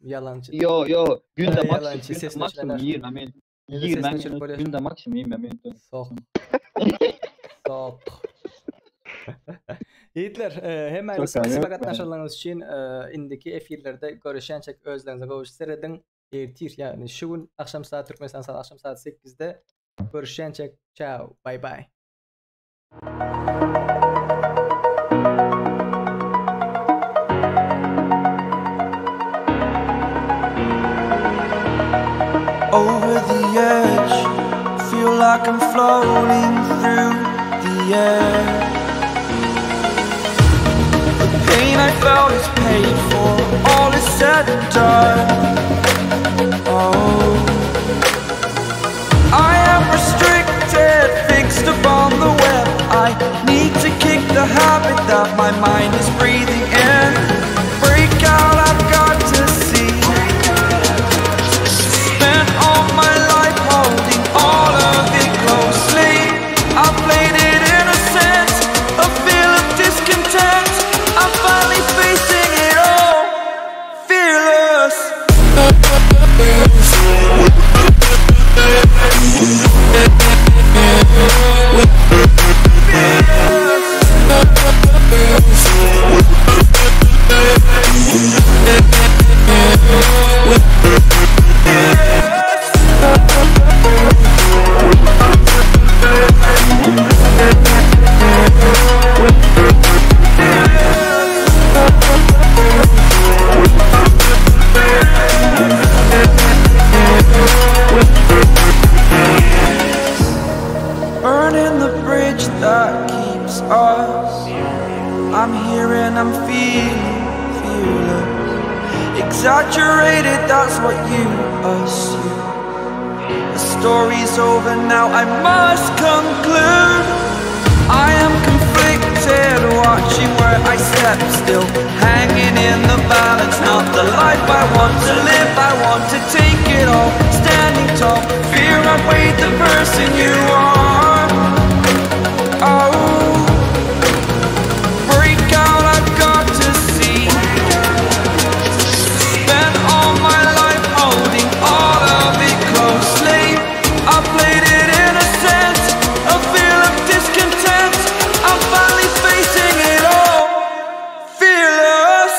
Ýalançy. Yo yo günde Ýalançy, maksimum sesini maksimum öçüren 20 minut. Ýa-da 20 sesini öçürip minut bolýar. günde maksimum 20 minut. Sok. Sok. Ýigitler, e, hemmäňize Çok spasiba aýyp. gatnaşanlaryňyz üçin e, indiki efirlerde görüşýänçek özleriňize gowuş serediň. Ertir ýagny şu gün akşam saat Türkmenistan saat akşam saat 8-de görüşýänçek. Ciao, bye bye. Over the edge, feel like I'm floating through the air. The pain I felt is paid for, all is said and done. Oh, I am restricted, fixed upon the web. I need to kick the habit that my mind is breathing in. Break out, I've got to see. Spent all my life holding all of it closely. I played it innocent, a feel of discontent. I'm finally facing it all, fearless. Burning the bridge that keeps us. I'm here and I'm feeling fearless. Exaggerated, that's what you assume. The story's over now, I must conclude. I am conflicted, watching where I step still, hanging in the balance. Not the life I want to live, I want to take it all. Standing tall, fear outweighed the person you are. Oh, break out, I've got to see. Spent all my life holding all of it closely. I played it innocent, a feel of discontent. I'm finally facing it all, fearless.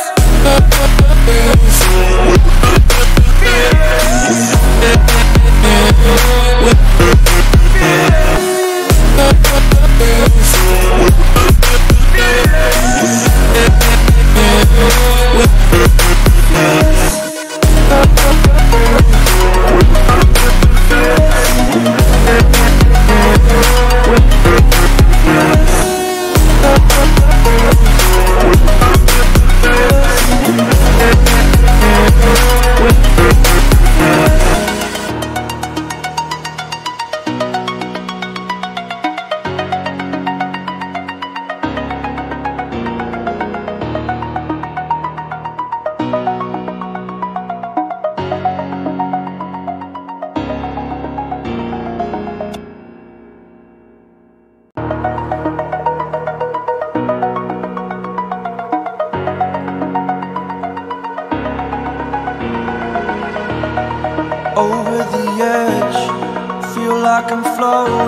Over the edge, feel like I'm floating.